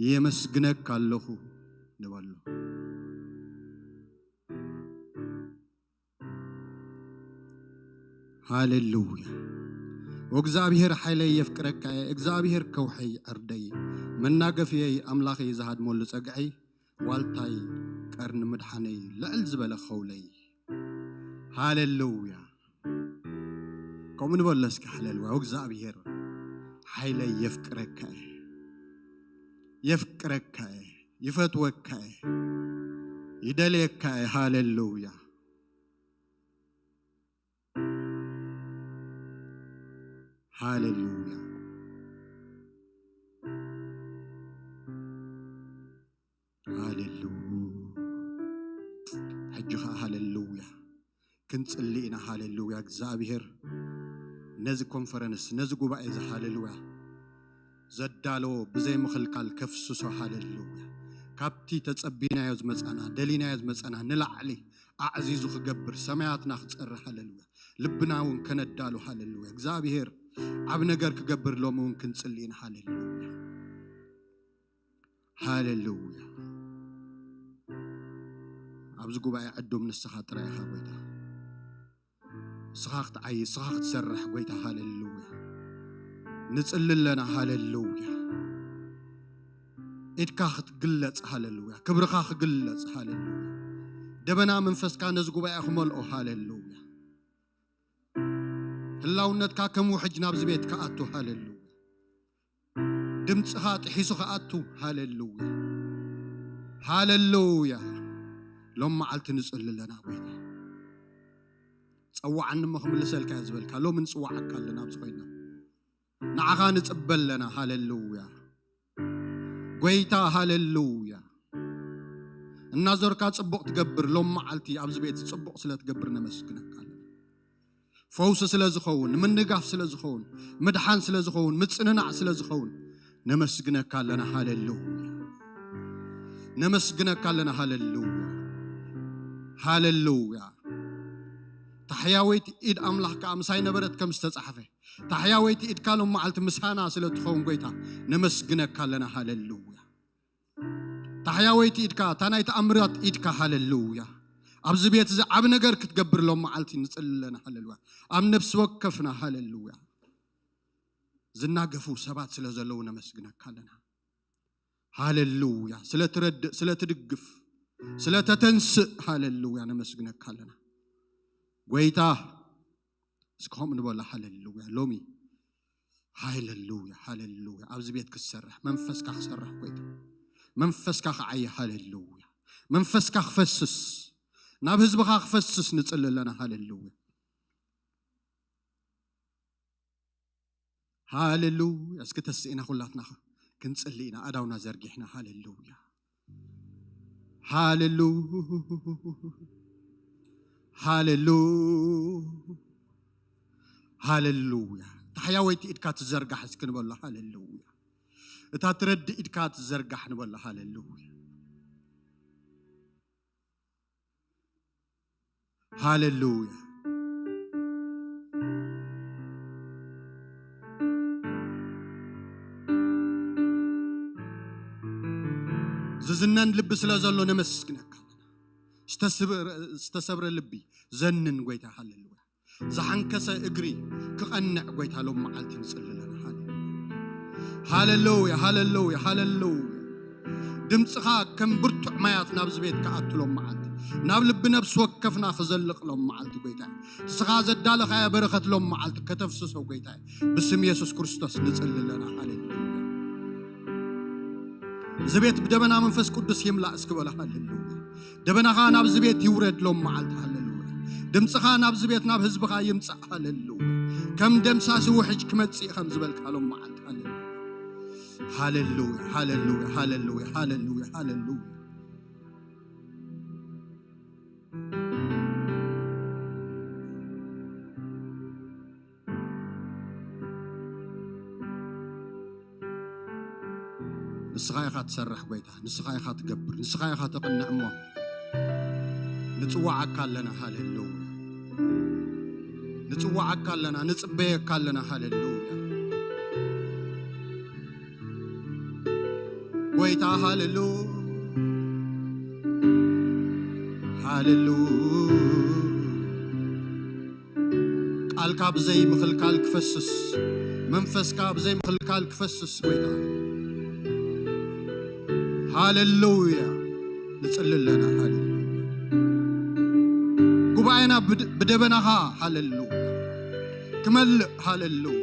የመስግነካ ኣለኹ ንበሎ። ሃሌሉያ። ወእግዚኣብሔር ሓይለይ የፍቅረካ እየ፣ እግዚኣብሔር ከውሐይ ዕርደይ፣ መናገፍየይ ኣምላኸይ ዝሃድመሉ ጸግዐይ፣ ዋልታይ ቀርኒ ምድሓነይ ልዕል ዝበለ ኸውለይ። ሃሌሉያ። ከምኡ ንበሎ እስኪ፣ ሃሌሉያ። ወእግዚኣብሔር ሓይለይ የፍቅረካ እየ፣ የፍቅረካ እየ፣ ይፈትወካ እየ፣ ይደልየካ እየ። ሃሌሉያ። ሃሌሉያ። ሃሌሉያ። ሕጂ ኸዓ ሃሌሉያ ክንጽሊ ኢና። ሃሌሉያ። እግዚኣብሔር ነዚ ኮንፈረንስ፣ ነዚ ጉባኤ እዚ ሃሌሉያ ዘዳለዎ ብዘይ ምኽልካል ከፍስሶ። ሃሌሉያ። ካብቲ ተጸቢናዮ ዝመጻና፣ ደሊናዮ ዝመጻና ንላዕሊ ኣዕዚዙ ክገብር፣ ሰማያትና ክጸሪ። ሃሌሉያ። ልብና እውን ከነዳሉ። ሃሌሉያ። እግዚኣብሔር ዓቢ ነገር ክገብር ሎሚ እውን ክንጽሊ ኢና። ሃሌሉያ። ሃሌሉያ። ኣብዚ ጉባኤ ዕዱም ንስኻ ጥራይ ኢኻ ጎይታ። ንስኻ ክትዓይ፣ ንስኻ ክትሰርሕ ጎይታ። ሃሌሉያ። ንጽሊ ኣለና። ሃሌሉያ። ኢድካ ክትግለጽ። ሃሌሉያ። ክብርኻ ክግለጽ። ሃሌሉያ። ደበና መንፈስካ ነዚ ጉባኤ ክመልኦ። ሃሌሉያ። ህላውነትካ ከም ውሕጅ ናብዚ ቤት ክኣቱ። ሃሌሉያ። ድምፅኻ ጥሒሱ ክኣቱ። ሃሌሉያ። ሃሌሉያ። ሎም መዓልቲ ንጽሊ ኣለና ጎይታ። ጸዋዓኒ እሞ ክምልሰልካ እየ ዝበልካ። ሎሚ ንጽዋዓካ ኣለና ኣብዚ ኮይንና። ንዓኻ ንጽበ ኣለና። ሃሌሉያ። ጎይታ፣ ሃሌሉያ። እናዞርካ ጽቡቕ ትገብር። ሎም መዓልቲ ኣብዚ ቤት ጽቡቕ ስለ ትገብር ነመስግነካ ኣለና። ፈውሲ ስለ ዝኸውን፣ ምንጋፍ ስለ ዝኸውን፣ ምድሓን ስለ ዝኸውን፣ ምጽንናዕ ስለ ዝኸውን ነመስግነካ ኣለና። ሃሌሉያ። ነመስግነካ ኣለና። ሃሌሉያ። ሃሌሉያ። ታሕያወይቲ ኢድ ኣምላኽ ከኣ ምሳይ ነበረት ከም ዝተጻሕፈ፣ ታሕያወይቲ ኢድካ ሎም መዓልቲ ምሳና ስለ ትኸውን ጎይታ ነመስግነካ ኣለና። ሃሌሉያ። ታሕያወይቲ ኢድካ፣ እታ ናይ ተኣምራት ኢድካ። ሃሌሉያ። ኣብዚ ቤት እዚ ዓቢ ነገር ክትገብር ሎም መዓልቲ ንጽሊ ኣለና። ሃሌሉያ። ኣብ ነፍሲ ወከፍና። ሃሌሉያ። ዝናገፉ ሰባት ስለ ዘለዉ ነመስግነካ ኣለና። ሃሌሉያ። ስለ ትረድእ፣ ስለ ትድግፍ፣ ስለ ተተንስእ፣ ሃሌሉያ፣ ነመስግነካ ኣለና። ጎይታ፣ እስኪ ከምኡ ንበሎ። ሃሌሉያ። ሎሚ ሃሌሉያ፣ ሃሌሉያ። ኣብዚ ቤት ክትሰርሕ፣ መንፈስካ ክሰርሕ ጎይታ። መንፈስካ ክዓየ። ሃሌሉያ። መንፈስካ ክፈስስ፣ ናብ ህዝብኻ ክፈስስ ንጽሊ ኣለና። ሃሌሉያ። ሃሌሉያ። እስኪ ተስኢና ኩላትና ክንጽሊ ኢና፣ ኣዳውና ዘርጊሕና። ሃሌሉያ። ሃሌሉያ። ሃሌሉያ። ሃሌሉያ። ታሕያወይቲ ኢድካ ትዘርጋሕ እስኪ ንበሎ። ሃሌሉያ። እታ ትረዲ ኢድካ ትዘርጋሕ ንበሎ። ሃሌሉያ። ሃሌሉያ። ዝዝነን ልቢ ስለ ዘሎ ነመስግነካ ኣለና። ዝተስብረ፣ ዝተሰብረ ልቢ ዘንን ጎይታ። ሃሌሉያ። ዝሓንከሰ እግሪ ክቐንዕ ጎይታ ሎም መዓልቲ ንጽሊ ኣለና። ሃሌሉያ። ሃሌሉያ፣ ሃሌሉያ፣ ሃሌሉያ። ድምፅኻ ከም ብርቱዕ ማያት ናብዚ ቤት ክኣቱ ሎም መዓልቲ፣ ናብ ልቢ ነፍሲ ወከፍና ክዘልቕ ሎም መዓልቲ ጎይታ። ንስኻ ዘዳለኻዮ በረኸት ሎም መዓልቲ ከተፍስሶ ጎይታ። ብስም የሱስ ክርስቶስ ንጽሊ ኣለና። ሃሌሉያ። እዚ ቤት ብደበና መንፈስ ቅዱስ ይምላእ እስኪ በሎ። ሃሌሉያ። ደበናኻ ናብዚ ቤት ይውረድ ሎም መዓልቲ። ሃሌሉያ። ድምፅኻ ናብዚ ቤት ናብ ህዝብኻ ይምጻእ። ሃሌሉያ። ከም ደምሳሲ ውሕጅ ክመጽእ ከም ዝበልካ ሎም መዓልቲ። ሃሌሉያ። ሃሌሉያ፣ ሃሌሉያ፣ ሃሌሉያ፣ ሃሌሉያ፣ ሃሌሉያ። ንስኻ ኢኻ ትሰርሕ ጎይታ፣ ንስኻ ኢኻ ትገብር፣ ንስኻ ኢኻ ተቕንዕ እሞ ንጽዋዓካ ኣለና። ሃሌሉያ። ንጽዋዓካ ኣለና፣ ንጽበየካ ኣለና። ሃሌሉያ። ጎይታ ሃለሉ፣ ሃለሉ። ቃልካ ብዘይ ምኽልካል ክፈስስ፣ መንፈስካ ብዘይ ምኽልካል ክፈስስ፣ ጎይታ። ሃለሉያ። ንጽሊ ኣለና። ሃለሉያ። ጉባኤና ብድ-፣ ብደበናኻ፣ ሃለሉያ፣ ክመልእ፣ ሃለሉያ።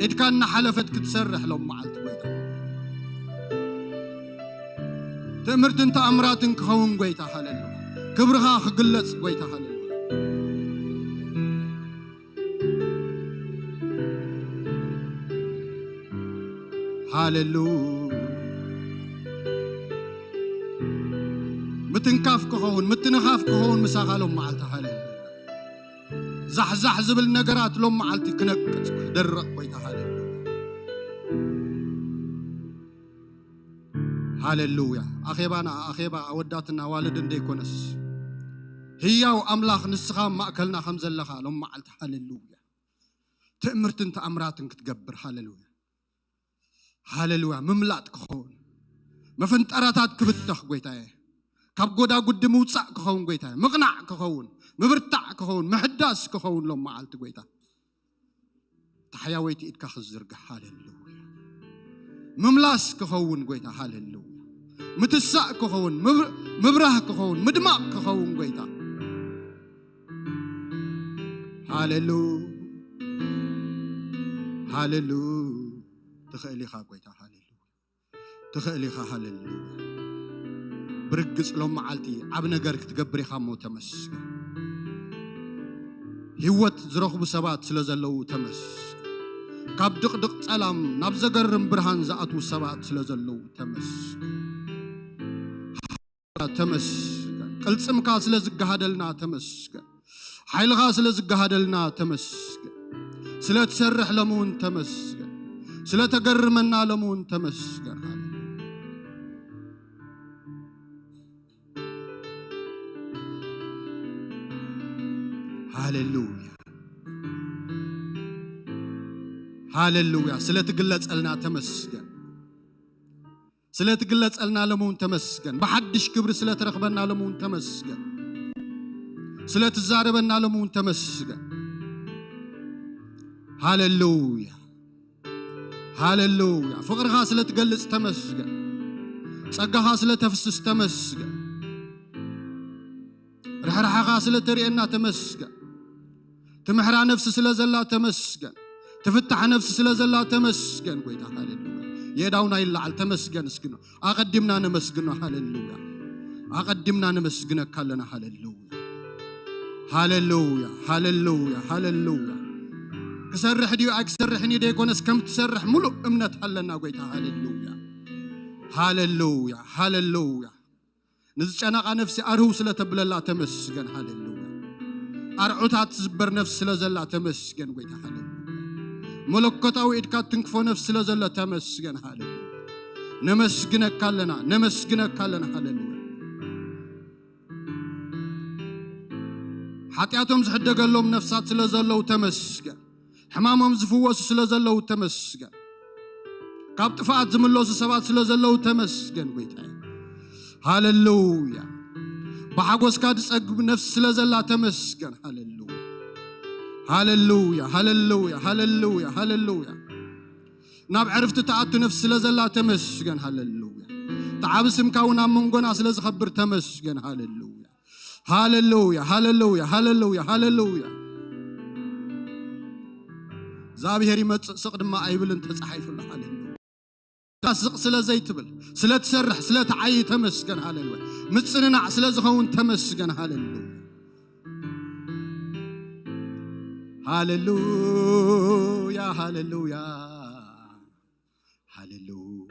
ኢድካ እናሓለፈት ክትሰርሕ ሎም መዓልቲ፣ ጎይታ። ትእምርትን ተኣምራትን ክኸውን፣ ጎይታ፣ ሃለሉያ። ክብርኻ ክግለጽ፣ ጎይታ፣ ሃለሉያ። ሃለሉ። ምትንካፍ ክኸውን፣ ምትንኻፍ ክኸውን ምሳኻ ሎም መዓልቲ፣ ሃለሉ። ዛሕዛሕ ዝብል ነገራት ሎም መዓልቲ ክነቅጽ፣ ክደርቕ፣ ጎይታ፣ ሃለሉ። ሃለሉያ። ኣኼባና ኣኼባ ኣወዳትና ኣዋልድን ደይኮነስ፣ ህያው ኣምላኽ ንስኻ ኣብ ማእከልና ከም ዘለኻ ሎም መዓልቲ፣ ሃለሉያ። ትእምርትን ተኣምራትን ክትገብር፣ ሃለሉያ። ሃለሉያ። ምምላጥ ክኸውን፣ መፈንጠራታት ክብተኽ፣ ጎይታየ። ካብ ጎዳጉዲ ምውጻእ ክኸውን፣ ጎይታየ። ምቕናዕ ክኸውን፣ ምብርታዕ ክኸውን፣ ምሕዳስ ክኸውን ሎም መዓልቲ፣ ጎይታ። ታሕያወይቲ ኢድካ ክዝርግሕ፣ ሃለሉያ። ምምላስ ክኸውን፣ ጎይታ፣ ሃለሉያ። ምትሳእ ክኸውን፣ ምብ-፣ ምብራህ ክኸውን፣ ምድማቕ ክኸውን፣ ጎይታ። ሃለሉ፣ ሃለሉ። ትኽእል ኢኻ፣ ጎይታ፣ ሃለሉ። ትኽእል ኢኻ፣ ሃለሉ። ብርግጽ ሎም መዓልቲ ዓብ ነገር ክትገብር ኢኻ እሞ ተመስገን። ህይወት ዝረኽቡ ሰባት ስለ ዘለዉ ተመስገን። ካብ ድቕድቕ ጸላም ናብ ዘገርም ብርሃን ዝኣትዉ ሰባት ስለ ዘለዉ ተመስገን። ተመስገን። ቅልጽምካ ስለ ዝገሃደልና ተመስገን። ሓይልኻ ስለ ዝገሃደልና ተመስገን። ስለ ትሰርሕ ሎም እውን ተመስገን። ስለ ተገርመና ሎም እውን ተመስገን። ሃሌሉያ። ሃሌሉያ። ስለ ትግለጸልና ተመስገን። ስለ ትግለጸልና ሎም እውን ተመስገን። ብሓድሽ ክብሪ ስለ ትረኽበና ሎም እውን ተመስገን። ስለ ትዛረበና ሎም እውን ተመስገን። ሃሌሉያ። ሃሌሉያ። ፍቕርኻ ስለ ትገልጽ ተመስገን። ጸጋኻ ስለ ተፍስስ ተመስገን። ርሕራሕኻ ስለ ተርእየና ተመስገን። ትምሕራ ነፍሲ ስለ ዘላ ተመስገን። ትፍታሕ ነፍሲ ስለ ዘላ ተመስገን። ጎይታ ሃሌሉያ። የእዳውና ይለዓል ተመስገን እስኪ ነው። ኣቐዲምና ነመስግኖ። ሃሌሉያ። ኣቐዲምና ነመስግነካ ኣለና። ሃሌሉያ። ሃሌሉያ። ሃሌሉያ። ሃሌሉያ። ክሰርሕ ድዩ ኣይክሰርሕን እዩ ደይኮነስ ከም ትሰርሕ ሙሉእ እምነት ኣለና። ጎይታ ሃሌሉያ። ሃሌሉያ። ሃሌሉያ። ንዝጨነቓ ነፍሲ ኣርህው ስለ ተብለላ ተመስገን። ሃሌሉያ። ኣርዑታት ትዝበር ነፍሲ ስለ ዘላ ተመስገን። ጎይታ ሃሌሉያ። መለኮታዊ ኢድካ ትንክፎ ነፍሲ ስለ ዘሎ ተመስገን። ሃሌሉያ። ነመስግነካ ኣለና። ነመስግነካ ኣለና። ሃሌሉያ። ሓጢኣቶም ዝሕደገሎም ነፍሳት ስለ ዘለዉ ተመስገን። ሕማሞም ዝፍወሱ ስለ ዘለዉ ተመስገን። ካብ ጥፍኣት ዝምለሱ ሰባት ስለ ዘለዉ ተመስገን። ጎይታ ሃሌሉያ። ብሓጎስካ ዝጸግብ ነፍሲ ስለ ዘላ ተመስገን። ሃሌሉያ። ሃሌሉያ። ሃሌሉያ። ሃሌሉያ። ሃሌሉያ። ናብ ዕርፍቲ ትኣቱ ነፍሲ ስለ ዘላ ተመስገን። ሃሌሉያ። ተዓቢ ስምካ እውን ኣብ መንጎና ስለ ዝኸብር ተመስገን። ሃሌሉያ። ሃሌሉያ። ሃሌሉያ። ሃሌሉያ። ሃሌሉያ። እግዚኣብሔር ይመጽእ ስቕ ድማ ኣይብልን ተጻሒፉ ኣሎ። ሃሌሉያ። ስቕ ስለ ዘይትብል፣ ስለ ትሰርሕ፣ ስለ ትዓዪ ተመስገን። ሃሌሉያ። ምጽንናዕ ስለ ዝኸውን ተመስገን። ሃሌሉያ። ሃሌሉያ። ሃሌሉያ። ሃሌሉ-፣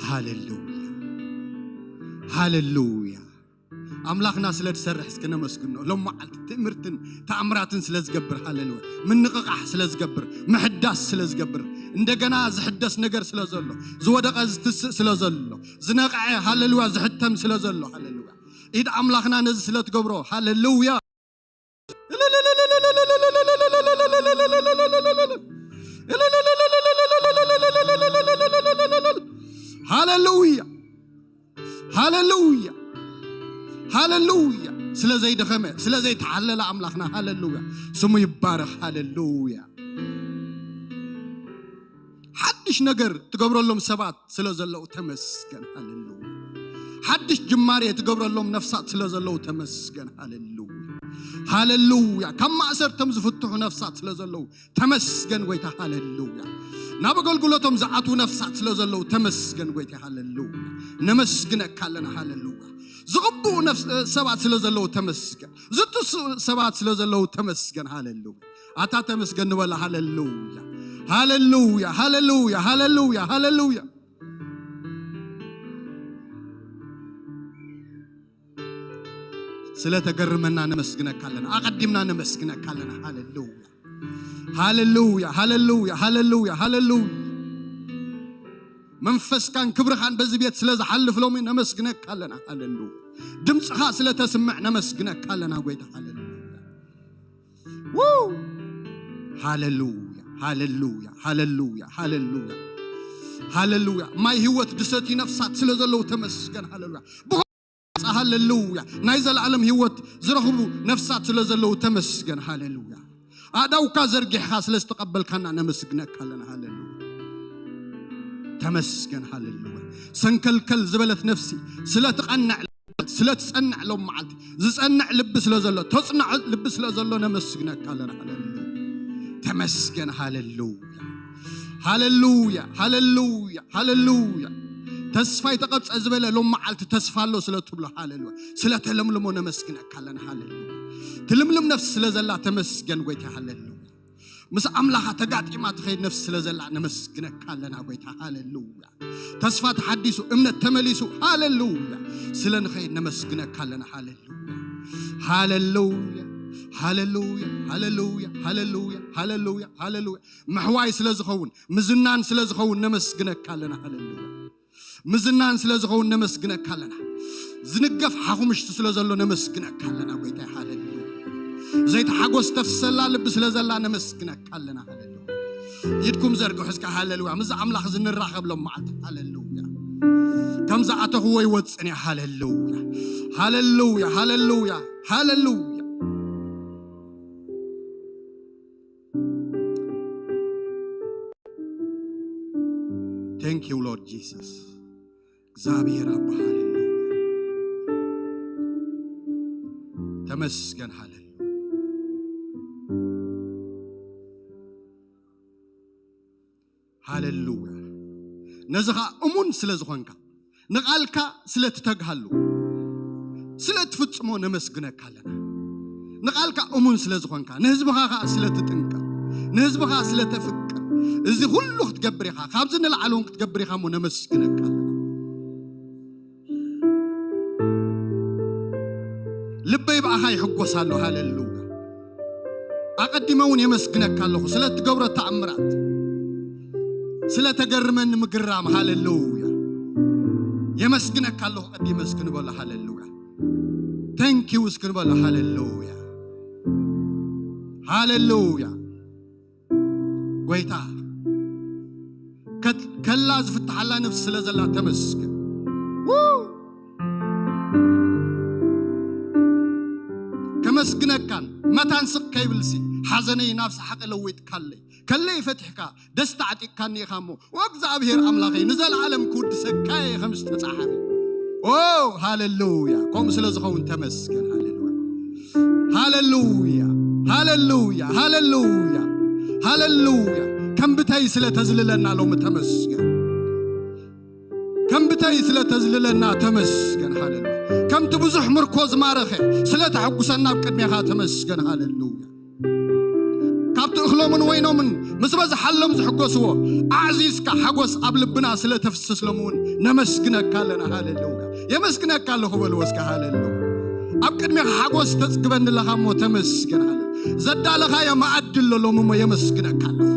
ሃሌሉያ። ሃሌሉያ። ኣምላኽና ስለ ትሰርሕ እስኪ ነመስግኖ። ሎም መዓልቲ ትእምርትን ተኣምራትን ስለ ዝገብር፣ ሃሌሉያ። ምንቕቓሕ ስለ ዝገብር፣ ምሕዳስ ስለ ዝገብር፣ እንደገና ዝሕደስ ነገር ስለ ዘሎ፣ ዝወደቐ ዝትስእ ስለ ዘሎ፣ ዝነቕዐ፣ ሃሌሉያ፣ ዝሕተም ስለ ዘሎ፣ ሃሌሉያ። ኢድ ኣምላኽና ነዚ ስለ ትገብሮ፣ ሃሌሉያ። ሃሌሉያ። ስለ ዘይደኸመ፣ ስለ ዘይተሓለለ ኣምላኽና፣ ሃሌሉያ፣ ስሙ ይባረኽ። ሃሌሉያ። ሓድሽ ነገር ትገብረሎም ሰባት ስለ ዘለዉ ተመስገን። ሃሌሉያ። ሓድሽ ጅማሬ ትገብረሎም ነፍሳት ስለ ዘለዉ ተመስገን። ሃሌሉያ። ሃሌሉያ። ካብ ማእሰርቶም ዝፍትሑ ነፍሳት ስለ ዘለዉ ተመስገን ጎይታ። ሃሌሉያ። ናብ ኣገልግሎቶም ዝኣትዉ ነፍሳት ስለ ዘለዉ ተመስገን ጎይታ። ሃሌሉያ። ነመስግነካ ኣለና። ሃሌሉያ። ዝቕብኡ ነፍስ ሰባት ስለ ዘለዉ ተመስገን። ዝትስኡ ሰባት ስለ ዘለዉ ተመስገን። ሃሌሉያ። ኣታ ተመስገን ንበላ። ሃሌሉያ። ሃሌሉያ። ሃሌሉያ። ሃሌሉያ። ሃሌሉያ። ስለ ተገርመና ነመስግነካ ኣለና። ኣቐዲምና ነመስግነካ ኣለና። ሃሌሉያ። ሃሌሉያ። ሃሌሉያ። ሃሌሉያ። ሃሌሉያ። መንፈስካን ክብርኻን በዚ ቤት ስለ ዝሓልፍ ሎሚ ነመስግነካ ኣለና። ሃሌሉያ። ድምፅኻ ስለ ተስምዕ ነመስግነካ ኣለና ጎይታ። ሃሌሉያ። ው! ሃሌሉያ። ሃሌሉያ። ሃሌሉያ። ሃሌሉያ። ሃሌሉያ። ማይ ህይወት ድሰቲ ነፍሳት ስለ ዘለዉ ተመስገን። ሃሌሉያ። ብኾ-፣ ሃሌሉያ። ናይ ዘለዓለም ህይወት ዝረኽቡ ነፍሳት ስለ ዘለዉ ተመስገን። ሃሌሉያ። ኣእዳውካ ዘርጊሕኻ ስለ ዝተቐበልካና ነመስግነካ ኣለና። ሃሌሉያ። ተመስገን። ሃሌሉያ። ሰንከልከል ዝበለት ነፍሲ ስለ ትቐንዕ፣ ስለ ትጸንዕ ሎም መዓልቲ ዝጸንዕ ልቢ ስለ ዘሎ፣ ተጽንዖ ልቢ ስለ ዘሎ ነመስግነካ ኣለና። ሃሌሉያ። ተመስገን። ሃሌሉያ። ሃሌሉያ። ሃሌሉያ። ሃሌሉያ። ተስፋይ ተቐብጸ ዝበለ ሎም መዓልቲ ተስፋ ኣሎ ስለ ትብሎ፣ ሃሌሉያ፣ ስለ ተለምልሞ ነመስግነካ ኣለና። ሃሌሉያ። ትልምልም ነፍሲ ስለ ዘላ ተመስገን ጎይታ። ሃሌሉያ። ምስ ኣምላኻ ተጋጢማ ትኸይድ ነፍሲ ስለ ዘላ ነመስግነካ ኣለና ጎይታ። ሃሌሉያ። ተስፋ ተሓዲሱ፣ እምነት ተመሊሱ፣ ሃሌሉያ፣ ስለ ንኸይድ ነመስግነካ ኣለና። ሃሌሉያ። ሃሌሉያ። ሃሌሉያ። ሃሌሉያ። ሃሌሉያ። ሃሌሉያ። ሃሌሉያ። ምሕዋይ ስለ ዝኸውን፣ ምዝናን ስለ ዝኸውን ነመስግነካ ኣለና። ሃሌሉያ። ምዝናን ስለ ዝኸውን ነመስግነካ ኣለና። ዝንገፍ ሓኹምሽቲ ስለ ዘሎ ነመስግነካ ኣለና ጎይታይ። ሃሌሉያ። ዘይተሓጎስ ተፍስሰላ ልቢ ስለ ዘላ ነመስግነካ ኣለና። ሃሌሉያ። ኢድኩም ዘርግሑ እስከ። ሃሌሉያ። ምስ ኣምላኽ ዝንራኸብሎም መዓልቲ። ሃሌሉያ። ከም ዝኣተኽዎ ይወጽን እየ። ሃሌሉያ። ሃሌሉያ። ሃሌሉያ። ሃሌሉያ። Thank you, Lord Jesus. እግዚኣብሔር ኣባ፣ ሃሌሉያ። ተመስገን። ሃሌሉያ። ሃሌሉያ። ነዚ ኸኣ እሙን ስለ ዝኾንካ፣ ንቓልካ ስለ ትተግሃሉ፣ ስለ ትፍጽሞ ነመስግነካ ኣለና። ንቓልካ እሙን ስለ ዝኾንካ፣ ንህዝብኻ ኸኣ ስለ ትጥንቀቕ፣ ንህዝብኻ ስለ ተፍቅር፣ እዚ ኹሉ ክትገብር ኢኻ፣ ካብዚ ንላዕሊ እውን ክትገብር ኢኻ እሞ ነመስግነካ ኣለና። ልበይ ብኣኻ ይሕጎስ ኣሎ። ሃሌሉያ። ኣቐዲመ እውን የመስግነካ ኣለኹ ስለ እትገብሮ ተኣምራት፣ ስለ ተገርመኒ ምግራም። ሃሌሉያ። የመስግነካ ኣለኹ፣ ቀዲመ እስኪ ንበሎ። ሃሌሉያ። Thank you እስኪ ንበሎ። ሃሌሉያ። ሃሌሉያ። ጎይታ፣ ከት-፣ ከላ ዝፍትሓላ ነፍሲ ስለ ዘላ ተመስገን። ው! ከመስግነካን መታን ስቕ ከይብልሲ፣ ሓዘነይ ናብ ሰሓቕ ለዊጥካለይ። ከለይ ፈቲሕካ፣ ደስታ ዓጢቕካኒ ኢኻ እሞ፣ ወእግዚኣብሔር ኣምላኸይ፣ ንዘለዓለም ክውድሰካ እየ ከም ዝተጻሓፈ። ኦ፣ ሃሌሉያ። ከምኡ ስለ ዝኸውን ተመስገን። ሃሌሉያ። ሃሌሉያ። ሃሌሉያ። ሃሌሉያ። ሃሌሉያ። ከም ብተይ ስለ ተዝልለና ሎሚ ተመስገን። ከም ብተይ ስለ ተዝልለና ተመስገን። ሃሌሉያ። ከምቲ ብዙሕ ምርኮ ዝማረኸ ስለ ተሐጉሰና ኣብ ቅድሜኻ ተመስገን። ሃሌሉያ። ካብቲ እኽሎምን ወይኖምን ምስ በዝሓሎም ዝሕጎስዎ፣ ኣዕዚዝካ ሓጎስ ኣብ ልብና ስለ ተፍስስሎም እውን ነመስግነካ ኣለና። ሃሌሉያ። የመስግነካ ኣለኹ በልዎ እስከ። ሃሌሉያ። ኣብ ቅድሜኻ ሓጎስ ተጽግበኒ ኣለኻ እሞ ተመስገን። ሃሌሉያ። ዘዳለኻዮ መኣዲ ኣሎ ሎሚ እሞ የመስግነካ ኣለኹ።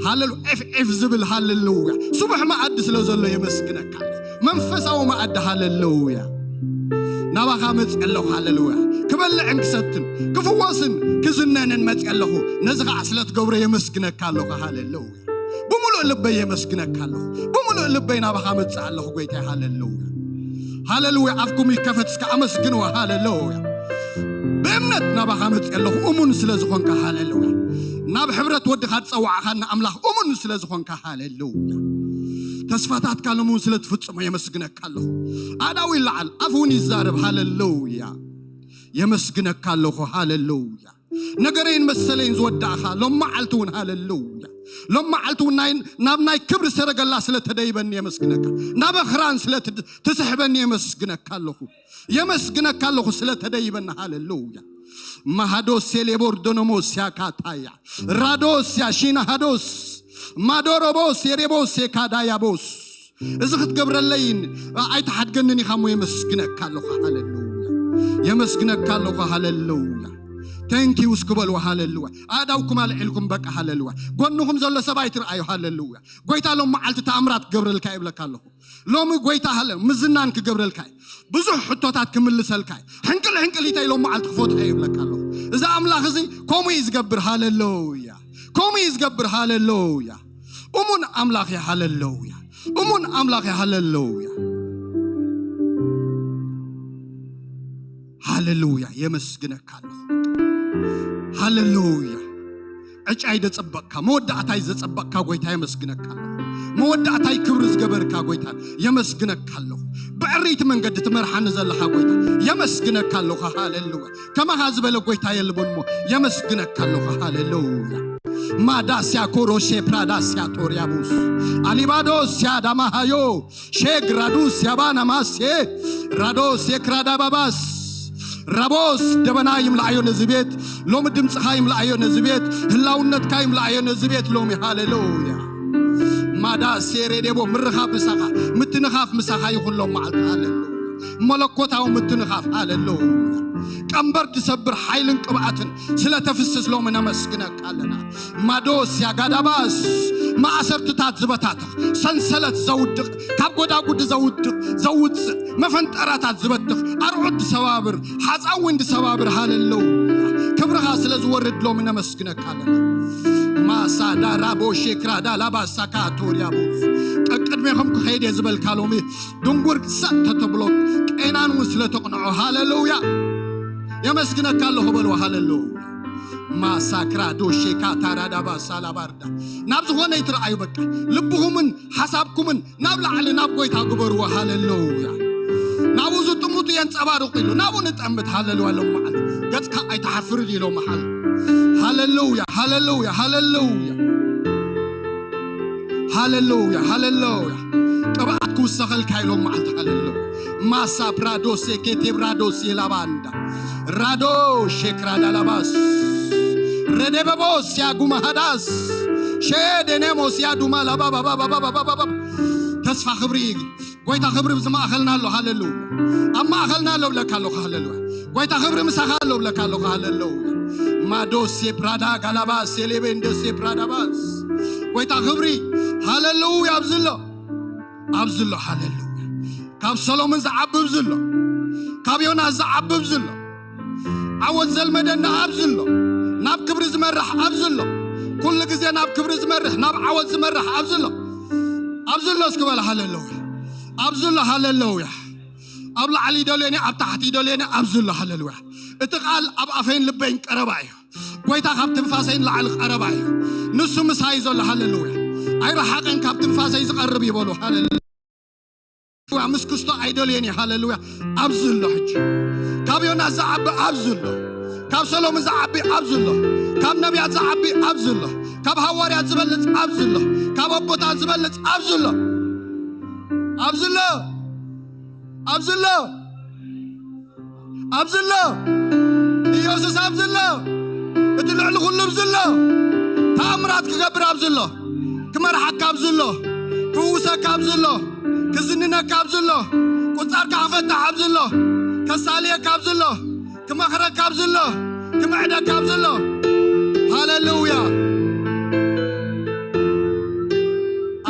ሃሌሉ-፣ ዒፍ ዒፍ ዝብል። ሃሌሉያ። ስቡሕ መኣዲ ስለ ዘሎ የመስግነካ ኣለኹ። መንፈሳዊ መኣዲ። ሃሌሉያ። ናባኻ መጽእ ኣለኹ። ሃሌሉያ። ክበልዕን ክሰትን ክፍወስን ክዝነንን መጽእ ኣለኹ። ነዚ ኸዓ ስለ ትገብሮ የመስግነካ ኣለኹ። ሃሌሉያ። ብምሉእ ልበይ የመስግነካ ኣለኹ። ብምሉእ ልበይ ናባኻ መጽእ ኣለኹ ጎይታይ። ሃሌሉያ። ሃሌሉያ። ኣፍኩም ይከፈት እስከ ኣመስግንዎ። ሃሌሉያ። ብእምነት ናባኻ መጽእ ኣለኹ፣ እሙን ስለ ዝኾንካ። ሃሌሉያ። ናብ ሕብረት ወድኻ ዝጸዋዕኻና ኣምላኽ እሙን ስለ ዝኾንካ። ሃሌሉያ። ተስፋታትካ ንእሙን ስለ ትፍጽሞ የመስግነካ ኣለኹ። ኣእዳው ይለዓል፣ ኣፍ እውን ይዛረብ። ሃሌሉያ። የመስግነካ ኣለኹ። ሃሌሉያ። ነገረይን መሰለይን ዝወዳእኻ ሎም መዓልቲ እውን። ሃሌሉያ። ሎም መዓልቲ እውን ናይ ናብ ናይ ክብሪ ሰረገላ ስለ ተደይበኒ የመስግነካ። ናብ ኣኽራን ስለ ትድ- ትስሕበኒ የመስግነካ ኣለኹ። የመስግነካ ኣለኹ ስለ ተደይበኒ። ሃሌሉያ። ማሃዶስ ሴሌቦርዶኖሞስ ያካታያ ራዶስ ያሺና ሃዶስ ማዶሮቦስ የሬቦስ የካዳያቦስ። እዚ ክትገብረለይን ኣይትሓድገንን ኢኻ እሞ የመስግነካ ኣለኹ። ሃሌሉያ። የመስግነካ ኣለኹ። ሃሌሉያ። ተንኪዩ እስኪ በልዎ። ሃሌሉያ። ኣእዳውኩም ኣልዒልኩም በቃ። ሃሌሉያ። ጎንኹም ዘሎ ሰብ ኣይትርኣዩ። ሃሌሉያ። ጎይታ ሎም መዓልቲ ተኣምራት ክገብረልካ ይብለካ ኣለኹ። ሎሚ ጎይታ ሃለ ምዝናን ክገብረልካ እዩ። ብዙሕ ሕቶታት ክምልሰልካ እዩ። ሕንቅል ሕንቅሊተይ ሎም መዓልቲ ክፈትሖ ይብለካ ኣለኹ። እዚ ኣምላኽ እዚ ከምኡ እዩ ዝገብር። ሃሌሉያ። ከምኡ እዩ ዝገብር። ሃሌሉያ። እሙን ኣምላኽ እዩ። ሃሌሉያ። እሙን ኣምላኽ እዩ። ሃሌሉያ። ሃሌሉያ። የመስግነካ ኣለኹ። ሃሌሉያ። ዕጫይ ዘጸበቕካ፣ መወዳእታይ ዘጸበቕካ ጎይታ የመስግነካ ኣለኹ። መወዳእታይ ክብሪ ዝገበርካ ጎይታ የመስግነካ ኣለኹ። ብዕሪቲ መንገዲ ትመርሓኒ ዘለኻ ጎይታ የመስግነካ ኣለኹ። ሃሌሉያ። ከማኻ ዝበለ ጎይታ የልቦን እሞ የመስግነካ ኣለኹ። ሃሌሉያ። ማዳስያ ኮሮሼ ፕራዳስያ ቶርያቡስ ኣሊባዶስያ ዳማሃዮ ሼግራዱስ ያባናማሴ ራዶስ የክራዳባባስ ራቦስ ደበና ይምልኣዮ ነዚ ቤት። ሎሚ ድምፅኻ ይምልኣዮ ነዚ ቤት። ህላውነትካ ይምልኣዮ ነዚ ቤት ሎሚ። ሃሌሉያ። ማዳ ሴሬዴቦ ምርኻብ ምሳኻ ምትንኻፍ ምሳኻ ይኹን ሎም መዓልቲ። ሃሌሉያ። መለኮታዊ ምትንኻፍ። ሃሌሉያ። ቀንበር ትሰብር ሓይልን ቅብኣትን ስለ ተፍስስ ሎሚ ነመስግነካ ኣለና። ማዶስ ያጋዳባስ ማእሰርትታት ዝበታትኽ ሰንሰለት ዘውድቕ ካብ ጎዳጉዲ ዘውድቕ ዘውፅእ መፈንጠራታት ዝበትኽ ኣርዑት ዝሰባብር ሓፃዊን ዝሰባብር። ሃሌሉያ። ክብርኻ ስለ ዝወርድ ሎሚ ነመስግነካ ኣለና። ማሳዳ ራቦ ሼክራዳ ላባሳካ ቶርያቦስ ቀቅድሜኹም ክኸይድ እየ ዝበልካ ሎሚ ድንጉር ሰጥ ተተብሎ ቄናን እውን ስለ ተቕንዖ። ሃሌሉያ። የመስግነካ ኣለኹ በልዎ። ሃሌሉያ። ማሳክራ ዶሼካ ታራዳባ ሳላባርዳ ናብ ዝኾነ ይትረኣዩ በቃ ልብኹምን ሓሳብኩምን ናብ ላዕሊ ናብ ጎይታ ግበርዎ። ሃሌሉያ። ናብኡ ዝጥምቱ የንጸባርቑ ኢሉ ናብኡ ንጠምት። ሃሌሉያ። ሎም መዓልቲ ገጽካ ኣይትሓፍርን ኢሎ መሓል። ሃሌሉያ። ሃሌሉያ። ሃሌሉያ። ሃሌሉያ። ሃሌሉያ። ቅብኣት ክውሰኸልካ ኢሎም መዓልቲ። ሃሌሉያ። ማሳ ፕራዶስ የኬቴ ፕራዶስ የላባንዳ ራዶ ሼክራዳ ላባስ ረደበቦስ ያጉማ ሃዳስ ሼደኔሞስ ያዱማ ላባባባባባባባባ ተስፋ ክብሪ ጎይታ ክብሪ ብዚ ማእኸልና ኣሎ። ሃሌሉያ። ኣብ ማእኸልና ኣሎ ብለካ ኣለኹ። ሃሌሉያ። ጎይታ ክብሪ ምሳኻ ኣሎ ብለካ ኣለኹ። ሃሌሉያ። ማዶሴ ፕራዳ ጋላባስ የሌቤንደሴ ፕራዳባስ ጎይታ ክብሪ። ሃሌሉያ። ኣብዚ ኣሎ ኣብዚ ኣሎ። ሃሌሉያ። ካብ ሰሎሞን ዝዓቢ ኣብዚ ኣሎ። ካብ ዮናስ ዝዓቢ ኣብዚ ኣሎ። ዓወት ዘልመደና ኣብዚ ኣሎ። ናብ ክብሪ ዝመርሕ ኣብዚ ኣሎ። ኩሉ ግዜ ናብ ክብሪ ዝመርሕ ናብ ዓወት ዝመርሕ ኣብዚ ኣሎ። ኣብዚ ኣሎ እስኪ በል ሃሌሉያ። ኣብዚ ኣሎ ሃሌሉያ። ኣብ ላዕሊ ይደልየኒ ኣብ ታሕቲ ይደልየኒ ኣብዚ ኣሎ ሃሌሉያ። እቲ ቃል ኣብ ኣፈይን ልበይን ቀረባ እዩ። ጎይታ ካብ ትንፋሰይ ንላዕሊ ቀረባ እዩ። ንሱ ምሳይ ዘሎ ሃሌሉያ። ኣይረሓቐን ካብ ትንፋሰይ ዝቐርብ ይበሉ ሃሌሉያ። ምስ ክስቶ ኣይደልየን እዩ ሃሌሉያ። ኣብዚ ኣሎ ሕጂ ካብ ዮናስ ዝዓቢ ኣብዚ ኣሎ። ካብ ሰሎሞን ዝዓቢ ኣብዚ ኣሎ። ካብ ነቢያት ዝዓቢ ኣብዚ ኣሎ። ካብ ሃዋርያት ዝበልጽ ኣብዚ ኣሎ። ካብ ኣቦታት ዝበልጽ ኣብዚ ኣሎ። ኣብዚ ኣሎ ኣብዚ ኣሎ ኣብዚ ኣሎ። ኢየሱስ ኣብዚ ኣሎ። እቲ ልዕሊ ኩሉ ኣብዚ ኣሎ። ተኣምራት ክገብር ኣብዚ ኣሎ። ክመርሓካ ኣብዚ ኣሎ። ክውሰካ ኣብዚ ኣሎ። ክዝንነካ ኣብዚ ኣሎ። ቁጻርካ ክፈትሕ ኣብዚ ኣሎ። ከሳልየካ ኣብዚ ኣሎ። ክመኽረካ ኣብዚ ኣሎ። ክምዕደካ ኣብዚ ኣሎ። ሃሌሉያ።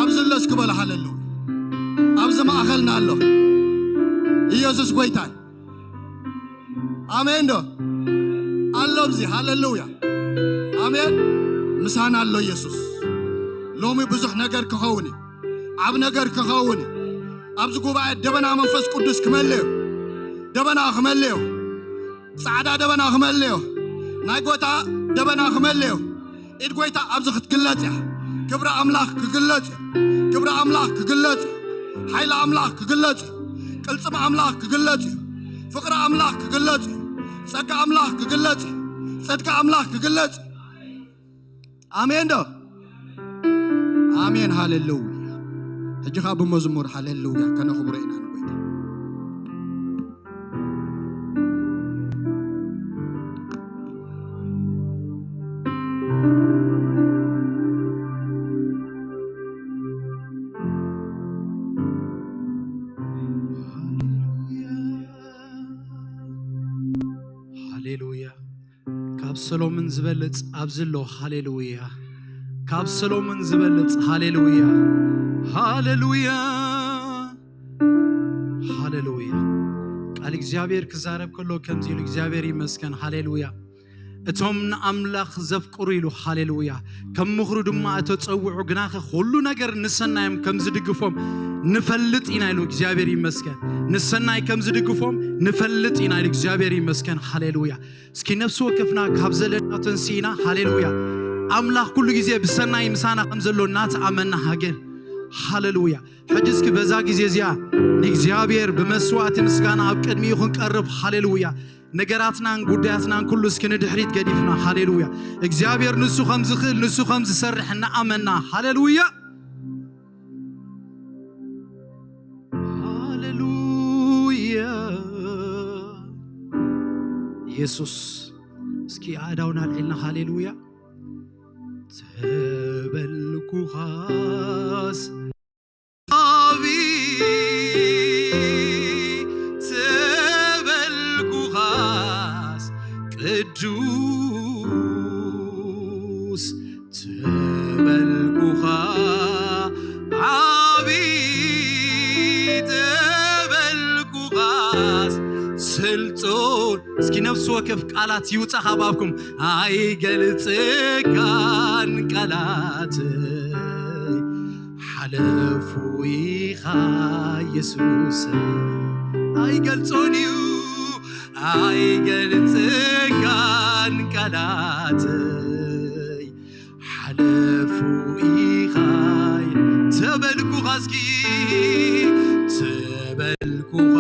ኣብዚ ኣሎ እስኪ በሉ ሃሌሉያ። ኣብዚ ማእኸልና ኣሎ። ኢየሱስ ጎይታ ኣሜን ዶ ኣሎ ኣብዚ ሃሌሉያ ኣሜን። ምሳና ኣሎ ኢየሱስ። ሎሚ ብዙሕ ነገር ክኸውን እዩ። ዓብ ነገር ክኸውን እዩ። ኣብዚ ጉባኤ ደበና መንፈስ ቅዱስ ክመልእ እዩ። ደበና ክመልእ እዩ። ጻዕዳ ደበና ክመልእ እዩ። ናይ ጎይታ ደበና ክመልእ እዩ። ኢድ ጎይታ ኣብዚ ክትግለጽ እያ። ክብሪ ኣምላኽ ክግለጽ እዩ። ክብሪ ኣምላኽ ክግለጽ እዩ። ሓይሊ ኣምላኽ ክግለጽ እዩ። ቅልጽም ኣምላኽ ክግለጽ እዩ። ፍቕሪ ኣምላኽ ክግለጽ እዩ። ጸጋ ኣምላኽ ክግለጽ እዩ። ጽድቂ ኣምላኽ ክግለጽ እዩ። ኣሜን ዶ? ኣሜን። ሃሌሉያ። ሕጂ ኸኣ ብመዝሙር ሃሌሉያ ከነኽብሮ ኢና ንጎይታ። ሃሌሉያ። ካብ ሰሎምን ዝበልጽ ኣብዚ ኣሎ። ሃሌሉያ። ካብ ሰሎምን ዝበልጽ። ሃሌሉያ። ሃሌሉያ። ሃሌሉያ። ቃል እግዚኣብሔር ክዛረብ ከሎ ከምዚ ኢሉ፣ እግዚኣብሔር ይመስገን። ሃሌሉያ። እቶም ንኣምላኽ ዘፍቅሩ ኢሉ፣ ሃሌሉያ፣ ከም ምኽሩ ድማ እተጸውዑ ግናኸ ኩሉ ነገር ንሰናዮም ከም ዝድግፎም ንፈልጥ ኢና ኢሉ፣ እግዚኣብሔር ይመስገን። ንሰናይ ከም ዝድግፎም ንፈልጥ ኢና ኢሉ፣ እግዚኣብሔር ይመስገን። ሃሌሉያ። እስኪ ነፍሲ ወከፍና ካብ ዘለና ተንሲእና፣ ሃሌሉያ፣ ኣምላኽ ኩሉ ግዜ ብሰናይ ምሳና ከም ዘሎ እናተኣመና ሃገር። ሃሌሉያ። ሕጂ እስኪ በዛ ግዜ እዚኣ ንእግዚኣብሔር ብመስዋዕቲ ምስጋና ኣብ ቅድሚኡ ክንቀርብ፣ ሃሌሉያ፣ ነገራትናን ጉዳያትናን ኩሉ እስኪ ንድሕሪት ገዲፍና፣ ሃሌሉያ፣ እግዚኣብሔር ንሱ ከም ዝኽእል፣ ንሱ ከም ዝሰርሕ እናኣመና፣ ሃሌሉያ። ሃሌሉያ። ኢየሱስ። እስኪ ኣእዳውና ኣልዒልና፣ ሃሌሉያ። ተበልኩኻስ፣ ኣቤት ተበልኩኻስ፣ ቅዱስ ተበልኩኻ፣ ዓቢ ተበልኩኻስ፣ ስልጡን። እስኪ ነፍሲ ወከፍ ቃላት ይውጻ ካብ ኣፍኩም። ኣይገልጽካን ቃላተይ፣ ሓለፉ ኢኻ ኢየሱስ። ኣይገልጾን እዩ፣ ኣይገልጽካን ቃላተይ፣ ሓለፉ ኢኻ። ተበልኩኻ እስኪ፣ ተበልኩኻ፣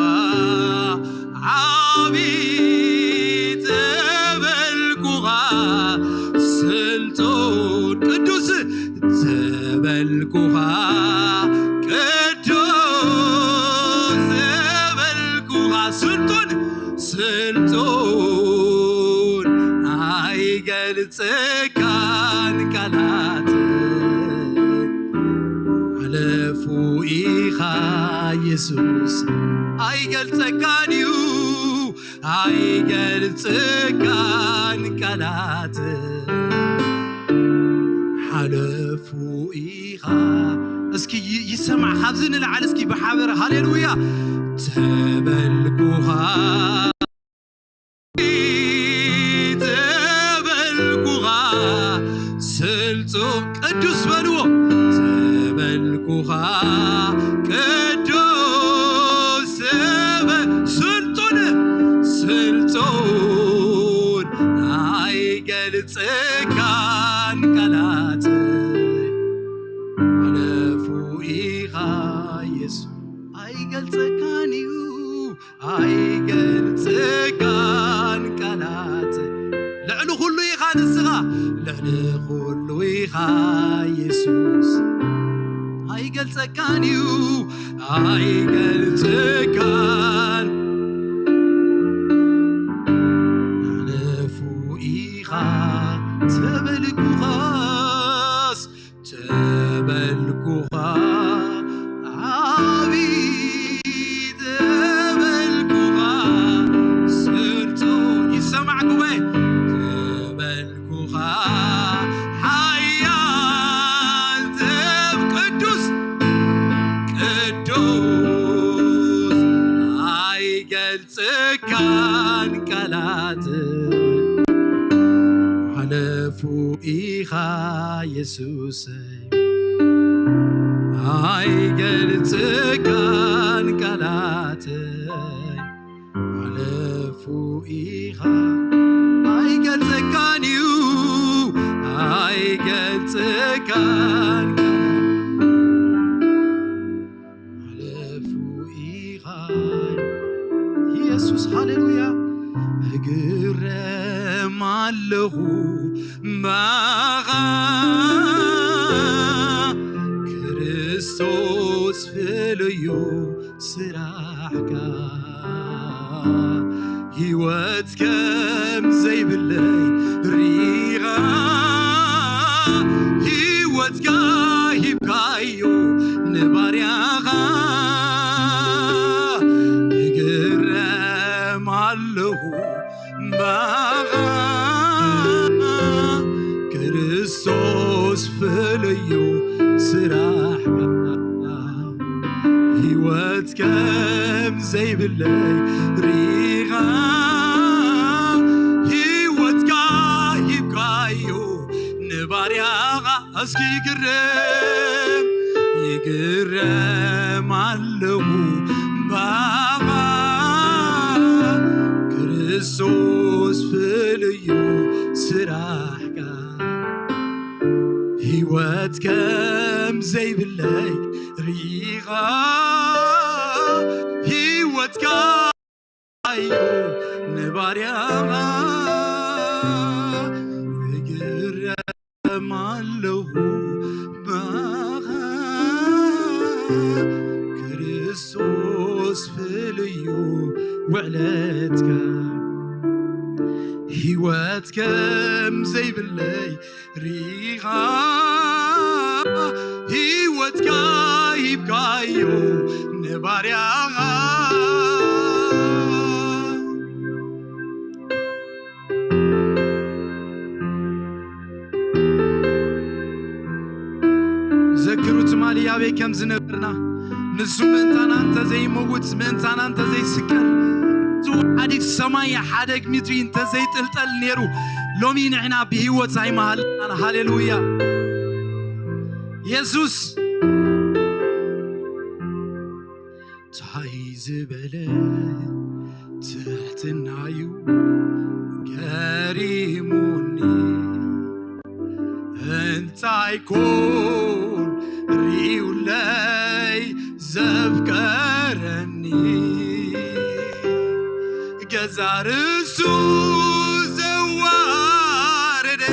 ዓቢ ተበልኩኻ፣ ስልጡን ቅዱስ ተበልኩኻ፣ ቅዱስ ተበልኩኻ፣ ስልጡን፣ ስልጡን፣ ኣይገልጽካን ቃላት፣ ሓለፉ ኢኻ ኢየሱስ። ኣይገልጸካን እዩ፣ ኣይገልጽካን ቃላት፣ ሓለፉ ኢኻ። እስኪ ይ-፣ ይሰማዕ ካብዚ ንላዕሊ እስኪ ብሓበረ ሃሌሉያ። ተበልኩኻ፣ ተበልኩኻ፣ ስልጡን ቅዱስ በልዎ። ተበልኩኻ፣ ቅዱስ ተበ-፣ ስልጡን፣ ስልጡን፣ ኣይገልጽካን ቃላት፣ ሓለፉ ኢኻ ኢየሱስ። ኣይገልጸካን እዩ፣ ኣይገልጸካን ቃላት። ልዕሊ ኩሉ ኢኻ ንስኻ፣ ልዕሊ ኩሉ ኢኻ ኢየሱስ። ኣይገልጸካን እዩ፣ ኣይገልጸካን። ሓለፉ ኢኻ ተበልኩኻስ፣ ተበልኩኻ፣ ዓቢ ተበልኩኻ፣ ስልጡን ይሰማዕ ጉባኤ። ተበልኩኻ፣ ሓያል ዘብ ቅዱስ፣ ቅዱስ፣ ኣይገልጽካን ቃላት። ሓለፉ ኢኻ ኢየሱሰይ፣ ኣይገልጽካን ኢኻ ኣይገልጸካን እዩ ኣይገልጸካን ኣለፉ ኢኻ ኢየሱስ ሃሌሉያ እግረም ኣለኹ ባኻ ክርስቶስ ፍሉዩ ስራሕካ ህይወት ከም ዘይብለይ ሪኻ ህይወትካ ሂብካዮ ንባርያኻ እግረም ኣለኹ ባኻ ክርስቶስ ፍሉዩ ስራሕካ ህይወት ከም ዘይብለይ ሪኻ ህይወትካ ሂብካዮ ንባርያኻ እስኪ ይግረም ይግረም ኣለኹ ባኻ ክርስቶስ ፍሉዩ ስራሕካ ህይወት ከም ዘይብለይ ሪኻ ህይወትካ እዩ ንባርያኻ እግረም ኣለኹ ባኻ ክርስቶስ ፍልዩ ውዕለትካ ህይወት ከም ዘይብለይ ሪኻ ህይወትካ ሂብካዮ ንባርያኻ ዘክሩ ትማሊ ኣበይ ከም ዝነበርና ንሱ ምእንታና እንተዘይመውት ምእንታና እንተዘይስቀል እቲ ሓዲግ ሰማይ ሓደግ ምድሪ እንተዘይጥልጠል ነይሩ ሎሚ ንሕና ብህይወት ኣይመሃልናን ሃሌሉያ የሱስ ታይ ዝበለ ትሕትናዩ ገሪሙኒ እንታይ ኮን ርዩለይ ዘፍቀረኒ ገዛ ርእሱ ዘዋረደ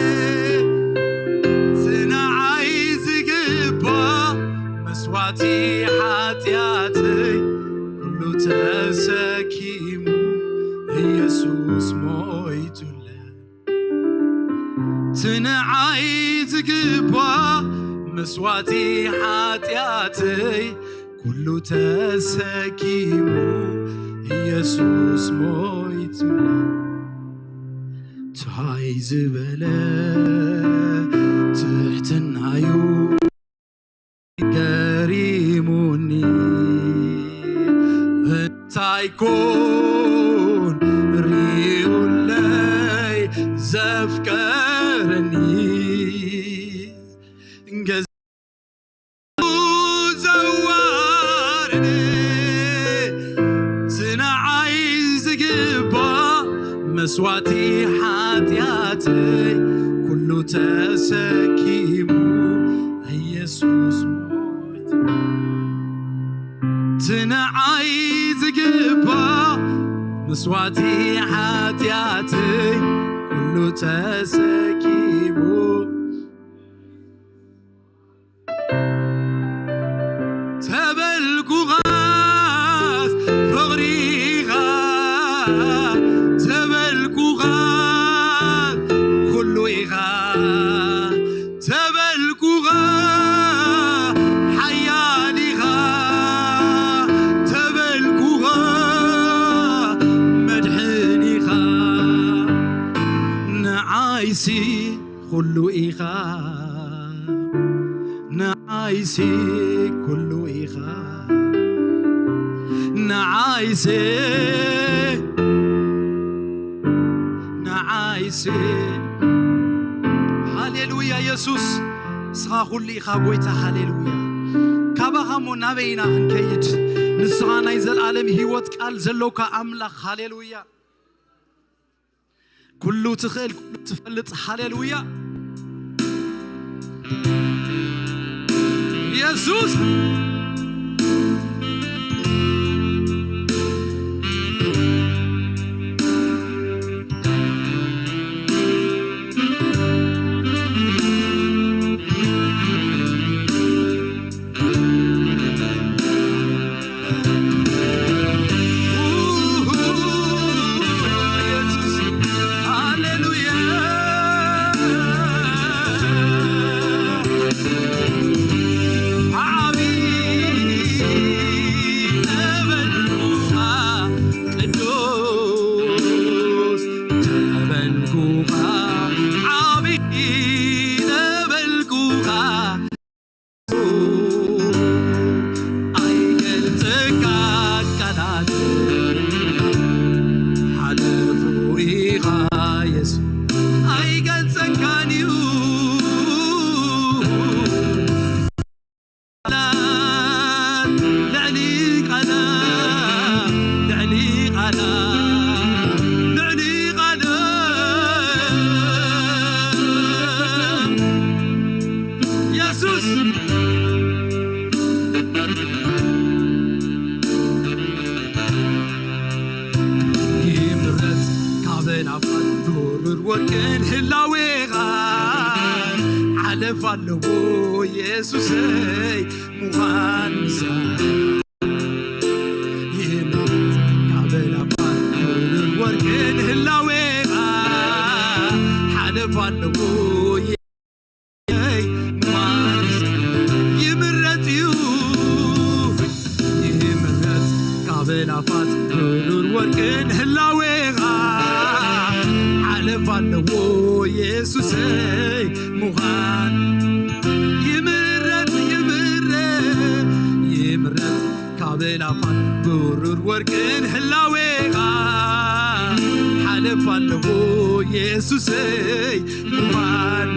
ዝነዓይ ዝግባ መስዋዕቲ ሓጢኣተይ ኩሉ ተሰኪሙ ኢየሱስ ሞይቱለ ትንዓይ ዝግባ መስዋዕቲ ሓጢኣተይ ኩሉ ተሰኪሙ ኢየሱስ ሞይቱለ ታይ ዝበለ ትሕትናዩ ገሪሙኒ እንታይ ኮን ርዩለይ ዘፍቀረኒ ገዛ ዘዋረደ ዝነዓይ ዝግባ መስዋዕቲ ሓጢኣተይ ኩሉ ተሰኪሙ ኢየሱስ ሞይቱ ትንዓይ ዝግባ መስዋዕቲ ሓጢኣተይ ኩሉ ተሰኪሙ ተበልኩኻስ ፍቕሪኻ ተበልኩኻስ ኩሉ ኢኻ ተበልኩኻ ሓያል ኢኻ ተበልኩኻ መድሕን ኢኻ ንዓይሲ ኩሉ ኢኻ ንዓይሲ ኩሉ ኢኻ ንዓይሲ ንዓይሲ ሃሌሉያ የሱስ ንስኻ ኩሉ ኢኻ ጎይታ ሃሌሉያ ካባኻ እሞ ናበይ ኢና ክንከይድ ንስኻ ናይ ዘለዓለም ህይወት ቃል ዘለውካ ኣምላኽ ሃሌሉያ ኩሉ ትኽእል፣ ኩሉ ትፈልጥ። ሃሌሉያ። የሱስ። የሱስ። ሃሌሉያ። ዓቢ ነበልኩኻ፣ ቅዱስ ነበልኩኻ፣ ዓቢ ነበልኩኻ። ኣይገልጸካ ቃላት፣ ሓለፉ ኢኻ የሱስ፣ ኣይገልጸካን እዩ። ቃላት ልዕሊ ቃላት፣ ልዕሊ ቃላት፣ ልዕሊ ቃላት። የሱስ። ይምረጽ ካብ ናፋት ብሩር ወርቅን ህላዌኻ፣ ሓለፍ ኣለዎ የሱሰይ ምዃን ምሳኻ። ይምረጽ ካብ ናፋት ብሩር ወርቅን ህላዌኻ፣ ሓለፍ ኣለዎ ይምረጽ እዩ፣ ይምረጽ ካብ ናፋት ብሩር ወርቅን ህላዌኻ፣ ሓለፍ ኣለዎ የሱሰይ ምዃን። ይምረጽ፣ ይምረጽ፣ ይምረጽ ካብ ናፋት ብሩር ወርቅን ህላዌኻ፣ ሓለፍ ኣለዎ የሱሰይ ምዃን።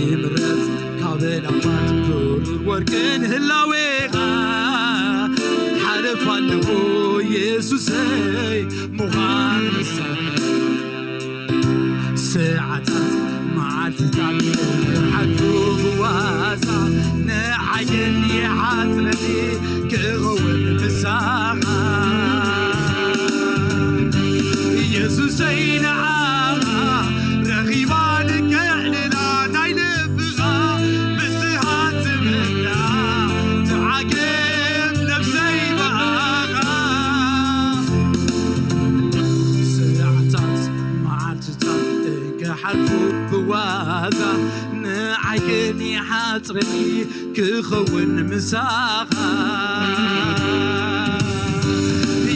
ይምረጽ ካብ ናፋት ብሩር ወርቅን ህላዌኻ፣ ሓለፍ ኣለዎ የሱሰይ ምዃን። ሰዓታት መዓልትታት ክሓልፉ ብዋዛ፣ ንዓይ ግን ይሓጽረኒ ክኸውን ምሳኻ። የሱሰይ ንዓኻ ረኺባ ልክዕ ልላ ናይ ልብኻ ፍስሃ ትምልኣ፣ ትዓግብ ነብሰይ ብኣኻ። ሰዓታት መዓልትታት ክሓልፉ ብዋዛ፣ ንዓይ ግን ይሓጽረኒ ክኸውን ምሳኻ።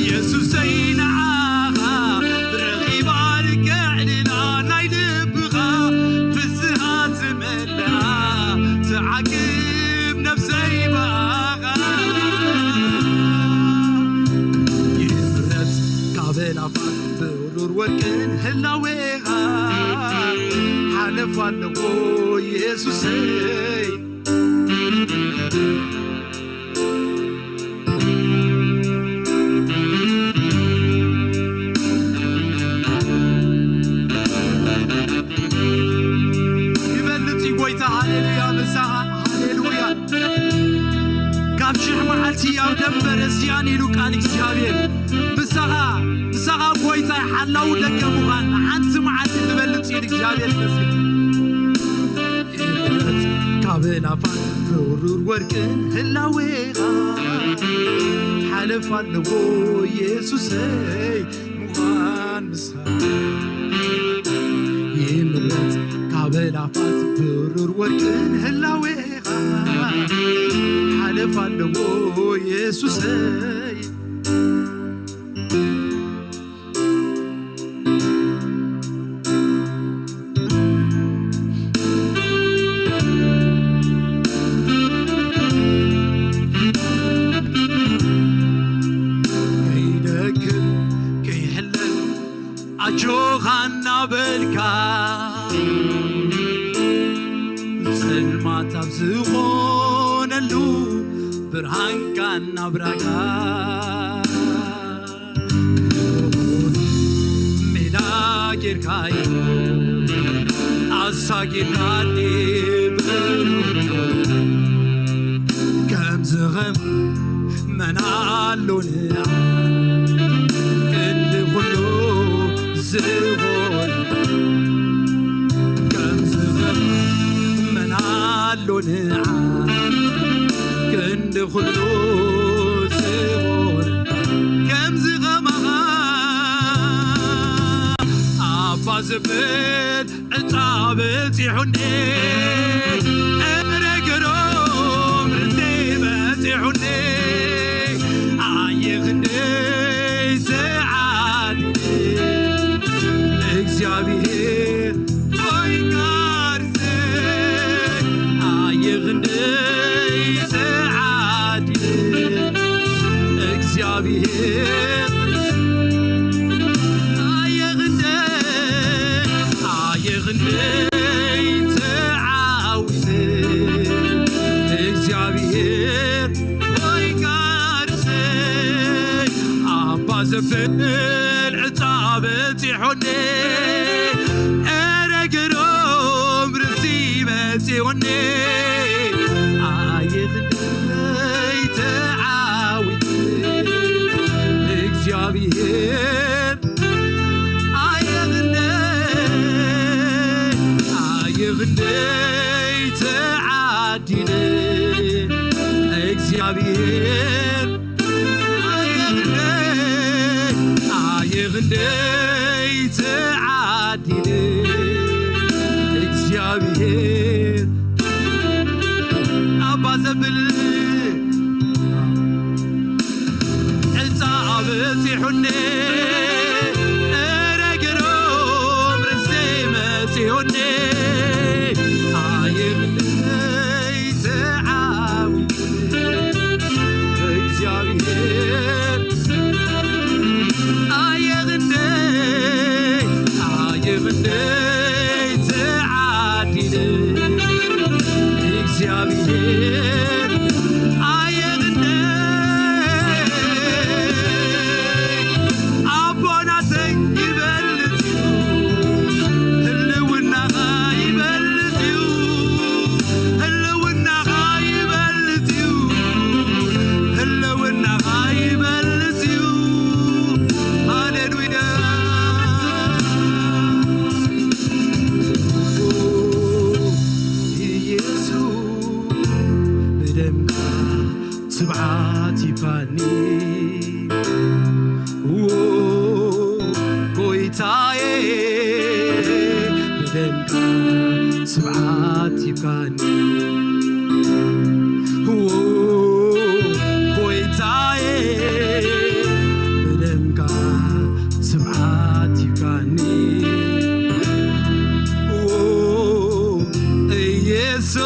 የሱሰይ ንዓኻ ረኺባ ልክዕ ልላ ናይ ልብኻ ፍስሃ ትመልኣ፣ ትዓግብ ነብሰይ ብኣኻ። ይምረጽ ካብ ናፋት ብሩር ወርቅን ህላዌኻ፣ ሓለፍ ኣለዎ የሱሰይ። ይበልጽ እዩ ጎይታ፣ ሃሌሉያ፣ ምሳኻ፣ ሃሌሉያ። ካብ ሽሕ መዓልቲ ኣብ ደንበ ረስያን ኢሉ ቃል እግዚኣብሔር። ምሳኻ፣ ምሳኻ ጎይታይ ሓላው ደገ ምዃን ሓንቲ መዓልቲ ትበልጽ ኢሉ እግዚኣብሔር ይመስገን። ይምረጽ ካብ ናፋት ብሩር ወርቅን ህላዌኻ፣ ሓለፍ ኣለዎ የሱሰይ ምዃን ምሳኻ። ይምረጽ ካብ ናፋት ብሩር ወርቅን ህላዌኻ፣ ሓለፍ ኣለዎ የሱሰይ። ከይደክም ከይሕለል ኣጆኻ እናበልካ፣ ጸልማት ኣብ ዝኾነሉ ብርሃንካ እናብራኻ። ርካይ ኣሳጊናኒ ብሩ ከም ዝኸም መን ኣሎ ንዓ ክንዲ ኩሉ ዝኾን ከም ዝኸም መን ኣሎ ንዓ ክንዲ ኩሉ ዝኾን ከም ዝኸማኻ ኣባ ዝብል ዕፃ በፂሑኒ እረ ገሮም ርዜ በፂሑኒ ኣየ ክንደይ ዝዓድ እግዚኣብሔር ሆይ ጋርዘ ኣየ ክንደይ ዝዓድ እግዚኣብሔር ኣየ ክንደይ ኣየ ክንደይ ተዓዊተ እግዚኣብሔር ሆይ ጋርሰይ ኣባ ዘብል ዕፃ በፂሖኒ እረ ገሮም ርሲ መፂኦኒ ኣየ ክንደይ ተዓዊተ እግዚኣብሔር ኣየ ክንደይ ኣየ ክንደይ ተዓዲለ እግዚኣብሔር ኣየ ክንደይ ኣየ ክንደይ ተዓዲለ እግዚኣብሔር ኣባ ዘብል ዕፃ በፂሑኒ እረ ገሮም ርሰይ መፂኡኒ ኣየ ክንደይ ተዓዊተ እግዚኣብሔር ኣየ ክንደይ ኣየ ክንደይ ተዓዲለ እግዚኣብሔር ኣየ ክንደይ ኣቦናተይ ይበልጽ እዩ ህልውናኻ ይበልጽ እዩ ህልውናኻ ይበልጽ እዩ ህልውናኻ ይበልጽ እዩ ሃሌሉያ ኢየሱስ ብደምካ ትብዓት ይባኒ ዎ ጎይታዬ ብደምካ ትብዓት ይባኒ ዎ ጎይታዬ ብደምካ ትብዓት ይባኒ ዎ ኢየሱስ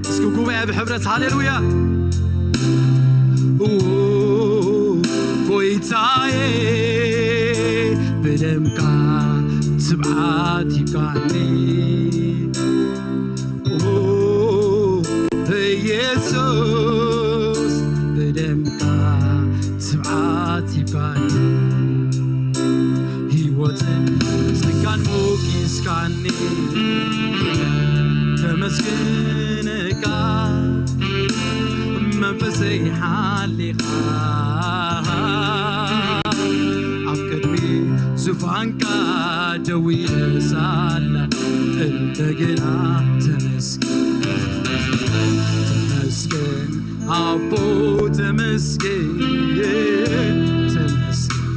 እስኪ ጉባኤ ብሕብረት ሃሌሉያ ዎ ጎይታዬ ብደምካ ትብዓት ይብቃኒ ዎ ኢየሱስ ብደምካ ትብዓት ይብቃኒ ህይወትን ጸጋን ሞጊስካኒ ከመስግነካ መንፈሰይ ሓሊኻ ኣብ ቅድሚ ዙፋንካ ደው ኢለ ሳለ እንደገና ተመስገን ተመስገን ኣቦ ተመስገን ተመስገን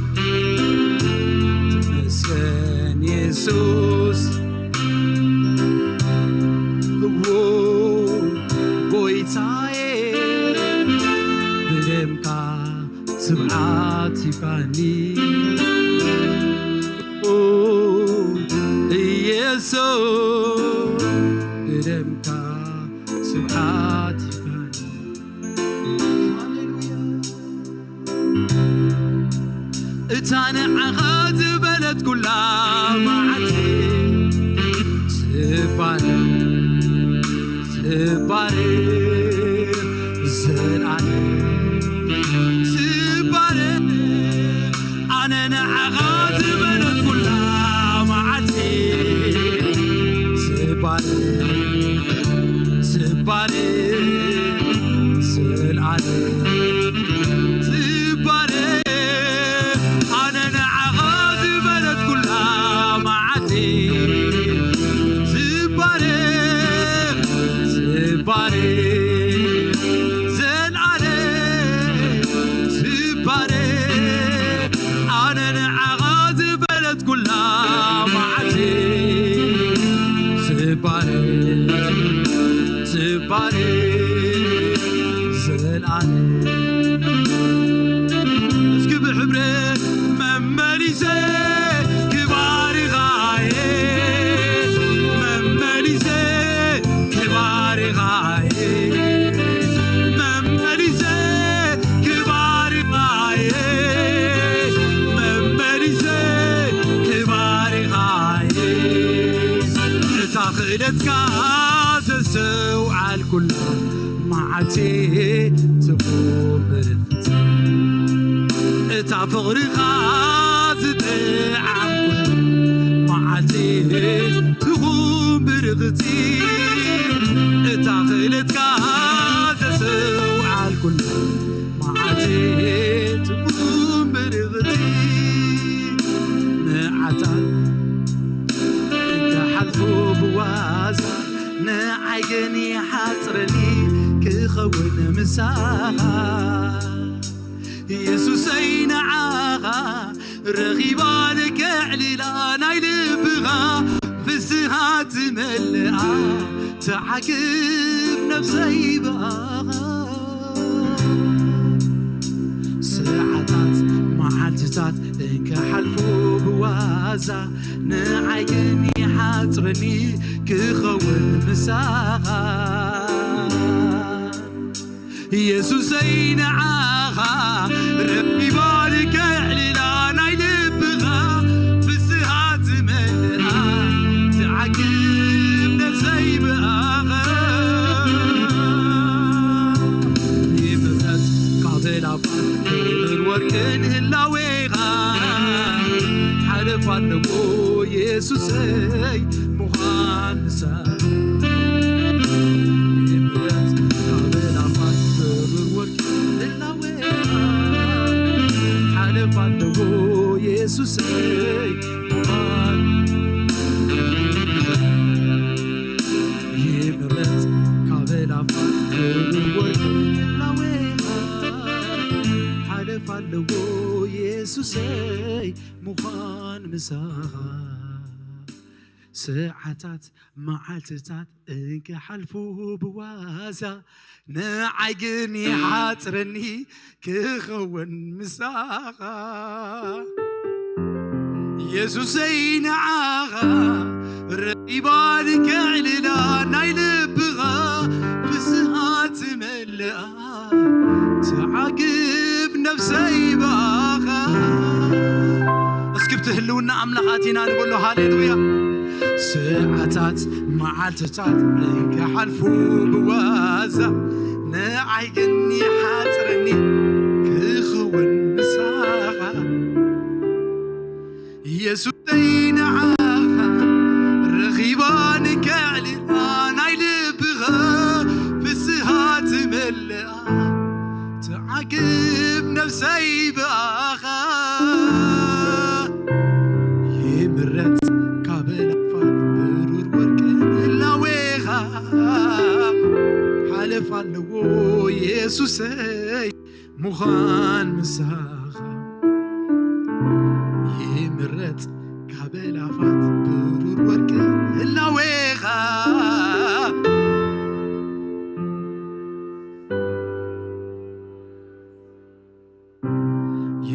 ተመስገን የሱስ ዎ ጎይታዬ ብደምካ ስብዓት ይባኒ ዎ ኢየሱስ ብደምካ ስብዓት ይባኒ ሃሌሉያ እታ ንዓኻ ዝበለት ኩላ መዓልቲ ትባረኽ ትባረኽ ዘልኣለም ትባረኽ ትባረኽ፣ ትባረኽ፣ ዘልኣለም ትባረኽ። ኣነ ንዓኻ ዝበለት ኩላ መዓልቲ ትባረኽ፣ ትባረኽ፣ ዘልኣለም ትባረኽ። ኣነ ንዓኻ ዝበለት ኩላ መዓልቲ ትባረኽ፣ ትባረኽ፣ ዘልኣለም። እስኪ ብሕብረት መመሊሰ ክባርኻየ፣ መመሊሰ ክባርኻየ፣ መመሊሰ ክባርኻየ፣ መመሊሰ ክባርኻየ። እታ ክእለትካ ዘስተውዓልኩላ መዓልቲ ትኹን ብርኽቲ፣ እታ ፍቕርኻ ዝጠዓምኩላ መዓልቲ ትኹን ብርኽቲ፣ እታ ክእለትካ ዘስተውዓልኩላ መዓልቲ ትኹን ብርኽቲ። መዓልታት ክሓልፉ ብዋዛ፣ ንዓይ ግን ይሓጽረኒ ክኸውን ምሳኻ። የሱሰይ፣ ንዓኻ ረኺባ ልክዕ ሊላ ናይ ልብኻ ፍስሃ ትመልኣ፣ ትዓግብ ነፍሰይ ብኣኻ። ሰዓታት መዓልትታት እንክሓልፉ ብዋዛ፣ ንዓይ ግን ይሓጽረኒ ክኸውን ምሳኻ። የሱሰይ፣ ንዓኻ ረኺባ ልክዕ ሊላ ናይ ልብኻ ፍስሃ ትመልኣ፣ ትዓግብ ነፍሰይ ብኣኻ። ይምረጽ ካብ ኣእላፋት ክብርን ወርቅን ህላዌኻ፣ ሓለፋ ኣለዎ የሱሰይ ምዃን ምሳኻ። ይምረጽ ካብ ኣእላፋት ክብርን ወርቅን ህላዌኻ፣ ሓለፋ ኣለዎ የሱሰይ ምዃን። ይምረጽ ካብ ኣእላፋት ክብርን ወርቅን ህላዌኻ፣ ሓለፋ ኣለዎ የሱሰይ ምዃን ምሳኻ። ሰዓታት መዓልትታት እንክሓልፉ ብዋዛ፣ ንዓይ ግን ይሓጽረኒ ክኸውን ምሳኻ። የሱሰይ፣ ንዓኻ ረኺባ ልክዕ ሊላ ናይ ልብኻ ፍስሃ ትመልኣ፣ ትዓግብ ነፍሰይ ብኣኻ። እስኪ ብቲ ህልውና ኣምላኽ ኣቲና ንበሎ፣ ሃሌሉያ። ሰዓታት መዓልትታት እንክሓልፉ ብዋዛ፣ ንዓይ ግን ይሓጽረኒ ክኸውን ምሳኻ። የሱሰይ፣ ንዓኻ ረኺባ ልክዕ ሊላ ናይ ልብኻ ፍስሃ ትመልኣ፣ ትዓግብ ነፍሰይ ብኣኻ። ይምረጽ ካብ ኣእላፋት ብሩር ወርቅን ህላዌኻ፣ ሓለፋ ኣለዎ የሱሰይ ምዃን ምሳኻ። ይምረጽ ካብ ኣእላፋት ብሩር ወርቅን ህላዌኻ።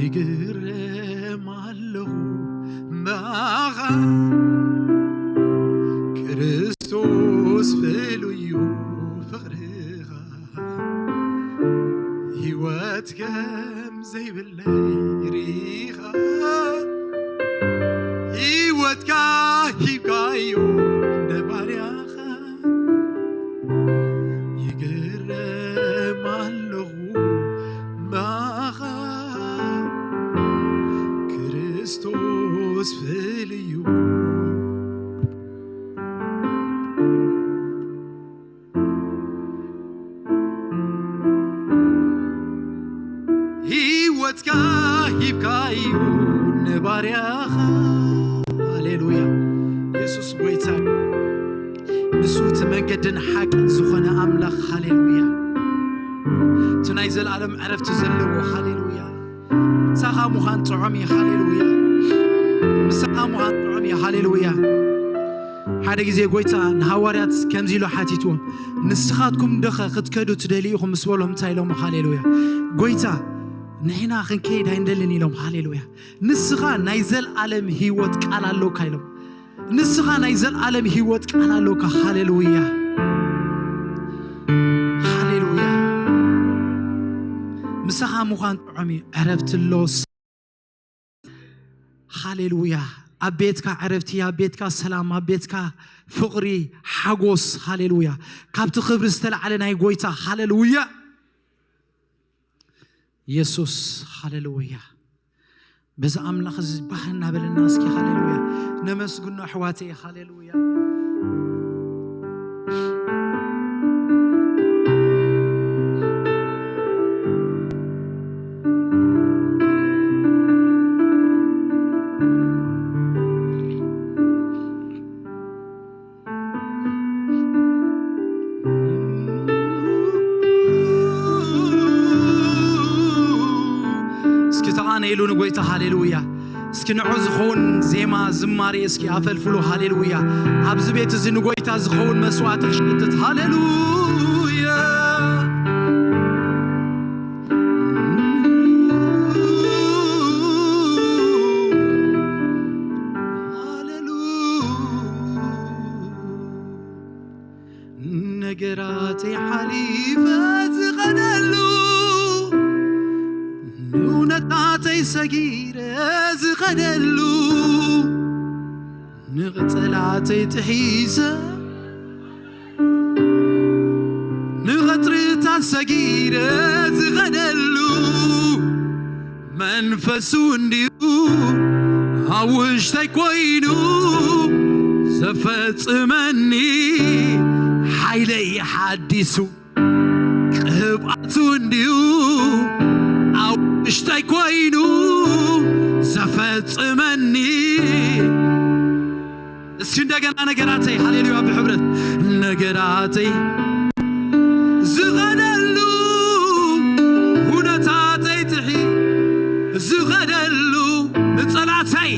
ይግረም ኣለኹ ብኣኻ ክርስቶስ ፍሉይ እዩ ፍቕርኻ። ህይወት ከም ዘይብለይ ርኢኻ፣ ህይወትካ ሂብካዮ ንባርያኻ። ይግረም ኣለኹ ብኣኻ ክርስቶስ ፍሉይ እዩ። ካ ሂብካዩ ንባርያኻ። ሃሌሉያ። የሱስ ጎይታ እዩ። ንሱ እቲ መንገድን ሓቅን ዝኾነ ኣምላኽ። ሃሌሉያ። እቲ ናይ ዘለኣለም ዕረፍቲ ዘለዎ። ሃሌሉያ። ምሳኻ ምዃን ጥዑም እዩ። ሃሌሉያ። ምሳኻ ምዃን ጥዑም እዩ። ሃሌሉያ። ሓደ ግዜ ጎይታ ንሃዋርያት ከምዚ ኢሉ ሓቲትዎም፣ "ንስኻትኩም ደኸ ክትከዱ ትደልዩ ኢኹም?" ምስ በሎም እንታይ ኢሎም? ሃሌሉያ። ጎይታ፣ "ንሕና ክንከይድ ኣይንደልን" ኢሎም። ሃሌሉያ። "ንስኻ ናይ ዘልኣለም ህይወት ቃል ኣሎካ" ኢሎም። "ንስኻ ናይ ዘልኣለም ህይወት ቃል ኣሎካ።" ሃሌሉያ። ሃሌሉያ። ምሳኻ ምዃን ጥዑም እዩ። ዕረፍቲ ኣሎ። ሃሌሉያ። ኣብ ቤትካ ዕረፍቲ፣ ኣብ ቤትካ ሰላም፣ ኣብ ቤትካ ፍቕሪ፣ ሓጎስ። ሃሌሉያ። ካብቲ ክብሪ ዝተላዕለ ናይ ጎይታ። ሃሌሉያ። የሱስ። ሃሌሉያ። በዚ ኣምላኽ እዚ ባህ እናበለና እስኪ ሃሌሉያ ነመስግኖ ኣሕዋተይ። ሃሌሉያ። እስኪ ተቓነይሉ ንጎይታ። ሃሌሉያ። እስኪ ንዑ ዝኸውን ዜማ ዝማሬ እስኪ ኣፈልፍሉ። ሃሌሉያ። ኣብዚ ቤት እዚ ንጎይታ ዝኸውን መስዋዕቲ ክሸትት። ሃሌሉያ። ሃሌሉያ። ነገራተይ ሓሊፈ ዝኸደሉ፣ ንእውነታተይ ሰጊረ ዝኸደሉ፣ ንቕጸላተይ ጥሒሰ፣ ንቐጽርታት ሰጊረ ዝኸደሉ፣ መንፈሱ እንድዩ ኣብ ውሽጠይ ኮይኑ ዘፈጽመኒ፣ ሓይለይ ሓዲሱ፣ ቅብኣቱ እንድዩ ኣብ ውሽጠይ ኮይኑ ዘፈጽመኒ። እስኪ እንደገና ነገራተይ፣ ሃሌሉያ፣ ብሕብረት ነገራተይ ዝኸደሉ፣ ኩነታተይ ጥሒ ዝኸደሉ፣ ንጸላተይ፣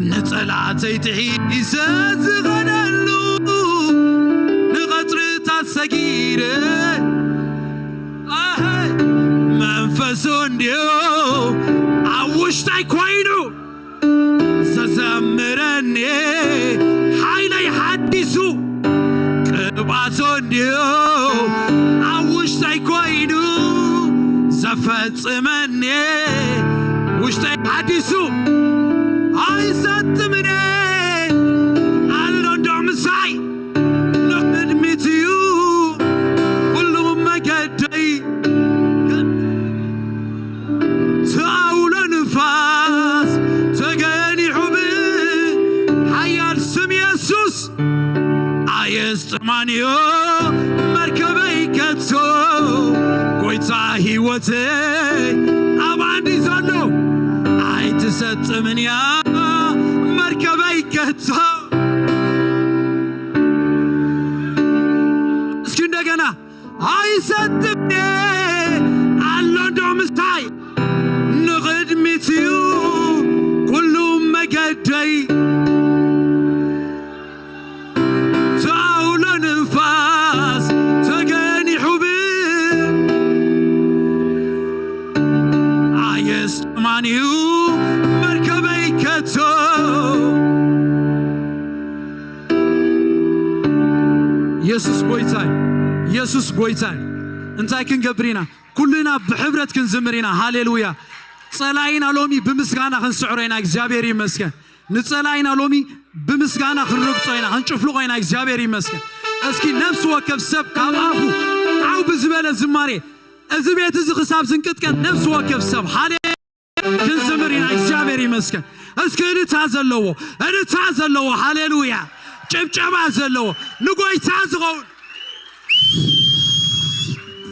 ንጸላተይ ጥሒሰ ዝኸደሉ፣ ንቐጽርታት ሰጊረ፣ ኣሀይ፣ መንፈሱ እንድዩ ኣብ ውሽጠይ ኮይኑ ዘዘምረኒ፣ ሓይለይ ሓዲሱ፣ ቅብኣቱ እንድዩ ኣብ ውሽጠይ ኮይኑ ዘፈጽመኒ፣ ውሽጠይ ሓዲሱ ኣይሰጥምን፣ ኣሎ እንዶ ምሳይ ንቕድሚት እዩ ኩሉ መገደይ። ተኣውሎ ንፋስ ተገኒሑ ብሓያል ስም የሱስ ኣየስጥማንዮ መርከበይ ከቶ። ጎይታ ህይወተይ ኣብ ኣንዲ ዘሎ ኣይትሰጥምን እያ መርከበይ ከቶ። እስኪ እንደገና ኣይሰጥም ኣሎ እንዶ ምሳይ ንቕድሚት እዩ ኩሉ መገደይ። ተኣውሎ ንፋስ ተገኒሑ ብ ኣየስጥማን እዩ መርከበይ ከቶ። የሱስ ጎይታ እዩ። የሱስ ጎይታ እዩ። እንታይ ክንገብር ኢና? ኩልና ብሕብረት ክንዝምር ኢና። ሃሌሉያ። ጸላኢና ሎሚ ብምስጋና ክንስዕሮ ኢና። እግዚኣብሔር ይመስገን። ንጸላኢና ሎሚ ብምስጋና ክንረግጾ ኢና፣ ክንጭፍልቆ ኢና። እግዚኣብሔር ይመስገን። እስኪ ነፍሲ ወከፍ ሰብ ካብ ኣፉ ዓው ብዝበለ ዝማሬ፣ እዚ ቤት እዚ ክሳብ ዝንቅጥቀጥ ነፍሲ ወከፍ ሰብ ሃሌ ክንዝምር ኢና። እግዚኣብሔር ይመስገን። እስኪ እልልታ ዘለዎ፣ እልልታ ዘለዎ፣ ሃሌሉያ፣ ጭብጨባ ዘለዎ፣ ንጎይታ ዝኸውን።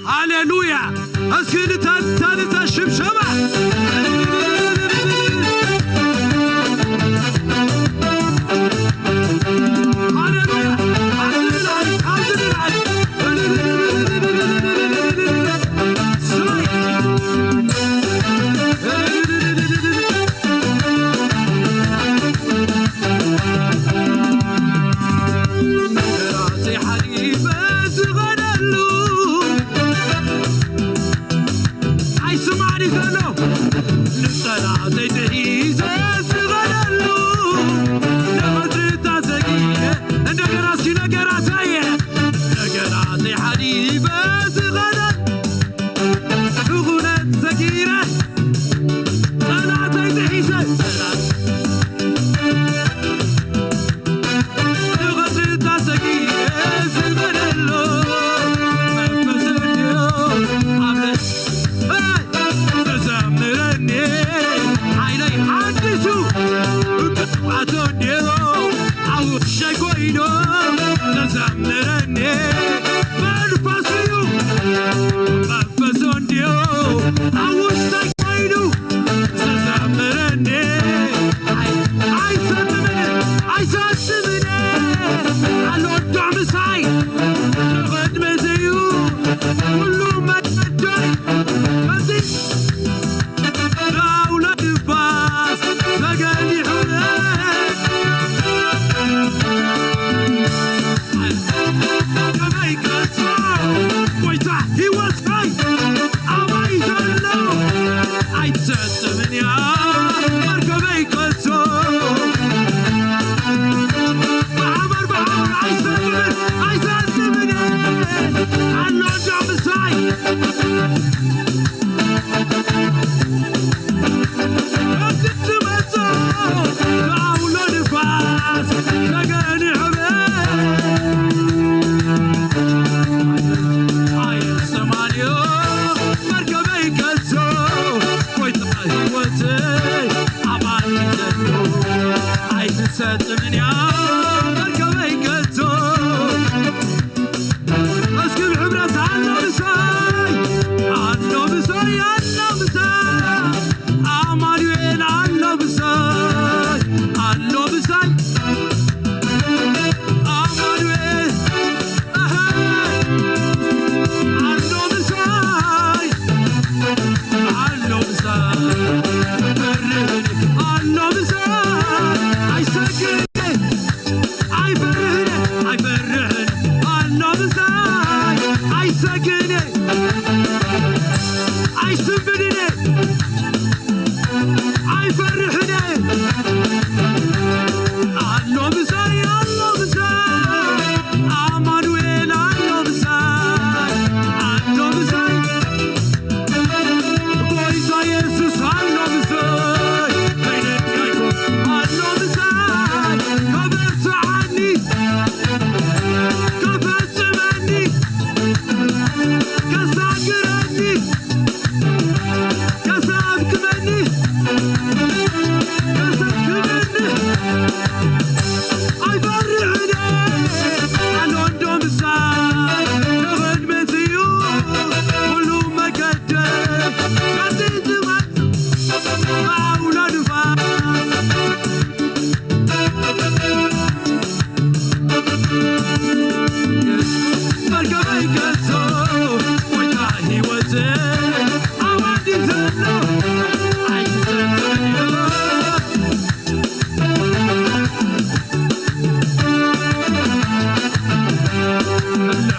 ሃሌሉያ! እስኪ ንታ-፣ ንታ-፣ ንታ ሽብሸባ! ሃሌሉያ! ኣብዚ ንልዓል፣ ኣብዚ ንልዓል! ነገራተይ ሓዲበ ዝኸደሉ ኣይስማዕን እዩ ዘሎ። ንጸላእተይ ጥሒሰ ዝኸደሉ ንቐትርታ ዘጊነ እንደገና እስኪ ነገራተይ ነገራተይ ሓዲበ ዝኸደሉ ብኹነት ዘጊነ ጸላእተይ ጥሒሰ ጸላእ ንቐትርታ ዘጊነ ዝኸደሉ መንፈስ እንድዮ ኣብ ልብ ዘዘምረኒ ሓይለይ ሓዲሱ ቅብኣት እንድዮ ኣብ ውሽጠይ ኮይኑ ዘዘምረኒ መንፈስ እዩ። መንፈስ እንድዮ ኣብ ውሽጠይ ኮይኑ ዘዘምረኒ ኣይ-፣ ኣይሰጥምን፣ ኣይሰጥምን ኣሎ ዶ ምሳይ ንቕድሚ ዘዩ ኩሉ መገደይ በዚ ኣውሎ ንፋስ ተገሊሑ ከመይ ገጾ ጎይታ ህይወት ኣይ ኣባይ ዘሎ ኣይትሰጥምን እያ መርከበይ ከቶ ብሓመር ብሓመር ኣይሰጥምን ኣይሰጥምን ኣሎ ዶ ምሳይ እቲ ትመጾ ኣውሎ ንፋስ ተገሊሑ ኣይሰማንዮ መርከበይ ከቶ ጎይታ ህይወተይ ኣባል ዘሎ ኣይትሰጥምን እያ መርከበይ ከቶ እስኪ ብሕብረት ኣሎ ምሳይ ኣሎ ምሳይ ኣሎ ምሳይ ኣማኑኤል ኣሎ ምሳይ ኣሎ ምሳይ ኣማኑኤል ኣሃ፣ ኣሎ ምሳይ፣ ኣሎ ምሳይ፣ በርህ፣ ኣሎ ምሳይ፣ ኣይሰግድ፣ ኣይፈርህን፣ ኣይፈርህን፣ ኣሎ ምሳይ፣ ኣይሰግድ፣ ኣይስንብድን። ኣይፈርሕን ኣሎ ምሳይ ኣሎ ምሳይ ኣማኑኤል ኣሎ ምሳይ ኣሎ ምሳይ ጎይታ የሱስ ኣሎ ምሳይ ከይነካይኮ ኣሎ ምሳይ ከበርትዓኒ ከፈጽመኒ ከሳግረኒ ከሳብ ክመኒ ከሳብ ክመኒ ኣይፈርሕን ኣሎ እንዶ ምሳይ ንቕድሚት እዩ ኩሉ መገደይ ቀጺጽ ብኣውሎ ንፋስ መርከበይ ገጾ ጎይታ ህይወት ኣዋዲ ዘሎ ኣይትሰጥን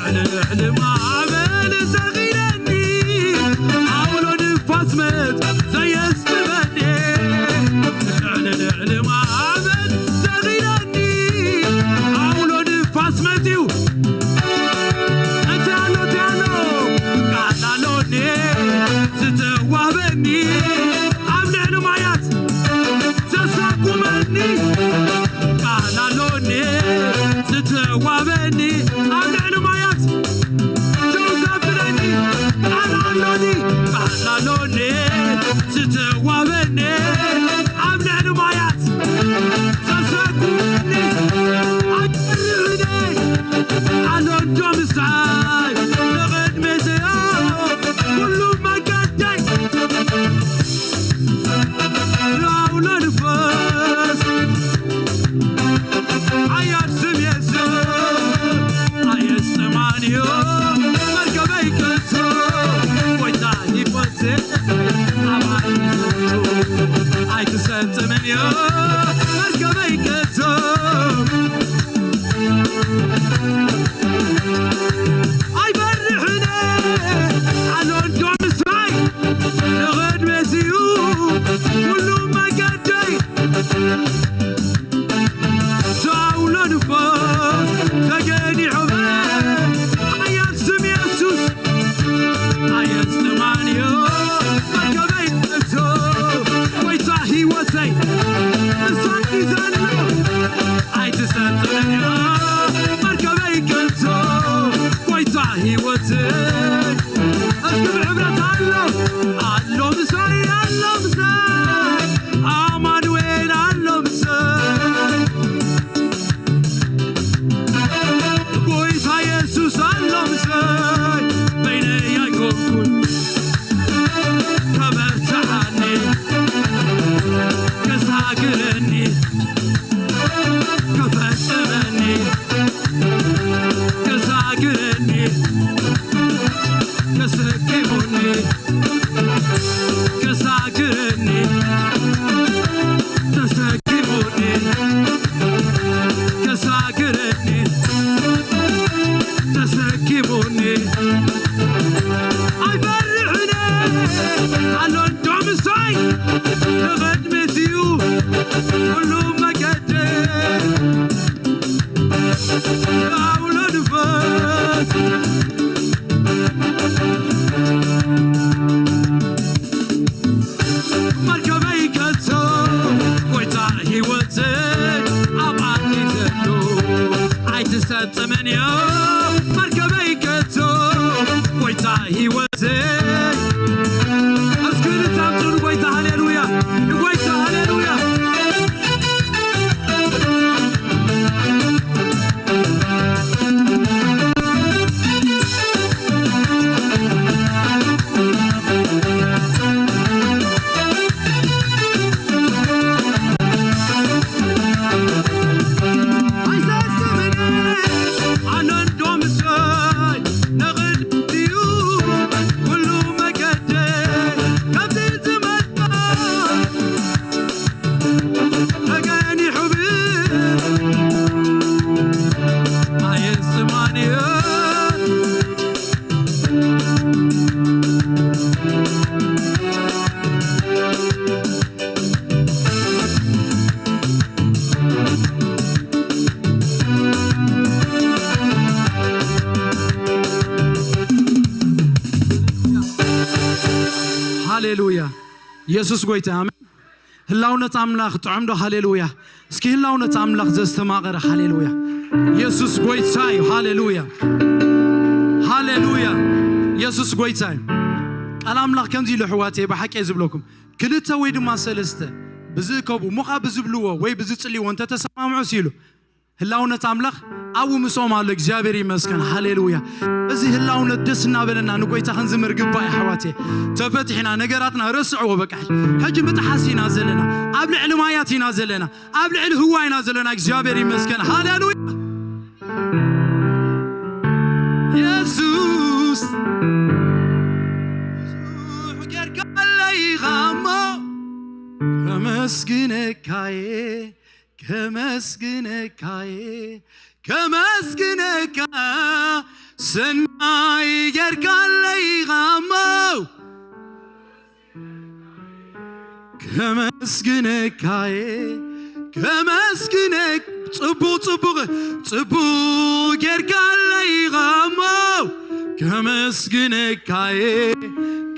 ልዕሊ ልዕሊ ማዕበል ዘኺለኒ ኣውሎ ንፋስ መት ዘየስጥመኒ ልዕሊ ልዕሊ ማዕበል ዘኺለኒ ኣውሎ ንፋስ መትዩ እቲ ኣሎ እቲ ኣሎ ቃል ኣሎኒ ዝተዋበኒ ኣብ ልዕሊ ማያት ዘሳጉመኒ ቃል ኣሎኒ ዝተዋበኒ ኣብ ልዕሊ ማያት ደው ኣንዮ መርከበይ ቅንቶ፣ ጎይታ ሂወት ኣባይ ኣይትሰጥምን እዮ መርከበይ ቅንቶ። ኣይበርሕነ ኣሎ እንዶ ምሳይ፣ ንቕድሚት እዩ ኩሉ መገደይ። ሳውሎ ንፋስ ተገዲዖመ፣ ሓያል ስም የሱስ ኣየስጥማንዮ መርከበይ እቶ፣ ጎይታ ህይወተይ ምሳይ ዘሎ። ኣይትሰጥንዮ መርከበይ ቅንቶ፣ ጎይታ ህይወተይ። እስኪ ብሕብረት ኣሎ፣ ኣሎ ምሳይ፣ ኣሎ ምሳይ፣ ኣማኑኤል ኣሎ ምሳይ። ጎይታ የሱስ ኣሎ ምሳይ፣ በይነይ ኣይኮንኩን። ከበርትዓኒ፣ ከሳግረኒ፣ ከፈጽመኒ፣ ከሳግረኒ፣ ተሰኪሙኒ፣ ከሳግረኒ፣ ተሰኪሙኒ፣ ከሳግረኒ፣ ተሰኪሙኒ። ኣይፈርሕን ኣሎ እንዶ ምሳይ፣ ንቕድሚት እዩ ኩሉ መገደይ። ኣውሎ ንፋስ መርከበይ ከቶ፣ ጎይታ ህይወተይ ኣብ ኣቲ ዘሎ። ኣይትሰጥምን እዮ መርከበይ ከቶ፣ ጎይታ ህይወተይ። እስኪ እልልታ ኣምጡ ንጎይታ፣ ሃሌሉያ፣ ንጎይታ፣ ሃሌሉያ። ሃሌሉያ። የሱስ ጎይታ፣ ኣሜን። ህላውነት ኣምላኽ ጥዑም ዶ? ሃሌሉያ። እስኪ ህላውነት ኣምላኽ ዘስተማቐረ፣ ሃሌሉያ። የሱስ ጎይታ እዩ። ሃሌሉያ፣ ሃሌሉያ። የሱስ ጎይታ እዩ። ቃል ኣምላኽ ከምዚ ኢሉ፣ ኣሕዋተይ፣ ብሓቂ እየ ዝብለኩም፣ ክልተ ወይ ድማ ሰለስተ ብዝእከቡ፣ እሞ ኸዓ ብዝብልዎ ወይ ብዝጽልይዎ እንተተሰማምዑ ሲሉ፣ ህላውነት ኣምላኽ ኣብኡ ምስኦም ኣሎ። እግዚኣብሔር ይመስገን። ሃሌሉያ። እዚ ህላውነት ደስ እናበለና ንጎይታ ክንዝምር ግባእ፣ ኣሕዋተይ። ተፈቲሕና፣ ነገራትና ረስዕዎ በቃ። ሕጂ ምጥሓስ ኢና ዘለና። ኣብ ልዕሊ ማያት ኢና ዘለና። ኣብ ልዕሊ ህዋ ኢና ዘለና። እግዚኣብሔር ይመስገን። ሃሌሉያ። የሱስ ብዙሕ ጌርካለይ ኢኻ እሞ ከመስግነካየ፣ ከመስግነካየ፣ ከመስግነካ። ሰናይ ጌርካለይ ኢኻ እሞ ከመስግነካየ፣ ከመስግነክ-፣ ጽቡቕ፣ ጽቡቕ፣ ጽቡቕ ጌርካለይ ኢኻ እሞ ከመስግነካየ፣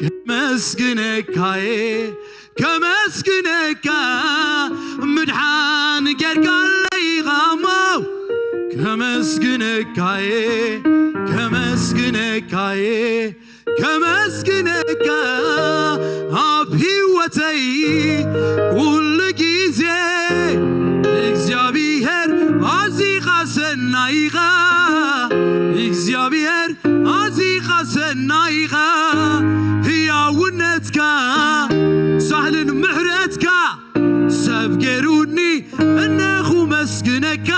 ከመስግነካየ፣ ከመስግነካ። ምድሓን ጌርካለይ ኢኻ እሞ ከመስግነካየ፣ ከመስግነካየ፣ ከመስግነካ። ኣብ ህይወተይ ኩሉ ግዜ እግዚኣብሔር ኣዚኻ ሰናይ ኢኻ፣ እግዚኣብሔር ኣዚኻ ሰናይ ኢኻ። ህያውነትካ ሳህልን ምሕረትካ ሰብ ገይሩኒ እነኹ መስግነካ፣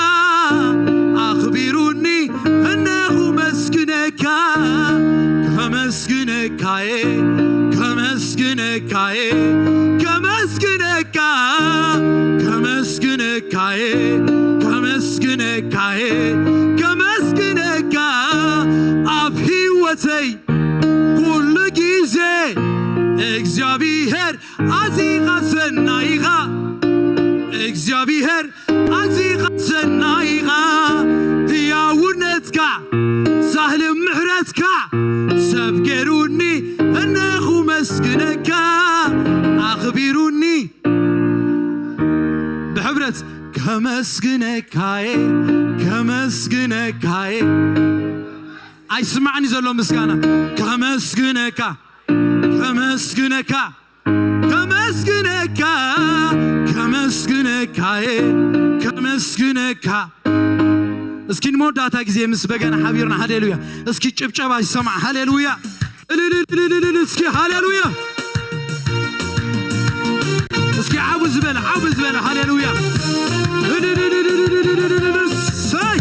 ኣኽቢሩኒ እነኹ መስግነ ከመስግነካየ፣ ከመስግነካ፣ ከመስግነካየ፣ ከመስግነካየ፣ ከመስግነካ ኣብ ህይወተይ ኩሉ ግዜ። እግዚኣብሔር ኣዚኻ ሰናይ ኢኻ፣ እግዚኣብሔር ኣዚኻ ሰናይ ኢኻ። ህያውነትካ፣ ሳህሊ ምሕረትካ ሰብ ገይሩኒ፣ እነኹ መስግነካ ኣኽቢሩኒ። ብሕብረት ከመስግነካየ፣ ከመስግነካየ። ኣይስማዕኒ ዘሎ ምስጋና። ከመስግነካ፣ ከመስግነካ፣ ከመስግነካ፣ ከመስግነካየ፣ ከመስግነካ። እስኪ ንመወዳእታ ግዜ ምስ በገና ሓቢርና ሃሌሉያ። እስኪ ጭብጨባ ይሰማዕ። ሃሌሉያ። እልልልልልልል። እስኪ ሃሌሉያ። እስኪ ዓው ዝበለ፣ ዓው ዝበለ ሃሌሉያ። እልልልልልልል። እሰይ።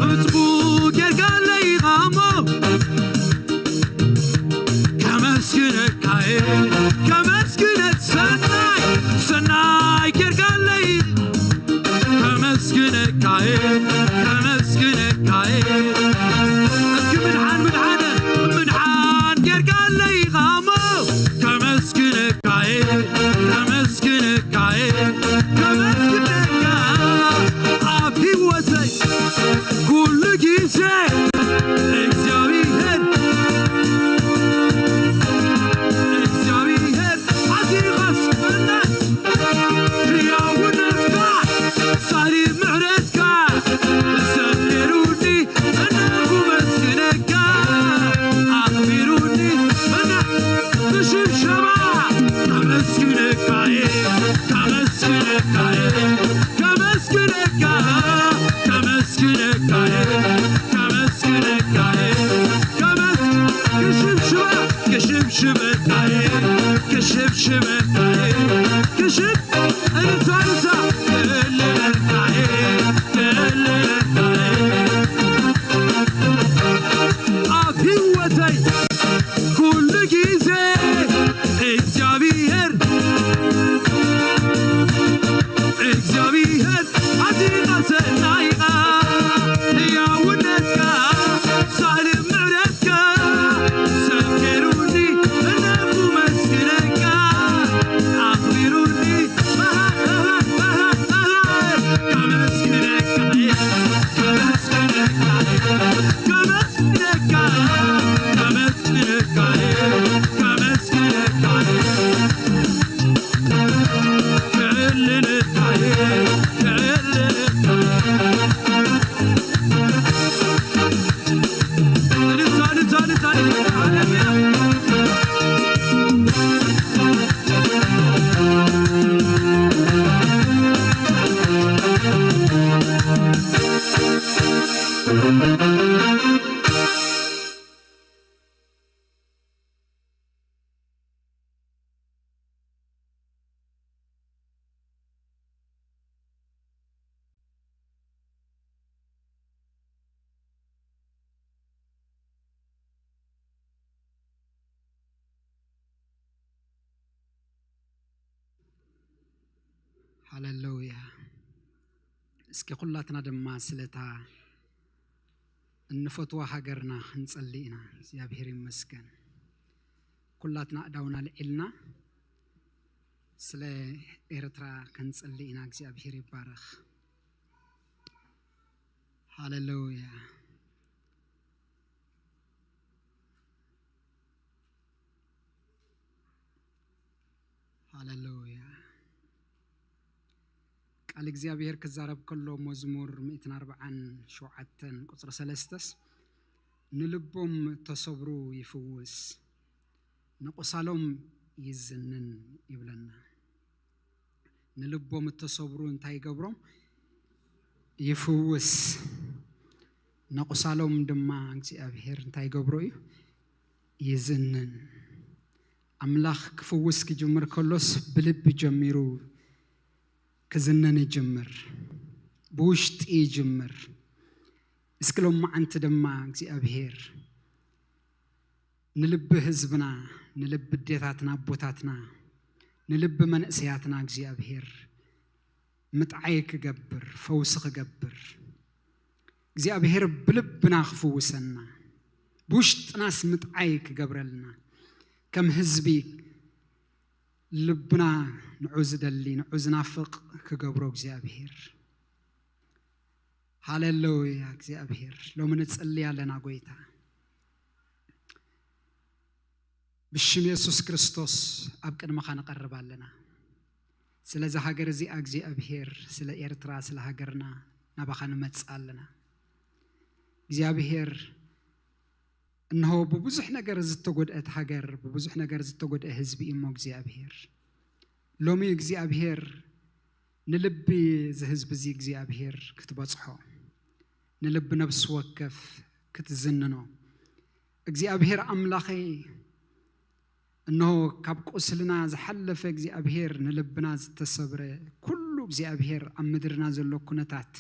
ምጽቡቅ ጌርካለይ ኢኻ እሞ ከመስግነካየ፣ ከመስግነክ ሰናይ፣ ሰናይ ጌርካለይ። ከመስግነካየ፣ ከመስግነካየ። እስኪ ምድሓን፣ ምድሓን፣ ምድሓን ጌርካለይ ኢኻ እሞ ከመስግነካየ፣ ከመስግነካየ፣ ከመስግነካ ኣብ ህይወተይ ኩሉ ግዜ እግዚኣብሔር፣ እግዚኣብሔር ኣዚኻ ስብሐ ህያውነትካ፣ ሳሪ ምሕረትካ ዘኪሩኒ፣ እነኹ መስግነካ ኣኽቢሩኒ፣ እና ብሽብሸባ ከመስግነካየ፣ ከመስግነካየ፣ ከመስግነካ፣ ከመስግነካየ፣ ከመስግነካየ፣ ከመስ-፣ ክሽብሽበ፣ ክሽብሽበካየ፣ ክሽብሽበካየ፣ ክሽብ-፣ እልልታ፣ እልልታ፣ ክልልካየ፣ ክልልካየ። ኣብ ህይወተይ ኩሉ ግዜ እግዚኣብሔር፣ እግዚኣብሔር ኣዚኻ ሰናይኻ፣ ህያውነትካ፣ ሳህሊ ምሕረትካ፣ ሰብ ገይሩኒ እነኹ መስግነካ፣ ኣኽቢሩኒ፣ ከመስግነካ፣ ከመስግነካ፣ ከመስግነካ፣ ከመስግነካ፣ ከመስግነካ። ሃሌሉያ። እስኪ ኩላትና ድማ ስለታ እንፈትዋ ሃገርና ክንጸሊ ኢና። እግዚኣብሔር ይመስገን። ኩላትና ኣእዳውና ልዒልና ስለ ኤርትራ ክንጸሊ ኢና። እግዚኣብሔር ይባረኽ። ሃሌሉያ። ሃሌሉያ። ቃል እግዚኣብሔር ክዛረብ ከሎ መዝሙር ሚእትን ኣርባዓን ሸውዓተን ቁጽሪ ሰለስተስ፣ "ንልቦም እተሰብሩ ይፍውስ፣ ንቁሳሎም ይዝንን" ይብለና። ንልቦም እተሰብሩ እንታይ ይገብሮም? ይፍውስ። ንቁሳሎም ድማ እግዚኣብሔር እንታይ ይገብሮ እዩ? ይዝንን። ኣምላኽ ክፍውስ ክጅምር ከሎስ ብልቢ ጀሚሩ ክዝነን ይጅምር። ብውሽጢ ይጅምር። እስኪ ሎማዓንቲ ድማ እግዚኣብሔር ንልቢ ህዝብና፣ ንልቢ ኣዴታትና ኣቦታትና፣ ንልቢ መንእሰያትና እግዚኣብሔር ምጥዓይ ክገብር፣ ፈውሲ ክገብር፣ እግዚኣብሔር ብልብና ክፍውሰና፣ ብውሽጥናስ ምጥዓይ ክገብረልና፣ ከም ህዝቢ ልብና ንዑ ዝደሊ ንዑ ዝናፍቕ ክገብሮ እግዚኣብሔር። ሃሌሉያ እግዚኣብሔር። ሎሚ ንጽሊ ኣለና ጎይታ። ብሽም የሱስ ክርስቶስ ኣብ ቅድመኻ ንቐርብ ኣለና። ስለዚ ሃገር እዚኣ እግዚኣብሔር፣ ስለ ኤርትራ፣ ስለ ሃገርና ናባኻ ንመጽእ ኣለና። እግዚኣብሔር፣ እንሆ ብብዙሕ ነገር ዝተጎድአት ሃገር፣ ብብዙሕ ነገር ዝተጎድአ ህዝቢ እዩ እሞ እግዚኣብሔር። ሎሚ እግዚኣብሔር ንልቢ እዚ ህዝቢ እዚ እግዚኣብሔር ክትበጽሖ፣ ንልቢ ነፍሲ ወከፍ ክትዝንኖ፣ እግዚኣብሔር ኣምላኸይ፣ እንሆ ካብ ቁስልና ዝሓለፈ እግዚኣብሔር ንልብና ዝተሰብረ ኩሉ እግዚኣብሔር ኣብ ምድርና ዘሎ ኩነታት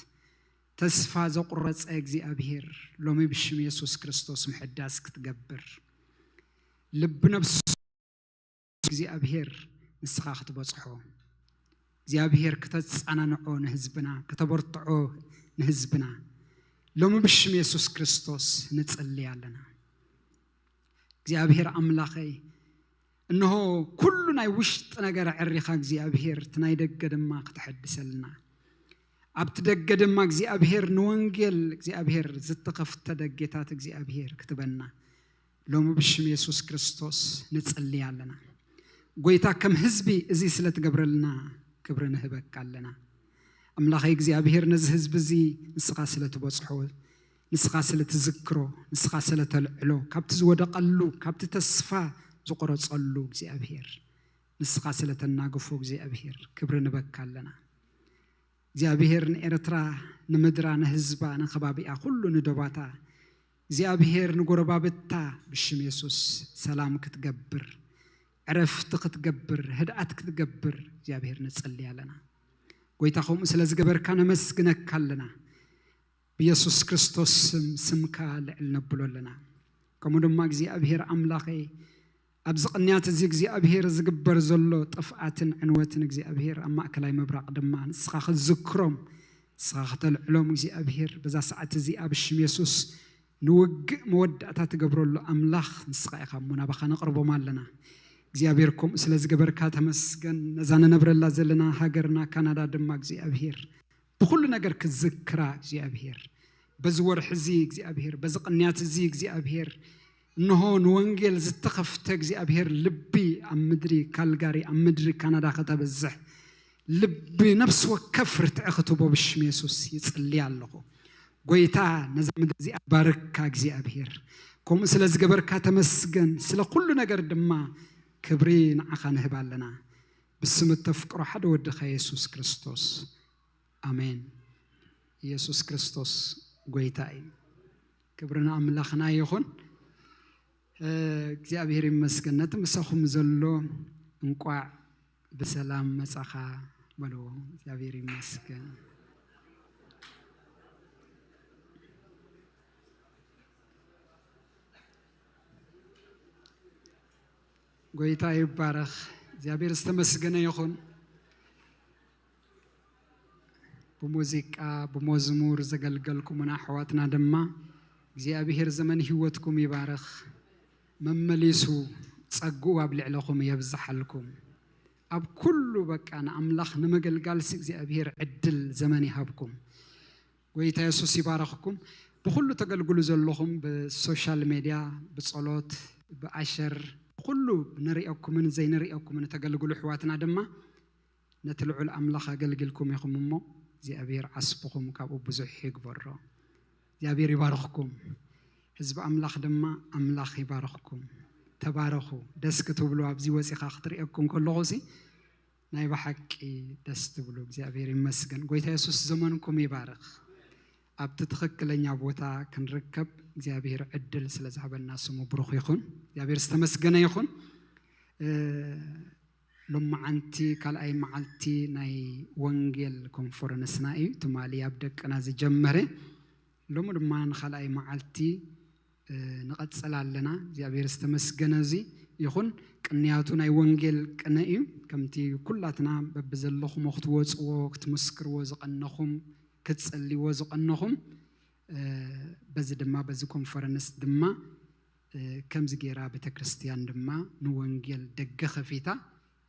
ተስፋ ዘቁረጸ እግዚኣብሔር ሎሚ ብሽም የሱስ ክርስቶስ ምሕዳስ ክትገብር ልቢ ነብሱ እግዚኣብሔር ንስኻ ክትበጽሖ እግዚኣብሔር ክተጻናንዖ ንህዝብና ከተበርትዖ ንህዝብና ሎሚ ብሽም የሱስ ክርስቶስ ንጽሊ ኣለና። እግዚኣብሔር ኣምላኸይ፣ እንሆ ኩሉ ናይ ውሽጢ ነገር ኣዕሪኻ እግዚኣብሔር፣ እቲ ናይ ደገ ድማ ክተሐድሰልና፣ ኣብቲ ደገ ድማ እግዚኣብሔር ንወንጌል እግዚኣብሔር ዝተኸፍተ ደጌታት እግዚኣብሔር ክትበና፣ ሎሚ ብሽም የሱስ ክርስቶስ ንጽሊ ኣለና። ጎይታ፣ ከም ህዝቢ እዚ ስለ ትገብረልና ክብሪ ንህበካ ኣለና። ኣምላኸይ እግዚኣብሔር፣ ነዚ ህዝቢ እዚ ንስኻ ስለ ትበጽሖ፣ ንስኻ ስለ ትዝክሮ፣ ንስኻ ስለ ተልዕሎ፣ ካብቲ ዝወደቐሉ፣ ካብቲ ተስፋ ዝቆረጸሉ እግዚኣብሔር፣ ንስኻ ስለ ተናግፎ እግዚኣብሔር፣ ክብሪ ንበካ ኣለና። እግዚኣብሔር ንኤርትራ፣ ንምድራ፣ ንህዝባ፣ ንከባቢኣ፣ ኩሉ ንዶባታ፣ እግዚኣብሔር ንጎረባብታ ብሽም የሱስ ሰላም ክትገብር፣ ዕረፍቲ ክትገብር፣ ህድኣት ክትገብር እግዚኣብሔር ንጽሊ ኣለና። ጎይታ፣ ከምኡ ስለ ዝገበርካ ነመስግነካ ኣለና። ብየሱስ ክርስቶስ ስም፣ ስምካ ልዕል ነብሎ ኣለና። ከምኡ ድማ እግዚኣብሔር ኣምላኸይ፣ ኣብዚ ቅንያት እዚ እግዚኣብሔር ዝግበር ዘሎ ጥፍኣትን ዕንወትን እግዚኣብሔር ኣብ ማእከላይ ምብራቕ ድማ ንስኻ ክትዝክሮም፣ ንስኻ ከተልዕሎም እግዚኣብሔር በዛ ሰዓት እዚኣ ብሽም የሱስ ንውግእ መወዳእታ ትገብረሉ ኣምላኽ ንስኻ ኢኻ እሞ ናባኻ ነቕርቦም ኣለና። እግዚኣብሔር ከምኡ ስለ ዝገበርካ ተመስገን። ነዛ ንነብረላ ዘለና ሃገርና ካናዳ ድማ እግዚኣብሔር ብኹሉ ነገር ክዝክራ እግዚኣብሔር በዚ ወርሒ እዚ እግዚኣብሔር በዚ ቅንያት እዚ እግዚኣብሔር እንሆ ንወንጌል ዝተኸፍተ እግዚኣብሔር ልቢ ኣብ ምድሪ ካልጋሪ ኣብ ምድሪ ካናዳ ከተበዝሕ ልቢ ነፍሲ ወከፍ ርትዒ ክትቦ ብሽም የሱስ ይጽሊ ኣለኹ። ጎይታ ነዛ ምድሪ እዚኣ ባርካ እግዚኣብሔር ከምኡ ስለ ዝገበርካ ተመስገን። ስለ ኩሉ ነገር ድማ ክብሪ ንዓኻ ንህብ ኣለና። ብስም እተፍቅሮ ሓደ ወድኻ የሱስ ክርስቶስ ኣሜን። ኢየሱስ ክርስቶስ ጎይታ እዩ። ክብሪ ንኣምላኽና ይኹን። እግዚኣብሔር ይመስገን። ነቲ ምሳኹም ዘሎ እንቋዕ ብሰላም መጻኻ በልዎ። እግዚኣብሔር ይመስገን። ጎይታ ይባረኽ። እግዚኣብሔር ዝተመስገነ ይኹን። ብሙዚቃ ብመዝሙር ዘገልገልኩምና ኣሕዋትና ድማ እግዚኣብሔር ዘመን ህይወትኩም ይባርኽ። መመሊሱ ጸግኡ ኣብ ልዕለኹም የብዝሓልኩም። ኣብ ኩሉ በቃ ንኣምላኽ ንምግልጋልሲ እግዚኣብሔር ዕድል ዘመን ይሃብኩም። ጎይታ የሱስ ይባረኽኩም። ብኹሉ ተገልግሉ ዘለኹም ብሶሻል ሜድያ ብጸሎት ብኣሸር ብኹሉ ንርእየኩምን ዘይንርእየኩምን ተገልግሉ ኣሕዋትና ድማ ነቲ ልዑል ኣምላኽ ኣገልጊልኩም ኢኹም እሞ እግዚኣብሔር ዓስብኹም ካብኡ ብዙሕ ይግበሮ። እግዚኣብሔር ይባርኽኩም። ህዝቢ ኣምላኽ ድማ ኣምላኽ ይባርኽኩም። ተባረኹ። ደስ ክትብሉ ኣብዚ ወፂኻ ክትርእየኩም ከለኹ ሲ ናይ ብሓቂ ደስ ትብሉ። እግዚኣብሔር ይመስገን። ጎይታ የሱስ ዘመንኩም ይባርኽ። ኣብቲ ትኽክለኛ ቦታ ክንርከብ እግዚኣብሔር ዕድል ስለ ዝሃበና ስሙ ብሩኽ ይኹን። እግዚኣብሔር ዝተመስገነ ይኹን። ሎማዓንቲ ካልኣይ መዓልቲ ናይ ወንጌል ኮንፈረንስና እዩ። ትማሊ ኣብ ደቅና ዝጀመረ ሎሚ ድማ ንኻልኣይ መዓልቲ ንቐጽል ኣለና። እግዚኣብሔር ዝተመስገነ እዚ ይኹን። ቅንያቱ ናይ ወንጌል ቅነ እዩ። ከምቲ ኩላትና በብዘለኹሞ ክትወፅዎ ክትምስክርዎ ዝቐነኹም ክትጸልይዎ ዝቐነኹም፣ በዚ ድማ በዚ ኮንፈረንስ ድማ ከምዚ ገይራ ቤተክርስትያን ድማ ንወንጌል ደገ ከፊታ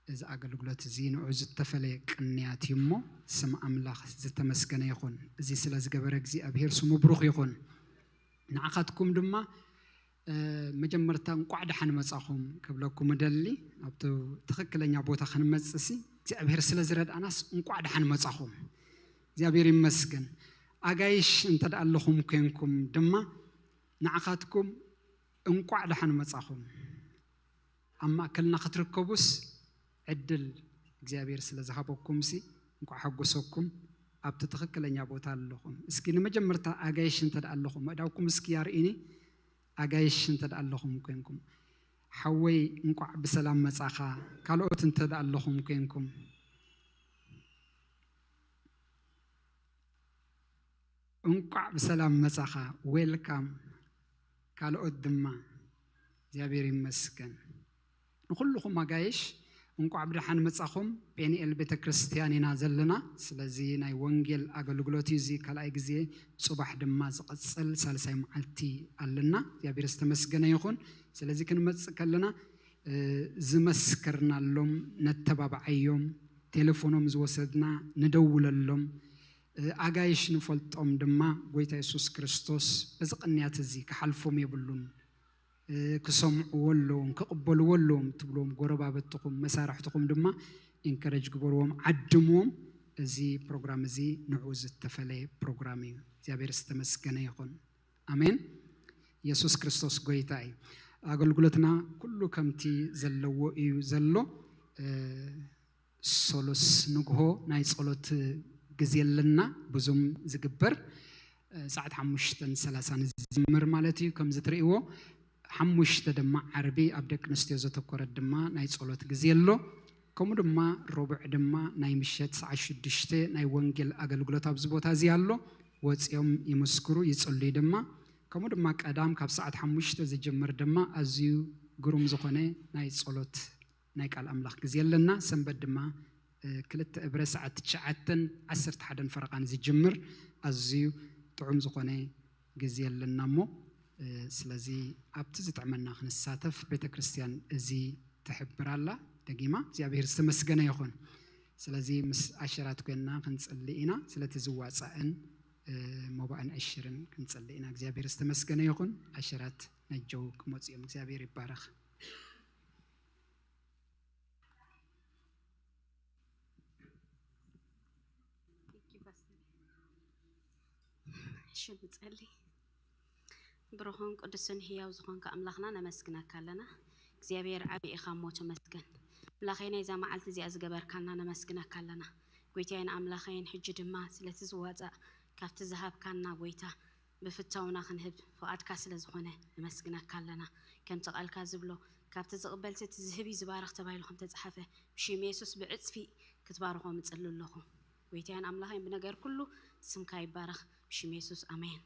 እዚ ኣገልግሎት እዚ ንዑ ዝተፈለየ ቅንያት እዩ እሞ፣ ስም ኣምላኽ ዝተመስገነ ይኹን። እዚ ስለ ዝገበረ እግዚኣብሔር ስሙ ብሩኽ ይኹን። ንዓኻትኩም ድማ መጀመርታ እንቋዕ ደሓን መጻኹም ክብለኩም እደሊ። ኣብቲ ትኽክለኛ ቦታ ክንመጽእ ሲ እግዚኣብሔር ስለ ዝረድኣናስ እንቋዕ ደሓን መጻኹም። እግዚኣብሔር ይመስገን። ኣጋይሽ እንተ ደኣ ኣለኹም ኮይንኩም ድማ ንዓኻትኩም እንቋዕ ደሓን መጻኹም። ኣብ ማእከልና ክትርከቡስ ዕድል እግዚኣብሔር ስለ ዝሃበኩም ሲ እንቋዕ ሓጎሰኩም። ኣብቲ ትኽክለኛ ቦታ ኣለኹም። እስኪ ንመጀመርታ ኣጋይሽ እንተ ደኣ ኣለኹም፣ ኣእዳውኩም እስኪ ኣርእዩኒ። ኣጋይሽ እንተ ደኣ ኣለኹም ኮይንኩም፣ ሓወይ እንቋዕ ብሰላም መጻኻ። ካልኦት እንተ ደኣ ኣለኹም ኮይንኩም፣ እንቋዕ ብሰላም መጻኻ። ዌልካም። ካልኦት ድማ እግዚኣብሔር ይመስገን። ንኹልኹም ኣጋይሽ እንቋዕ ብደሓን መጻኹም። ፔኒኤል ቤተ ክርስቲያን ኢና ዘለና። ስለዚ ናይ ወንጌል ኣገልግሎት እዩ እዚ ካልኣይ ግዜ። ጽባሕ ድማ ዝቐጽል ሳልሳይ መዓልቲ ኣለና። እግዚኣብሔር ዝተመስገነ ይኹን። ስለዚ ክንመጽእ ከለና ዝመስከርናሎም ነተባብዓዮም፣ ቴሌፎኖም ዝወሰድና ንደውለሎም። ኣጋይሽ ንፈልጦም ድማ ጎይታ የሱስ ክርስቶስ በዚ ቅንያት እዚ ክሓልፎም የብሉን። ክሰምዕዎ ኣለዎም፣ ክቕበልዎ ኣለዎም ትብልዎም ጎረባብትኹም፣ መሳርሕትኹም ድማ ኢንከረጅ ግበርዎም፣ ዓድምዎም። እዚ ፕሮግራም እዚ ንዑ ዝተፈለየ ፕሮግራም እዩ። እግዚኣብሔር ዝተመስገነ ይኹን። ኣሜን። የሱስ ክርስቶስ ጎይታ እዩ። ኣገልግሎትና ኩሉ ከምቲ ዘለዎ እዩ ዘሎ። ሶሎስ ንግሆ ናይ ጸሎት ግዜ ኣለና። ብዙም ዝግበር ሰዓት ሓሙሽተን ሰላሳን ዝጅምር ማለት እዩ። ከምዚ ትርእይዎ ሓሙሽተ ድማ ዓርቢ ኣብ ደቂ ኣንስትዮ ዘተኮረት ድማ ናይ ጸሎት ግዜ ኣሎ። ከምኡ ድማ ረቡዕ ድማ ናይ ምሸት ሰዓት ሽዱሽተ ናይ ወንጌል ኣገልግሎት ኣብዚ ቦታ እዚ ኣሎ። ወጺኦም ይምስክሩ፣ ይጽልዩ ድማ። ከምኡ ድማ ቀዳም ካብ ሰዓት ሓሙሽተ ዝጅምር ድማ ኣዝዩ ግሩም ዝኾነ ናይ ጸሎት ናይ ቃል ኣምላኽ ግዜ ኣለና። ሰንበት ድማ ክልተ እብረ ሰዓት ትሽዓተን ዓሰርተ ሓደን ፈረቓን ዝጅምር ኣዝዩ ጥዑም ዝኾነ ግዜ ኣለና እሞ፣ ስለዚ ኣብቲ ዝጥዕመና ክንሳተፍ ቤተ ክርስቲያን እዚ ትሕብር ኣላ። ደጊማ እግዚኣብሔር ዝተመስገነ ይኹን። ስለዚ ምስ ኣሸራት ኮይንና ክንጽሊ ኢና። ስለቲ ዝዋጻእን ሞባእን ዕሽርን ክንጽሊ ኢና። እግዚኣብሔር ዝተመስገነ ይኹን። ኣሸራት ነጀው ክመጹ እዮም። እግዚኣብሔር ይባረኽ። እሺ፣ ንጸሊ። ብሩኽን ቅዱስን ህያው ዝኾንካ ኣምላኽና ነመስግነካ ኣለና። እግዚኣብሔር ዓቢ ኢኻ እሞ ተመስገን። ኣምላኸይ ናይዛ መዓልቲ እዚኣ ዝገበርካና ነመስግነካ ኣለና። ጎይታዬን ኣምላኸይን ሕጂ ድማ ስለቲ ዝዋጻእ ካብቲ ዝሃብካና ጎይታ ብፍታውና ክንህብ ፍቓድካ ስለ ዝኾነ ነመስግነካ ኣለና። ከምቲ ቃልካ ዝብሎ ካብቲ ዝቕበልሲ እቲ ዝህብ እዩ ዝባረኽ ተባሂሉ ከም ተጻሓፈ ብሽም የሱስ ብዕጽፊ ክትባርኾም እጽሊ ኣለኹ። ጎይታዬን ኣምላኸይን ብነገር ኩሉ ስምካ ይባረኽ ብሽም የሱስ ኣሜን።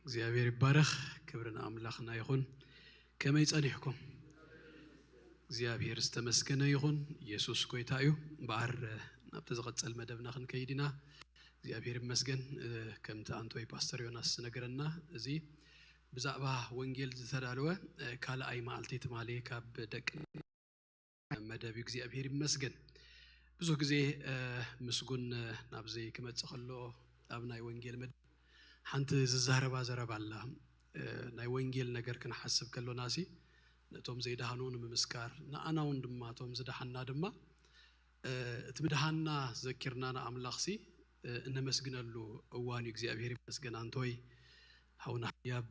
እግዚኣብሔር ይባረኽ። ክብሪ ንኣምላኽና ይኹን። ከመይ ጸኒሕኩም? እግዚኣብሔር ዝተመስገነ ይኹን። ኢየሱስ ጎይታ እዩ። እምበኣር፣ ናብቲ ዝቐጸል መደብና ክንከይድ ኢና። እግዚኣብሔር ይመስገን። እ፣ ከምቲ ኣንቶይ ፓስተር ዮናስ ዝነገረና፣ እዚ ብዛዕባ ወንጌል ዝተዳለወ፣ እ፣ ካልኣይ መዓልቲ ትማሊ ካብ ደቂ መደብ እዩ። እግዚኣብሔር ይመስገን። ብዙሕ ግዜ፣ እ፣ ምስጉን፣ እ፣ ናብዚ ክመጽእ ከሎ ኣብ ናይ ወንጌል መደብ ሓንቲ ዝዛረባ ዘረባ ኣላ። እ፣ ናይ ወንጌል ነገር ክንሓስብ ከሎና ሲ ነቶም ዘይደሃኑ ንምምስካር፣ ንኣና እውን ድማ እቶም ዝደሃና ድማ፣ እ፣ እቲ ምድሃና ዘኪርና ንኣምላኽ ሲ፣ እ፣ እነመስግነሉ እዋን እዩ። እግዚኣብሔር ይመስገን። ኣንቶይ ሓውና ህያብ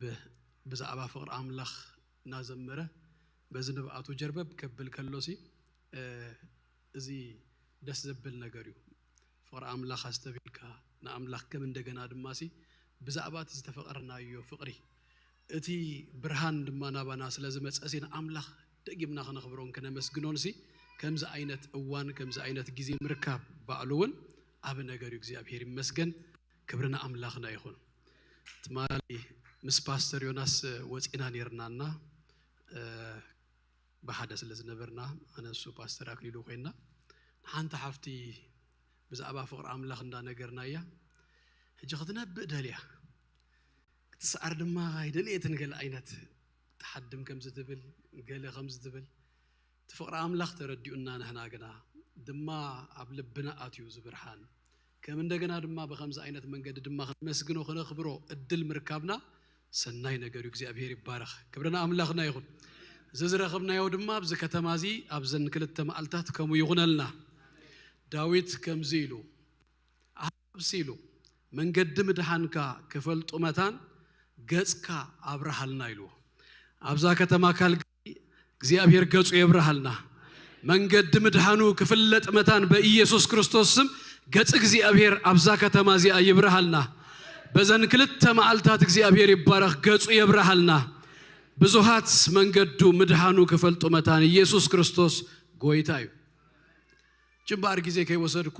ብዛዕባ ፍቕሪ ኣምላኽ እናዘመረ በዚ ንብኣቱ ጀርበብ ከብል ከሎ ሲ፣ እ፣ እዚ ደስ ዘብል ነገር እዩ። ፍቕሪ ኣምላኽ ኣስተብሂልካ ንኣምላኽ ከም እንደገና ድማ ሲ ብዛዕባ እቲ ዝተፈቐርናዮ ፍቕሪ እቲ ብርሃን ድማ ናባና ስለ ዝመጸ ሲ ንኣምላኽ ደጊምና ክነኽብሮን ክነመስግኖን ሲ ከምዚ ዓይነት እዋን ከምዚ ዓይነት ግዜ ምርካብ ባዕሉ እውን ዓቢ ነገር እዩ። እግዚኣብሔር ይመስገን። ክብሪ ንኣምላኽና ይኹን። ትማሊ ምስ ፓስተር ዮናስ ወጺና ኔርናና፣ እ፣ ብሓደ ስለ ዝነበርና፣ ኣነ እሱ ፓስተር ኣክሊሉ ኮይና፣ ንሓንቲ ሓፍቲ ብዛዕባ ፍቕሪ ኣምላኽ እንዳነገርናያ፣ ሕጂ ክትነብእ ደልያ፣ ክትስዓር ድማ ኣይደልየትን፣ ገለ ዓይነት ትሓድም ከም ዝትብል፣ ገለ ከም ዝትብል፣ እቲ ፍቕሪ ኣምላኽ ተረዲኡና፣ ንሕና ግና ድማ ኣብ ልብና ኣትዩ እዚ ብርሃን፣ ከም እንደገና ድማ ብኸምዚ ዓይነት መንገዲ ድማ ክነመስግኖ፣ ክነኽብሮ እድል ምርካብና ሰናይ ነገር እዩ። እግዚኣብሔር ይባረኽ። ክብሪ ንኣምላኽና ይኹን። እዚ ዝረኸብናዮ ድማ ኣብዚ ከተማ እዚ ኣብዘን ክልተ መዓልታት ከምኡ ይኹነልና። ዳዊት ከምዚ ኢሉ፣ ኣሃብሲ ኢሉ፣ መንገዲ ምድሓንካ ክፈልጡ መታን ገጽካ ኣብርሃልና ኢልዎ። ኣብዛ ከተማ ካልጋሪ እግዚኣብሔር ገጹ የብርሃልና። መንገዲ ምድሓኑ ክፍለጥ መታን በኢየሱስ ክርስቶስ ስም ገጽ እግዚኣብሔር ኣብዛ ከተማ እዚኣ ይብርሃልና። በዘን ክልተ መዓልታት እግዚኣብሔር ይባረኽ፣ ገጹ የብርሃልና። ብዙሃት መንገዱ ምድሓኑ ክፈልጡ መታን ኢየሱስ ክርስቶስ ጎይታ እዩ። ጅምባር ግዜ ከይወሰድኩ፣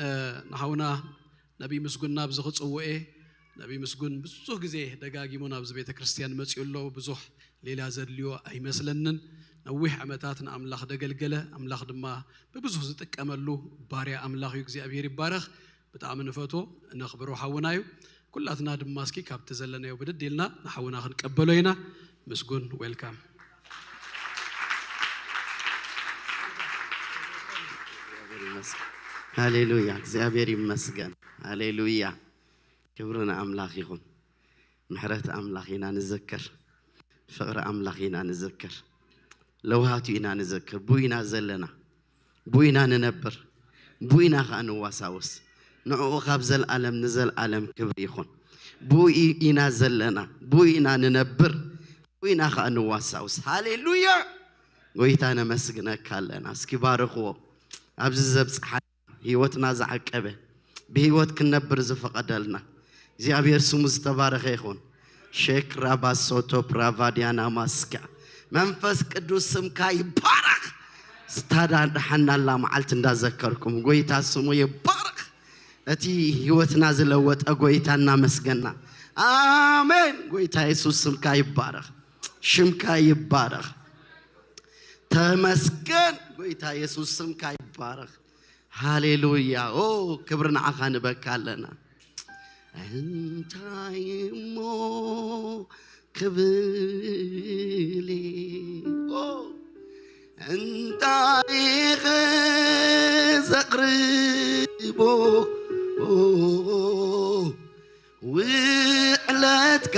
እ፣ ንሓውና ነቢይ ምስጉን ናብዚ ክጽውኤ፣ ነቢይ ምስጉን ብዙሕ ግዜ ደጋጊሙ ናብዚ ቤተ ክርስቲያን መጺኡ ኣሎ። ብዙሕ ሌላ ዘድልዮ ኣይመስለንን። ነዊሕ ዓመታት ንኣምላኽ ደገልገለ፣ ኣምላኽ ድማ ብብዙሕ ዝጥቀመሉ ባርያ ኣምላኽ እዩ። እግዚኣብሔር ይባረኽ። ብጣዕሚ ንፈትዎ፣ ነኽብሮ ሓውና እዩ። ኩላትና ድማ እስኪ ካብቲ ዘለናዮ ብድድ ኢልና ንሓውና ክንቀበሎ ኢና። ምስጉን፣ ዌልካም። ሃሌሉያ፣ እግዚኣብሔር ይመስገን። ሃሌሉያ፣ ክብሪ ንኣምላኽ ይኹን። ምሕረት ኣምላኽ ኢና ንዝክር፣ ፍቕሪ ኣምላኽ ኢና ንዝክር፣ ለውሃቱ ኢና ንዝክር። ብኡ ኢና ዘለና፣ ብኡ ኢና ንነብር፣ ብኡ ኢና ኸኣ ንዋሳውስ። ንዕኡ ካብ ዘልኣለም ንዘልኣለም ክብሪ ይኹን። ብኡ ኢና ዘለና፣ ብኡ ኢና ንነብር፣ ብኡ ኢና ኸኣ ንዋሳውስ። ሃሌሉያ! ጎይታ ነመስግነካ ኣለና። እስኪ ባርኽዎ። ኣብዚ ዘብጽሓ ህይወትና ዝዓቀበ፣ ብህይወት ክንነብር ዝፈቐደልና እግዚኣብሔር ስሙ ዝተባረኸ ይኹን። ሼክ ራባሶቶ ፕራቫዲያና ማስካ መንፈስ ቅዱስ ስምካ ይባረኽ። ስታዳ ደሓናላ መዓልቲ እንዳዘከርኩም ጎይታ ስሙ ይባረኽ። እቲ ህይወትና ዝለወጠ ጎይታ እናመስገና። ኣሜን። ጎይታ የሱስ ስምካ ይባረኽ። ሽምካ ይባረኽ። ተመስገን ጎይታ የሱስ ስምካ ይባረኽ። ሃሌሉያ። ኦ ክብሪ ንዓኻ ንበካ ኣለና። እንታይ እሞ ክብል ኦ እንታይ ዘቕርቦ ውዕለትካ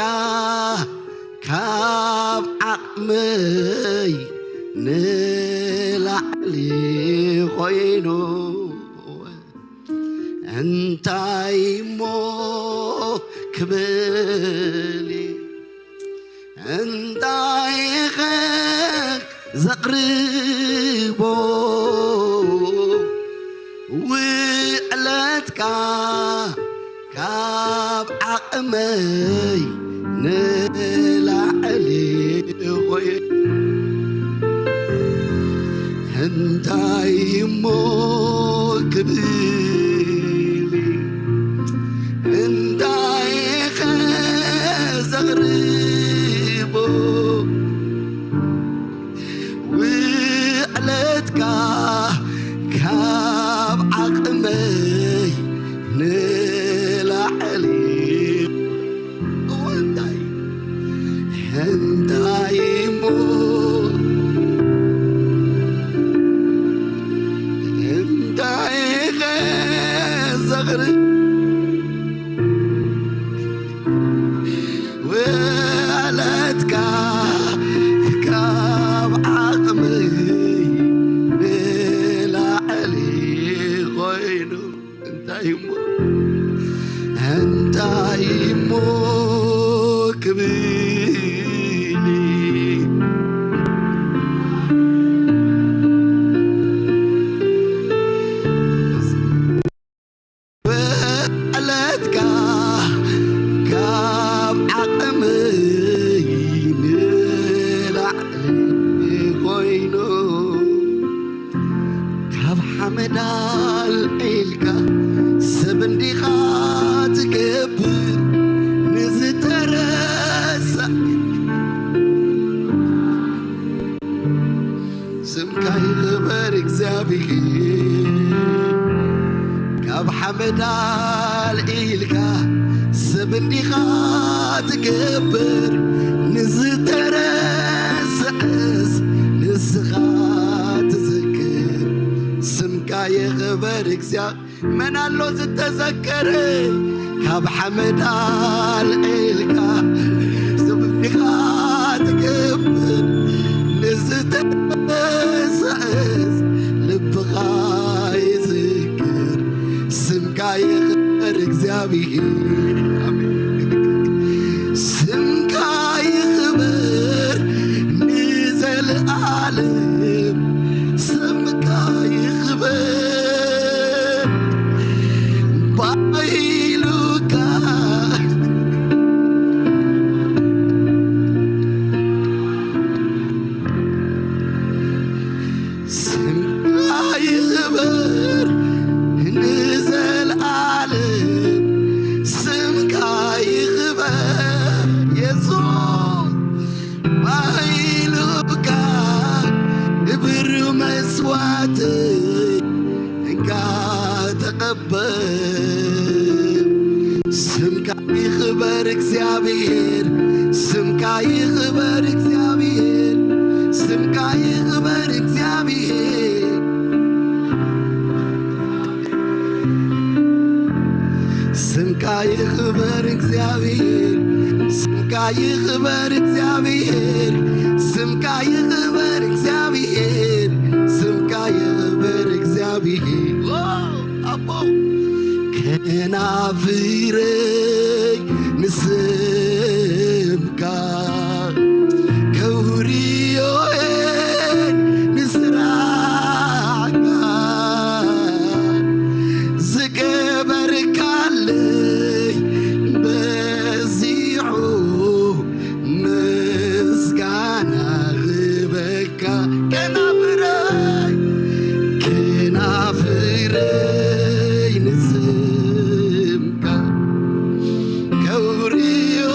ካብ ዓቕመይ ንላዕሊ ኮይኑ እንታይ እሞ ክብል እንታይ ኸ ዘቕርቦ ውዕለትካ ካብ ዓቕመይ ንላዕሊ ኾይ እንታይ እሞ ክብል እንታይ ኸ ካብ ዓቕመይ ንላዕሊ ኮይኑ፣ እንታይ እሞ፣ እንታይ እሞ ክብል ዕለትካ ካብ ዓቕመይ ንላዕሊ ኮይኑ፣ ካብ ሓመድ ኣልዒልካ ሰብ እንዲኻ ትገብር ንዝተረሳ። ስምካ ይኽበር እግዚኣብሔር። ካብ ሓመድ ኣልዒልካ ሰብ እንዲኻ ትገብር ንዝተረስዐስ ንስኻ ትዝክር። ስምካ ይኽበር እግዚኣብሔር። መን ኣሎ ዝተዘከረ? ካብ ሓመድ ኣልዒልካ ስምካ ትገብር ንዝተረስዐስ ልብኻ ይዝክር። ስምካ ይኽበር እግዚኣብሔር። ኣሜን። ስምካ ይኽበር ንዘለኣለም። ስምካ ይኽበር ባይሉካ። ስምካ ይኽበር ንዘለኣለም። ስምካ ይኽበር የሱስ። ባይሉካ ክብር መስዋዕት እንካ ተቐበል። ስምካ ይኽበር እግዚኣብሔር፣ ስምካ ይኽበር እግዚኣብሔር፣ ስምካ ይኽበር እግዚኣብሔር። ስምካ ይኽበር እግዚኣብሔር፣ ስምካ ይኽበር እግዚኣብሔር፣ ስምካ ይኽበር እግዚኣብሔር፣ ስምካ ይኽበር እግዚኣብሔር። ኦ፣ ኣቦ ከናፍረይ ንስምካ ከውርዮ ንስራሕካ ዝገበርካለይ በዚሑ ምስጋና ክበካ። ከናፍረይ ከናፍረይ ንስምካ ከውርዮ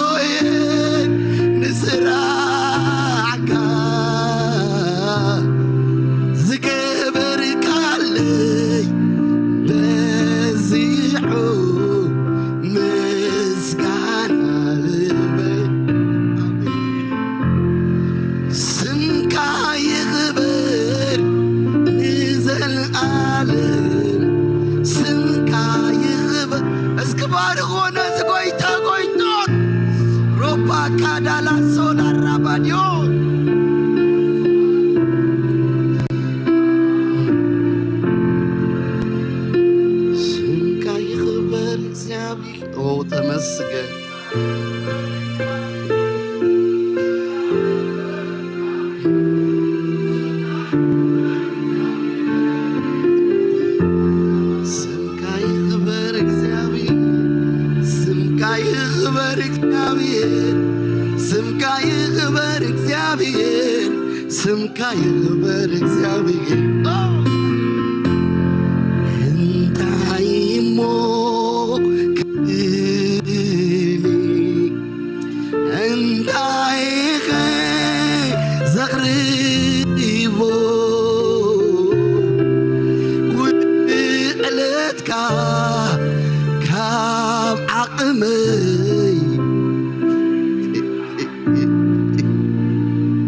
ንስራሕካ ዝገበርካለይ በዚሑ ምስጋና ልበይ። ስምካ ይኽበር ንዘለኣለም፣ ስምካ ይኽበር። እስኪ ባርኽዎ ነዚ ጎይታ ጎይቶት። ሮባ ካዳላ ሶላ ራባዲዮ። ስምካ ይኽበር እግዚኣብሔር። ኦ፣ ተመስገን። ስምካ ይኽበር እግዚኣብሔር፣ ስምካ ይኽበር እግዚኣብሔር፣ ስምካ ይኽበር እግዚኣብሔር፣ ስምካ ይኽበር እግዚኣብሔር። እንታይ እሞ ክብል፣ እንታይ ከ ዘቕርቦ ውዕለትካ ካብ ዓቕመይ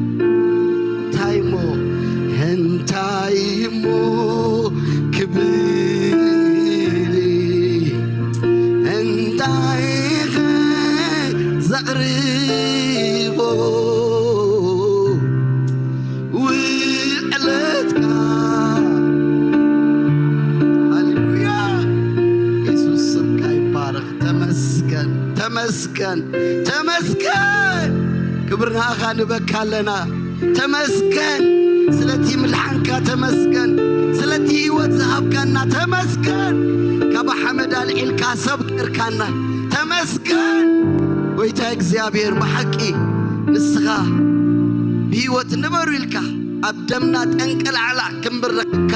እንታይ እሞ፣ እንታይ እሞ ክብል፣ እንታይ ከ ዘቕርቦ ተመስገን። ክብሪ ንኣኻ ንበካ ኣለና። ተመስገን ስለቲ ምልሓንካ፣ ተመስገን ስለቲ ህይወት ዝሃብካና፣ ተመስገን ካብ ሓመድ ኣልዒልካ ሰብ ገርካና፣ ተመስገን ጎይታ እግዚኣብሔር። ብሓቂ ንስኻ ብህይወት ንበሩ ኢልካ ኣብ ደምና ጠንቀላዕላ ክንብረኸካ፣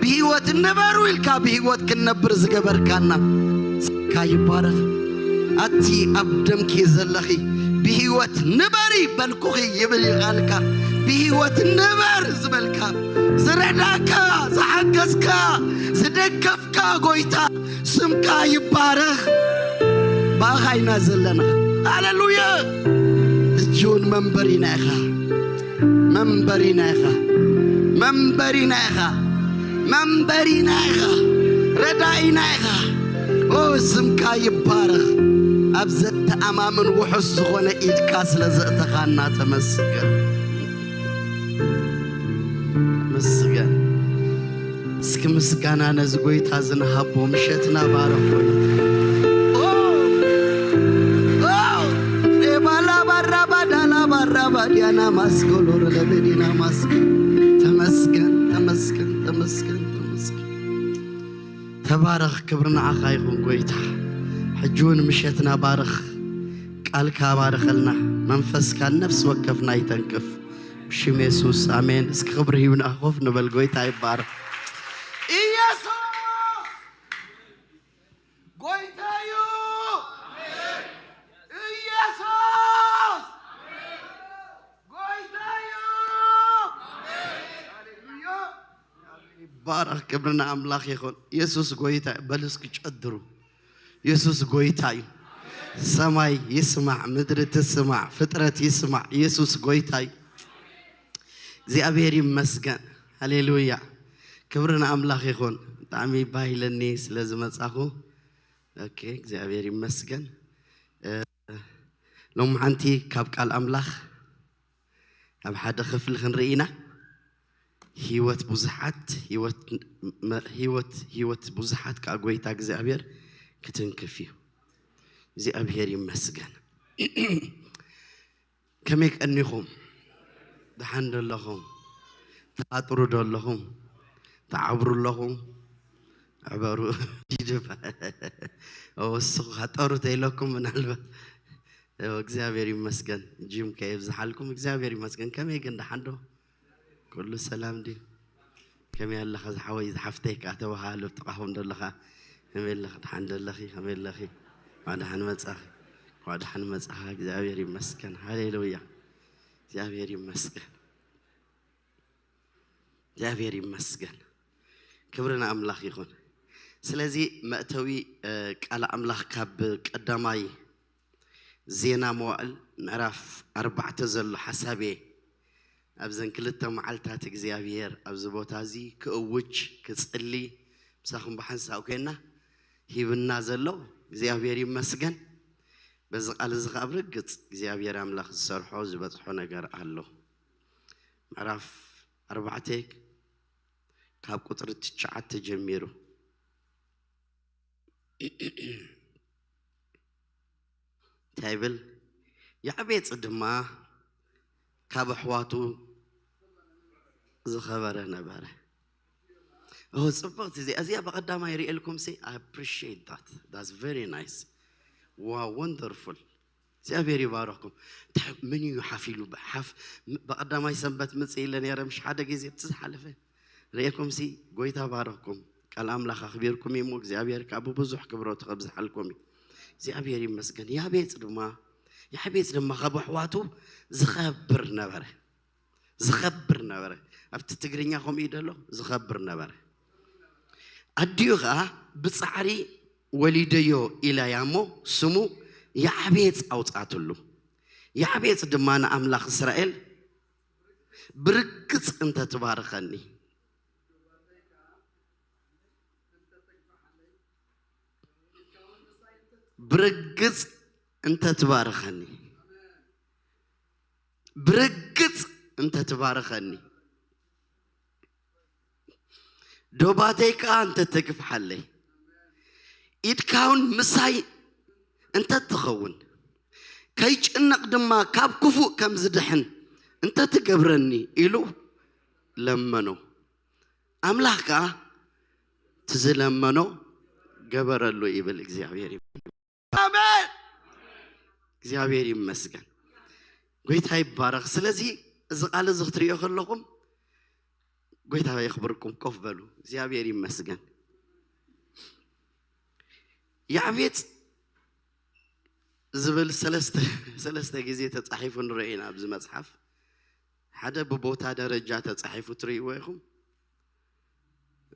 ብህይወት ንበሩ ኢልካ ብህይወት ክንነብር ዝገበርካና ስምካ ይባረኽ። ኣቲ ኣብ ደምኪ ዘለኺ ብህይወት ንበሪ በልኩኺ ይብል እዩ ቃልካ። ብህይወት ንበር ዝበልካ፣ ዝረዳካ፣ ዝሓገዝካ፣ ዝደገፍካ ጎይታ ስምካ ይባረኽ። ብኣኻ ኢና ዘለና። ሃሌሉያ። ሕጂ እውን መንበሪና ኢኻ። መንበሪና ኢኻ። መንበሪና ኢኻ። መንበሪና ኢኻ። ረዳኢና ኢኻ። ኦ ስምካ ይባረኽ። ኣብ ዘተኣማምን ውሑስ ዝኾነ ኢድካ ስለ ዘእተኻና ተመስገን። መስገን። እስኪ ምስጋና ነዚ ጎይታ ዝንሃቦ ምሸትና ባረኽ ጎይታ። ኦ! ኦ! ኤባላ ባራባ ዳላ ባራባ ዲያና ማስኮሎ ረለበ ዲና ማስኮ። ተመስገን፣ ተመስገን፣ ተመስገን፣ ተመስገን። ተባረኽ፣ ክብሪ ንዓኻ ይኹን ጎይታ። ሕጂ እውን ምሸትና ባርኽ፣ ቃልካ ባርኸልና፣ መንፈስካ ነፍሲ ወከፍና ይተንክፍ። ብሽም የሱስ ኣሜን። እስኪ ክብሪ ሂብና ኮፍ ንበል። ጎይታ ይባረኽ። ኢየሱስ ጎይታ እዩ። ኢየሱስ ጎይታ እዩ። ሃሌሉያ። ይባረኽ፣ ክብሪ ንኣምላኽ ይኹን። ኢየሱስ ጎይታ እዩ። በሉ እስኪ ጨድሩ። ኢየሱስ ጎይታ እዩ። ሰማይ ይስማዕ፣ ምድሪ ትስማዕ፣ ፍጥረት ይስማዕ። ኢየሱስ ጎይታ እዩ። እግዚኣብሔር ይመስገን። ሃሌሉያ። ክብሪ ንኣምላኽ ይኹን። ብጣዕሚ ባህ ኢለኒ ስለ ዝመጻኹ። ኦኬ፣ እግዚኣብሔር ይመስገን። እ፣ ሎሚ ሓንቲ ካብ ቃል ኣምላኽ ኣብ ሓደ ክፍሊ ክንርኢ ኢና። ህይወት ብዙሓት፣ ህይወት መ-፣ ህይወት፣ ህይወት ብዙሓት ከኣ ጎይታ እግዚኣብሔር ክትንክፍ እዩ። እግዚኣብሔር ይመስገን። ከመይ ቀኒኹም? ደሓን ዶ ኣለኹም? ትሃጥሩ ዶ ኣለኹም? ትዓብሩ ኣለኹም? ዕበሩ። ዲድባ። ወስኹ ሃጠሩ ተይለኩም ምናልባት። ኦ፣ እግዚኣብሔር ይመስገን። ጂም ከየብዝሓልኩም። እግዚኣብሔር ይመስገን። ከመይ ግን ደሓን ዶ? ኩሉ ሰላም ድዩ? ከመይ ኣለኻ ዝሓወይ ዝሓፍተይ ከኣ ተባሃሉ ጥቓኹም ደለኻ። ከመይ ኣለኻ? ደሓን ደለኺ? ከመይ ኣለኺ? እንኳዕ ደሓን መጻኺ። እንኳዕ ደሓን መጻኻ። እግዚኣብሔር ይመስገን። ሃሌሉያ። እግዚኣብሔር ይመስገን። እግዚኣብሔር ይመስገን። ክብሪ ንኣምላኽ ይኹን። ስለዚ መእተዊ፣ እ፣ ቃል ኣምላኽ ካብ ቀዳማይ ዜና መዋእል ምዕራፍ ኣርባዕተ ዘሎ ሓሳብ እየ። ኣብዘን ክልተ መዓልታት እግዚኣብሔር ኣብዚ ቦታ እዚ ክእውጅ፣ ክጽሊ፣ ምሳኹም ብሓንሳብ ኮይና ሂብና ዘሎ እግዚኣብሔር ይመስገን። በዚ ቃል እዚ ኸዓ ብርግጽ እግዚኣብሔር ኣምላኽ ዝሰርሖ ዝበጽሖ ነገር ኣሎ። ምዕራፍ ኣርባዕተ ካብ ቁጽሪ ትሽዓተ ጀሚሩ እንታይ ይብል? ያዕቤጽ ድማ ካብ ኣሕዋቱ ዝኸበረ ነበረ። ኦ፣ ጽብቕቲ እዚኣ፣ እዚኣ ብቐዳማይ ርእየልኩም ሲ፣ I appreciate that. That's very nice. Wow, wonderful. እግዚኣብሔር ይባረኽኩም። እንታይ፣ መን እዩ ሓፍ ኢሉ? ሓፍ፣ ብቐዳማይ ሰንበት ምጽእ ኢለ ነይረ፣ ምሽ ሓደ ግዜ፣ እቲ ዝሓለፈ ርእየኩም ሲ፣ ጎይታ ባረኽኩም። ቃል ኣምላኽ ኣኽቢርኩም እዩ እሞ፣ እግዚኣብሔር ካብ ብዙሕ ክብረቱ ከብዝሓልኩም እዩ። እግዚኣብሔር ይመስገን። ያቤጽ ድማ፣ ያቤጽ ድማ ካብ ኣሕዋቱ ዝኸብር ነበረ። ዝኸብር ነበረ። ኣብቲ ትግርኛ ከምኡ እዩ ደሎ፣ ዝኸብር ነበረ። ኣዲኡ ኸዓ ብጻዕሪ ወሊደዮ ኢላያ እሞ፣ ስሙ ያዕቤጽ ኣውጻትሉ። ያዕቤጽ ድማ ንኣምላኽ እስራኤል፣ ብርግጽ እንተ ትባርኸኒ፣ ብርግጽ እንተ ትባርኸኒ፣ ብርግጽ እንተ ትባርኸኒ፣ ዶባተይ ከኣ እንተ ተግፍሓለይ፣ ኢድካ እውን ምሳይ እንተ ትኸውን፣ ከይጭነቕ ድማ ካብ ክፉእ ከም ዝድሕን እንተትገብረኒ ኢሉ ለመኖ። ኣምላኽ ከኣ እቲ ዝለመኖ ገበረሉ ይብል እግዚኣብሔር። ኣሜን። እግዚኣብሔር ይመስገን። ጎይታ ይባረኽ። ስለዚ እዚ ቃል እዚ ክትርእዮ ከለኹም ጎይታ የኽብርኩም። ኮፍ በሉ። እግዚኣብሔር ይመስገን። ያዕቤጽ ዝብል ሰለስተ ሰለስተ ግዜ ተጻሒፉ ንርኢ ኢና ኣብዚ መጽሓፍ። ሓደ ብቦታ ደረጃ ተጻሒፉ ትርእይዎ ኢኹም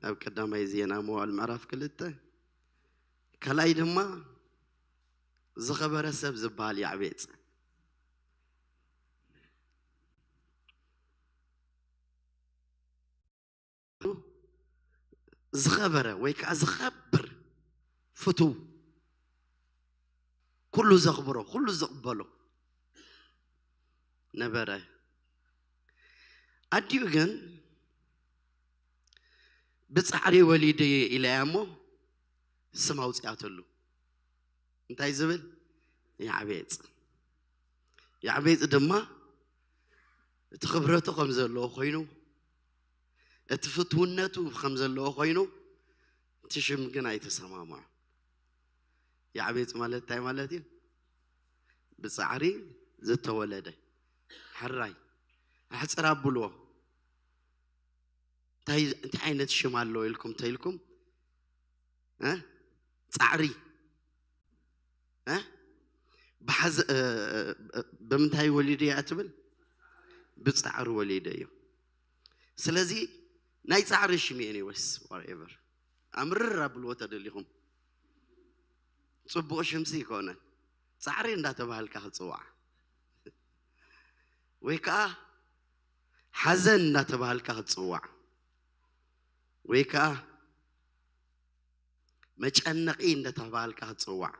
ኣብ ቀዳማይ ዜና መዋዕል ምዕራፍ ክልተ። ካልኣይ ድማ ዝኸበረ ሰብ ዝበሃል ያዕቤጽ። ዝኸበረ ወይ ከዓ ዝኸብር ፍቱው፣ ኩሉ ዘኽብሮ፣ ኩሉ ዝቕበሎ ነበረ። ኣዲኡ ግን ብጻዕሪ ወሊደ ኢላያ እሞ ስም ኣውጽኣትሉ። እንታይ ዝብል? ያዕቤጽ። ያዕቤጽ ድማ እቲ ክብረቱ ከም ዘለዎ ኮይኑ፣ እቲ ፍትውነቱ ከም ዘለዎ ኮይኑ፣ እቲ ሽም ግን ኣይተሰማምዖ። ያዕቤጽ ማለት እንታይ ማለት እዩ? ብጻዕሪ ዝተወለደ ሕራይ። ኣሕጽር ኣብልዎ። እንታይ እንታይ ዓይነት ሽም ኣለዎ ኢልኩም ተኢልኩም እ? ጻዕሪ እ? ብሓዘ እ፣ እ፣ እ፣ ብምንታይ ወሊደ እያ ትብል? ብጻዕሪ ወሊደ እዩ። ስለዚ ናይ ጻዕሪ ሽም እዩ። Anyways, whatever፣ ኣምርር ኣብልዎ ተደሊኹም። ጽቡቕ ሽምሲ ይኮነን። ጻዕሪ እንዳተባሃልካ ክትጽዋዕ ወይ ከዓ ሓዘን እንዳተባሃልካ ክትጽዋዕ ወይ ከዓ መጨነቒ እንዳተባሃልካ ክትጽዋዕ።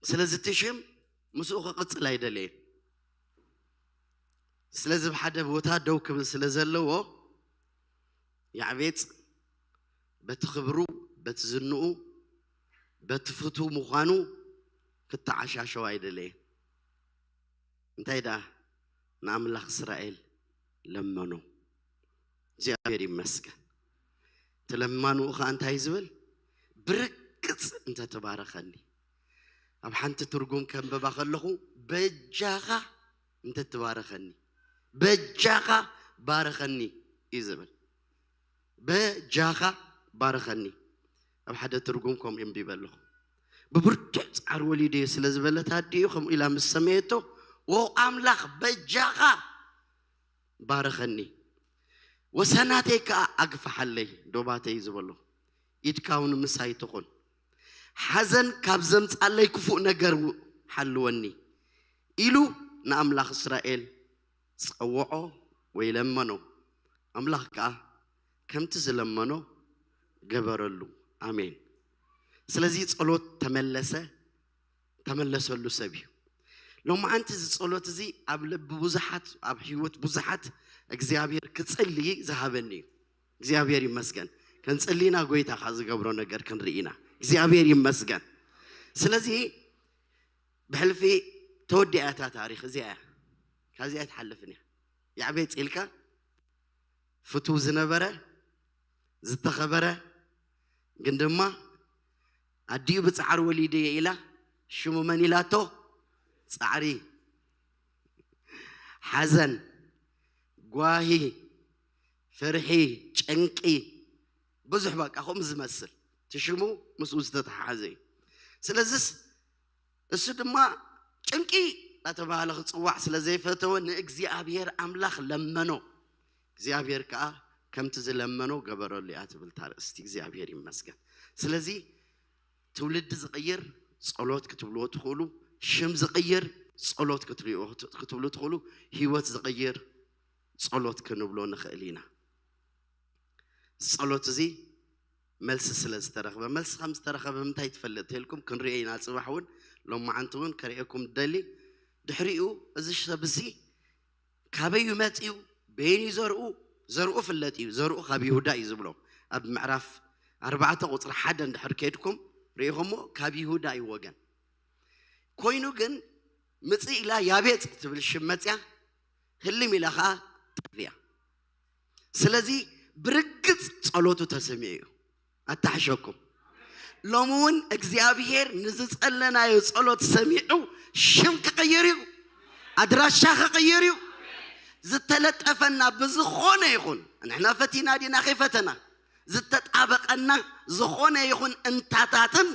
ስለዚ እቲ ሽም ምስኡ ክቕጽል ኣይደለየን። ስለዚ ብሓደ ቦታ ደው ክብል ስለ ዘለዎ ያዕቤጽ በቲ ክብሩ፣ በቲ ዝንኡ፣ በቲ ፍቱው ምዃኑ ክተዓሻሸው ኣይደለየን። እንታይ ደኣ ንኣምላኽ እስራኤል ለመኖ። እግዚኣብሔር ይመስገን። እቲ ለማንኡ ኸዓ እንታይ ዝብል? ብርግጽ እንተትባረኸኒ። ኣብ ሓንቲ ትርጉም ከንብባ ከለኹ በጃኻ እንተትባረኸኒ፣ በጃኻ ባረኸኒ እዩ ዝብል። በጃኻ ባረኸኒ። ኣብ ሓደ ትርጉም ከምኡ የንቢበ ኣለኹ። ብብርቱዕ ጻዕሪ ወሊደ እየ ስለ ዝበለት ኣዲኡ ከምኡ ኢላ ምስ ሰመየቶ፣ "ዎ ኣምላኽ በጃኻ ባረኸኒ፣ ወሰናተይ ከኣ ኣግፍሓለይ፣ ዶባተይ" ዝበሎ፣ "ኢድካ እውን ምሳይ ትኹን፣ ሓዘን ካብ ዘምጻለይ ክፉእ ነገር ሓልወኒ" ኢሉ ንኣምላኽ እስራኤል ጸውዖ ወይ ለመኖ። ኣምላኽ ከኣ ከምቲ ዝለመኖ ገበረሉ። ኣሜን። ስለዚ ጸሎት ተመለሰ፣ ተመለሰሉ ሰብ እዩ። ሎማዓንቲ እዚ ጸሎት እዚ ኣብ ልቢ ብዙሓት፣ ኣብ ህይወት ብዙሓት እግዚኣብሔር ክጽሊ ዝሃበኒ እዩ። እግዚኣብሔር ይመስገን። ከንጽሊና ጎይታ ካብ ዝገብሮ ነገር ክንርኢ ኢና። እግዚኣብሔር ይመስገን። ስለዚ ብሕልፊ ተወዲኣ እታ ታሪኽ እዚኣ እያ። ካብዚኣ ኣይትሓልፍን እያ። ያዕቤጽ ኢልካ ፍቱው ዝነበረ፣ ዝተኸበረ፣ ግን ድማ ኣዲኡ ብጻዕሪ ወሊደ እየ ኢላ፣ ሽሙ መን ኢላቶ? ጻዕሪ፣ ሓዘን፣ ጓሂ፣ ፍርሒ፣ ጭንቂ፣ ብዙሕ በቃ ከምኡ ዝመስል እቲ ሽሙ ምስኡ ዝተተሓሓዘ እዩ። ስለዚስ እሱ ድማ ጭንቂ እናተባህለ ክጽዋዕ ስለ ዘይፈተወ ንእግዚኣብሔር ኣምላኽ ለመኖ። እግዚኣብሔር ከኣ ከምቲ ዝለመኖ ገበረሉ እያ ትብል እታ ኣርእስቲ። እግዚኣብሔር ይመስገን። ስለዚ ትውልዲ ዝቕይር ጸሎት ክትብልዎ ትኽእሉ፣ ሽም ዝቕይር ጸሎት ክትሪእዎ ክትብሉ ትኽእሉ፣ ህይወት ዝቕይር ጸሎት ክንብሎ ንኽእል ኢና። ጸሎት እዚ መልሲ ስለ ዝተረኽበ፣ መልሲ ከም ዝተረኸበ ምንታይ ትፈልጥ ተልኩም ክንሪኦ ኢና። ጽባሕ እውን ሎማዓንቲ እውን ከርእየኩም ደሊ። ድሕሪኡ እዚ ሰብ እዚ ካበይ እዩ መጺኡ? በየን እዩ ዘርኡ? ዘርኡ ፍለጥ እዩ። ዘርኡ ካብ ይሁዳ እዩ ዝብሎ። ኣብ ምዕራፍ ኣርባዕተ ቁጽሪ ሓደ እንድሕር ከድኩም ርኢኹሞ? ካብ ይሁዳ እዩ ወገን። ኮይኑ ግን ምጽእ ኢላ ያቤጽ ትብል ሽም መጽያ፣ ህልም ኢላ ኸዓ ጠፍያ። ስለዚ ብርግጽ ጸሎቱ ተሰሚዑ እዩ። ኣታሕሸኩም። ሎሚ እውን እግዚኣብሔር ንዝጸለናዮ ጸሎት ሰሚዑ ሽም ክቕይር እዩ፣ ኣድራሻ ክቕይር እዩ። ዝተለጠፈና ብዝኾነ ይኹን፣ ንሕና ፈቲና ዲና ከይፈተና፣ ዝተጣበቐና ዝኾነ ይኹን እንታታትን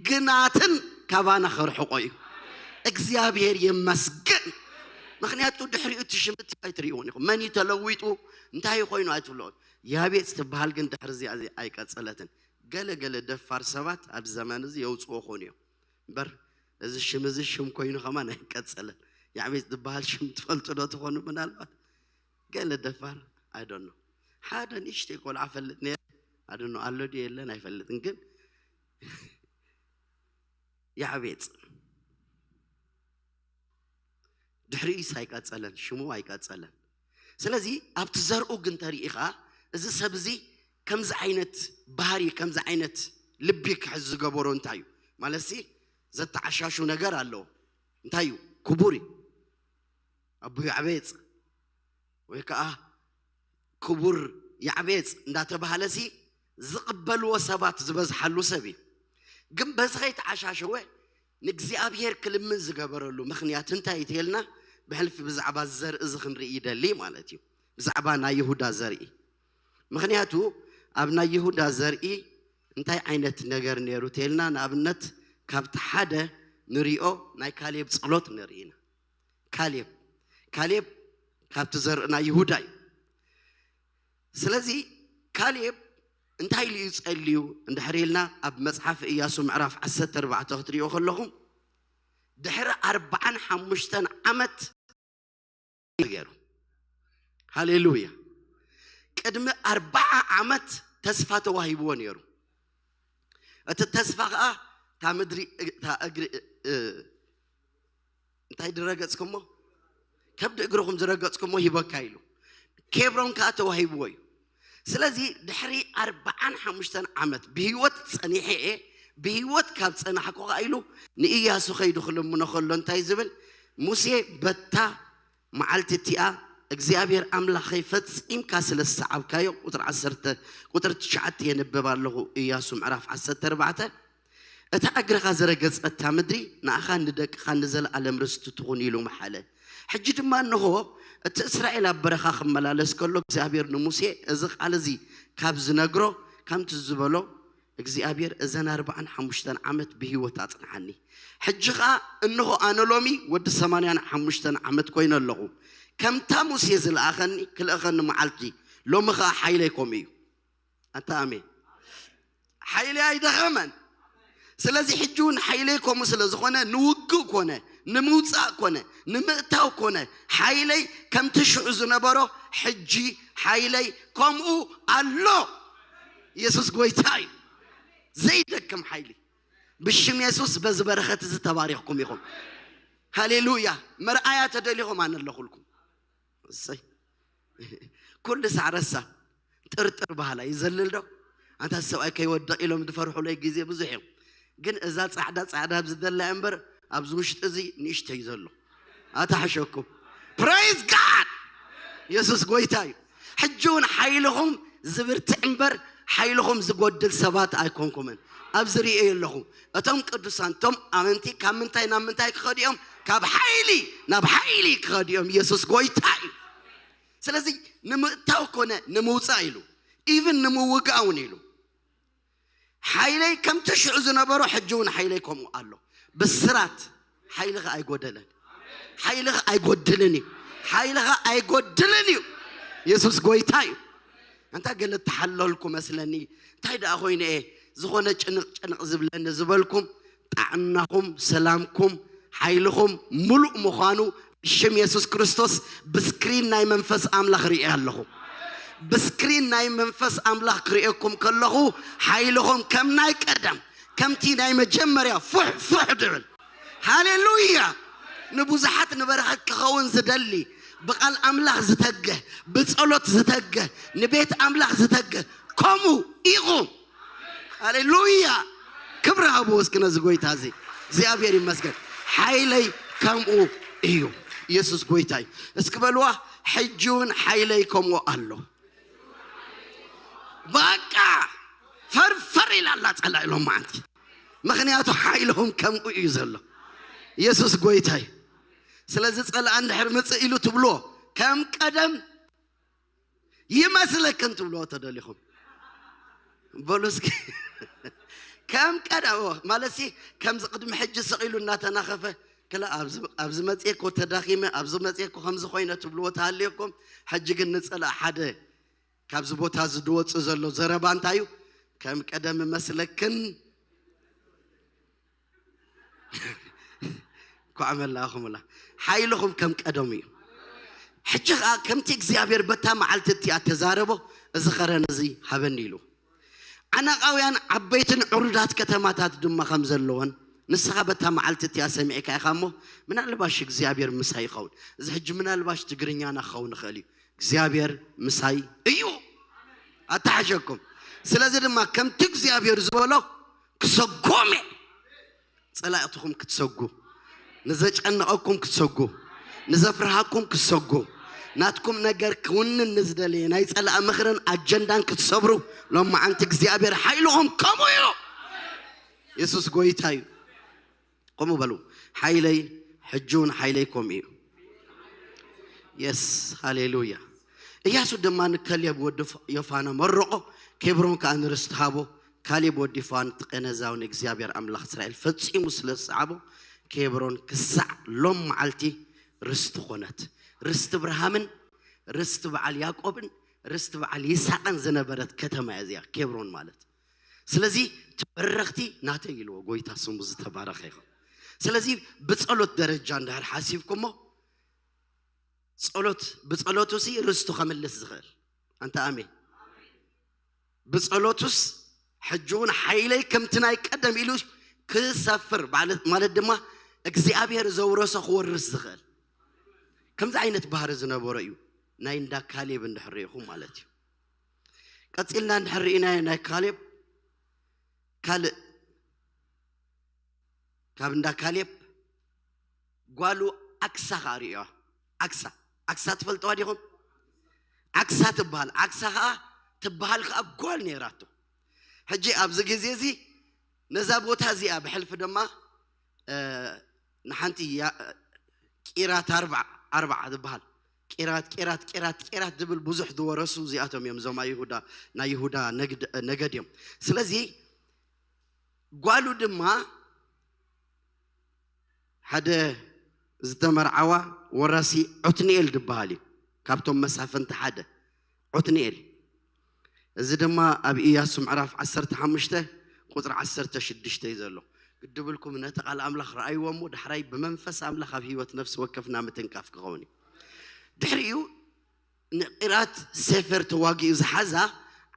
ግናትን ካባና ከርሕቆ እዩ። እግዚኣብሔር ይመስገን። ምኽንያቱ ድሕሪኡ እቲ ሽም እቲ ኣይትርእይዎን ኢኹም። መን እዩ ተለዊጡ፣ እንታይ እዩ ኮይኑ ኣይትብልዎን። ያቤጽ ትበሃል ግን ድሕሪ እዚኣ እዚ ኣይቀጸለትን። ገለ ገለ ደፋር ሰባት ኣብ ዘመን እዚ የውጽዎ ኾኑ እዮም። እምበር እዚ ሽም እዚ ሽም ኮይኑ ከማን ኣይቀጸለን። ያቤጽ ዝበሃል ሽም ትፈልጡ ዶ ትኾኑ? ምናልባት ገለ ደፋር፣ I don't know። ሓደ ንእሽተይ ቆልዓ ፈልጥ ነይረ፣ I don't know ኣሎ ድዩ የለን ኣይፈልጥን፣ ግን ያቤጽ ድሕሪኡስ ኣይቀጸለን፣ ሽሙ ኣይቀጸለን። ስለዚ ኣብቲ ዘርኡ ግን ተርኢ ኸዓ፣ እዚ ሰብ እዚ ከምዚ ዓይነት ባህሪ፣ ከምዚ ዓይነት ልቢ ክሕዝ ዝገበሮ እንታይ እዩ? ማለትሲ ዘተዓሻሹ ነገር ኣለዎ። እንታይ እዩ? ክቡር እዩ። ኣቦ ያዕቤጽ ወይ ከዓ ክቡር ያዕቤጽ እንዳተባሃለሲ ዝቕበልዎ ሰባት ዝበዝሓሉ ሰብ እዩ። ግን በዚ ከይተዓሻሸወ ንእግዚኣብሔር ክልምን ዝገበረሉ ምኽንያት እንታይ እዩ ተልና፣ ብሕልፊ ብዛዕባ ዘርኢ እዚ ክንርኢ ይደሊ ማለት እዩ። ብዛዕባ ናይ ይሁዳ ዘርኢ። ምኽንያቱ ኣብ ናይ ይሁዳ ዘርኢ እንታይ ዓይነት ነገር ነይሩ ተልና፣ ንኣብነት ካብቲ ሓደ ንሪኦ ናይ ካሌብ ጸሎት ንርኢ ኢና። ካሌብ፣ ካሌብ ካብቲ ዘርኢ ናይ ይሁዳ እዩ። ስለዚ ካሌብ እንታይ ኢሉ እዩ ጸልዩ እንድሕር ኢልና፣ ኣብ መጽሓፍ ኢያሱ ምዕራፍ ዓሰርተ ኣርባዕተ ክትሪኦ ከለኹም፣ ድሕሪ ኣርባዓን ሓሙሽተን ዓመት ገይሩ። ሃሌሉያ። ቅድሚ ኣርባዓ ዓመት ተስፋ ተዋሂብዎ ነይሩ። እቲ ተስፋ ኸዓ እታ ምድሪ፣ እታ እግሪ፣ እ፣ እንታይ ዝረገጽኩሞ? ከብዲ እግርኹም ዝረገጽኩሞ ሂበካ ኢሉ። ኬብሮን ከኣ ተዋሂብዎ እዩ። ስለዚ ድሕሪ ኣርባዓን ሓሙሽተን ዓመት ብህይወት ጸኒሐ እየ፣ ብህይወት ካብ ጸናሕኩ ኸኣ ኢሉ ንኢያሱ ኸይዱ ክልምኖ ከሎ እንታይ ዝብል? ሙሴ በታ መዓልቲ እቲኣ እግዚኣብሔር ኣምላኸይ ፈጺምካ ስለ ዝሰዓብካዮ፣ ቁጥሪ ዓሰርተ፣ ቁጥሪ ትሽዓተ የንብብ ኣለኹ፣ ኢያሱ ምዕራፍ ዓሰርተ ኣርባዕተ። እታ እግርኻ ዝረገጸታ ምድሪ ንኣኻን ንደቅኻን ንዘለኣለም ርስቲ ትኹን ኢሉ መሓለ። ሕጂ ድማ እንሆ እቲ እስራኤል ኣብ በረኻ ክመላለስ ከሎ እግዚኣብሔር ንሙሴ እዚ ቃል እዚ ካብ ዝነግሮ ከምቲ ዝበሎ እግዚኣብሔር እዘን ኣርባዓን ሓሙሽተን ዓመት ብህይወት ኣጽንሓኒ። ሕጂ ኸኣ እንሆ ኣነ ሎሚ ወዲ ሰማንያን ሓሙሽተን ዓመት ኮይነ ኣለኹ። ከምታ ሙሴ ዝለኣኸኒ ክልእኸኒ መዓልቲ ሎሚ ኸኣ ሓይለይ ከምኡ እዩ። ኣታ ኣሜን። ሓይሊ ኣይደኸመን። ስለዚ ሕጂ እውን ሓይለይ ከምኡ ስለ ዝኾነ ንውግእ ኮነ ንምውፃእ ኮነ ንምእታው ኮነ ሓይለይ ከምቲ ሽዑ ዝነበሮ ሕጂ ሓይለይ ከምኡ ኣሎ። ኢየሱስ ጎይታ እዩ። ዘይደክም ሓይሊ። ብሽም የሱስ በዚ በረኸት እዚ ተባሪኽኩም ኢኹም። ሃሌሉያ። መርኣያ ተደሊኹም ኣነ ኣለኹልኩም። እሰይ። ኩሉ ሳዕ ረሳ። ጥርጥር ባህላ ይዘልል ዶ? ኣንታ ሰብኣይ ከይወድቕ ኢሎም ዝፈርሑለይ ግዜ ብዙሕ እዮም። ግን እዛ ጻዕዳ ጻዕዳ ኣብዚ ዘላ እምበር ኣብዚ ውሽጢ እዚ ንእሽተይ ዘሎ። ኣታ ሓሸኩም። Praise God! የሱስ ጎይታ እዩ። ሕጂ እውን ሓይልኹም ዝብርትዕ እምበር ሓይልኹም ዝጎድል ሰባት ኣይኮንኩምን። ኣብዚ ርእዮ ኣለኹ። እቶም ቅዱሳን፣ እቶም ኣመንቲ ካብ ምንታይ ናብ ምንታይ ክኸዱ እዮም? ካብ ሓይሊ ናብ ሓይሊ ክኸዱ እዮም። የሱስ ጎይታ እዩ። ስለዚ ንምእታው ኮነ ንምውጻእ ኢሉ፣ ኢቭን ንምውጋእ እውን ኢሉ፣ ሓይለይ ከምቲ ሽዑ ዝነበሮ ሕጂ እውን ሓይለይ ከምኡ ኣሎ። ብስራት ሓይልኻ ኣይጎደለን። ሓይልኻ ኣይጎድልን እዩ። ሓይልኻ ኣይጎድልን እዩ። የሱስ ጎይታ እዩ። ኣንታ ገለ እተሓለልኩ መስለኒ። እንታይ ደኣ ኮይነ እየ ዝኾነ ጭንቕ ጭንቕ ዝብለኒ ዝበልኩም፣ ጥዕናኹም፣ ሰላምኩም፣ ሓይልኹም ምሉእ ምዃኑ ብሽም የሱስ ክርስቶስ ብስክሪን ናይ መንፈስ ኣምላኽ ርእየ ኣለኹ። ብስክሪን ናይ መንፈስ ኣምላኽ ክርእየኩም ከለኹ ሓይልኹም ከም ናይ ቀደም፣ ከምቲ ናይ መጀመርያ ፉሕ ፉሕ ድብል። ሃሌሉያ! ንብዙሓት ንበረኸት ክኸውን ዝደሊ፣ ብቓል ኣምላኽ ዝተገ፣ ብጸሎት ዝተገ፣ ንቤት ኣምላኽ ዝተገ፣ ከምኡ ኢኹም። ሃሌሉያ! ክብሪ ሃብዎ እስኪ ነዚ ጎይታ እዚ። እግዚኣብሔር ይመስገን። ሓይለይ ከምኡ እዩ። ኢየሱስ ጎይታ እዩ። እስኪ በልዋ፣ ሕጂ እውን ሓይለይ ከምኡ ኣሎ። በቃ ፈርፈር ኢላ ኣላ ጸላኢ ሎም መዓንቲ። ምኽንያቱ ሓይልኹም ከምኡ እዩ ዘሎ። ኢየሱስ ጎይታ እዩ። ስለዚ ጸላኢ እንድሕር ምጽእ ኢሉ ትብልዎ ከም ቀደም ይመስለክን ትብልዎ ተደሊኹም በሉ እስኪ። ከም ቀደም ማለት ሲ ከምዚ ቅድሚ ሕጂ ስቕ ኢሉ እናተናኸፈ ክላ ኣብዚ መፅኤ እኮ ተዳኺመ ኣብዚ መፅኤ እኮ ከምዚ ኮይነ ትብልዎ ተሃልየኩም። ሕጂ ግን ንፀላእ ሓደ ካብዚ ቦታ እዚ ዝወፅእ ዘሎ ዘረባ እንታይ እዩ? ከም ቀደም መስለክን እንኳዕ መላእኹምላ። ሓይልኹም ከም ቀደሙ እዩ። ሕጂ ኸዓ ከምቲ እግዚኣብሔር በታ መዓልቲ እቲኣ ተዛረቦ፣ እዚ ኸረን እዚ ሃበኒ ኢሉ። ዓናቃውያን ዓበይትን ዕሩዳት ከተማታት ድማ ከም ዘለወን ንስኻ በታ መዓልቲ እቲኣ ሰሚዕካ ኢኻ እሞ፣ ምናልባሽ እግዚኣብሔር ምሳይ ይኸውን። እዚ ሕጂ ምናልባሽ ትግርኛና ክኸውን ይኽእል እዩ። እግዚኣብሔር ምሳይ እዩ። ኣተሓሸኩም። ስለዚ ድማ ከምቲ እግዚኣብሔር ዝበሎ ክሰጎም እየ። ጸላእትኹም ክትሰጉ፣ ንዘጨነቐኩም ክትሰጉ፣ ንዘፍርሃኩም ክትሰጉ፣ ናትኩም ነገር ክውንን ንዝደለየ ናይ ጸላእ ምኽርን ኣጀንዳን ክትሰብሩ፣ ሎማዓንቲ እግዚኣብሔር ሓይልኹም ከምኡ እዩ። የሱስ ጎይታ እዩ። ከምኡ በሉ፣ ሓይለይ ሕጂ እውን ሓይለይ ከምኡ እዩ። የስ፣ ሃሌሉያ። እያሱ ድማ ንከሌብ ወዲ ፍ- ዮፋነ መረቖ፣ ኬብሮን ከኣ ንርስቲ ሃቦ። ካሌብ ወዲ ዮፋነ እቲ ቄነዛዊ ንእግዚኣብሔር ኣምላኽ እስራኤል ፈጺሙ ስለ ዝሰዓቦ፣ ኬብሮን ክሳዕ ሎም መዓልቲ ርስቲ ኾነት። ርስቲ እብርሃምን ርስቲ በዓል ያዕቆብን ርስቲ በዓል ይስሐቅን ዝነበረት ከተማ እያ እዚኣ ኬብሮን ማለት። ስለዚ እቲ በረኽቲ ናተይ ኢልዎ ጎይታ ስሙ ዝተባረኸ ይኹን። ስለዚ ብጸሎት ደረጃ እንድሕር ሓሲብኩሞ ጸሎት ብጸሎቱ ሲ ርስቱ ከምልስ ዝኽእል ኣንተ ኣሜን። ብጸሎቱስ ሕጂ እውን ሓይለይ ከምቲ ናይ ቀደም ኢሉ ክሰፍር ማለት ማለት ድማ እግዚኣብሔር ዘውረሶ ክወርስ ዝኽእል ከምዚ ዓይነት ባህሪ ዝነበሮ እዩ። ናይ እንዳ ካሌብ እንድሕር ርኢኹም ማለት እዩ። ቀጺልና እንድሕር ርኢናዮ ናይ ካሌብ ካልእ ካብ እንዳ ካሌብ ጓሉ ኣክሳ ከዓ ርእዮ። ኣክሳ ኣክሳ ትፈልጠዋ ዲኹም? ኣክሳ ትበሃል። ኣክሳ ከዓ ትበሃል ከዓ ጓል ነይራቶ። ሕጂ ኣብዚ ግዜ እዚ ነዛ ቦታ እዚኣ ብሕልፊ ድማ ንሓንቲ ቂራት ኣርባዕ ኣርባዕ ዝበሃል ቂራት ቂራት ቂራት ቂራት ዝብል ብዙሕ ዝወረሱ እዚኣቶም እዮም። እዞም ኣይሁዳ ናይ ይሁዳ ነገድ እዮም። ስለዚ ጓሉ ድማ ሓደ ዝተመርዓዋ ወራሲ ዖትንኤል ዝበሃል እዩ። ካብቶም መሳፍንቲ ሓደ ዖትንኤል። እዚ ድማ ኣብ ኢያሱ ምዕራፍ ዓሰርተ ሓሙሽተ ቁፅሪ ዓሰርተ ሽዱሽተ እዩ ዘሎ። ግድብልኩም ነቲ ቃል ኣምላኽ ረኣይዎ እሞ ዳሕራይ ብመንፈስ ኣምላኽ ኣብ ህይወት ነፍሲ ወከፍና ምትንካፍ ክኸውን እዩ። ድሕሪኡ ንቂራት ሴፈር ተዋጊኡ ዝሓዛ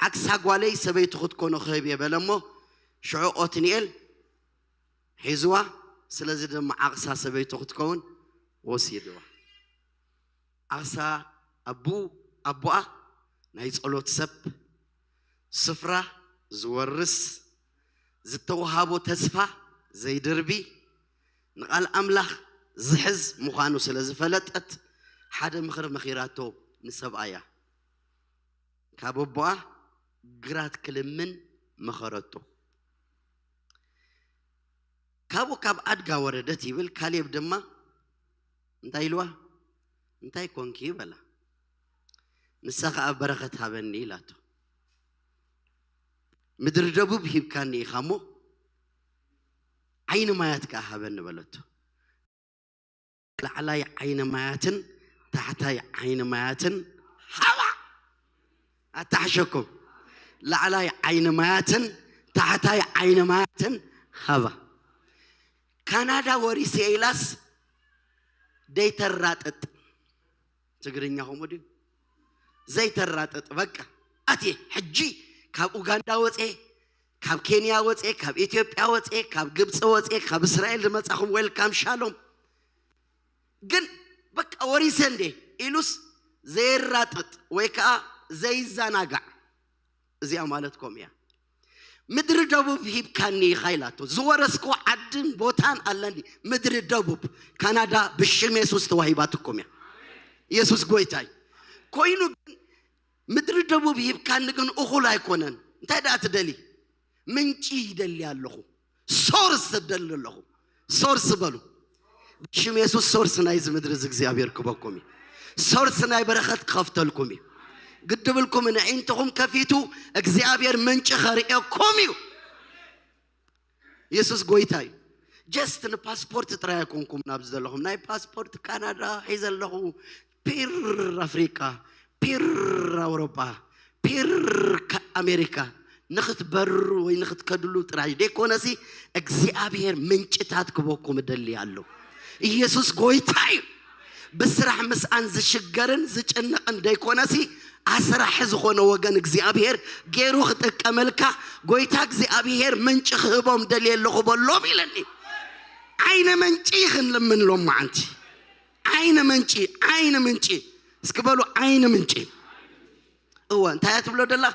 ዓክሳ ጓለይ ሰበይቲ ክትኮኖ ክህብ እየ በለ እሞ ሽዑ ኦትንኤል ሒዝዋ። ስለዚ ድማ ዓቕሳ ሰበይቱ ክትከውን ወሲድዋ። ዓቕሳ ኣቡ ኣቦኣ ናይ ጸሎት ሰብ፣ ስፍራ ዝወርስ፣ ዝተወሃቦ ተስፋ ዘይድርቢ፣ ንቓል ኣምላኽ ዝሕዝ ምዃኑ ስለ ዝፈለጠት ሓደ ምኽሪ መኺራቶ ንሰብኣያ። ካብ ኣቦኣ ግራት ክልምን መኸረቶ። ካብኡ ካብ ኣድጋ ወረደት ይብል። ካሌብ ድማ እንታይ ኢልዋ? እንታይ ኮንኪ በላ። ንሳ ኸዓ በረኸት ሃበኒ ኢላቶ። ምድሪ ደቡብ ሂብካኒ ኢኻ እሞ ዓይኒ ማያት ከኣ ሃበኒ በለቶ። ላዕላይ ዓይኒ ማያትን ታሕታይ ዓይኒ ማያትን ሃባ። ኣታሕሸኩም። ላዕላይ ዓይኒ ማያትን ታሕታይ ዓይኒ ማያትን ሃባ። ካናዳ ወሪሰ ኢላስ ደይተራጥጥ። ትግርኛ ከምኡ ድዩ? ዘይተራጥጥ በቃ። ኣትየ ሕጂ ካብ ኡጋንዳ ወፅየ፣ ካብ ኬንያ ወፅየ፣ ካብ ኢትዮጵያ ወፅየ፣ ካብ ግብፂ ወፅየ፣ ካብ እስራኤል ዝመፃኹም ዌልካም ሻሎም። ግን በቃ ወሪሰ እንዴ ኢሉስ ዘይራጥጥ ወይ ከዓ ዘይዘናጋዕ። እዚኣ ማለት ከምኡ እያ። ምድሪ ደቡብ ሂብካኒ ኢኻ ኢላቶ። ዝወረስኮ ዓድን ቦታን ኣለኒ። ምድሪ ደቡብ ካናዳ ብሽም የሱስ ተዋሂባትኩም እያ። የሱስ ጎይታይ ኮይኑ ግን ምድሪ ደቡብ ሂብካኒ ግን እኹል ኣይኮነን። እንታይ ደኣ ትደሊ? ምንጪ ይደሊ ኣለኹ። ሶርስ ደሊ ኣለኹ። ሶርስ በሉ። ብሽም የሱስ ሶርስ ናይዚ ምድሪ እዚ እግዚኣብሔር ክበኩም እዩ። ሶርስ ናይ በረኸት ክኸፍተልኩም እዩ። ግድብልኩም ንዒንትኹም ከፊቱ እግዚኣብሔር ምንጪ ከርእየኩም እዩ። የሱስ ጎይታ እዩ። ጀስት ንፓስፖርት ጥራይ ኣይኮንኩም ናብዚ ዘለኹም። ናይ ፓስፖርት ካናዳ ሒዘ ኣለኹ፣ ፒር ኣፍሪቃ፣ ፒር ኣውሮጳ፣ ፒር ከ-፣ ኣሜሪካ ንኽትበርሩ ወይ ንኽትከድሉ ጥራይ ደይኮነሲ እግዚኣብሔር ምንጭታት ክበኩም እደሊ ኣሎ። ኢየሱስ ጎይታ እዩ። ብስራሕ ምስኣን ዝሽገርን ዝጭነቕን ደይኮነሲ ኣስራሕ ዝኾነ ወገን እግዚኣብሔር ገይሩ ክጥቀመልካ ጎይታ እግዚኣብሔር ምንጭ ክህቦም ደልየ ኣለኹ በሎም ኢለኒ። ዓይነ ምንጭ ክንልምን ሎም መዓንቲ። ዓይነ ምንጭ፣ ዓይነ ምንጭ። እስኪ በሉ ዓይነ ምንጭ። እወ፣ እንታይ እያ ትብሎ ደላ?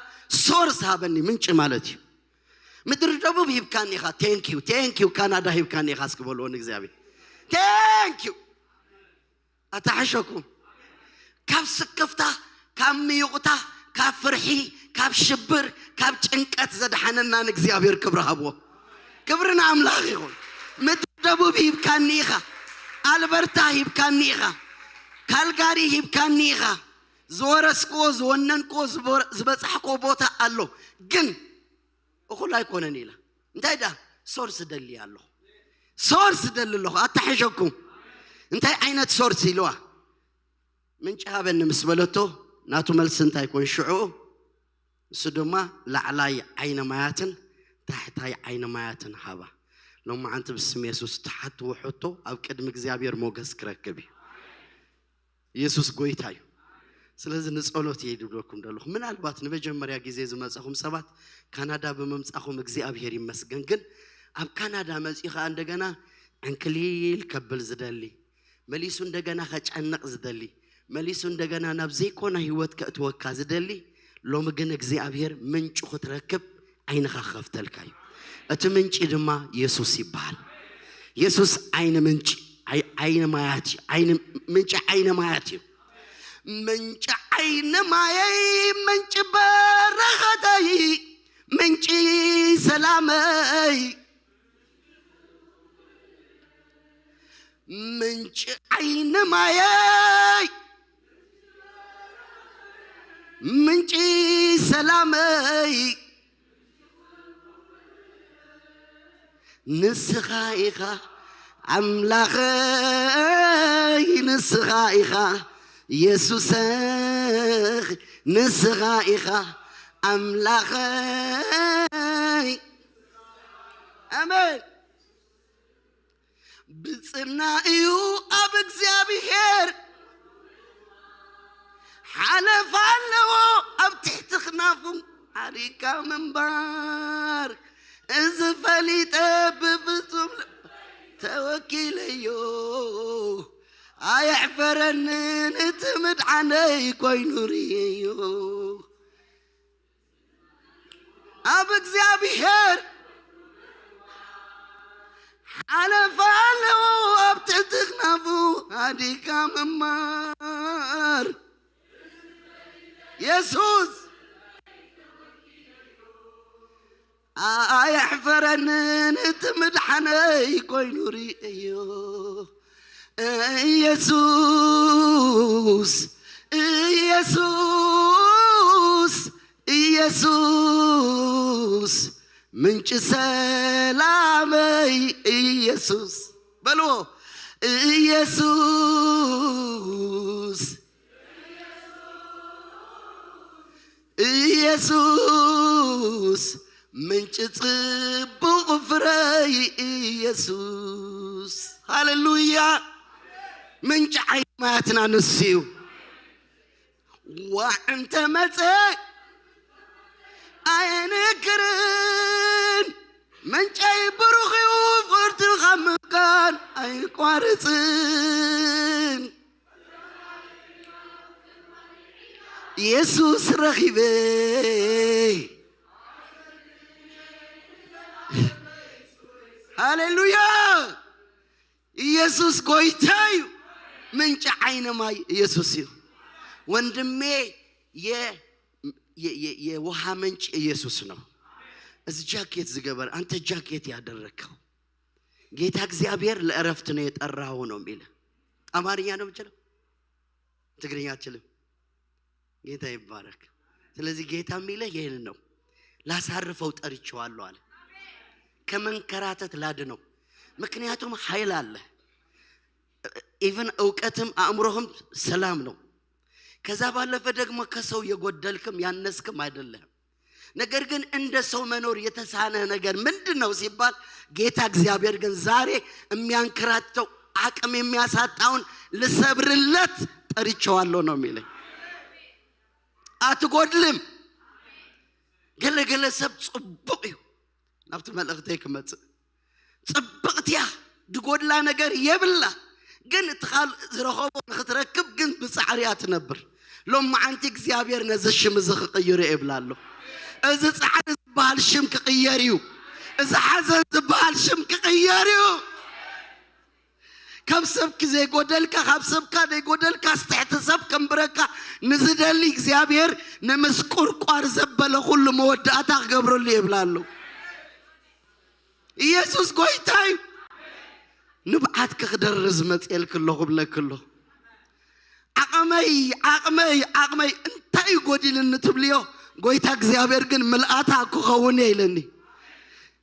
ሶርስ ሃበኒ፣ ምንጭ ማለት እዩ። ምድሪ ደቡብ ሂብካኒ ኢኻ፣ ቴንኪዩ፣ ቴንኪዩ፣ ካናዳ ሂብካኒ ኢኻ፣ እስኪ በልዎ ንእግዚኣብሔር። ቴንኪዩ። ኣታሓሸኩም። ካብ ስክፍታ፣ ካብ ምዩቕታ፣ ካብ ፍርሒ፣ ካብ ሽብር፣ ካብ ጭንቀት ዘድሓነና ንእግዚኣብሔር ክብሪ ሃብዎ። ክብሪ ንኣምላኽ ይኹን። ምድሪ ደቡብ ሂብካኒ ኢኻ፣ ኣልበርታ ሂብካኒ ኢኻ፣ ካልጋሪ ሂብካኒ ኢኻ። ዝወረስክዎ፣ ዝወነንክዎ፣ ዝበ-፣ ዝበጻሕክዎ ቦታ ኣሎ። ግን እኹል ኣይኮነን ኢላ። እንታይ ደኣ? ሶርስ ደሊ ኣለኹ። ሶርስ ደሊ ኣለኹ። ኣታሕሸኩም። እንታይ ዓይነት ሶርስ ኢልዋ? ምንጪ ሃበኒ ምስ በለቶ፣ ናቱ መልሲ እንታይ ኮን ሽዑ? እሱ ድማ ላዕላይ ዓይነ ማያትን ታሕታይ ዓይነ ማያትን ሃባ። ሎማዓንቲ ብስም የሱስ ትሓትዎ ሕቶ ኣብ ቅድሚ እግዚኣብሔር ሞገስ ክረክብ እዩ። የሱስ ጎይታ እዩ። ስለዚ ንጸሎት እየ ድብለኩም ደለኹ። ምናልባት ንመጀመርያ ግዜ ዝመጻኹም ሰባት ካናዳ ብምምጻኹም እግዚኣብሔር ይመስገን። ግን ኣብ ካናዳ መጺኡ ኸኣ እንደገና ዕንክሊል ከብል ዝደሊ፣ መሊሱ እንደገና ኸጨንቕ ዝደሊ፣ መሊሱ እንደገና ናብ ዘይኮነ ህይወት ከእትወካ ዝደሊ፣ ሎሚ ግን እግዚኣብሔር ምንጩ ክትረክብ ዓይንኻ ክኸፍተልካ እዩ። እቲ ምንጪ ድማ የሱስ ይበሃል። የሱስ ዓይኒ ምንጪ፣ ኣይ-፣ ዓይኒ ማያት እዩ። ዓይኒ፣ ምንጪ ዓይኒ ማያት እዩ። ምንጪ ዓይኒ ማየይ፣ ምንጪ በረኸተይ፣ ምንጪ ሰላመይ፣ ምንጪ ዓይኒ ማየይ፣ ምንጪ ሰላመይ፣ ንስኻ ኢኻ ኣምላኸይ፣ ንስኻ ኢኻ የሱሰይ፣ ንስኻ ኢኻ ኣምላኸይ። ኣሜን። ብጽና እዩ ኣብ እግዚኣብሔር ሓለፋ ኣለዎ፣ ኣብ ትሕቲ ክናፉ ዓሪካ ምንባር። እዚ ፈሊጠ ብፍጹም ልብ ተወኪለዮ፣ ኣየሕፈረንን እቲ ምድዓነይ ኮይኑ ርእየዮ። ኣብ እግዚኣብሔር ሓለፋ ኣለዎ፣ ኣብ ትሕቲ ክናፉ ኣዲካ ምማር። የሱስ ኣየሕፈረንን እቲ ምድሓነይ ኮይኑ ርእዮ። ኢየሱስ፣ ኢየሱስ፣ ኢየሱስ፣ ምንጪ ሰላመይ ኢየሱስ። በልዎ፣ ኢየሱስ፣ ኢየሱስ፣ ምንጪ ጽቡቕ ፍረይ ኢየሱስ። ሃሌሉያ። ምንጪ ዓይኒ ማያትና ንሱ እዩ። ዋዕ እንተ መጸ ኣየንክርን፣ ምንጨይ ብሩኽ እዩ፣ ፍርቱ ካብ ምካን ኣይቋርጽን። የሱስ ረኺበ ሃሌሉያ። ኢየሱስ ጎይታ እዩ። ምንጭ ዓይኒ ማይ ኢየሱስ እዩ። ወንድሜ፣ የ- የ- የ- የውሃ ምንጭ ኢየሱስ ነው። እዚ ጃኬት ዝገበር፣ አንተ ጃኬት ያደረግከው፣ ጌታ እግዚአብሔር ለእረፍት ነው የጠራው ነው የሚል። አማርኛ ነው የምችለው፣ ትግርኛ አልችልም። ጌታ ይባረክ። ስለዚህ ጌታ የሚልህ ይህን ነው። ላሳርፈው ጠርቼዋለሁ አለ። ከመንከራተት ላድነው። ምክንያቱም ኃይል አለ። ኢቭን እውቀትም አእምሮህም ሰላም ነው። ከዛ ባለፈ ደግሞ ከሰው የጎደልክም ያነስክም አይደለህም። ነገር ግን እንደ ሰው መኖር የተሳነህ ነገር ምንድን ነው ሲባል፣ ጌታ እግዚአብሔር ግን ዛሬ የሚያንከራትተው አቅም የሚያሳጣውን ልሰብርለት ጠርቼዋለሁ ነው የሚለኝ። አትጎድልም። ገለገለ ሰብ ጽቡቕ እዩ። ናብቲ መልእኽተይ ክመጽእ፣ ጽብቕቲ እያ፣ ድጎድላ ነገር የብላ። ግን እቲ ካልእ ዝረኸቦ ንኽትረክብ ግን ብጻዕሪ እያ ትነብር። ሎም መዓንቲ እግዚኣብሔር ነዚ ሽም እዚ ክቕይሮ እየ እብላ ኣሎ። እዚ ጻዕሪ ዝበሃል ሽም ክቕየር እዩ። እዚ ሓዘን ዝበሃል ሽም ክቕየር እዩ። ካብ ሰብኪ ዘይጎደልካ፣ ካብ ሰብካ ዘይጎደልካ፣ ትሕቲ ሰብ ከንብረካ ንዝደሊ እግዚኣብሔር ንምስቁርቋር ዘበለ ኩሉ መወዳእታ ክገብረሉ እየ እብላ ኣሎ። ኢየሱስ ጎይታ እዩ። ንብዓትኪ ክደርዝ መፅኤልኪ ኣለኹ እብለኪ ኣለኹ። ዓቕመይ፣ ዓቕመይ፣ ዓቕመይ እንታይ እዩ ጎዲልኒ ትብልዮ? ጎይታ እግዚኣብሔር ግን ምልኣታ ክኸውን እየ ኢለኒ።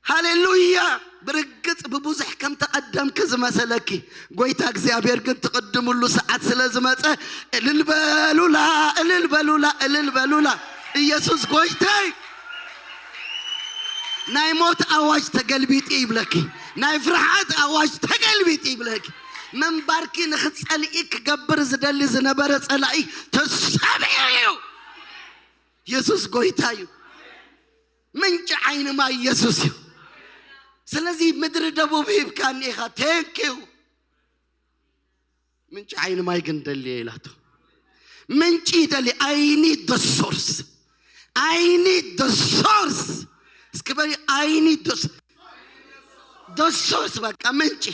ሃሌሉያ። ብርግጽ ብብዙሕ ከም ተቐደምኪ ዝመሰለኪ፣ ጎይታ እግዚኣብሔር ግን ትቕድምሉ ሰዓት ስለ ዝመጸ፣ እልል በሉላ፣ እልል በሉላ፣ እልል በሉላ። ኢየሱስ ጎይታይ። ናይ ሞት ኣዋጅ ተገልቢጢ ይብለኪ። ናይ ፍርሓት ኣዋጅ ተገልቢጢ ይብለኪ። ምንባርኪ ንኽትጸልኢ ክገብር ዝደሊ ዝነበረ ጸላኢ ተሰቢሩ እዩ። ኢየሱስ ጎይታ እዩ። ምንጪ ዓይኒ ማይ ኢየሱስ እዩ። ስለዚ ምድሪ ደቡብ ሂብካኒ ኢኻ። Thank you። ምንጪ ዓይኒ ማይ ግን ደልየ ኢላቶ። ምንጪ ደሊ፣ I need the source. I need the source. እስኪ በሊ፣ I need the s-፣ the source፣ በቃ ምንጪ።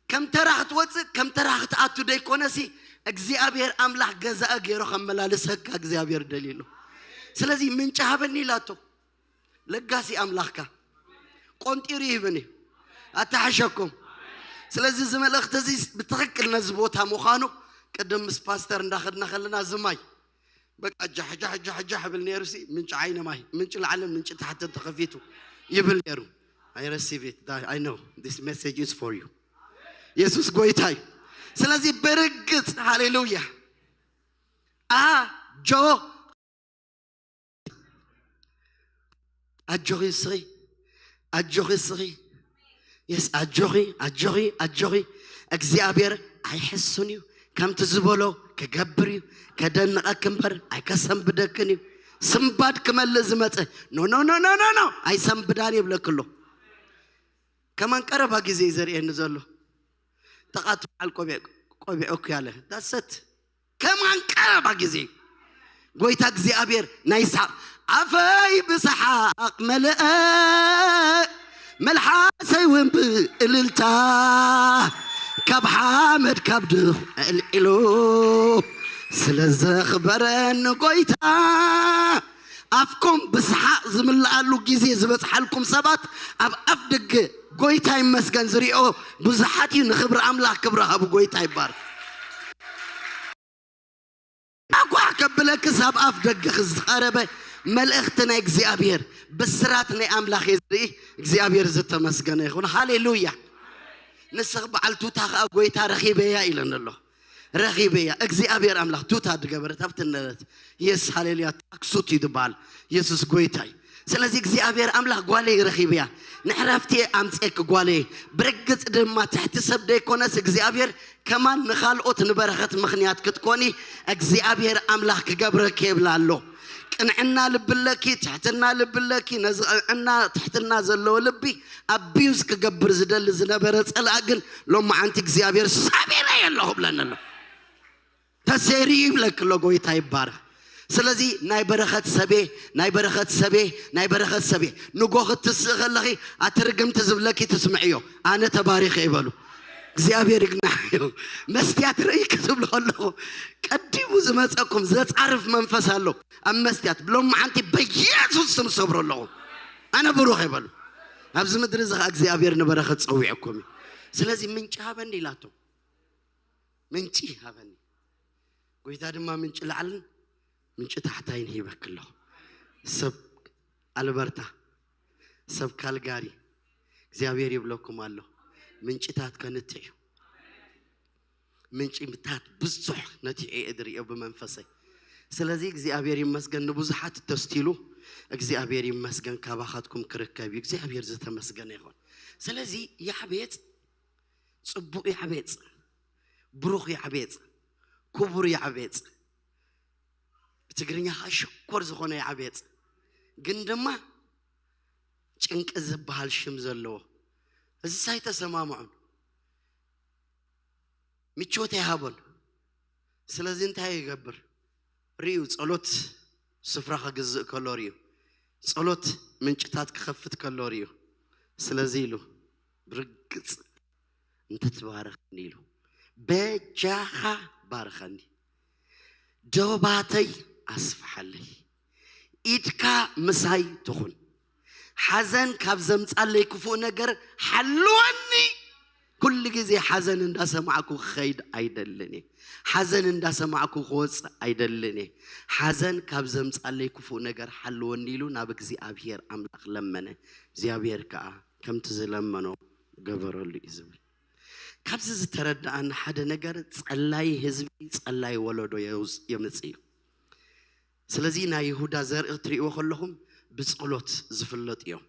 ከም ተራ ክትወፅእ፣ ከም ተራ ክትኣቱ ደይኮነሲ፣ እግዚኣብሔር ኣምላኽ ገዛኢ ገይሩ ከመላልሰካ እግዚኣብሔር ደልዩ ኣሎ። ስለዚ ምንጪ ሃበኒ ኢላቶ። ለጋሲ ኣምላኽካ ቆንጢሩ ይህብን እዩ። ኣተሓሸኩም። ስለዚ እዚ መልእኽቲ እዚ ብትኽክል ነዚ ቦታ ምዃኑ ቅድም ምስ ፓስተር እንዳኸድና ከለና እዚ ማይ በቃ ጃሕ ጃሕ ጃሕ ጃሕ ብል ነይሩ ሲ፣ ምንጪ ዓይኒ ማይ፣ ምንጪ ላዕልን ምንጪ ታሕትን ተኸፊቱ ይብል ነይሩ። I receive it. I know this message is for you. ኢየሱስ ጎይታ እዩ። ስለዚ ብርግጽ ሃሌሉያ። ኣጆ ኣጆኺ እስኺ፣ ኣጆኺ እስኺ። የስ፣ ኣጆኺ፣ ኣጆኺ፣ ኣጆኺ። እግዚኣብሔር ኣይሕሱን እዩ። ከምቲ ዝበሎ ክገብር እዩ። ከደንቐኪ እምበር ኣይከሰንብደክን እዩ። ስንባድ ክመልእ ዝመጸ፣ ኖ፣ ኖ፣ ኖ፣ ኖ፣ ኖ፣ ኖ፣ ኣይሰንብዳን ይብለኪ ኣሎ። ከማን ቀረባ ግዜ እዩ ዘርእየኒ ዘሎ። ተቓቱ በዓል ቆቢዕ፣ ቆቢዕ እኮ ያለ። That's it። ከማን ቀረባ ግዜ ጎይታ እግዚኣብሔር ናይ ሳቕ፣ ኣፈይ ብሰሓቕ መልአ፣ መልሓሰይ እውን ብእልልታ፣ ካብ ሓመድ ካብ ድኽ ኣልዒሉ፣ ስለ ዘኽበረኒ ጎይታ። ኣፍኩም ብሰሓቕ ዝምልኣሉ ግዜ ዝበጽሓልኩም ሰባት፣ ኣብ ኣፍ ደገ ጎይታ ይመስገን ዝሪኦ ብዙሓት እዩ። ንኽብሪ ኣምላኽ ክብሪ ሃቡ። ጎይታ ይባረክ። ኣጓዕ ከብለክስ ኣብ ኣፍ ደገ ዝቐረበ መልእኽቲ ናይ እግዚኣብሔር፣ ብስራት ናይ ኣምላኽ እየ ዝርኢ። እግዚኣብሔር ዝተመስገነ ይኹን። ሃሌሉያ። ንስኽ በዓል ቱታ ኸኣ ጎይታ ረኺበያ ኢለን ኣሎ። ረኺበያ። እግዚኣብሔር ኣምላኽ ቱታ ዝገበረት ኣብቲ ነበረት። የስ፣ ሃሌሉያ። ታክሱት እዩ ዝበሃል። ኢየሱስ ጎይታ እዩ። ስለዚ እግዚኣብሔር ኣምላኽ ጓለይ ረኺበያ፣ ንዕረፍቲ ኣምጽኤኪ ጓለይ። ብርግጽ ድማ ትሕቲ ሰብ ደይኮነስ እግዚኣብሔር ከማን ንኻልኦት ንበረኸት ምኽንያት ክትኮኒ እግዚኣብሔር ኣምላኽ ክገብረኪ ይብላ ኣሎ። ቅንዕና ልቢ ኣለኪ፣ ትሕትና ልቢ ኣለኪ። ነዚ ቅንዕና ትሕትና ዘለዎ ልቢ ኣቢዩዝ ክገብር ዝደሊ ዝነበረ ጸላእ ግን ሎማዓንቲ እግዚኣብሔር ሰቢረዮ ኣለኹ ብለኒ ኣሎ። ተሰይሩ ይብለኪ ኣሎ። ጎይታ ይባረክ። ስለዚ ናይ በረኸት ሰቤ፣ ናይ በረኸት ሰቤ፣ ናይ በረኸት ሰቤ፣ ንጎ ክትስእ ከለኺ ኣቲ ርግምቲ ዝብለኪ ትስምዕዮ። ኣነ ተባሪኸ ይበሉ። እግዚኣብሔር ይግናሕዮ። መስትያት ርእይ ክትብሉ ከለኹ ቀዲሙ ዝመፀኩም ዘፃርፍ መንፈስ ኣሎ። ኣብ መስትያት ብሎም መዓንቲ በኢየሱስ ስም ሰብሮ ኣለኹ። ኣነ ብሩኽ ይበሉ። ኣብዚ ምድሪ እዚ ኸዓ እግዚኣብሔር ንበረኸት ጸዊዕኩም እዩ። ስለዚ ምንጪ ሃበኒ ኢላቶ። ምንጪ ሃበኒ። ጎይታ ድማ ምንጪ ላዕልን ምንጪ ታሕታይን ሂበኪ ኣለኹ። ሰብ ኣልበርታ፣ ሰብ ካልጋሪ፣ እግዚኣብሔር ይብለኩም ኣሎ። ምንጭታት ከንትዕ እዩ። ምንጭታት ብዙሕ ነቲዑ እየ ዝርእዮ ብመንፈሰይ። ስለዚ እግዚኣብሔር ይመስገን ንብዙሓት ተስቲሉ። እግዚኣብሔር ይመስገን ካባኻትኩም ክርከብ እዩ። እግዚኣብሔር ዝተመስገነ ይኹን። ስለዚ ያዕቤጽ፣ ጽቡቕ ያዕቤጽ፣ ብሩኽ ያዕቤጽ፣ ክቡር ያዕቤጽ፣ ብትግርኛ ኸዓ ሽኮር ዝኾነ ያዕቤጽ፣ ግን ድማ ጭንቂ ዝበሃል ሽም ዘለዎ። እዚ ሳይተሰማምዑን ምቾት ኣይሃቦን። ስለዚ እንታይ ይገብር? ርእዩ፣ ጸሎት ስፍራ ክግዝእ ከሎ ርእዩ፣ ጸሎት ምንጭታት ክኸፍት ከሎ ርእዩ። ስለዚ ኢሉ ብርግጽ እንተትባረኸኒ ኢሉ፣ በጃኻ ባርኸኒ፣ ደባተይ ኣስፍሓለይ፣ ኢድካ ምሳይ ትኹን፣ ሓዘን ካብ ዘምጻለይ ክፉእ ነገር ሓልወኒ። ኩሉ ግዜ ሓዘን እንዳሰማዕኩ ክኸይድ ኣይደልን እየ። ሓዘን እንዳሰማዕኩ ክወጽእ ኣይደልን እየ። ሓዘን ካብ ዘምጻለይ ክፉእ ነገር ሓልወኒ ኢሉ ናብ እግዚኣብሔር ኣምላኽ ለመነ። እግዚኣብሔር ከኣ ከምቲ ዝለመኖ ገበረሉ እዩ ዝብል። ካብዚ ዝተረዳኣና ሓደ ነገር ጸላይ ህዝቢ፣ ጸላይ ወለዶ የውጽ-፣ የምጽእ እዩ። ስለዚ ናይ ይሁዳ ዘርኢ ክትርእይዎ ከለኹም ብጸሎት ዝፍለጡ እዮም።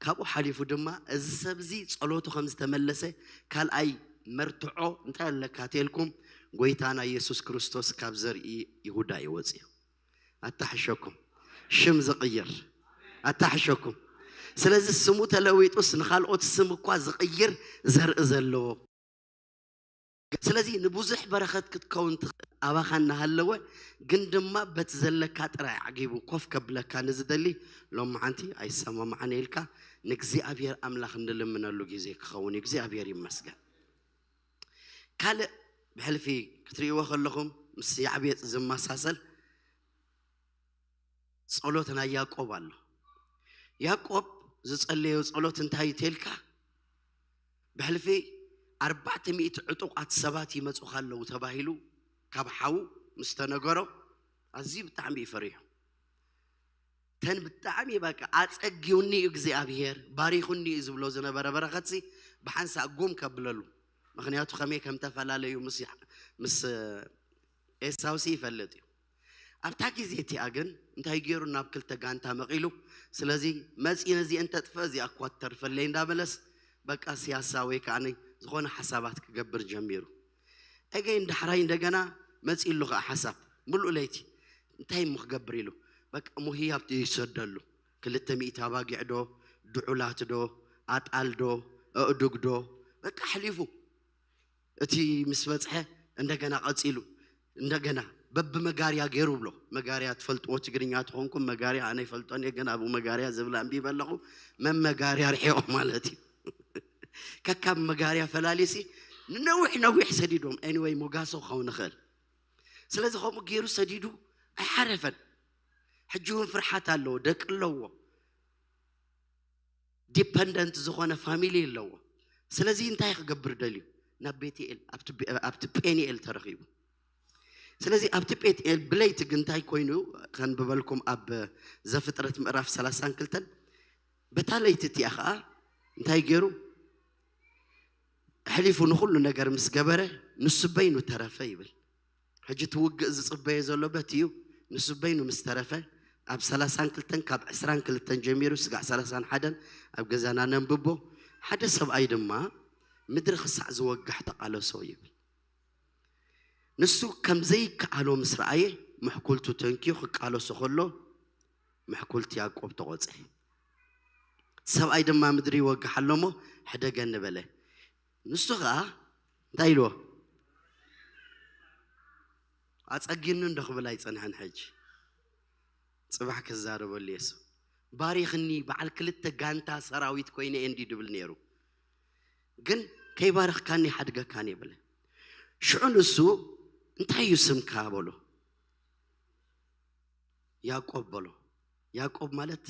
ካብኡ ሓሊፉ ድማ እዚ ሰብ እዚ ጸሎቱ ከም ዝተመለሰ ካልኣይ መርትዖ እንታይ ኣለካ ተልኩም፣ ጎይታና ኢየሱስ ክርስቶስ ካብ ዘርኢ ይሁዳ እዩ ወጽዩ። ኣታሕሸኩም። ሽም ዝቕይር። ኣታሕሸኩም። ስለዚ ስሙ ተለዊጡስ ንኻልኦት ስም እኳ ዝቕይር ዘርኢ ዘለዎ። ስለዚ ንብዙሕ በረኸት ክትከውን ትኽእል ኣባኻ እናሃለወ፣ ግን ድማ በቲ ዘለካ ጥራይ ዓጊቡ ኮፍ ከብለካ ንዝደሊ ሎማዓንቲ ኣይሰማማዕን ኢልካ ንእግዚኣብሔር ኣምላኽ እንልምነሉ ግዜ ክኸውን እዩ። እግዚኣብሔር ይመስገን። ካልእ ብሕልፊ ክትርእይዎ ከለኹም ምስ ያዕቤጽ ዝመሳሰል ጸሎት ናይ ያዕቆብ ኣሎ። ያዕቆብ ዝጸለዮ ጸሎት እንታይ እዩ ተልካ? ብሕልፊ ኣርባዕተ ሚእቲ ዕጡቓት ሰባት ይመጹኻ ኣለዉ ተባሂሉ ካብ ሓዉ ምስ ተነገሮ ኣዝዩ ብጣዕሚ እዩ ፈሪሑ። ተን ብጣዕሚ በቃ ኣጸጊውኒ እዩ እግዚኣብሔር፣ ባሪኹኒ እዩ ዝብሎ ዝነበረ በረኸትሲ ብሓንሳእ ጉም ከብለሉ። ምኽንያቱ ከመይ ከም ተፈላለዩ ምስ፣ ምስ ኤሳውሲ ይፈልጥ እዩ። ኣብታ ግዜ እቲኣ ግን እንታይ ገይሩ ናብ ክልተ ጋንታ መቒሉ፣ ስለዚ መጺ ነዚአን ተጥፍእ፣ እዚኣ እኳ ትተርፈለይ እንዳበለስ በቃ ሲያሳ ወይ ከኣ ዝኾነ ሓሳባት ክገብር ጀሚሩ። ኤገይን ዳሕራይ እንደገና መጺሉ ከኣ ሓሳብ፣ ምሉእ ለይቲ እንታይ እሞ ክገብር ኢሉ፣ በቃ እሞ ህያብ ይሰደሉ። ክልተ ሚእቲ ኣባጊዕ ዶ፣ ድዑላት ዶ፣ ኣጣል ዶ፣ ኣእዱግ ዶ፣ በቃ ኣሕሊፉ። እቲ ምስ በጽሐ እንደገና ቀጺሉ፣ እንደገና በብመጋርያ ገይሩ ብሎ። መጋርያ ትፈልጥዎ ትግርኛ ትኾንኩም፣ መጋርያ ኣነ ይፈልጦን እየ፣ ግን ኣብኡ መጋርያ ዝብል ኣንቢበ ኣለኹ። መን መጋርያ ርሒቖ ማለት እዩ። ከካብ መጋርያ ፈላሊሲ ንነዊሕ ነዊሕ ሰዲዶም። ኤኒወይ ሞጋሶ ክኸውን ይኽእል። ስለዚ ከምኡ ገይሩ ሰዲዱ ኣይሓረፈን። ሕጂ እውን ፍርሓት ኣለዎ፣ ደቂ ኣለዎ፣ ዲፐንደንት ዝኾነ ፋሚሊ ኣለዎ። ስለዚ እንታይ ክገብር ደልዩ? ናብ ቤትኤል፣ ኣብቲ ቤ-፣ ኣብቲ ጴንኤል ተረኺቡ። ስለዚ ኣብቲ ጴንኤል ብለይቲ ግን እንታይ ኮይኑ ከንብበልኩም፣ ኣብ ዘፍጥረት ምዕራፍ ሰላሳን ክልተን፣ በታ ለይቲ እቲኣ ኸዓ እንታይ ገይሩ? ኣሕሊፉ ንኹሉ ነገር ምስ ገበረ ንሱ በይኑ ተረፈ ይብል። ሕጂ እቲ ውግእ ዝጽበዮ ዘሎ በቲ እዩ። ንሱ በይኑ ምስ ተረፈ፣ ኣብ ሰላሳን ክልተን ካብ ዕስራን ክልተን ጀሚሩ ስጋዕ ሰላሳን ሓደን ኣብ ገዛና ነንብቦ። ሓደ ሰብኣይ ድማ ምድሪ ክሳዕ ዝወግሕ ተቓለሶ ይብል። ንሱ ከም ዘይከኣሎ ምስ ረኣየ፣ ምሕኩልቱ ተንክዩ ክቃለሶ ከሎ፣ ምሕኩልቲ ያዕቆብ ተቖጽዐ። ሰብኣይ ድማ ምድሪ ይወግሕ ኣሎ እሞ፣ ሕደገኒ በለ። ንሱ ኸኣ እንታይ ኢልዎ? ኣጸጊኒ እንዶ ክብል ኣይጸንሐን። ሕጂ ጽባሕ ክዛረበሉ የሱ። ባሪኽኒ፣ በዓል ክልተ ጋንታ ሰራዊት ኮይነ እየ እንዲ ድብል ነይሩ። ግን ከይባረኽካኒ ሓድገካን የብለ። ሽዑ ንሱ፣ "እንታይ እዩ ስምካ?" በሎ። "ያዕቆብ" በሎ። ያዕቆብ ማለት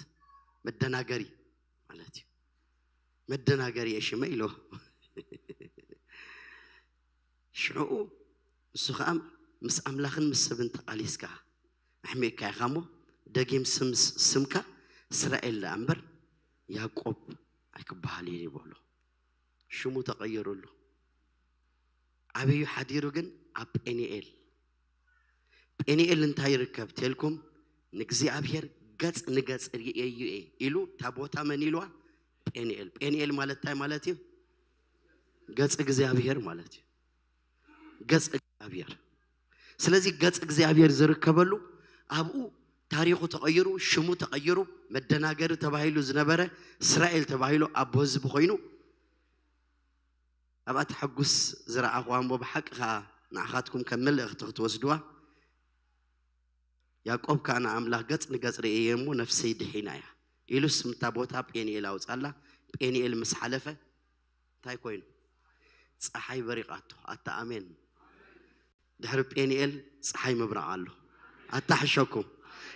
መደናገሪ ማለት እዩ። "መደናገሪ እየ ሽመይ" ኢሎ። ሽዑ ንሱ ኸዓ ምስ ኣምላኽን ምስ ሰብን ተቓሊስካ ኣሕሚቕካ ኢኻ እሞ፣ ደጊም ስም-፣ ስምካ እስራኤል ደኣ እምበር ያዕቆብ ኣይክበሃል እዩ በሎ። ሽሙ ተቐይሩሉ። ኣበዩ ሓዲሩ ግን? ኣብ ጴንኤል። ጴንኤል እንታይ ይርከብ ተልኩም? "ንእግዚኣብሔር ገጽ ንገጽ ርእየዩ እየ" ኢሉ፣ እታ ቦታ መን ኢልዋ? ጴንኤል። ጴንኤል ማለት እንታይ ማለት እዩ? ገጽ እግዚኣብሔር ማለት እዩ። ገጽ እግዚኣብሔር። ስለዚ ገጽ እግዚኣብሔር ዝርከበሉ፣ ኣብኡ ታሪኹ ተቐይሩ፣ ሽሙ ተቐይሩ፣ መደናገሪ ተባሂሉ ዝነበረ እስራኤል ተባሂሉ ኣቦ ህዝቢ ኮይኑ፣ ኣብኣ ተሐጉስ ዝረኣኹዋ እሞ ብሓቂ ኸኣ ንዓኻትኩም ከም መልእኽቲ ክትወስድዋ። ያዕቆብ ከኣ ንኣምላኽ ገጽ ንገጽ ርእየ እሞ ነፍሰይ ድሒና እያ ኢሉ ስምታ ቦታ ጴንኤል ኣውጻላ። ጴንኤል ምስ ሓለፈ እንታይ ኮይኑ? ጸሓይ በሪቓቶ። ኣታ ኣሜን። ድሕሪ ጴንኤል ጸሓይ ምብራቕ ኣሎ። ኣታሕሸኩም።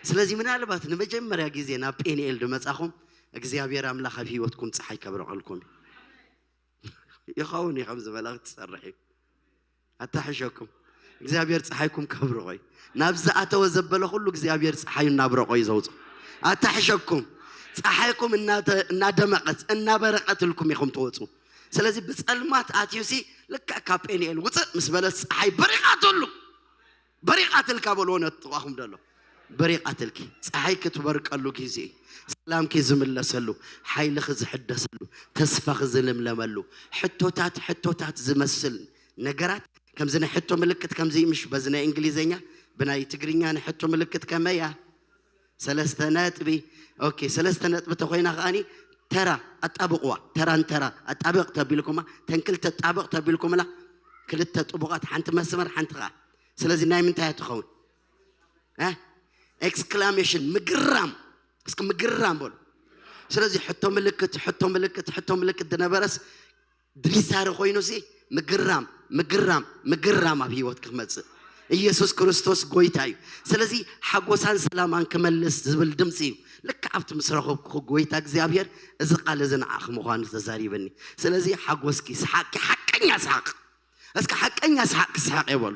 ስለዚ ምናልባት ንመጀመርያ ግዜ ናብ ጴንኤል ድመጻኹም እግዚኣብሔር ኣምላኽ ኣብ ህይወትኩም ጸሓይ ከብረቐልኩም እዩ። ይኸውን እዩ ከምዚ መልእኽቲ ትሰርሕ እዩ። ኣታሕሸኩም። እግዚኣብሔር ጸሓይኩም ከብርቖ እዩ። ናብ ዝኣተወ ዘበለ ኩሉ እግዚኣብሔር ጸሓዩ እናብረቖ እዩ ዘውጽኦ። ኣታሕሸኩም። ጸሓይኩም እናተ-፣ እናደመቐት፣ እናበረቐትልኩም ኢኹም ትወጹ። ስለዚ ብጸልማት ኣትዩሲ ልክዕ ካብ ጴንኤል ውጽእ ምስ በለት ጸሓይ በሪቓትሉ። በሪቓትልካ በልዎ ነቲ ጥቓኹም ደሎ። በሪቓትልኪ። ጸሓይኪ ትበርቀሉ ግዜ እዩ። ሰላምኪ ዝምለሰሉ፣ ሓይልኺ ዝሕደሰሉ፣ ተስፋኺ ዝልምለመሉ፣ ሕቶታት፣ ሕቶታት ዝመስል ነገራት፣ ከምዚ ናይ ሕቶ ምልክት ከምዚ ምሽ በዚ ናይ እንግሊዘኛ፣ ብናይ ትግርኛ ናይ ሕቶ ምልክት ከመይ እያ? ሰለስተ ነጥቢ። ኦኬ፣ ሰለስተ ነጥቢ ተኾይና ከኣኒ ተራ ኣጣብቕዋ። ተራን ተራ ኣጣብቕ ተቢልኩማ፣ ተን ክልተ ጣብቕ ተቢልኩምላ፣ ክልተ ጥቡቓት፣ ሓንቲ መስመር፣ ሓንቲ ከኣ። ስለዚ ናይ ምንታይ እያ ትኸውን? እ? ኤክስክላሜሽን፣ ምግራም። እስኪ ምግራም በሉ። ስለዚ ሕቶ ምልክት፣ ሕቶ ምልክት፣ ሕቶ ምልክት ዝነበረስ ድሪሳሪ ኮይኑሲ ምግራም፣ ምግራም፣ ምግራም ኣብ ህይወት ክመጽእ። ኢየሱስ ክርስቶስ ጎይታ እዩ። ስለዚ ሓጎሳን ሰላማን ክመልስ ዝብል ድምፂ እዩ። ልክዕ ኣብቲ ምስ ረኸብኩ ጎይታ እግዚኣብሔር እዚ ቃል እዚ ንዓኺ ምዃኑ ተዛሪበኒ። ስለዚ ሓጎስኪ፣ ሰሓቅኪ፣ ሓቀኛ ሰሓቅ። እስኪ ሓቀኛ ሰሓቅ ክስሓቅ የበሉ።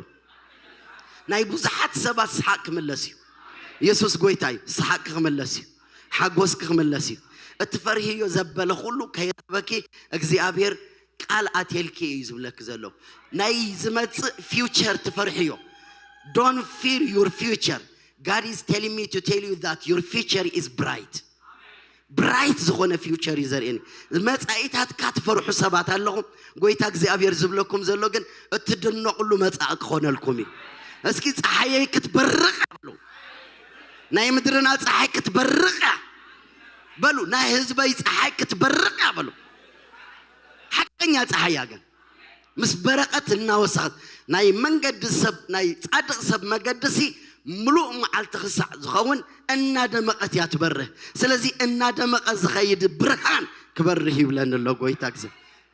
ናይ ብዙሓት ሰባት ሰሓቅ ክምለስ እዩ። ኢየሱስ ጎይታ እዩ። ሰሓቅ ክምለስ እዩ። ሓጎስ ክምለስ እዩ። እትፈርህዮ ዘበለ ኩሉ ከይረኽበኪ እግዚኣብሔር ቃል ኣትየልኪ እዩ ዝብለኪ ዘሎ። ናይ ዝመጽእ ፊውቸር ትፈርሕዮ። Don't fear your future. God is telling me to tell you that your future is bright. ብራይት ዝኾነ ፊውቸር እዩ ዘርእየኒ። መጻኢታትካ ትፈርሑ ሰባት ኣለኹም። ጎይታ እግዚኣብሔር ዝብለኩም ዘሎ ግን እትድነቕሉ መጻኢ ክኾነልኩም እዩ። እስኪ ጸሓየይ ክትበርቕ በሉ። ናይ ምድርና ጸሓይ ክትበርቕ እያ በሉ። ናይ ህዝበይ ጸሓይ ክትበርቕ እያ በሉ። ሓቀኛ ጸሓይ እያ ግን ምስ በረቐት እናወሰኸት ናይ መንገዲ ሰብ ናይ ጻድቕ ሰብ መገድሲ ምሉእ መዓልቲ ክሳዕ ዝኸውን እናደመቐት እያ ትበርህ። ስለዚ እናደመቐ ዝኸይድ ብርሃን ክበርህ ይብለኒ ኣሎ ጎይታ ግዜ።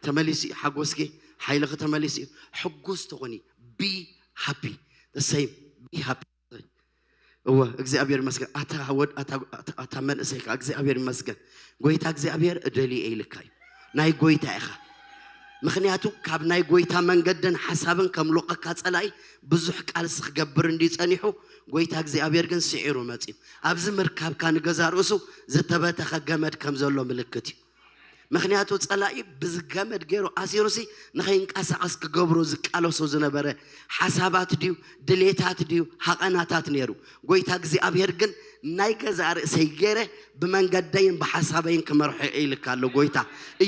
ተመሊሱ እዩ ሓጎስኪ፣ ሓይልኺ ተመሊሱ እዩ። ሕጉስ ትኾኒ። Be happy. The same. Be happy. እወ እግዚኣብሔር ይመስገን። ኣታ ወድ-፣ ኣታ፣ ኣታ፣ ኣታ መንእሰይ ከኣ እግዚኣብሔር ይመስገን። ጎይታ እግዚኣብሔር እደልየ ኢልካ እዩ። ናይ ጎይታ ኢኻ። ምኽንያቱ ካብ ናይ ጎይታ መንገድን ሓሳብን ከምልቐካ ጸላኢ ብዙሕ ቃልሲ ክገብር እንድዩ ጸኒሑ፣ ጎይታ እግዚኣብሔር ግን ስዒሩ መጺኡ። ኣብዚ ምርካብካ ንገዛ ርእሱ ዝተበተኸ ገመድ ከም ዘሎ ምልክት እዩ። ምኽንያቱ ጸላኢ ብዝገመድ ገይሩ ኣሲሩሲ ንኸይንቀሳቐስ ክገብሮ ዝቃለሶ ዝነበረ ሓሳባት ድዩ ድሌታት ድዩ ሃቐናታት ነይሩ። ጎይታ እግዚኣብሔር ግን ናይ ገዛእ ርእሰይ ገይረ ብመንገደይን ብሓሳበይን ክመርሖ እየ ኢልካ ኣሎ ጎይታ።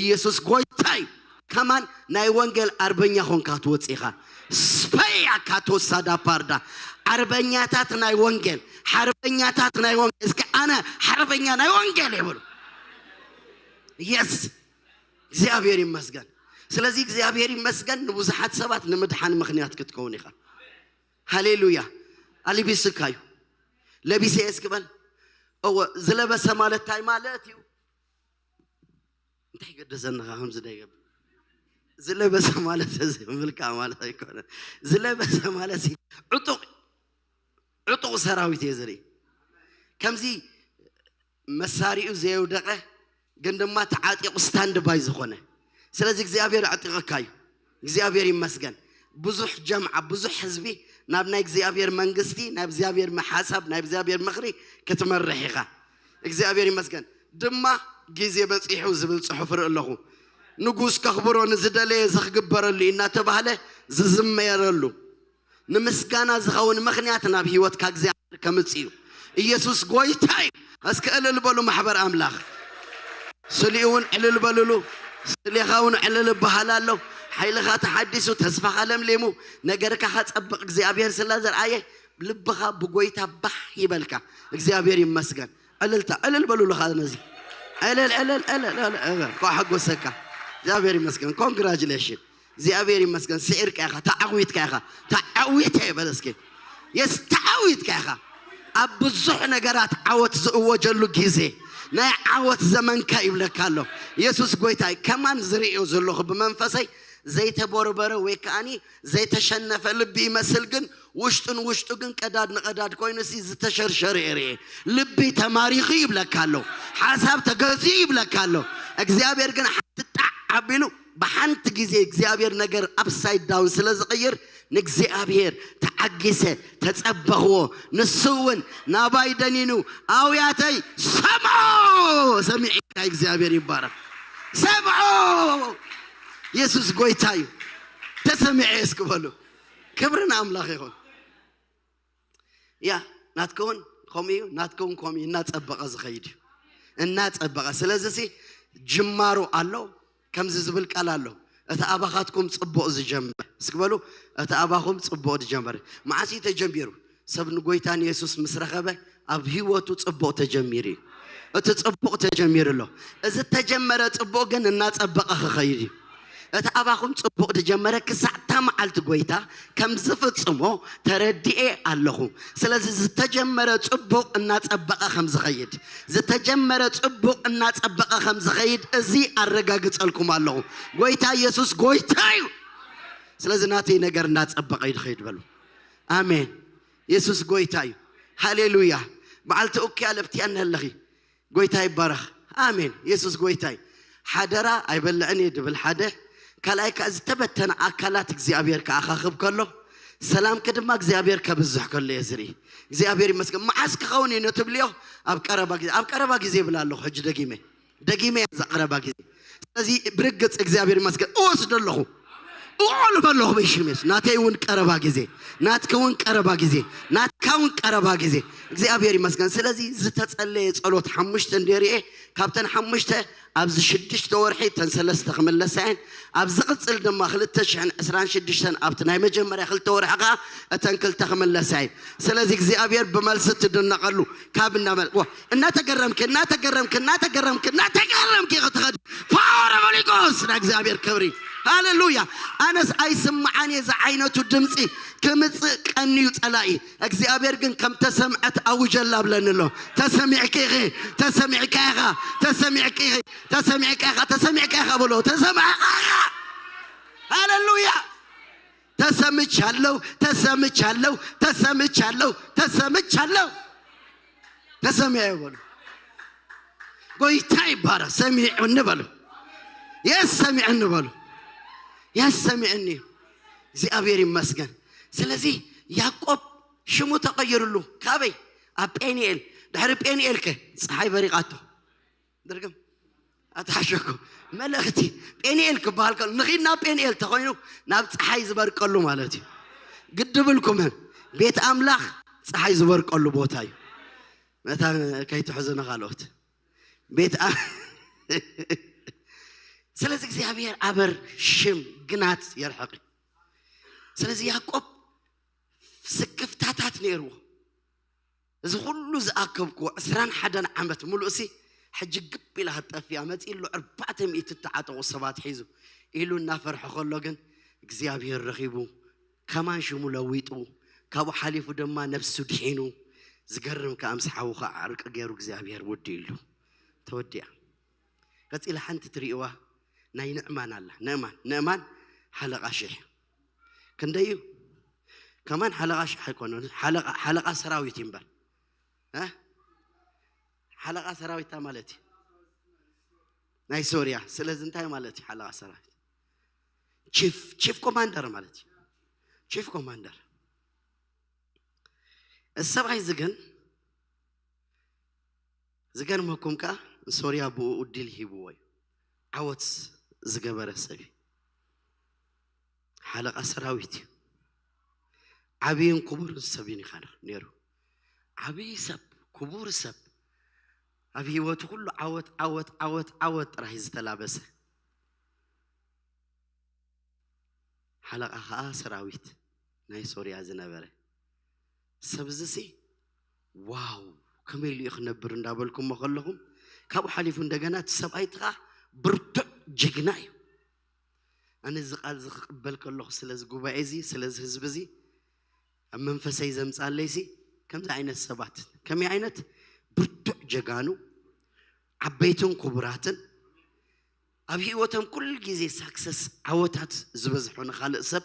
ኢየሱስ ጎይታ እዩ። ከማን ናይ ወንጌል ኣርበኛ ኾንካ ትወጽእ ኢኻ። ስፐያ ካቶሳ ዳፓርዳ። ሓርበኛታት ናይ ወንጌል፣ ሓርበኛታት ናይ ወንጌል። እስኪ ኣነ ሓርበኛ ናይ ወንጌል እየ በሉ። የስ፣ እግዚኣብሔር ይመስገን። ስለዚ እግዚኣብሔር ይመስገን ንብዙሓት ሰባት ንምድሓን ምኽንያት ክትከውን ኢኻ። ሃሌሉያ። ኣልቢስካ እዩ። ለቢሰ እየ እስኪ በል። እወ፣ ዝለበሰ ማለት እንታይ ማለት እዩ? እንታይ ገደሰንኻ ከምዚ ዶ ይገብር? ዝለበሰ ማለት እዚ ምልካ ማለት ኣይኮነ። ዝለበሰ ማለት እዚ ዕጡቕ፣ ዕጡቕ ሰራዊት እየ ዝርኢ። ከምዚ መሳሪኡ ዘየውደቐ ግን ድማ ተዓጢቑ ስታንድ ባይ ዝኾነ። ስለዚ እግዚኣብሔር ኣዕጢቐካ እዩ። እግዚኣብሔር ይመስገን። ብዙሕ ጀምዓ፣ ብዙሕ ህዝቢ ናብ ናይ እግዚኣብሔር መንግስቲ፣ ናብ እግዚኣብሔር ሓሳብ፣ ናብ እግዚኣብሔር ምኽሪ ክትመርሕ ኢኻ። እግዚኣብሔር ይመስገን። ድማ ግዜ በጺሑ ዝብል ጽሑፍ ርኢ ኣለኹ። ንጉስ ከኽብሮ ንዝደለየ ዘኽግበረሉ እዩ እናተባህለ ዝዝመረሉ፣ ንምስጋና ዝኸውን ምኽንያት ናብ ህይወትካ እግዚኣብሔር ከምጽእ እዩ። ኢየሱስ ጎይታ እዩ። እስከ እልል በሉ ማሕበር ኣምላኽ። ስሊኡ እውን ዕልል በልሉ። ስሌኻ እውን ዕልል እበሃል ኣሎ። ሓይልኻ ተሓዲሱ፣ ተስፋኻ ለምሊሙ፣ ነገርካ ከጸብቕ እግዚኣብሔር ስለ ዘርኣየ ልብኻ ብጎይታ ባህ ይበልካ። እግዚኣብሔር ይመስገን። ዕልልታ ዕልል በልሉ። ካ ነዚ ዕልል ዕልል ዕልል ዕልል ዕልል። እንኳዕ ሓጎሰካ። እግዚኣብሔር ይመስገን። ኮንግራጁሌሽን። እግዚኣብሔር ይመስገን። ስዒርካ ኢኻ፣ ተዓዊትካ ኢኻ፣ ተዓዊተ ይበል እስኪ። የስ፣ ተዓዊትካ ኢኻ። ኣብ ብዙሕ ነገራት ዓወት ዝእወጀሉ ግዜ፣ ናይ ዓወት ዘመንካ ይብለካ ኣሎ። የሱስ ጎይታይ። ከማን ዝርእዮ ዘለኹ ብመንፈሰይ ዘይተቦርበረ ወይ ከኣኒ ዘይተሸነፈ ልቢ ይመስል፣ ግን ውሽጡ ንውሽጡ ግን ቀዳድ ንቐዳድ ኮይኑ ሲ ዝተሸርሸረ እየ ርእየ። ልቢ ተማሪኹ ይብለካ ኣሎ። ሓሳብ ተገዝኡ ይብለካ ኣሎ። እግዚኣብሔር ግን ሓንቲ ጣዕ ኣቢሉ ብሓንቲ ግዜ እግዚኣብሔር ነገር ኣፕሳይድ ዳውን ስለ ዝቕይር ንእግዚኣብሔር ተዓጊሰ ተጸበኽዎ። ንሱ እውን ናባይ ደኒኑ ኣውያተይ ሰምዖ። ሰሚዕካ እግዚኣብሔር ይባረክ። ሰምዖ። የሱስ ጎይታ እዩ። ተሰሚዐ እስኪ በሉ። ክብሪ ንኣምላኽ ይኹን። ያ ናትከውን ከምኡ እዩ፣ ናትከውን ከምኡ እዩ። እናጸበቐ ዝኸይድ እዩ። እናጸበቐ። ስለዚ ሲ ጅማሮ ኣሎ። ከምዚ ዝብል ቃል ኣሎ፣ እቲ ኣባኻትኩም ጽቡቕ ዝጀመረ። እስኪ በሉ፣ እቲ ኣባኹም ጽቡቕ ዝጀመረ። መዓስ እዩ ተጀሚሩ? ሰብ ንጎይታ ንየሱስ ምስ ረኸበ ኣብ ህይወቱ ጽቡቕ ተጀሚሩ እዩ። እቲ ጽቡቕ ተጀሚሩ ኣሎ። እዚ ተጀመረ ጽቡቕ ግን እናጸበቐ ክኸይድ እዩ። እቲ ኣባኹም ጽቡቕ ዝጀመረ ክሳዕ እታ መዓልቲ ጎይታ ከም ዝፍጽሞ ተረዲኤ ኣለኹ። ስለዚ ዝተጀመረ ጽቡቕ እናጸበቐ ከም ዝኸይድ፣ ዝተጀመረ ጽቡቕ እናጸበቐ ከም ዝኸይድ እዚ ኣረጋግጸልኩም ኣለኹ። ጎይታ ኢየሱስ ጎይታ እዩ። ስለዚ ናተይ ነገር እናጸበቐ እዩ ዝኸይድ በሉ። ኣሜን። የሱስ ጎይታ እዩ። ሃሌሉያ። በዓልቲ ኡኪያ ለብትያ እነለኺ። ጎይታ ይባረኽ። ኣሜን። የሱስ ጎይታ እዩ። ሓደራ ኣይበልዕን እየ ድብል ሓደ። ካልኣይ ከኣ ዝተበተነ ኣካላት እግዚኣብሔር ክኣኻኽብ ከሎ፣ ሰላምኪ ድማ እግዚኣብሔር ከብዝሕ ከሎ እየ ዝርኢ። እግዚኣብሔር ይመስገን። መዓስ ክኸውን እዩ ነትብልዮ? ኣብ ቀረባ ግዜ። ኣብ ቀረባ ግዜ ይብል ኣለኹ። ሕጂ ደጊመ፣ ደጊመ እየ፣ እዛ ቀረባ ግዜ። ስለዚ ብርግጽ እግዚኣብሔር ይመስገን እወስዶ ኣለኹ። እቆልፍ ኣለኹ በሽም የሱስ። ናተይ እውን ቀረባ ግዜ፣ ናትኪ እውን ቀረባ ግዜ፣ ናትካ እውን ቀረባ ግዜ። እግዚኣብሔር ይመስገን። ስለዚ ዝተጸለየ ጸሎት ሓሙሽተ እንደ ርኤ፣ ካብተን ሓሙሽተ ኣብዚ ሽዱሽተ ወርሒ እተን ሰለስተ ክምለሳ እየን። ኣብ ዝቕጽል ድማ ክልተ ሽሕን ዕስራን ሽዱሽተን ኣብቲ ናይ መጀመርያ ክልተ ወርሒ ከኣ እተን ክልተ ክምለሳ እየን። ስለዚ እግዚኣብሔር ብመልሲ ትድነቐሉ። ካብ እናመል-፣ ዋ፣ እናተገረምኪ፣ እናተገረምኪ፣ እናተገረምኪ፣ እናተገረምኪ ክትኸዲ ፓወር ኦፍ ሆሊ ጎስት ናይ እግዚኣብሔር ክብሪ። ሃሌሉያ። ኣነስ ኣይስምዓን እየ እዚ ዓይነቱ ድምፂ ክምፅእ ቀንዩ ጸላኢ። እግዚኣብሔር ግን ከም ተሰምዐት ኣውጀላ ብለኒ ኣሎ። ተሰሚዕኪ ኢኺ፣ ተሰሚዕካ ኢኻ፣ ተሰሚዕኪ ኢኺ፣ ተሰሚዕካ ኢኻ፣ ተሰሚዕካ ኢኻ ብሎ። ተሰማዕካ ኢኻ። ሃሌሉያ። ተሰምቻለሁ፣ ተሰምቻለሁ፣ ተሰምቻለሁ፣ ተሰምቻለሁ። ተሰሚዐ በሉ። ጎይታ ይባረክ። ሰሚዑኒ በሉ። የስ ሰሚዑኒ በሉ። የስ ሰሚዑኒ። እግዚኣብሔር ይመስገን። ስለዚ ያዕቆብ ሽሙ ተቐይርሉ። ካበይ? ኣብ ጴንኤል። ድሕሪ ጴንኤል ከ ፀሓይ በሪቓቶ። ድርግም ኣትሓሸኩ። መልእኽቲ ጴንኤል ክበሃል ከሎ ንኺድ ናብ ጴንኤል ተኾይኑ ናብ ፀሓይ ዝበርቀሉ ማለት እዩ። ግድብልኩምን ቤት ኣምላኽ ፀሓይ ዝበርቀሉ ቦታ እዩ። መታ ከይትሕዝኑ ካልኦት ቤት ኣ-፣ ስለዚ እግዚኣብሔር ኣበር ሽም ግናት የርሕቕ። ስለዚ ያዕቆብ ስክፍታታት ነይርዎ። እዚ ኩሉ ዝኣከብክዎ ዕስራን ሓደን ዓመት ሙሉእ ሲ ሕጂ ግብ ኢላ ክትጠፍእ እያ። መጺኡ ኣሎ ኣርባዕተ ሚእቲ እተዓጠቑ ሰባት ሒዙ ኢሉ እናፈርሐ ከሎ ግን እግዚኣብሔር ረኺቡ ከማን ሽሙ ለዊጡ ካብኡ ሓሊፉ ድማ ነብሱ ድሒኑ ዝገርም ከኣ ምስ ሓዉ ከኣ ዕርቂ ገይሩ እግዚኣብሔር ውድእሉ። ተወዲኣ። ቀጺላ ሓንቲ ትርእይዋ ናይ ንዕማን ኣላ። ንዕማን፣ ንዕማን ሓለቓ ሽሕ። ክንደይ እዩ? ከማን ሓለቓ ሽሕ ኣይኮነን። ሓለቓ፣ ሓለቓ ሰራዊት እዩ እምበር። እ? ሓለቓ ሰራዊት እንታይ ማለት እዩ? ናይ ሶርያ። ስለዚ እንታይ ማለት እዩ ሓለቓ ሰራዊት? ቺፍ፣ ቺፍ ኮማንደር ማለት እዩ። ቺፍ ኮማንደር። እዚ ሰብኣይ እዚ ግን፣ ዝገርመኩም ከኣ ንሶርያ ብኡ እድል ሂብዎ እዩ። ዓወት ዝገበረ ሰብ እዩ። ሓለቓ ሰራዊት እዩ። ዓብይን ክቡርን ሰብ እዩ ነይሩ። ዓብይ ሰብ፣ ክቡር ሰብ፣ ኣብ ህይወቱ ኩሉ ዓወት፣ ዓወት፣ ዓወት፣ ዓወት ጥራይ ዝተላበሰ። ሓለቓ ኸኣ ሰራዊት ናይ ሶርያ ዝነበረ። ሰብዝሲ ዋው፣ ከመይ ኢሉ እዩ ክነብር እንዳበልኩሞ ከለኹም፣ ካብኡ ሓሊፉ እንደገና እቲ ሰብኣይ እቲ ኸኣ ብርቱዕ ጅግና እዩ። ኣነ እዚ ቃል እዚ ክቕበል ከለኹ ስለዚ ጉባኤ እዚ፣ ስለዚ ህዝቢ እዚ ኣብ መንፈሰይ ዘምጻለይሲ ከምዚ ዓይነት ሰባት፣ ከመይ ዓይነት ብርቱዕ ጀጋኑ፣ ዓበይትን ክቡራትን፣ ኣብ ህይወቶም ኩሉ ግዜ ሳክሰስ ዓወታት ዝበዝሖ ንኻልእ ሰብ።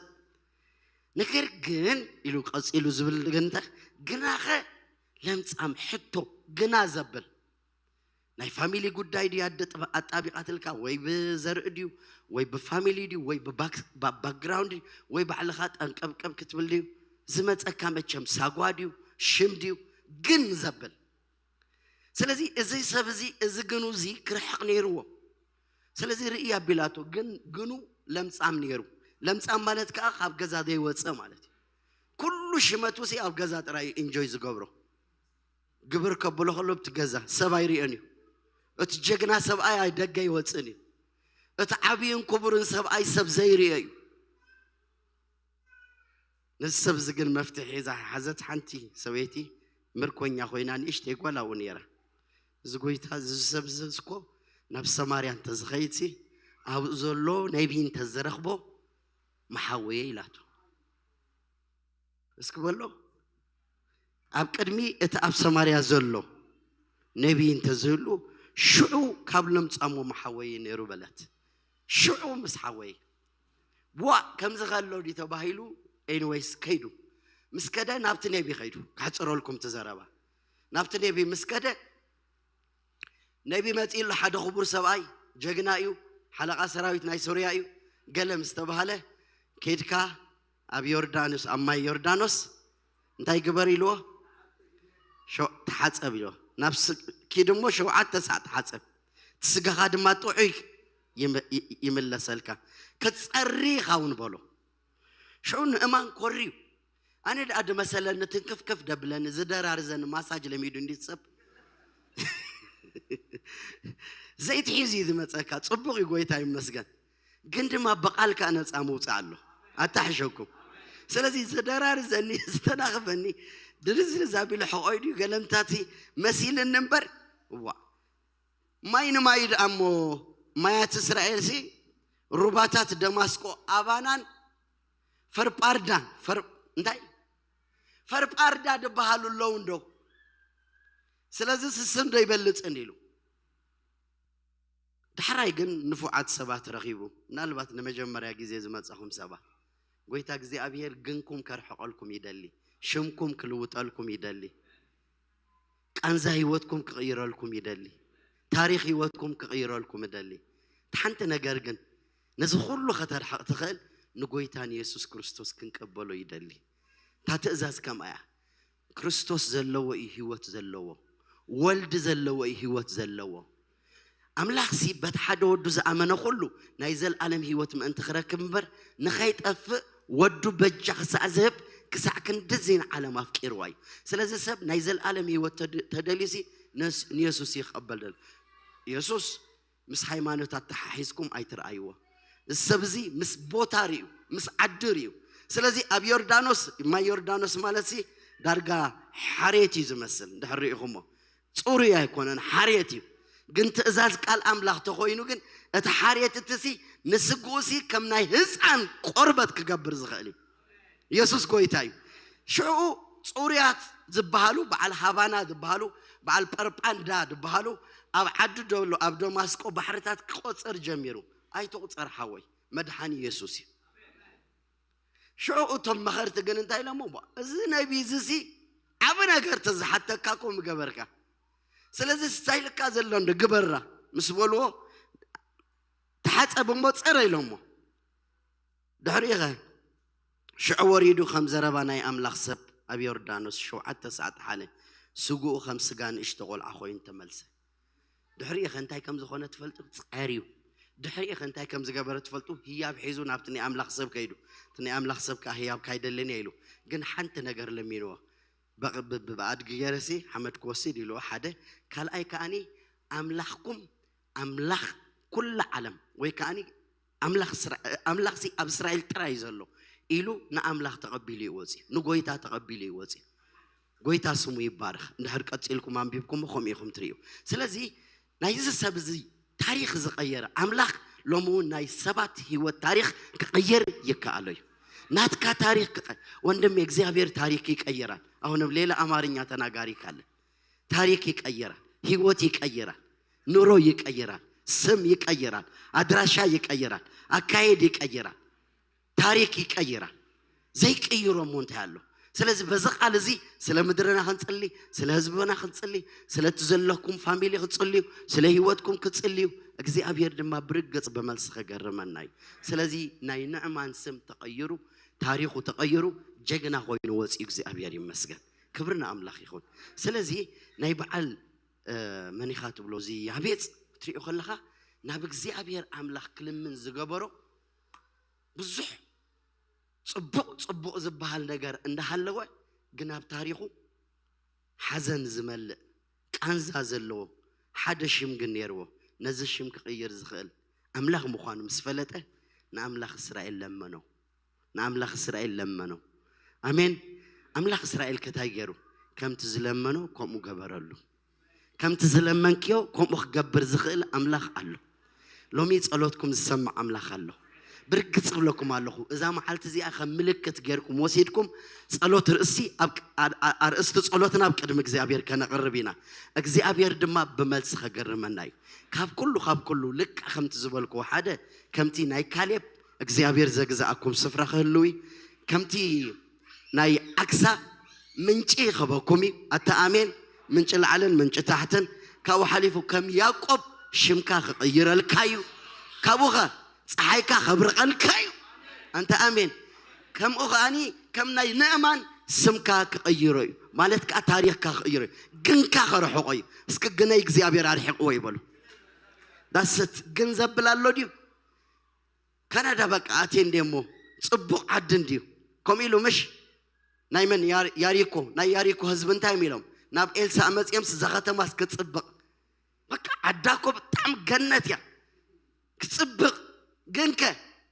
ነገር ግን ኢሉ ቀጺሉ ዝብል ግን እንታይ፣ ግናኸ ለምጻም ሕቶ ግና ዘብል ናይ ፋሚሊ ጉዳይ ድዩ ኣደ-፣ ኣጣቢቓትልካ፣ ወይ ብዘርኢ ድዩ፣ ወይ ብፋሚሊ ድዩ፣ ወይ ብባክ-፣ ባ-፣ ባክግራውንድ ድዩ፣ ወይ ባዕልኻ ጠንቀብቀብ ክትብል ድዩ ዝመጸካ፣ መቸም ሳጓ ድዩ፣ ሽም ድዩ፣ ግን ዘብል። ስለዚ እዚ ሰብ እዚ፣ እዚ ግኑ እዚ ክርሕቕ ነይርዎ። ስለዚ ርኢ ኣቢላቶ፣ ግን ግኑ ለምጻም ነይሩ። ለምጻም ማለት ከኣ ካብ ገዛ ዘይወጽእ ማለት እዩ። ኩሉ ሽመቱ ሲ ኣብ ገዛ ጥራይ እዩ ኢንጆይ ዝገብሮ። ግብር ከብሎ ከሎ ኣብቲ ገዛ ሰብ ኣይርእዮን እዩ። እቲ ጀግና ሰብኣይ ኣይ ደገ ኣይወጽእን እዩ። እቲ ዓብይን ክቡርን ሰብኣይ ሰብ ዘይርእዮ እዩ። ነዚ ሰብ እዚ ግን መፍትሒ ሒዛ ሓዘት ሓንቲ ሰበይቲ ምርኮኛ ኮይና ንእሽተይ ጓል ኣብኡ ነይራ። እዚ ጎይታ፣ እዚ ሰብ እዚ እኮ ናብ ሰማርያ እንተዝኸይድሲ ኣብኡ ዘሎ ነቢ እንተዝረኽቦ መሓወየ ኢላቶ። እስኪ በሎ፣ ኣብ ቅድሚ እቲ ኣብ ሰማርያ ዘሎ ነቢ እንተዝህሉ ሽዑ ካብ ለምጻሞ መሓወየ ነይሩ በለት። ሽዑ ምስ ሓወየ፣ ዋ፣ ከምዚ ከሎ ድዩ ተባሂሉ። ኤኒዌይስ ከይዱ። ምስ ከደ ናብቲ ነቢ ከይዱ። ካሕጽረልኩም እቲ ዘረባ። ናብቲ ነቢ ምስ ከደ፣ ነቢ መጺኡ ኣሎ፣ ሓደ ክቡር ሰብኣይ፣ ጀግና እዩ፣ ሓለቓ ሰራዊት ናይ ሶርያ እዩ፣ ገለ ምስ ተባህለ፣ ኬድካ ኣብ ዮርዳኖስ፣ ኣብ ማይ ዮርዳኖስ እንታይ ግበር ኢልዎ? ሸው-፣ ተሓጸብ ኢልዎ። ናብ ስ-፣ ኪድ እሞ ሸውዓተ ሳዕ ተሓጸብ። እቲ ስጋኻ ድማ ጥዑይ ይም-፣ ይ-፣ ይምለሰልካ። ክትጸሪ ኢኻ እውን በሎ። ሽዑ ንእማን ኮርዩ። ኣነ ደኣ ድመሰለኒ ትንክፍክፍ ደብለኒ፣ ዝደራርዘኒ ማሳጅ ለሚዱ እንዲ ሰብ። ዘይቲ ሒዙ እዩ ዝመጸካ። ጽቡቕ እዩ፣ ጎይታ ይመስገን። ግን ድማ ብቓል ከኣ ነጻ ምውጻእ ኣሎ። ኣታሕሸኩም። ስለዚ ዝደራርዘኒ፣ ዝተናኽፈኒ፣ ድርዝርዝ ኣቢሉ ሕቖይ ድዩ ገለምታቲ መሲልኒ እምበር፣ እዋ። ማይ ንማይ ደኣ እሞ ማያት እስራኤልሲ፣ ሩባታት ደማስቆ ኣባናን ፈርጳርዳን፣ ፈር-፣ እንታይ? ፈርጳርዳ ዝበሃሉ ኣለዉ እንዶ። ስለዚ ስስም ዶ ይበልጽን ኢሉ። ዳሕራይ ግን ንፉዓት ሰባት ረኺቡ። ምናልባት ንመጀመርያ ግዜ ዝመጻኹም ሰባት፣ ጎይታ እግዚኣብሔር ግንኩም ከርሕቐልኩም ይደሊ። ሽምኩም ክልውጠልኩም ይደሊ። ቃንዛ ህይወትኩም ክቕይረልኩም ይደሊ። ታሪኽ ህይወትኩም ክቕይረልኩም ይደሊ። እቲ ሓንቲ ነገር ግን፣ ነዚ ኩሉ ከተርሕቕ ትኽእል ንጎይታ ንየሱስ ክርስቶስ ክንቀበሎ ይደሊ። እታ ትእዛዝ ከምኣ እያ። ክርስቶስ ዘለዎ እዩ ህይወት ዘለዎ። ወልድ ዘለዎ እዩ ህይወት ዘለዎ። ኣምላኽሲ በቲ ሓደ ወዱ ዝኣመነ ኩሉ ናይ ዘልኣለም ህይወት ምእንቲ ክረክብ እምበር፣ ንኸይጠፍእ ወዱ በጃ ክሳዕ ዝህብ፣ ክሳዕ ክንድዚ ንዓለም ኣፍቂርዋ እዩ። ስለዚ ሰብ ናይ ዘልኣለም ህይወት ተድ-፣ ተደልዩሲ ነስ-፣ ንየሱስ ይኸበል ደል-፣ የሱስ ምስ ሃይማኖት ኣተሓሒዝኩም ኣይትርኣይዎ። እዚ ሰብ እዚ ምስ ቦታ ርእዩ፣ ምስ ዓዲ ርእዩ። ስለዚ ኣብ ዮርዳኖስ፣ ማይ ዮርዳኖስ ማለትሲ ዳርጋ ሓሬት እዩ ዝመስል፣ እንድሕር ርኢኹሞ። ጽሩይ ኣይኮነን፣ ሓሬት እዩ። ግን ትእዛዝ ቃል ኣምላኽ ተኾይኑ ግን፣ እቲ ሓሬት እትሲ ንስግኡሲ ከም ናይ ህፃን ቆርበት ክገብር ዝኽእል እዩ። የሱስ ጎይታ እዩ። ሽዑ ጽሩያት ዝበሃሉ፣ በዓል ሃባና ዝበሃሉ፣ በዓል ጳርጳንዳ ዝበሃሉ፣ ኣብ ዓዲ ደሎ ኣብ ደማስቆ ባሕርታት ክቆጽር ጀሚሩ። ኣይትቑጸር ሓወይ፣ መድሓኒ የሱስ እዩ። ሽዑ እቶም መኸርቲ ግን እንታይ ኢሎሞ? እዚ ነቢ እዚ ሲ ዓቢ ነገር ተዝሓተካ እኮ ምገበርካ። ስለዚ ስታይልካ ዘሎ እንዶ ግበራ ምስ በልዎ፣ ተሓጸብ እሞ ጽረ ኢሎሞ። ድሕሪኡ ኸ ሽዑ ወሪዱ ከም ዘረባ ናይ ኣምላኽ ሰብ ኣብ ዮርዳኖስ ሸውዓተ ሰዓት ሓለ። ስግኡ ከም ስጋ ንእሽቶ ቆልዓ ኮይኑ ተመልሰ። ድሕሪኡ ኸ እንታይ ከም ዝኾነ ትፈልጡ? ጸርዩ። ድሕሪኡ ኸ እንታይ ከም ዝገበረ ትፈልጡ? ህያብ ሒዙ ናብቲ ናይ ኣምላኽ ሰብ ከይዱ። እቲ ናይ ኣምላኽ ሰብ ከኣ ህያብ ካይደልን እየ ኢሉ። ግን ሓንቲ ነገር ለሚንዎ። በቕ-፣ ብ-፣ ብ-፣ ብኣድጊ ገይረሲ ሓመድ ክወስድ ኢልዎ ሓደ። ካልኣይ ከኣኒ ኣምላኽኩም ኣምላኽ ኩላ ዓለም ወይ ከኣኒ ኣምላኽ እስራ-፣ ኣምላኽሲ ኣብ እስራኤል ጥራይ እዩ ዘሎ ኢሉ ንኣምላኽ ተቐቢሉ እዩ ወፂኡ። ንጎይታ ተቐቢሉ እዩ ወፂኡ። ጎይታ ስሙ ይባረኽ። እንድሕር ቀፂልኩም ኣንቢብኩሞ ከምኡ ኢኹም ትርእዩ። ስለዚ ናይዚ ሰብ እዚ ታሪኽ ዝቐየረ ኣምላኽ ሎሚ እውን ናይ ሰባት ህይወት ታሪኽ ክቐየር ይከኣሎ እዩ። ናትካ ታሪኽ ክቐ-፣ ወንድም፣ የእግዚኣብሔር ታሪክ ይቀይራል። አሁንም ሌላ አማርኛ ተናጋሪ ካለ፣ ታሪክ ይቀይራል፣ ህይወት ይቀይራል፣ ኑሮ ይቀይራል፣ ስም ይቀይራል፣ ኣድራሻ ይቀይራል፣ ኣካሄድ ይቀይራል፣ ታሪክ ይቀይራል። ዘይቅይሮ እሞ እንታይ ኣሎ? ስለዚ በዚ ቃል እዚ ስለ ምድርና ክንጽሊ፣ ስለ ህዝብና ክንጽሊ፣ ስለቲ ዘለኩም ፋሚሊ ክትጽልዩ፣ ስለ ህይወትኩም ክትጽልዩ፣ እግዚኣብሔር ድማ ብርግጽ ብመልሲ ከገርመና እዩ። ስለዚ ናይ ንዕማን ስም ተቐይሩ፣ ታሪኹ ተቐይሩ፣ ጀግና ኮይኑ ወፂኡ፣ እግዚኣብሔር ይመስገን። ክብሪ ንኣምላኽ ይኹን። ስለዚ ናይ በዓል፣ እ፣ መን ኢኻ ትብሎ፣ እዚ ያቤጽ ክትሪኦ ከለኻ፣ ናብ እግዚኣብሔር ኣምላኽ ክልምን ዝገበሮ ብዙሕ ጽቡቕ ጽቡቕ ዝበሃል ነገር እንዳሃለወ፣ ግን ኣብ ታሪኹ ሓዘን ዝመልእ፣ ቃንዛ ዘለዎ ሓደ ሽም ግን ነይርዎ። ነዚ ሽም ክቕይር ዝኽእል ኣምላኽ ምዃኑ ምስ ፈለጠ፣ ንኣምላኽ እስራኤል ለመኖ። ንኣምላኽ እስራኤል ለመኖ። ኣሜን። ኣምላኽ እስራኤል ከ እንታይ ገይሩ? ከምቲ ዝለመኖ ከምኡ ገበረሉ። ከምቲ ዝለመንክዮ ከምኡ ክገብር ዝኽእል ኣምላኽ ኣሎ። ሎሚ ጸሎትኩም ዝሰምዕ ኣምላኽ ኣሎ። ብርግጽ እብለኩም ኣለኹ፣ እዛ መዓልቲ እዚኣ ከም ምልክት ጌርኩም ወሲድኩም፣ ጸሎት ርእሲ ኣብ፣ ኣ-፣ ኣ-፣ ኣርእስቲ ጸሎትና ኣብ ቅድሚ እግዚኣብሔር ከነቕርብ ኢና። እግዚኣብሔር ድማ ብመልሲ ከገርመና እዩ። ካብ ኩሉ፣ ካብ ኩሉ ልክዕ ከምቲ ዝበልክዎ ሓደ፣ ከምቲ ናይ ካሌብ እግዚኣብሔር ዘግዝኣኩም ስፍራ ክህልው እዩ። ከምቲ ናይ ዓክሳ ምንጪ ይኸበኩም እዩ። ኣታ ኣሜን። ምንጪ ላዕልን ምንጪ ታሕትን። ካብኡ ሓሊፉ ከም ያዕቆብ ሽምካ ክቕይረልካ እዩ። ካብኡ ኸ ጸሓይካ ከብርቐልካ እዩ። ኣንታ ኣሜን። ከምኡ ኸኣኒ ከም ናይ ንዕማን ስምካ ክቕይሮ እዩ። ማለት ከኣ ታሪኽካ ክቕይሮ እዩ። ግንካ ከርሕቆ እዩ። እስኪ ግነይ እግዚኣብሔር ኣርሒቕዎ ይበሉ። ዳስት ግን ዘብል ኣሎ ድዩ? ካናዳ በቃ ኣትየ እንድየ እሞ ጽቡቕ ዓዲ እንድዩ። ከምኡ ኢሉ ምሽ ናይ መን ያር-፣ ያሪኮ፣ ናይ ያሪኮ ህዝቢ እንታይ እዮም ኢሎም? ናብ ኤልሳዕ መጺኦምስ እዛ ከተማስ ክጽብቕ። በቃ ዓዳ እኮ ብጣዕሚ ገነት እያ። ክጽብቕ ግንከ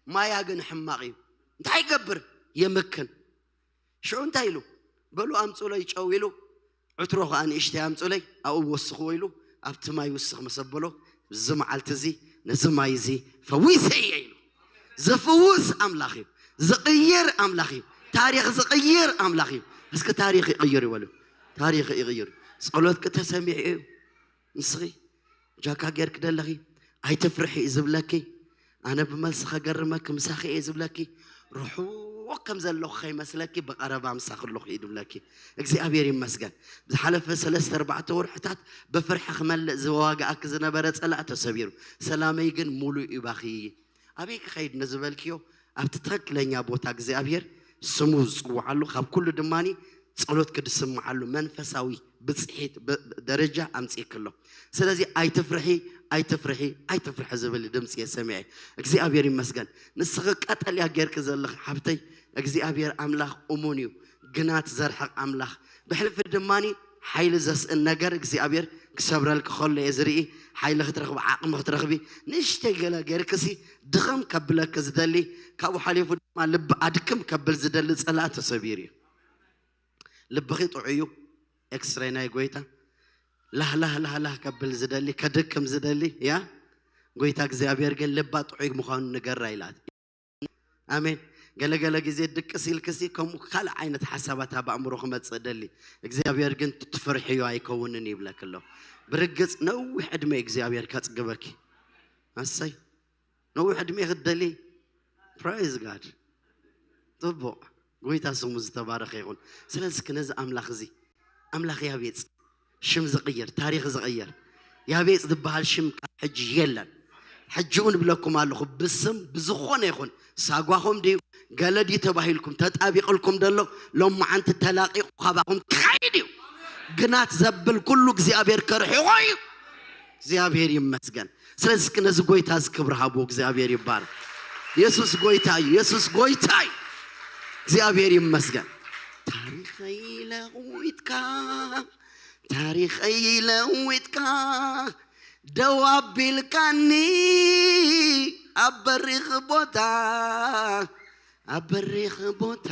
ማያ ግን ሕማቕ እዩ። እንታይ ይገብር? የምክን። ሽዑ እንታይ ኢሉ? በሉ ኣምጹለይ ጨው ኢሉ፣ ዕትሮ ኸኣ ንእሽተይ ኣምጹለይ፣ ኣብኡ ወስኽዎ ኢሉ፣ ኣብቲ ማይ ውስኽ ምስ ኣበሎ፣ እዚ መዓልቲ እዚ ነዚ ማይ እዚ ፈዊሰ እየ ኢሉ። ዝፍውስ ኣምላኽ እዩ። ዝቕይር ኣምላኽ እዩ። ታሪኽ ዝቕይር ኣምላኽ እዩ። እስኪ ታሪኽ ይቕይር ይበሉ። ታሪኽ ይቕይር። ጸሎትኪ ተሰሚዑ እዩ። ንስኺ ጃካ ጌርኪ ደለኺ፣ ኣይትፍርሒ እዩ ዝብለኪ። ኣነ ብመልሲ ከገርመኪ፣ ምሳኺ እየ ዝብለኪ። ርሑቕ ከም ዘለኹ ከይመስለኪ፣ ብቐረባ ምሳኺ ኣለኹ እዩ ዝብለኪ። እግዚኣብሔር ይመስገን። ዝሓለፈ ሰለስተ ኣርባዕተ ወርሕታት ብፍርሒ ክመልእ ዝዋግኣኪ ዝነበረ ጸላእ ተሰቢሩ። ሰላመይ ግን ሙሉእ እዩ ባኺ። ኣበይ ክኸይድ ንዝበልክዮ፣ ኣብቲ ትኽክለኛ ቦታ እግዚኣብሔር ስሙ ዝጽውዓሉ፣ ካብ ኩሉ ድማኒ ጸሎትኪ ዝስምዓሉ መንፈሳዊ ብጽሒት፣ ብ-፣ ደረጃ ኣምጺእኪ ኣሎ። ስለዚ ኣይትፍርሒ፣ ኣይትፍርሒ፣ ኣይትፍርሒ ዝብል ድምጺ እየ ሰሚዐ። እግዚኣብሔር ይመስገን። ንስኺ ቀጠልያ ጌርኪ ዘለኺ ሓብተይ፣ እግዚኣብሔር ኣምላኽ እሙን እዩ። ግናት ዘርሕቕ ኣምላኽ። ብሕልፊ ድማኒ ሓይሊ ዘስእን ነገር እግዚኣብሔር ክሰብረልኪ ከሎ እየ ዝርኢ። ሓይሊ ክትረኽቢ፣ ዓቕሚ ክትረኽቢ፣ ንእሽተይ ገለ ጌርክሲ ድኽም ከብለኪ ዝደሊ፣ ካብኡ ሓሊፉ ድማ ልቢ ኣድክም ከብል ዝደሊ ጸላእ ተሰቢሩ እዩ። ልብኺ ጥዑይ እዩ። ኤክስሬ ናይ ጎይታ። ላህ ላህ ላህ ላህ ከብል ዝደሊ፣ ከድክም ዝደሊ፣ ያ ጎይታ እግዚኣብሔር ግን ልባ ጥዑይ ምዃኑ ንገራ ኢላት። ኣሜን። ገለገለ ግዜ ድቅስ ኢልክሲ ከምኡ ካልእ ዓይነት ሓሳባት ኣብ ኣእምሮ ክመጽእ ደሊ። እግዚኣብሔር ግን ትፍርሕዮ ኣይከውንን ይብለክ ኣሎ። ብርግጽ ነዊሕ ዕድመ እግዚኣብሔር ከጽግበኪ። ኣሰይ፣ ነዊሕ ዕድመ ክትደሊ። Praise God። ጽቡቕ። ጎይታ ስሙ ዝተባረኸ ይኹን። ስለዚ እስኪ ነዚ ኣምላኽ እዚ፣ ኣምላኽ ያቤጽ፣ ሽም ዝቕይር፣ ታሪኽ ዝቕይር፣ ያቤጽ ዝበሃል ሽም ካብ ሕጂ የለን። ሕጂ እውን እብለኩም ኣለኹ፣ ብስም ብዝኾነ ይኹን፣ ሳጓኹም ድዩ፣ ገለ ድዩ ተባሂልኩም፣ ተጣቢቕልኩም ደሎ፣ ሎማዓንቲ ተላቒቑ ካባኹም ክኸይድ እዩ። ግናት ዘብል ኩሉ እግዚኣብሔር ከርሕቖ እዩ። እግዚኣብሔር ይመስገን። ስለዚ እስኪ ነዚ ጎይታ እዚ ክብሪ ሃቡ። እግዚኣብሔር ይባረክ። የሱስ ጎይታ እዩ። የሱስ ጎይታ እዩ። እግዚኣብሔር ይመስገን። ታሪኸይ ለዊጥካ፣ ታሪኸይ ለዊጥካ፣ ደው ኣቢልካኒ ኣብ በሪኽ ቦታ፣ ኣብ በሪኽ ቦታ፣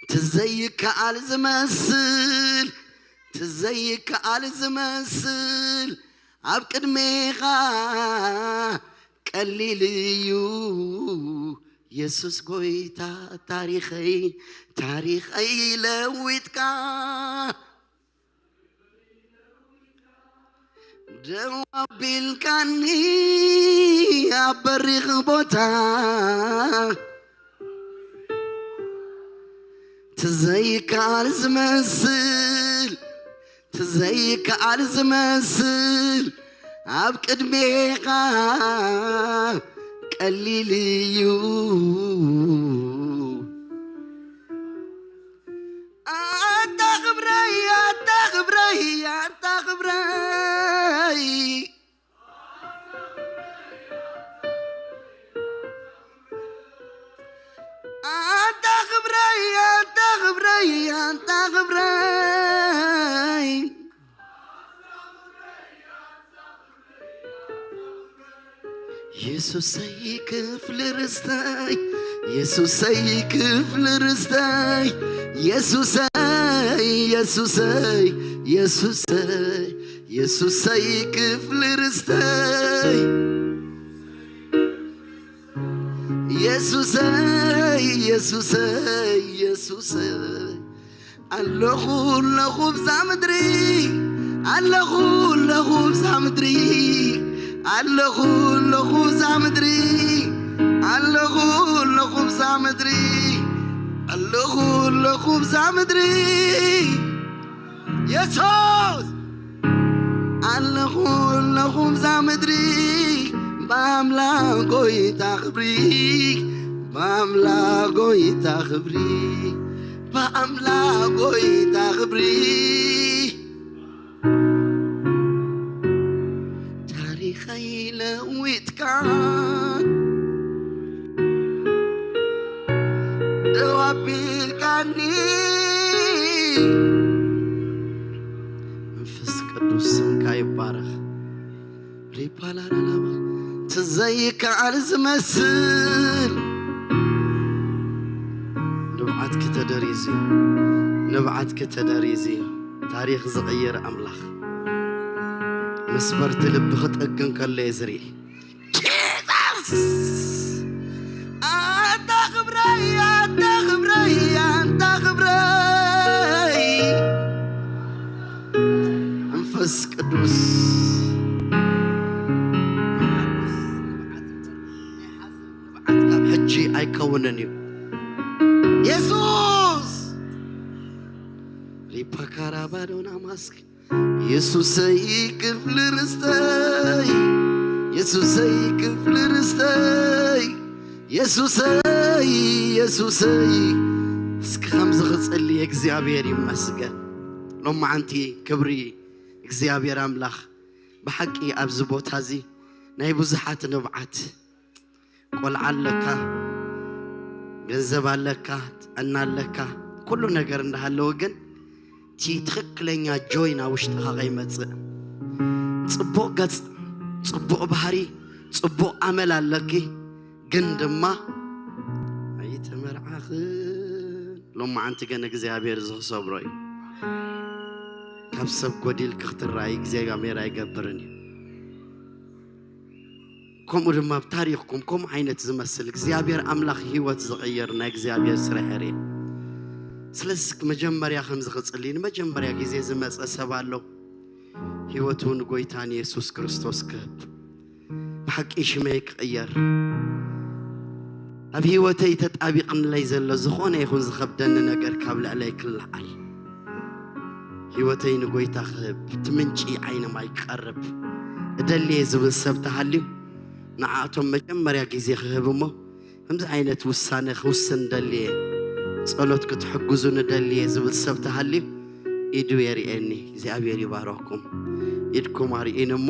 ትዘይከኣል ዝመስል፣ ትዘይከኣል ዝመስል፣ ኣብ ቅድሜኻ ቀሊል እዩ። የሱስ ጎይታ፣ ታሪኸይ፣ ታሪኸይ ለዊጥካ፣ ደው ኣቢልካኒ ኣብ በሪኽ ቦታ፣ ትዘይከኣል ዝመስል፣ ትዘይከኣል ዝመስል፣ ኣብ ቅድሜኻ ቀሊል እዩ። ኣታ ክብረይ፣ ኣታ ክብረይ፣ ኣታ ክብረይ። ኣታ ክብረይ፣ ኣታ ክብረይ፣ ኣታ ክብረይ። የሱሰይ ክፍሊ ርስተይ፣ የሱሰይ ክፍሊ ርስተይ፣ የሱሰይ፣ የሱሰይ፣ የሱሰይ፣ የሱሰይ ክፍሊ ርስተይ፣ የሱሰይ፣ የሱሰይ፣ የሱሰይ። ኣለኹ ኣለኹ ብዛ ምድሪ፣ ኣለኹ ኣለኹ ብዛ ምድሪ፣ ኣለኹ ኣለኹ ብዛ ምድሪ፣ ኣለኹ ኣለኹ ብዛ ምድሪ፣ ኣለኹ ኣለኹ ብዛ ምድሪ። የሱስ ኣለኹ ኣለኹ ብዛ ምድሪ፣ ብኣምላኽ ጎይታ ክብሪ፣ ብኣምላኽ ጎይታ ክብሪ፣ ብኣምላኽ ጎይታ ክብሪ። ታሪኸይ ለዊጥካ፣ ደው ኣቢልካኒ። መንፈስ ቅዱስ ስምካ ይባረኽ። ሪፓላራላባ ትዘይከኣል ዝመስል ንብዓትኪ ተደሪዙ፣ ንብዓትኪ ተደሪዙ። ታሪኽ ዝቕይር ኣምላኽ፣ መስበርቲ ልቢ ክጠግን ከሎ እየ ዝርኢ። ጂሰስ! ኣንታ ክብረይ፣ ኣንታ ክብረይ፣ ኣንታ ክብረይ። መንፈስ ቅዱስ፣ ካብ ሕጂ ኣይከውንን እዩ። የሱስ! ሪፓካራባዶና ማስክ የሱሰይ ክፍሊ ርስተይ፣ የሱሰይ ክፍሊ ርስተይ፣ የሱሰይ፣ የሱሰይ። እስኪ ከምዚ ክጽሊ እግዚኣብሔር ይመስገን። ሎማዓንቲ ክብሪ እግዚኣብሔር ኣምላኽ። ብሓቂ ኣብዚ ቦታ እዚ ናይ ብዙሓት ንብዓት፣ ቆልዓ ኣለካ፣ ገንዘብ ኣለካ፣ ጥዕና ኣለካ፣ ኩሉ ነገር እንዳሃለወ ግን እቲ ትኽክለኛ ጆይ ናብ ውሽጥኻ ከይመጽእ፣ ጽቡቕ ገጽ፣ ጽቡቕ ባህሪ፣ ጽቡቕ ኣመል ኣለኪ፣ ግን ድማ ኣይተመርዓኽን። ሎማዓንቲ ግን እግዚኣብሔር እዚ ክሰብሮ እዩ። ካብ ሰብ ጎዲልኪ ክትረኣይ እግዚኣብሔር ኣይገብርን እዩ። ከምኡ ድማ ኣብ ታሪኽኩም ከምኡ ዓይነት ዝመስል እግዚኣብሔር ኣምላኽ ህይወት ዝቕይር ናይ እግዚኣብሔር ስራሕ የርኢ። ስለዚ መጀመርያ ከምዚ ክጽሊ ንመጀመርያ ግዜ ዝመጸ ሰብ ኣሎ፣ ህይወቱ ንጎይታ ንየሱስ ክርስቶስ ክህብ። ብሓቂ ሽመይ ክቕየር፣ ኣብ ህይወተይ ተጣቢቕንለይ ዘሎ ዝኾነ ይኹን ዝኸብደኒ ነገር ካብ ልዕለይ ክለዓል፣ ህይወተይ ንጎይታ ክህብ፣ እቲ ምንጪ ዓይኒ ማይ ክቐርብ እደልየ ዝብል ሰብ ተሃልዩ፣ ንዓኣቶም መጀመርያ ግዜ ክህብ እሞ፣ ከምዚ ዓይነት ውሳነ ክውስን ደልየ፣ ጸሎት ክትሕግዙ ንደልየ ዝብል ሰብ ተሃልዩ፣ ኢዱ የርእየኒ። እግዚኣብሔር ይባረኩም። ኢድኩም ኣርእዩኒ እሞ፣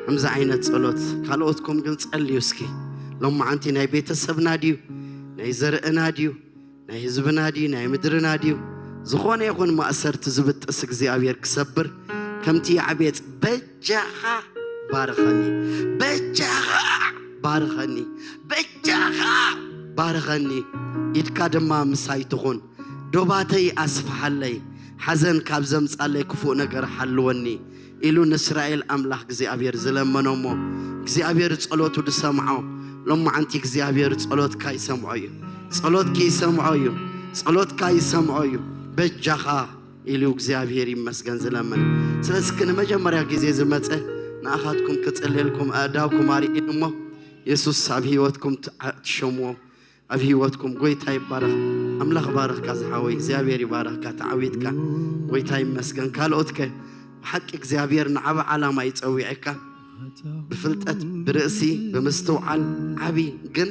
ከምዚ ዓይነት ጸሎት፣ ካልኦትኩም ግን ጸልዩ እስኪ። ሎማዓንቲ ናይ ቤተሰብና ድዩ? ናይ ዘርእና ድዩ? ናይ ህዝብና ድዩ? ናይ ምድርና ድዩ? ዝኾነ ይኹን ማእሰርቲ ዝብጥስ እግዚኣብሔር ክሰብር፣ ከምቲ ያዕቤጽ በጃኻ ባርኸኒ፣ በጃኻ ባርኸኒ፣ በጃኻ ባርኸኒ፣ ኢድካ ድማ ምሳይ ትኹን፣ ዶባተይ ኣስፍሓለይ፣ ሓዘን ካብ ዘምጻለይ ክፉእ ነገር ሓልወኒ ኢሉ ንእስራኤል ኣምላኽ እግዚኣብሔር ዝለመኖ እሞ፣ እግዚኣብሔር ጸሎቱ ዝሰምዖ፣ ሎማዓንቲ እግዚኣብሔር ጸሎትካ ይሰምዖ እዩ። ጸሎትኪ ይሰምዖ እዩ። ጸሎትካ ይሰምዖ እዩ። በጃኻ ኢሉ እግዚኣብሔር ይመስገን ዝለምን። ስለዚ እስኪ ንመጀመርያ ግዜ ዝመጸ ንኣኻትኩም ክጽልየልኩም ኣእዳውኩም ኣርኢን እሞ፣ የሱስ ኣብ ህይወትኩም ትዓ-፣ ትሸምዎ። ኣብ ህይወትኩም ጎይታ ይባረኽ። ኣምላኽ ባረኽካ ዝሓወይ፣ እግዚኣብሔር ይባረኽካ፣ ተዓዊትካ። ጎይታ ይመስገን። ካልኦትከ? ብሓቂ እግዚኣብሔር ንዓቢ ዓላማ ይጸዊዐካ። ብፍልጠት፣ ብርእሲ፣ ብምስትውዓል ዓቢ፣ ግን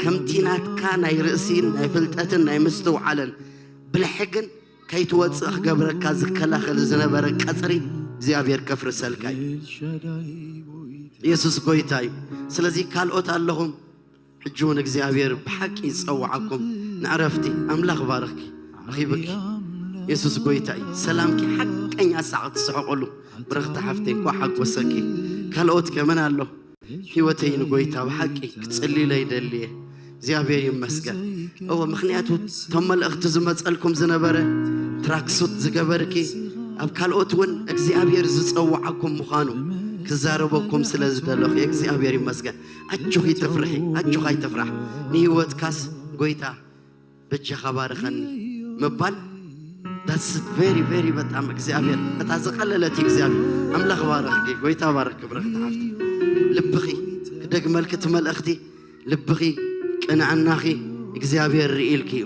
ከምቲ ናትካ ናይ ርእሲን ናይ ፍልጠትን ናይ ምስትውዓልን ብልሒ ግን ከይትወጽእ ክገብረካ ዝከላኸል ዝነበረ ቀጽሪ እግዚኣብሔር ከፍርሰልካ እዩ። የሱስ ጎይታ እዩ። ስለዚ ካልኦት ኣለኹም፣ ሕጂ እውን እግዚኣብሔር ብሓቂ ይጸውዓኩም ንዕረፍቲ። ኣምላኽ ባርኽኪ፣ ረኺብኪ። የሱስ ጎይታ እዩ። ሰላምኪ ሓቀኛ ሳዕ ክትስሕቐሉ ብረኽቲ ሓፍተይ፣ እንኳዕ ሓጎሰኪ። ካልኦት ከመን ኣሎ? ህይወተይ ንጎይታ ብሓቂ ክጽልይለይ ደልየ። እግዚኣብሔር ይመስገን። እወ፣ ምኽንያቱ እቶም መልእኽቲ ዝመጸልኩም ዝነበረ ትራክሱት ዝገበርኪ፣ ኣብ ካልኦት እውን እግዚኣብሔር ዝጸውዓኩም ምዃኑ ክዛረበኩም ስለ ዝደለኹ፣ እግዚኣብሔር ይመስገን። ኣጆኺ ትፍርሒ፣ ኣጆኻ ኣይትፍራሕ። ንህይወትካስ ጎይታ በጃኻ ባርኸኒ ምባል፣ that's very, very በጣም እግዚኣብሔር፣ እታ ዝቐለለት እግዚኣብሔር። ኣምላኽ ባረኽኪ፣ ጎይታ ባረኽ፣ ክብረኽቲ ሓፍቲ። ልብኺ ክደግመልኪ እቲ መልእኽቲ፣ ልብኺ፣ ቅንዕናኺ እግዚኣብሔር ርኢልኪ እዩ።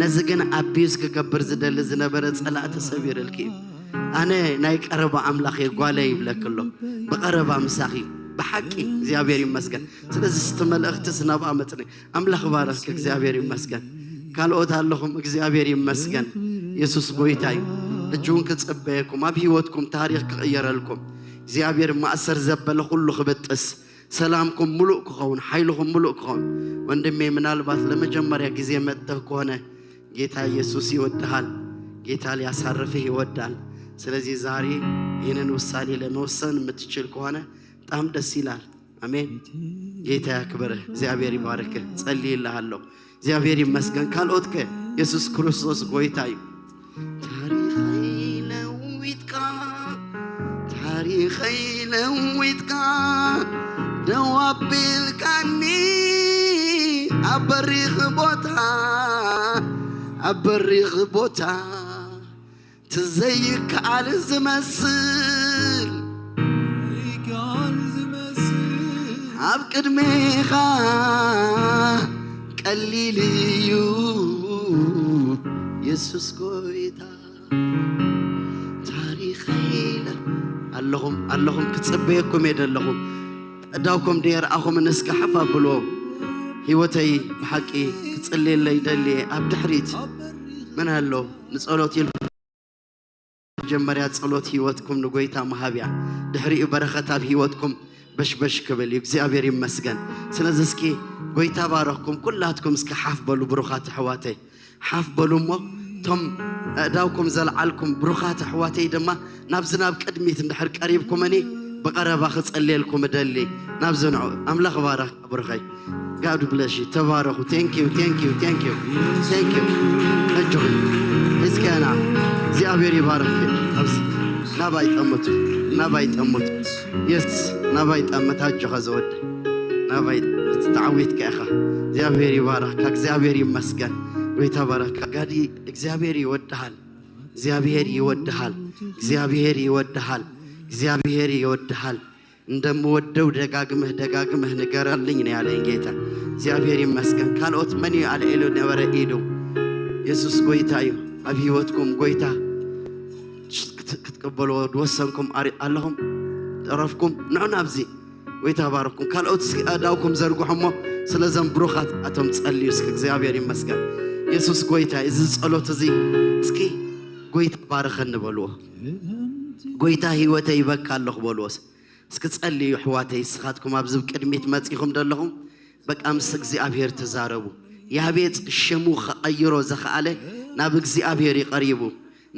ነዚ ግን ኣቢዩዝ ክገብር ዝደሊ ዝነበረ ጸላእ ተሰቢርልኪ እዩ። ኣነ ናይ ቀረባ ኣምላኽ እየ፣ ጓለይ ይብለኪ ኣሎ። ብቐረባ ምሳኺ፣ ብሓቂ እግዚኣብሔር ይመስገን። ስለዚ እቲ መልእኽትስ ናብኣ መጽኒ። ኣምላኽ ባረኽኪ፣ እግዚኣብሔር ይመስገን። ካልኦት ኣለኹም፣ እግዚኣብሔር ይመስገን። የሱስ ጎይታ እዩ። ሕጂ እውን ክጽበየኩም፣ ኣብ ህይወትኩም ታሪኽ ክቕየረልኩም፣ እግዚኣብሔር ማእሰር ዘበለ ኩሉ ክብጥስ፣ ሰላምኩም ምሉእ ክኸውን፣ ሓይልኹም ምሉእ ክኸውን። ወንድሜ፣ ምናልባት ለመጀመርያ ግዜ መጥተህ ከሆነ ጌታ ኢየሱስ ይወድሃል። ጌታ ሊያሳርፍህ ይወዳል። ስለዚህ ዛሬ ይህንን ውሳኔ ለመወሰን የምትችል ከሆነ በጣም ደስ ይላል። ኣሜን። ጌታ ያክብርህ። እግዚኣብሔር ይባርክህ። ጸልይልሃለሁ። እግዚኣብሔር ይመስገን። ካልኦትከ? የሱስ ክርስቶስ ጎይታ እዩ። ታሪኸይ ለዊጥካ፣ ታሪኸይ ለዊጥካ፣ ደው ኣቢልካኒ ኣብ በሪኽ ቦታ፣ ኣብ በሪኽ ቦታ፣ ትዘይከኣል ዝመስል፣ ኣብ ቅድሜኻ ቀሊል እዩ የሱስ ጎይታ። ታሪኸይ ለ-፣ ኣለኹም፣ ኣለኹም፣ ክጽበየኩም እየ ደለኹም። እዳውኩም ድየ ርኣኹም፣ እስከ ሓፍ ኣብልዎ። ህይወተይ ብሓቂ ክጽልየለይ ደልየ። ኣብ ድሕሪት መን ኣሎ ንጸሎት ኢልኩም? መጀመርያ ጸሎት ህይወትኩም ንጎይታ ምሃብ እያ። ድሕሪኡ በረኸት ኣብ ህይወትኩም በሽበሽ ክብል እዩ። እግዚኣብሔር ይመስገን። ስለዚ እስኪ ጎይታ ባረኽኩም። ኩላትኩም እስኪ ሓፍ በሉ ብሩኻት ኣሕዋተይ። ሓፍ በሉ እሞ እቶም ኣእዳውኩም ዘልዓልኩም ብሩኻት ኣሕዋተይ ድማ ናብዚ ናብ ቅድሚት እንድሕር ቀሪብኩምኒ ብቐረባ ክጸልየልኩም እደሊ። ናብዚ ንዑ። ኣምላኽ ባረኽ። ብሩኸይ። God bless you። ተባረኹ። Thank you, thank you, thank you, thank you። ኣጆኺ። እስኪ ኣና እግዚኣብሔር ይባርኽኪ። ኣብዚ ናባይ ጠምቱ፣ ናባይ ጠምቱ። የስ፣ ናባይ ጠምት። ኣጆኻ ዝወደ። ናባይ ተዓዊትካ ኢኻ። እግዚኣብሔር ይባረኽካ። እግዚኣብሔር ይመስገን። ጎይታ ባረኽካ። ጋዲ እግዚኣብሔር ይወድሃል። እግዚኣብሔር ይወድሃል። እግዚኣብሔር ይወድሃል። እግዚኣብሔር ይወድሃል። እንደምወደው ደጋግመህ ደጋግመህ ንገረልኝ ነው ያለኝ ጌታ። እግዚኣብሔር ይመስገን። ካልኦት መን እዩ ኣልዒሉ ነበረ ኢዱ? የሱስ ጎይታ እዩ። ኣብ ህይወትኩም ጎይታ ክት-፣ ክትቅበልዎ ዝወሰንኩም ኣሪ-፣ ኣለኹም? ተረፍኩም? ንዑ ናብዚ። ጎይታ ባርኩም። ካልኦት እስኪ ኣእዳውኩም ዘርግሑ እሞ ስለዞም ብሩኻት ኣቶም ጸልዩ እስኪ። እግዚኣብሔር ይመስገን። የሱስ ጎይታ እዩ። እዚ ጸሎት እዚ እስኪ ጎይታ ባርኸኒ በልዎ። ጎይታ ህይወተይ ይበካ ኣለኹ በልዎ። እስኪ ጸልዩ ኣሕዋተይ፣ ንስኻትኩም ኣብዚ ቅድሚት መጺኹም ዘለኹም በቃ ምስ እግዚኣብሔር ተዛረቡ። ያቤጽ ሽሙ ክቐይሮ ዝኸኣለ ናብ እግዚኣብሔር እዩ ቀሪቡ።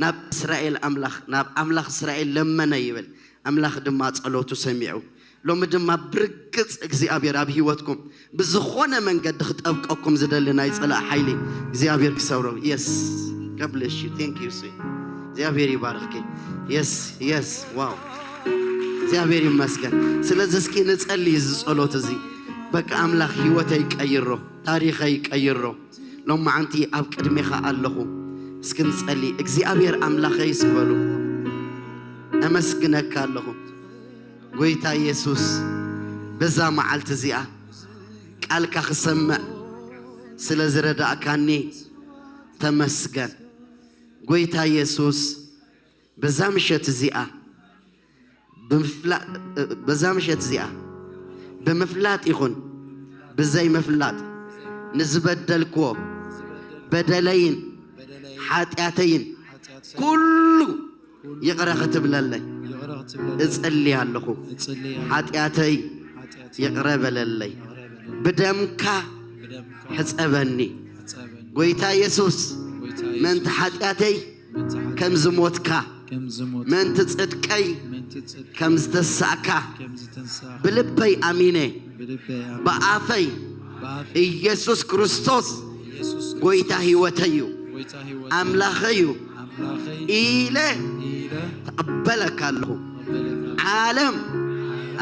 ናብ እስራኤል ኣምላኽ፣ ናብ ኣምላኽ እስራኤል ለመነ ይብል። ኣምላኽ ድማ ጸሎቱ ሰሚዑ። ሎሚ ድማ ብርግጽ እግዚኣብሔር ኣብ ህይወትኩም ብዝኾነ መንገዲ ክጠብቀኩም ዝደሊ ናይ ጸላእ ሓይሊ እግዚኣብሔር ክሰብሮ። Yes, God bless you. Thank you, sweet. እግዚኣብሔር ይባርኽኪ። Yes, yes. ዋው፣ እግዚኣብሔር ይመስገን። ስለዚ እስኪ ንጸሊ እዚ ጸሎት እዚ። በቃ ኣምላኽ ህይወተይ ቀይሮ፣ ታሪኸይ ቀይሮ። ሎማዓንቲ ኣብ ቅድሜኻ ኣለኹ። እስኪ ንጸሊ። እግዚኣብሔር ኣምላኸይ እስኪ በሉ። ኣመስግነካ ኣለኹ። ጎይታ የሱስ፣ በዛ መዓልቲ እዚኣ ቃልካ ክሰምዕ ስለ ዝረዳእካኒ ተመስገን። ጎይታ የሱስ፣ በዛ ምሸት እዚኣ ብምፍላ-፣ በዛ ምሸት እዚኣ ብምፍላጥ ይኹን ብዘይምፍላጥ ንዝበደልክዎ በደለይን ሓጢኣተይን ኩሉ ይቕረ ክትብለለይ ይቕረ ክትብለለይ እጽሊ ኣለኹ። እጽሊ ኣለኹ። ሓጢኣተይ ሓጢኣተይ ይቕረ በለለይ። ይቕረ በለለይ። ብደምካ ብደምካ ሕጸበኒ። ሕጸበኒ። ጎይታ የሱስ፣ ጎይታ የሱስ፣ ምእንቲ ሓጢኣተይ ምእንቲ ሓጢኣተይ ከም ዝሞትካ፣ ከም ዝሞትካ፣ ምእንቲ ጽድቀይ ምእንቲ ጽድቀይ ከም ዝተሳእካ ከም ዝተሳእካ ብልበይ ኣሚነ፣ ብልበይ ኣሚነ፣ ብኣፈይ ብኣፈይ ኢየሱስ ክርስቶስ ኢየሱስ ክርስቶስ ጎይታ ህይወተይ እዩ፣ ጎይታ ህይወተይ ኣምላኸይ እዩ ኣምላኸይ ኢለ ኢለ ተቐበለካ ኣለኹ። ተቐበለካ ኣለኹ። ዓለም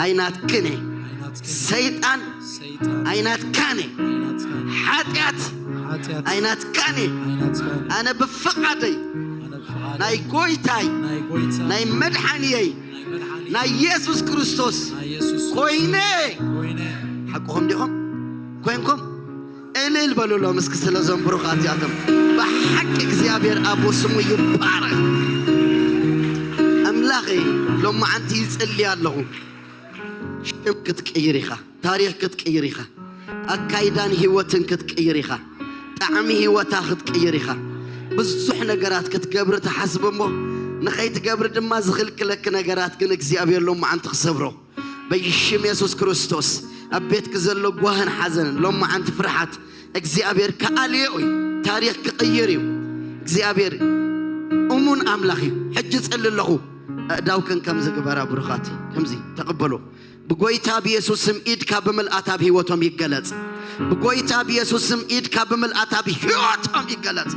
ኣይናትክን እየ። ኣይናትክን እየ። ሰይጣን ሰይጣን ኣይናትካን እየ። ኣይናትካን እየ። ሓጢኣት ሓጢኣት ኣይናትካን እየ። ኣይናትካን እየ። ኣነ ብፍቓደይ ኣነ ብፍቓደይ ናይ ጎይታይ ናይ ጎይታይ ናይ መድሓንየይ ናይ መድሓኒ ናይ የሱስ ክርስቶስ ናይ የሱስ ኮይነ። ኮይነ። ሓቅኹም ዲኹም? ኮንኩም? እልል በሉሎም እስኪ ስለዞም ብሩኻት እዚኣቶም። ብሓቂ እግዚኣብሔር ኣቦ ስሙ ይባረክ። ኣምላኸይ፣ ሎማዓንቲ ይጽሊ ኣለኹ። ሽም ክትቅይር ኢኻ፣ ታሪኽ ክትቅይር ኢኻ፣ ኣካይዳን ህይወትን ክትቅይር ኢኻ፣ ጣዕሚ ህይወታ ክትቅይር ኢኻ። ብዙሕ ነገራት ክትገብሪ ትሓስብ እሞ ንኸይትገብሪ ድማ ዝኽልክለኪ ነገራት ግን እግዚኣብሔር ሎማዓንቲ ክሰብሮ። በሽም የሱስ ክርስቶስ ኣብ ቤትኪ ዘሎ ጓህን ሓዘንን ሎማዓንቲ ፍርሓት እግዚኣብሔር ክኣልዮ እዩ። ታሪኽ ክቕይር እዩ። እግዚኣብሔር እሙን ኣምላኽ እዩ። ሕጂ ጸሊ ኣለኹ። ኣእዳውክን ከምዚ ግበራ ብሩኻት፣ ከምዚ ተቐበሎ። ብጎይታ ብየሱስ ስም ኢድካ ብምልኣት ኣብ ህይወቶም ይገለጽ። ብጎይታ ብየሱስ ስም ኢድካ ብምልኣት ኣብ ህይወቶም ይገለጽ።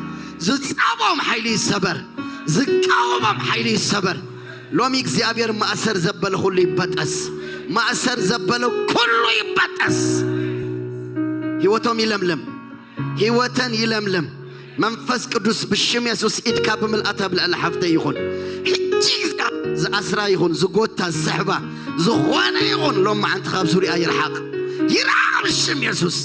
ዝጻቦም ሓይሊ ይሰበር። ዝቃወሞም ሓይሊ ይሰበር። ሎሚ እግዚኣብሔር ማእሰር ዘበለ ኩሉ ይበጠስ። ማእሰር ዘበለ ኩሉ ይበጠስ። ህይወቶም ይለምልም። ህይወተን ይለምልም። መንፈስ ቅዱስ ብሽም የሱስ ኢድካ ብምልኣት ኣብ ልዕሊ ሓፍተይ ይኹን። ሕጂ እግዚኣብሔር ዝኣስራ ይኹን፣ ዝጎታ፣ ዝስሕባ፣ ዝኾነ ይኹን ሎማዓንቲ ካብ ዙርያ ይርሓቕ። ይርሓቕ ብሽም የሱስ።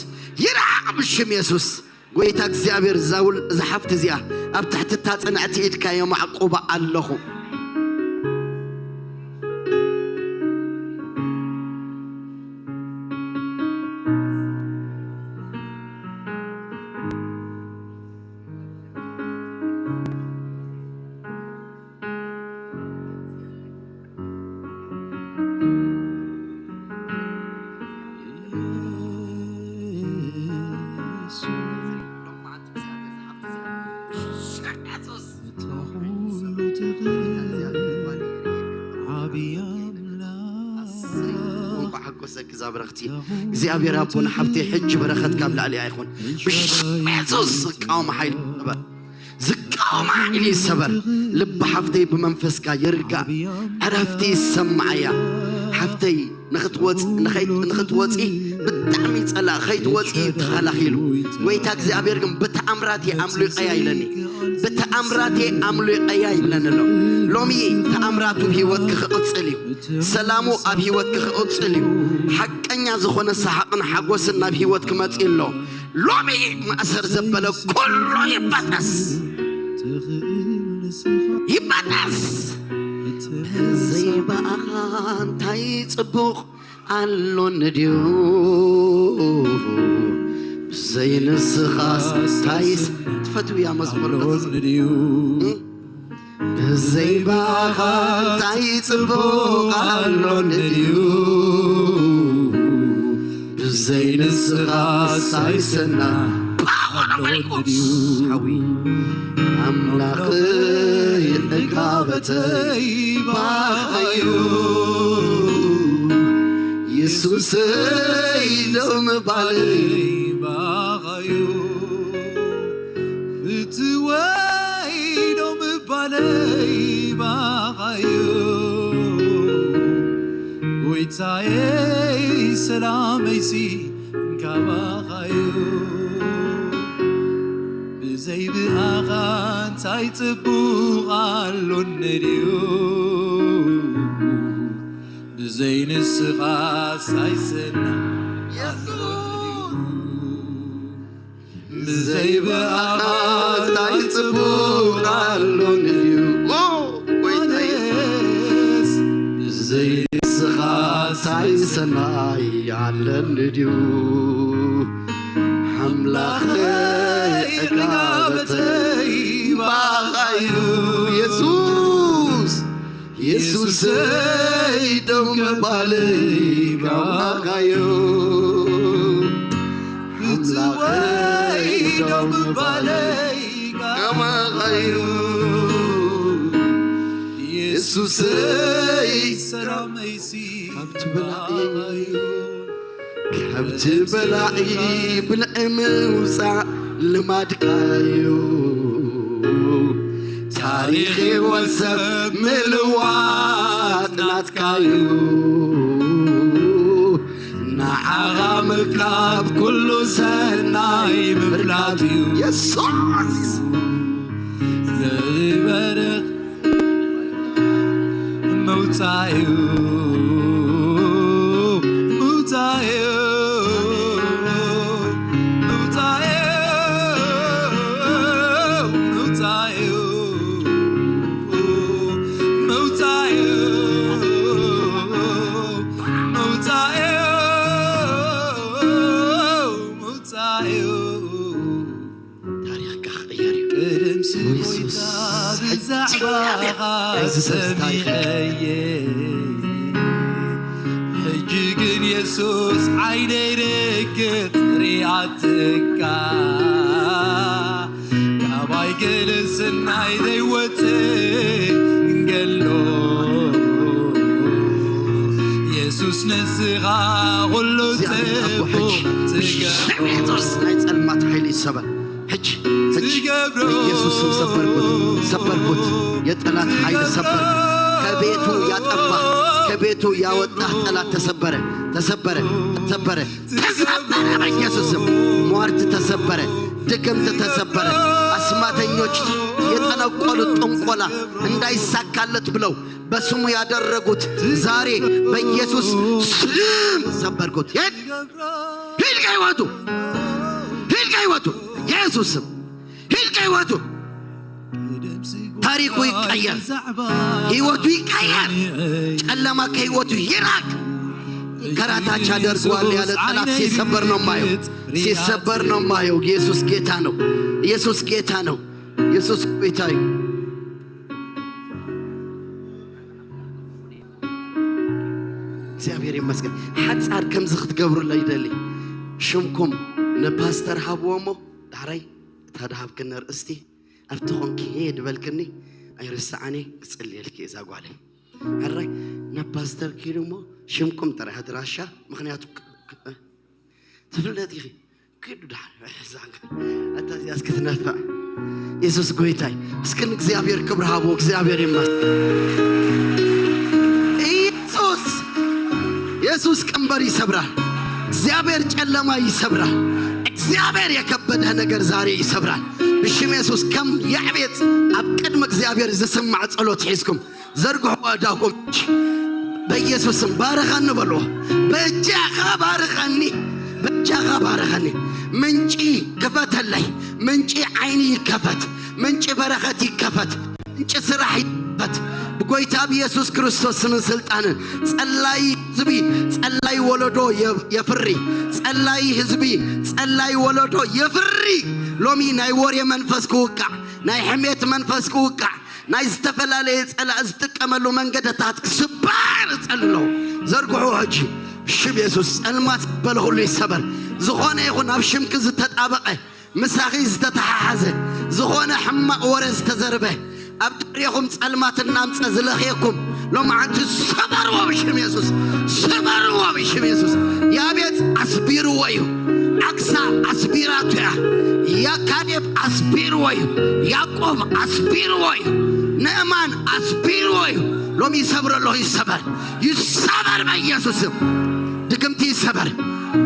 ይርሓቕ ብሽም የሱስ። ጎይታ እግዚኣብሔር ዛውል እዛ ሓፍቲ እዚኣ ኣብ ትሕቲ እታ ጽንዕቲ ኢድካ የማዕቁባ ኣለኹ። እንኳዕ ሓጎሰኪ እዛ በረኽቲ። እግዚኣብሔር ኣቦ ንሓብተይ ሕጂ በረኸት ካብ ላዕሊኣ ይኹን። ብሽም የሱስ ዝቃወም ሓይሊ ይሰበር። ዝቃወም ሓይሊ ይሰበር። ልቢ ሓፍተይ ብመንፈስካ ይርጋእ። ዕረፍቲ ይሰማዓያ። ሓፍተይ ንኽትወፅ ንኸይ- ንኽትወፂ ብጣዕሚ ጸላእ ከይትወፂ ተኸላኺሉ። ጎይታ እግዚኣብሔር ግን ብተኣምራቴ ኣምሊቐያ ኢለኒ። ብተኣምራቴ ኣምሊቐያ ይብለኒ ኣሎ። ሎሚ ተኣምራቱ ኣብ ህይወትኪ ክቕጽል እዩ። ሰላሙ ኣብ ህይወትኪ ክቕጽል እዩ። ሓቀኛ ዝኾነ ሰሓቕን ሓጎስን ናብ ህይወትኪ መጺኡ ኣሎ። ሎሚ ማእሰር ዘበለ ኩሉ ይበጠስ፣ ይበጠስ። ብዘይ ብኣኻ እንታይ ጽቡቕ ኣሎኒ ድዩ? ብዘይ ንስኻስ ታይስ ትፈትውያ መዝሙር ኣሎ ድዩ? ብዘይ ብኣኻ እንታይ ጽቡቕ ኣሎኒ ድዩ? ብዘይ ንስኻስ ኣይሰና ኣሎኒ ድዩ? ሓዊ ኣምላኸይ ዕጋበተይ ባኻዩ፣ የሱሰይ ደው ምባለይ ባኻዩ፣ ፍትወይ ደው ምባለይ ባኻዩ፣ ጎይታየይ ሰላመይሲ ካባኻዩ። ብዘይ ብኣኻ እንታይ ጽቡቕ ኣሎኒ ድዩ? ብዘይ ንስኻስ ኣይሰና የሱስ። ብዘይ ብኣኻ እንታይ ጽቡቕ ኣሎኒ ድዩ? ኦ፣ ጎይታ የሱስ። ብዘይ ንስኻስ እንታይ ሰናይ ኣለኒ ድዩ? ኣምላኸይ ዕጋበተይ ባኻዩ የሱስ። የሱሰይ ደው ምባለይ ካባኻዩ፣ ፍትወይ ደው ምባለይ ካባኻዩ፣ የሱሰይ ሰላመይሲ ካብቲ ብላዒ፣ ካብቲ ብላዒ ብልዒ ምውፃእ ልማድካዩ። ታሪኽ ህይወት ሰብ ምልዋጥ ናትካዩ። ንዓኻ ምፍላጥ ኩሉ ሰናይ ምፍላጥ እዩ። የሱስ! ዘይበርቕ መውጻእዩ፣ መውጻእዩ፣ መውጻእዩ፣ መውጻእዩ፣ መውጻእዩ፣ መውጻእዩ፣ መውጻእዩ። ታሪኽካ ክቕየር እዩ። ቅድም ስሞይታ ወየሱስ፣ ብዛዕባኻ ሕጂ እግዚኣብሔር፣ ናይዚ ሰብ ታሪኽ እዩ። ሰሚዐየ። ሕጂ ግን የሱስ ዓይነይ ርግጽ ሪኣትካ። ካባይ ገለ ሰናይ ዘይወጽእ እንገሎ። የሱስ ንስኻ ኩሉ እግዚኣብሔር ኣቦ ጽቡቕ ሕጂ ትገብሮ። ብሽም የሱስ ናይ ጸልማት ሓይሊ ይሰበር። ሕጂ፣ ሕጂ፣ ትገብሮ። በኢየሱስ ስም ሰበርኩት፣ ሰበርኩት። የጠላት ኃይል ሰበር። ከቤቱ ያጠፋ፣ ከቤቱ ያወጣ ጠላት ተሰበረ፣ ተሰበረ፣ ተሰበረ፣ ተሰበረ በኢየሱስ ስም። ሟርት ተሰበረ፣ ድግምት ተሰበረ። አስማተኞች የጠነቆሉት ጥንቆላ እንዳይሳካለት ብለው በስሙ ያደረጉት ዛሬ በኢየሱስ ስም ሰበርኩት። ሂድ! ሂድ ከህይወቱ! ሂድ ከህይወቱ! ኢየሱስ ስም! ሂድ ከህይወቱ! ታሪኩ ይቀየር። ህይወቱ ይቀየር። ጨለማ ከህይወቱ ይራቅ። ከራታች አደርገዋለሁ ያለ ጠላት ሲሰበር ነው ማየው። ሲሰበር ነው ማየው። ኢየሱስ ጌታ ነው። ኢየሱስ ጌታ ነው። ኢየሱስ ጌታ ነው። እግዚኣብሔር ይመስገን። ሓጻር ከምዚ ክትገብሩለይ ይደሊ። ሽምኩም ንፓስተር ሃብዎ እሞ ዳሕራይ እታ ድሃብክኒ ኣርእስቲ ኣብቲ ኾንኪ ሄድ በልክኒ ኣይርስዓኒ ክጽልየልኪ እዛ ጓለይ። ሕራይ ናብ ፓስተር ኪዱ እሞ ሽምኩም ጥራይ ኣድራሻ፣ ምኽንያቱ ክ-፣ ክ-፣ ትፍለጥ ኢኺ። ኪዱ ደሓን። ኣታ እዚኣስ ክትነፍዕ። የሱስ ጎይታይ። እስኪ ንእግዚኣብሔር ክብሪ ሃቦ። እግዚኣብሔር ይመስገን። ኢየሱስ። ኢየሱስ ቀንበር ይሰብራል። እግዚአብሔር ጨለማ ይሰብራል። እግዚአብሔር የከበደ ነገር ዛሬ ይሰብራል። ብሽም ኢየሱስ ከም ያዕቤጽ ኣብ ቅድሚ እግዚአብሔር ዝስማዕ ጸሎት ሒዝኩም ዘርግሑ ኣእዳውኩም። በኢየሱስም ባርኸኒ በልዎ። በእጃኻ ባርኸኒ፣ በእጃኻ ባርኸኒ። ምንጪ ክፈተለይ፣ ምንጪ ዓይኒ ይከፈት፣ ምንጪ በረኸት ይከፈት፣ ምንጪ ስራሕ ይከፈት። ብጎይታ ብኢየሱስ ክርስቶስ ስምን ስልጣንን ጸላይ ህዝቢ፣ ጸላይ ወለዶ የ-፣ የፍሪ። ጸላይ ህዝቢ፣ ጸላይ ወለዶ የፍሪ። ሎሚ ናይ ወሬ መንፈስ ክውቃዕ፣ ናይ ሕሜት መንፈስ ክውቃዕ፣ ናይ ዝተፈላለየ ጸላእ ዝጥቀመሉ መንገድታት ክስበር እጸሊ ኣለኹ። ዘርግሑ ሕጂ። ሽም የሱስ ጸልማት ዝበለ ሁሉ ይሰበር። ዝኾነ ይኹን ኣብ ሽምኪ ዝተጣበቐ፣ ምሳኺ ዝተተሓሓዘ፣ ዝኾነ ሕማቕ ወረ ዝተዘርበ፣ ኣብ ጥሪኹም ጸልማት እናምጸ ዝለኽየኩም፣ ሎማዓንቲ ስበርዎ ብሽም የሱስ። ስበርዎ ብሽም የሱስ። ያቤጽ ኣስቢርዎ እዩ። ኣክሳ ኣስቢራቱ እያ። ያካዴብ ኣስቢርዎ እዩ። ያዕቆብ ኣስቢርዎ እዩ። ንእማን ኣስቢርዎ እዩ። ሎሚ ይሰብሮ ኣለኹ፣ ይሰበር። ይሰበር በኢየሱስ ስም። ድግምቲ ይሰበር።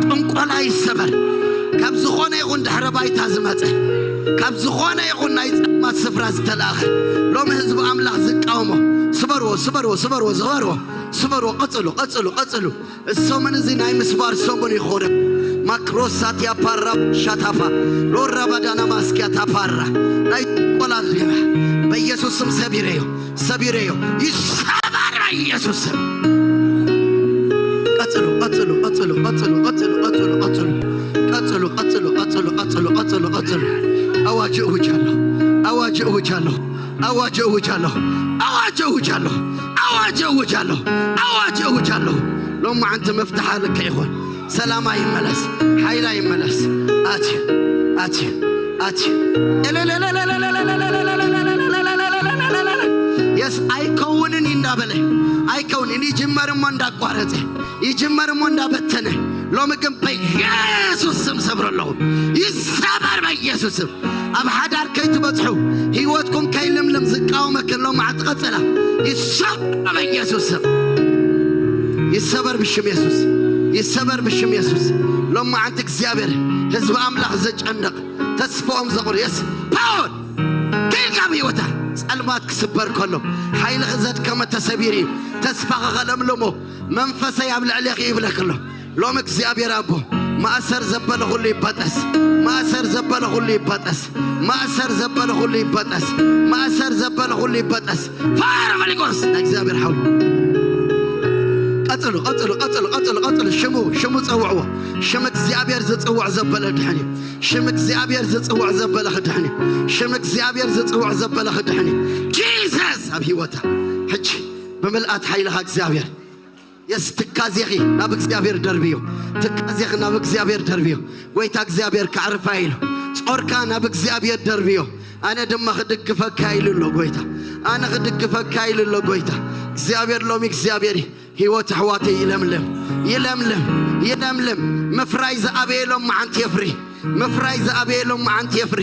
ጥንቆላ ይሰበር። ካብ ዝኾነ ይኹን ድሕረ ባይታ ዝመጸ፣ ካብ ዝኾነ ይኹን ናይ ጸልማት ስፍራ ዝተላእኸ፣ ሎሚ ህዝቢ ኣምላኽ ዝቃወሞ፣ ስበርዎ፣ ስበርዎ፣ ስበርዎ፣ ስበርዎ፣ ስበርዎ። ቀጽሉ፣ ቀጽሉ፣ ቀጽሉ። እሶምን እዚ ናይ ምስባር ሰሙን ይኾነ። ማክሮሳትያ ፓራ ሻታፋ ሎራ ባዳና ማስኪያ ታፓራ ናይ ቆላ ሌባ በኢየሱስ ስም ሰቢረዮ፣ ሰቢረዮ። ይሰበር በኢየሱስ ስም። ቀጽሉ፣ ቀጽሉ፣ ቀጽሉ፣ ቀጽሉ፣ ቀጽሉ፣ ቀጽሉ፣ ቀጽሉ። ቀጽሉ፣ ቀጽሉ፣ ቀጽሉ፣ ቀጽሉ፣ ቀጽሉ፣ ቀጽሉ። ኣዋጅ እውጃለሁ፣ ኣዋጅ እውጃለሁ፣ ኣዋጅ እውጃለሁ፣ ኣዋጅ እውጃለሁ፣ ኣዋጅ እውጃለሁ፣ ኣዋጅ እውጃለሁ። ሎማዓንቲ መፍትሓ ልክዕ ይኹን። ሰላማ ይመለስ፣ ሓይላ ይመለስ። ኣትዩ፣ ኣትዩ፣ ኣትዩ። የስ ኣይከውንን እንዳበለ፣ ኣይከውንን፣ ይጅመር እሞ እንዳቋረጸ፣ ይጅመር እሞ እንዳበተነ፣ ሎሚ ግን በኢየሱስ ስም ሰብሮ ኣለኹ። ይሰበር በኢየሱስ ስም። ኣብ ሓዳር ከይትበጽሑ፣ ህይወትኩም ከይልምልም ዝቃወመክን ሎማዓንቲ ቀጸላ ይሰበር በኢየሱስ ስም። ይሰበር ብሽም የሱስ። ይሰበር ብሽም የሱስ። ሎማዓንቲ እግዚኣብሔር ህዝቢ ኣምላኽ ዘጨንቕ፣ ተስፋኦም ዘቑር፣ የስ ፓወር ከይድ ካብ ህይወታ። ጸልማት ክስበር ከሎ፣ ሓይልኺ ዘድከመ ተሰቢሩ እዩ። ተስፋኺ ከለምልሞ መንፈሰይ ኣብ ልዕሌኺ ይብለኪ ኣሎ። ሎሚ እግዚኣብሔር ኣቦ፣ ማእሰር ዘበለ ኩሉ ይበጠስ፣ ማእሰር ዘበለ ኩሉ ይበጠስ፣ ማእሰር ዘበለ ኩሉ ይበጠስ፣ ማእሰር ዘበለ ኩሉ ይበጠስ። ፋየር ሆሊ ጎስት ናይ እግዚኣብሔር ሓዊ። ቀጽሉ፣ ቀጽሉ፣ ቀጽሉ፣ ቀጽሉ፣ ቀጽሉ። ሽሙ፣ ሽሙ ጸውዕዎ። ሽም እግዚኣብሔር ዝጽውዕ ዘበለ ድሕን እዩ። ሽም እግዚኣብሔር ዝጽውዕ ዘበለ ክድሕን እዩ። ሽም እግዚኣብሔር ዝጽውዕ ዘበለ ክድሕን እዩ። ጂሰስ ኣብ ህይወታ ሕጂ ብምልኣት ሓይልኻ እግዚኣብሔር የስ ትካዜኺ ናብ እግዚኣብሔር ደርብዮ። ትካዜኺ ናብ እግዚኣብሔር ደርብዮ። ጎይታ እግዚኣብሔር ከዕርፋ ኢሉ ጾርካ ናብ እግዚኣብሔር ደርብዮ። ኣነ ድማ ክድግፈካ ኢሉ ኣሎ ጎይታ። ኣነ ክድግፈካ ኢሉ ኣሎ ጎይታ። እግዚኣብሔር ሎሚ እግዚኣብሔር እዩ። ህይወት ኣሕዋተይ ይለምልም፣ ይለምልም፣ ይለምልም። ምፍራይ ዝኣበየ ሎማዓንቲ የፍሪ። ምፍራይ ዝኣበየ ሎማዓንቲ የፍሪ።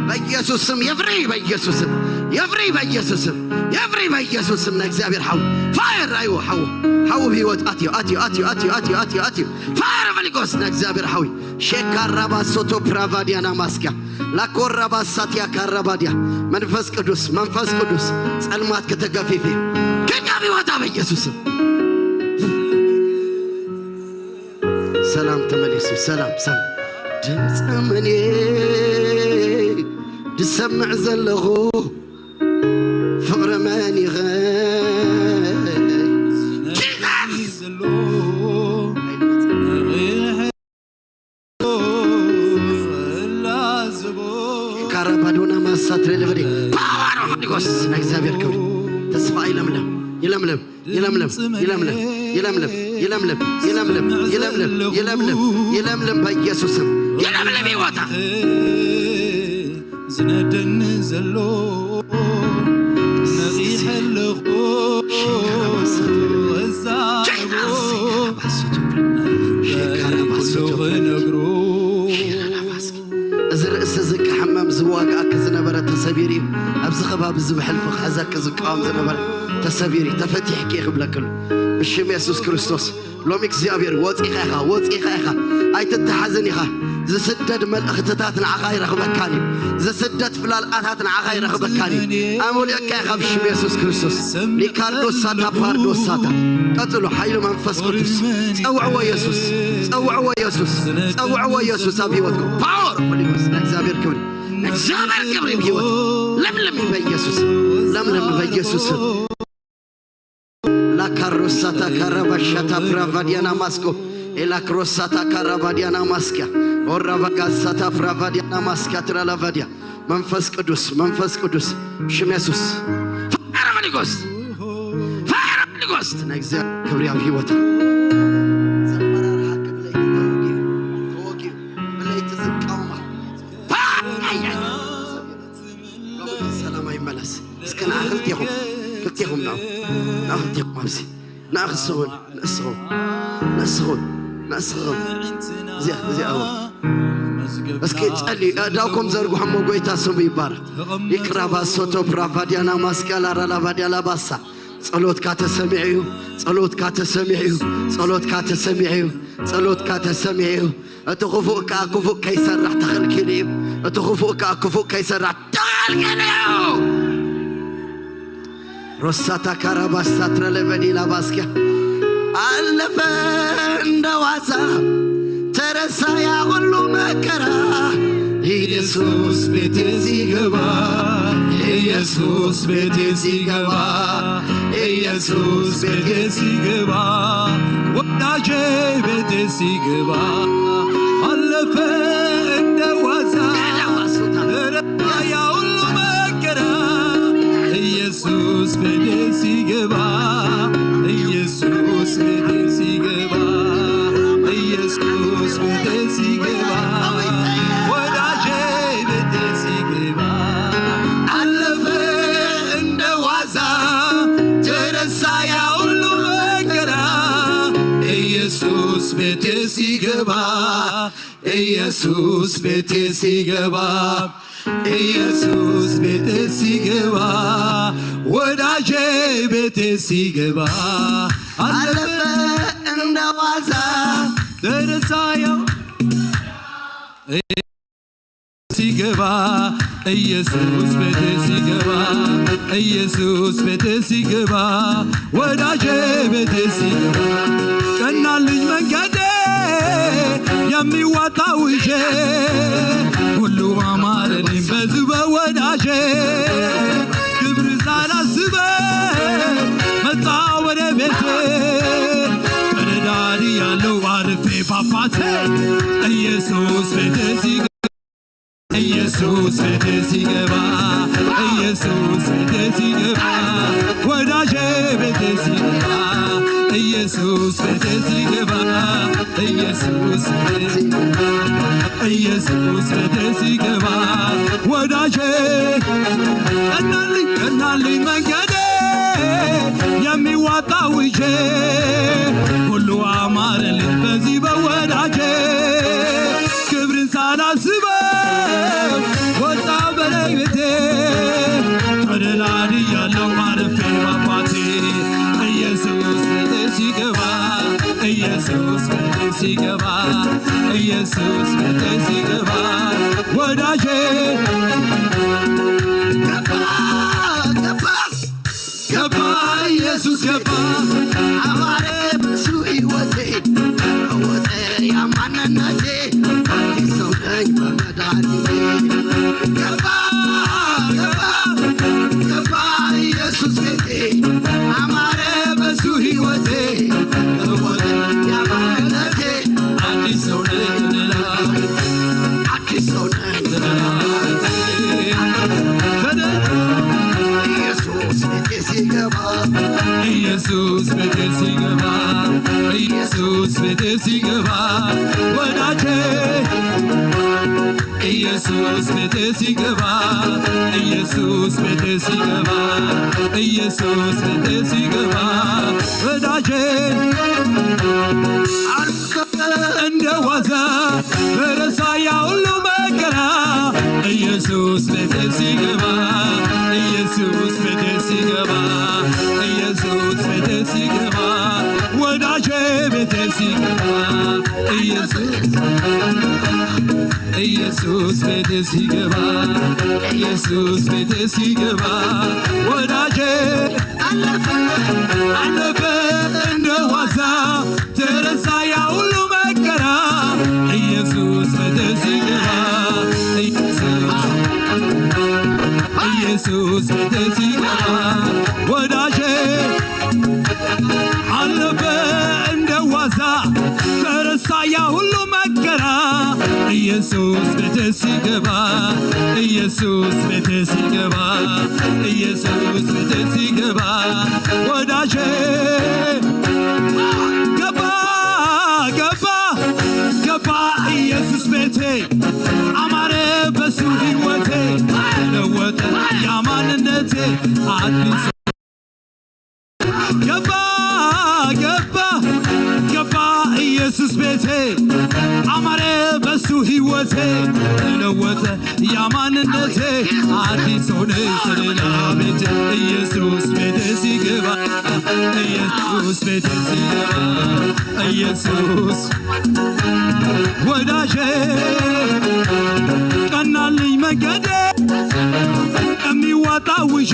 በኢየሱስ ስም የፍሪ፣ በኢየሱስ ስም የፍሪ፣ በኢየሱስ ስም የፍሪ፣ በኢየሱስ ስም ናይ እግዚኣብሔር ሓዊ ፋየር ኣይዎ ሓዊ ሓዊ ህይወት ኣትዮ ኣትዮ ኣትዮ ኣትዮ ኣትዮ ኣትዮ ኣትዮ ፋየር ሆሊ ጎስት ናይ እግዚኣብሔር ሓዊ ሼካራ ባሶቶ ፕራቫዲያና ማስኪያ ላኮራ ባሳቲያ ካራባዲያ መንፈስ ቅዱስ መንፈስ ቅዱስ ጸልማት ከተገፊፊ ከጋቢ ወጣ በኢየሱስ ስም። ሰላም ተመሊሱ። ሰላም፣ ሰላም። ድምፂ መን እየ ዝሰምዕ ዘለኹ? ፍቕሪ መን ይኸ-? ጂሰስ! ካራባዶና ማሳትሬ ለበዴ ፓወር ኦፍ ሆሊ ጎስት ናይ እግዚኣብሔር ክብሪ ተስፋ ይለምለም፣ ይለምለም፣ ይለምለም፣ ይለምለም፣ ይለምለም፣ ይለምለም፣ ይለምለም፣ ይለምለም፣ ይለምለም በኢየሱስም ይለምለም ይወጣ። ዝነደኒ ዘሎ ነቒሐ ኣለኹ። እዛ ኩሉ ክነግሮ። እዚ ርእሲ እዚ ክሕመም ዝዋግኣኪ ዝነበረ ተሰቢሩ እዩ። ኣብዚ ከባቢ እዚ ብሕልፊ ክሕዘኪ ዝቃወም ዝነበረ ተሰቢሩ እዩ። ተፈቲሕኪ እየ ክብለኪ ኣሎ። ብሽም የሱስ ክርስቶስ ሎሚ እግዚኣብሔር ወፂኻ ኢኻ፣ ወፂኻ ኢኻ፣ ኣይትተሓዝን ኢኻ። ዝስደድ መልእኽትታት ንዓኻ ኣይረኽበካን እዩ። ዝስደድ ፍላልኣታት ንዓኻ ኣይረኽበካን እዩ። ኣመሊኦካ ኢኻ ብሽም የሱስ ክርስቶስ። ሊካርዶሳታ ፓርዶሳታ። ቀጽሎ፣ ሓይሊ መንፈስ ቅዱስ። ጸውዕዎ የሱስ፣ ጸውዕዎ የሱስ፣ ጸውዕዎ የሱስ ኣብ ህይወትኩም። ፓወር ኦፍ ሆሊ ጎስት። ንእግዚኣብሔር ክብሪ፣ ንእግዚኣብሔር ክብሪ ኣብ ህይወት። ለምለም በኢየሱስ፣ ለምለም በኢየሱስ። ላካሮሳታ ካራባሻታ ፕራቫዲያና ማስኮ። ኤላክሮሳታ ካራባዲያና ማስኪያ። ኦራባጋሳታ ፕራቫዲያና ማስኪያ ትራላቫዲያ። መንፈስ ቅዱስ፣ መንፈስ ቅዱስ፣ ሽም የሱስ። ፋራ መንፈስ፣ ፋራ መንፈስ። ናይ እግዚኣብሔር ክብሪ ኣብ ህይወታ። ዘፈራርሓ ክብለይ ተወጊኡ፣ ተወጊኡ። ብለይቲ ዝቃወማ። ፋራ። ሎሚ ሰላማ ይመለስ። እስከ ንዓ ክልቴኹም፣ ክልቴኹም ንዓ፣ ንዓ ክልቴኹም ኣብዚ፣ ንዓ ክስኹን፣ ንእስኹም፣ ንእስኹም፣ ንእስኹም። እዚኣ፣ እዚኣ እዋ። እስኪ ጸልዩ፣ ኣእዳውኩም ዘርግሖሞ ጎይታ ስሙ ይባረክ። ይክራባ ሶቶ ፕራቫዲያና ማስቀላ ራላባዲያ ላባሳ። ጸሎትካ ተሰሚዑ እዩ፣ ጸሎትካ ተሰሚዑ እዩ፣ ጸሎትካ ተሰሚዑ እዩ፣ ጸሎትካ ተሰሚዑ እዩ። እቲ ክፉእ ከኣ ክፉእ ከይሰርሕ ተኸልኪሉ እዩ። እቲ ክፉእ ከኣ ክፉእ ከይሰርሕ ተኸልኪሉ እዩ። ሮሳታ ካራባሳ ትረለበዲላ ባስኪያ ኣለፈ እንደ ዋዛ ተረሳ ያ ሁሉ መከራ። ኢየሱስ ቤቴ ሲገባ፣ ኢየሱስ ቤቴ ሲገባ፣ ኢየሱስ ቤቴ ሲገባ፣ ወዳጄ ቤቴ ሲገባ፣ አለፈ እንደ ዋዛ ተረሳ ያ ሁሉ መከራ። ኢየሱስ ቤቴ ሲገባ፣ ኢየሱስ ቤቴ ሲገባ፣ ኢየሱስ ቤቴ ሲገባ፣ ወዳጄ ቤቴ ሲገባ፣ አለፈ እንደ ዋዛ ተረሳ ያ ሁሉ መከራ። ኢየሱስ ቤቴ ሲገባ፣ ኢየሱስ ቤቴ ሲገባ፣ ኢየሱስ ቤቴ ሲገባ፣ ወዳጄ ቤቴ ሲገባ፣ አለፈ እንደ ዋዛ ተረሳ ያ ሲገባ፣ ኢየሱስ ቤቴ ሲገባ፣ ኢየሱስ ቤቴ ሲገባ፣ ወዳጄ ቤቴ ሲገባ፣ ቀናልኝ መንገዴ የሚዋጣው ይዤ፣ ሁሉ አማረልኝ በዚህ በወዳጄ። ክብር ሳላስበው መጣ ወደ ቤቴ፣ ተረዳድያለሁ አርፌ ባባቴ። ኢየሱስ ቤቴ ሲገባ፣ ኢየሱስ ቤቴ ሲገባ፣ ኢየሱስ ቤቴ ሲገባ፣ ወዳጄ ቤቴ ሲገባ፣ ኢየሱስ ቤቴ ሲገባ፣ ኢየሱስ ቤቴ ሲገባ፣ ኢየሱስ ቤቴ ሲገባ፣ ወዳጄ ቀናልኝ፣ ቀናልኝ መንገዴ የሚዋጣው ይዤ፣ ሁሉ አማረልኝ በዚህ በወዳጄ። ክብርን ሳላስበው ወጣ በላይ ቤቴ፣ ተደላድያለሁ አርፌ ባባቴ። ኢየሱስ ቤቴ ሲገባ፣ ኢየሱስ ቤቴ ሲገባ፣ ኢየሱስ ቤቴ ሲገባ፣ ወዳጄ ገባ፣ ገባ፣ ገባ፣ ኢየሱስ ገባ። አማረ በሱ ሕይወቴ፣ ተለወጠ ያ ማንነቴ። አዲስ ሰው ነኝ በመድኃኒቴ። ገባ፣ ገባ፣ ገባ፣ ኢየሱስ ቤቴ። አማረ በሱ ሕይወቴ፣ ተለወጠ ያ ማንነቴ። አዲስ ሰው ነኝ እላለሁ። አዲስ ሰው ነኝ። ኢየሱስ ቤቴ ሲገባ፣ ኢየሱስ ቤቴ ሲገባ፣ ኢየሱስ ቤቴ ሲገባ፣ ወዳጄ ኢየሱስ ቤቴ ሲገባ፣ ኢየሱስ ቤቴ ሲገባ፣ ኢየሱስ ቤቴ ሲገባ፣ ወዳጄ አልፈ እንደ ዋዛ ተረሳ ያ ሁሉ መከራ። ኢየሱስ ቤቴ ሲገባ፣ ኢየሱስ ቤቴ ሲገባ፣ ኢየሱስ ቤቴ ሲገባ፣ ወዳጄ ቤቴ ኢየሱስ ኢየሱስ ቤቴ ሲገባ ኢየሱስ ቤቴ ሲገባ ወዳጄ አለፈ አለፈ እንደ ዋዛ ተረሳ ያ ሁሉ መከራ ኢየሱስ ቤቴ ሲገባ ኢየሱስ ኢየሱስ ቤቴ ሲገባ ወዳጄ አለፈ እንደ ዋዛ ተረሳ ያ ሁሉ መከራ ኢየሱስ ቤቴ ሲገባ ኢየሱስ ቤቴ ሲገባ ኢየሱስ ቤቴ ሲገባ ወዳጄ ገባ ገባ ገባ ኢየሱስ ቤቴ አማረ በሱ ህይወቴ ተለወጠ ያማንነቴ አዲስ ገባ ገባ ገባ ኢየሱስ ቤቴ አማረ በሱ ህይወቴ ተለወጠ ያማንነቴ አዲስ ሆነ ተደላ ቤቴ ኢየሱስ ቤቴ ሲገባ ኢየሱስ ቤቴ ሲገባ ኢየሱስ ወዳጄ ቀናልኝ መንገዴ የሚዋጣ ውሼ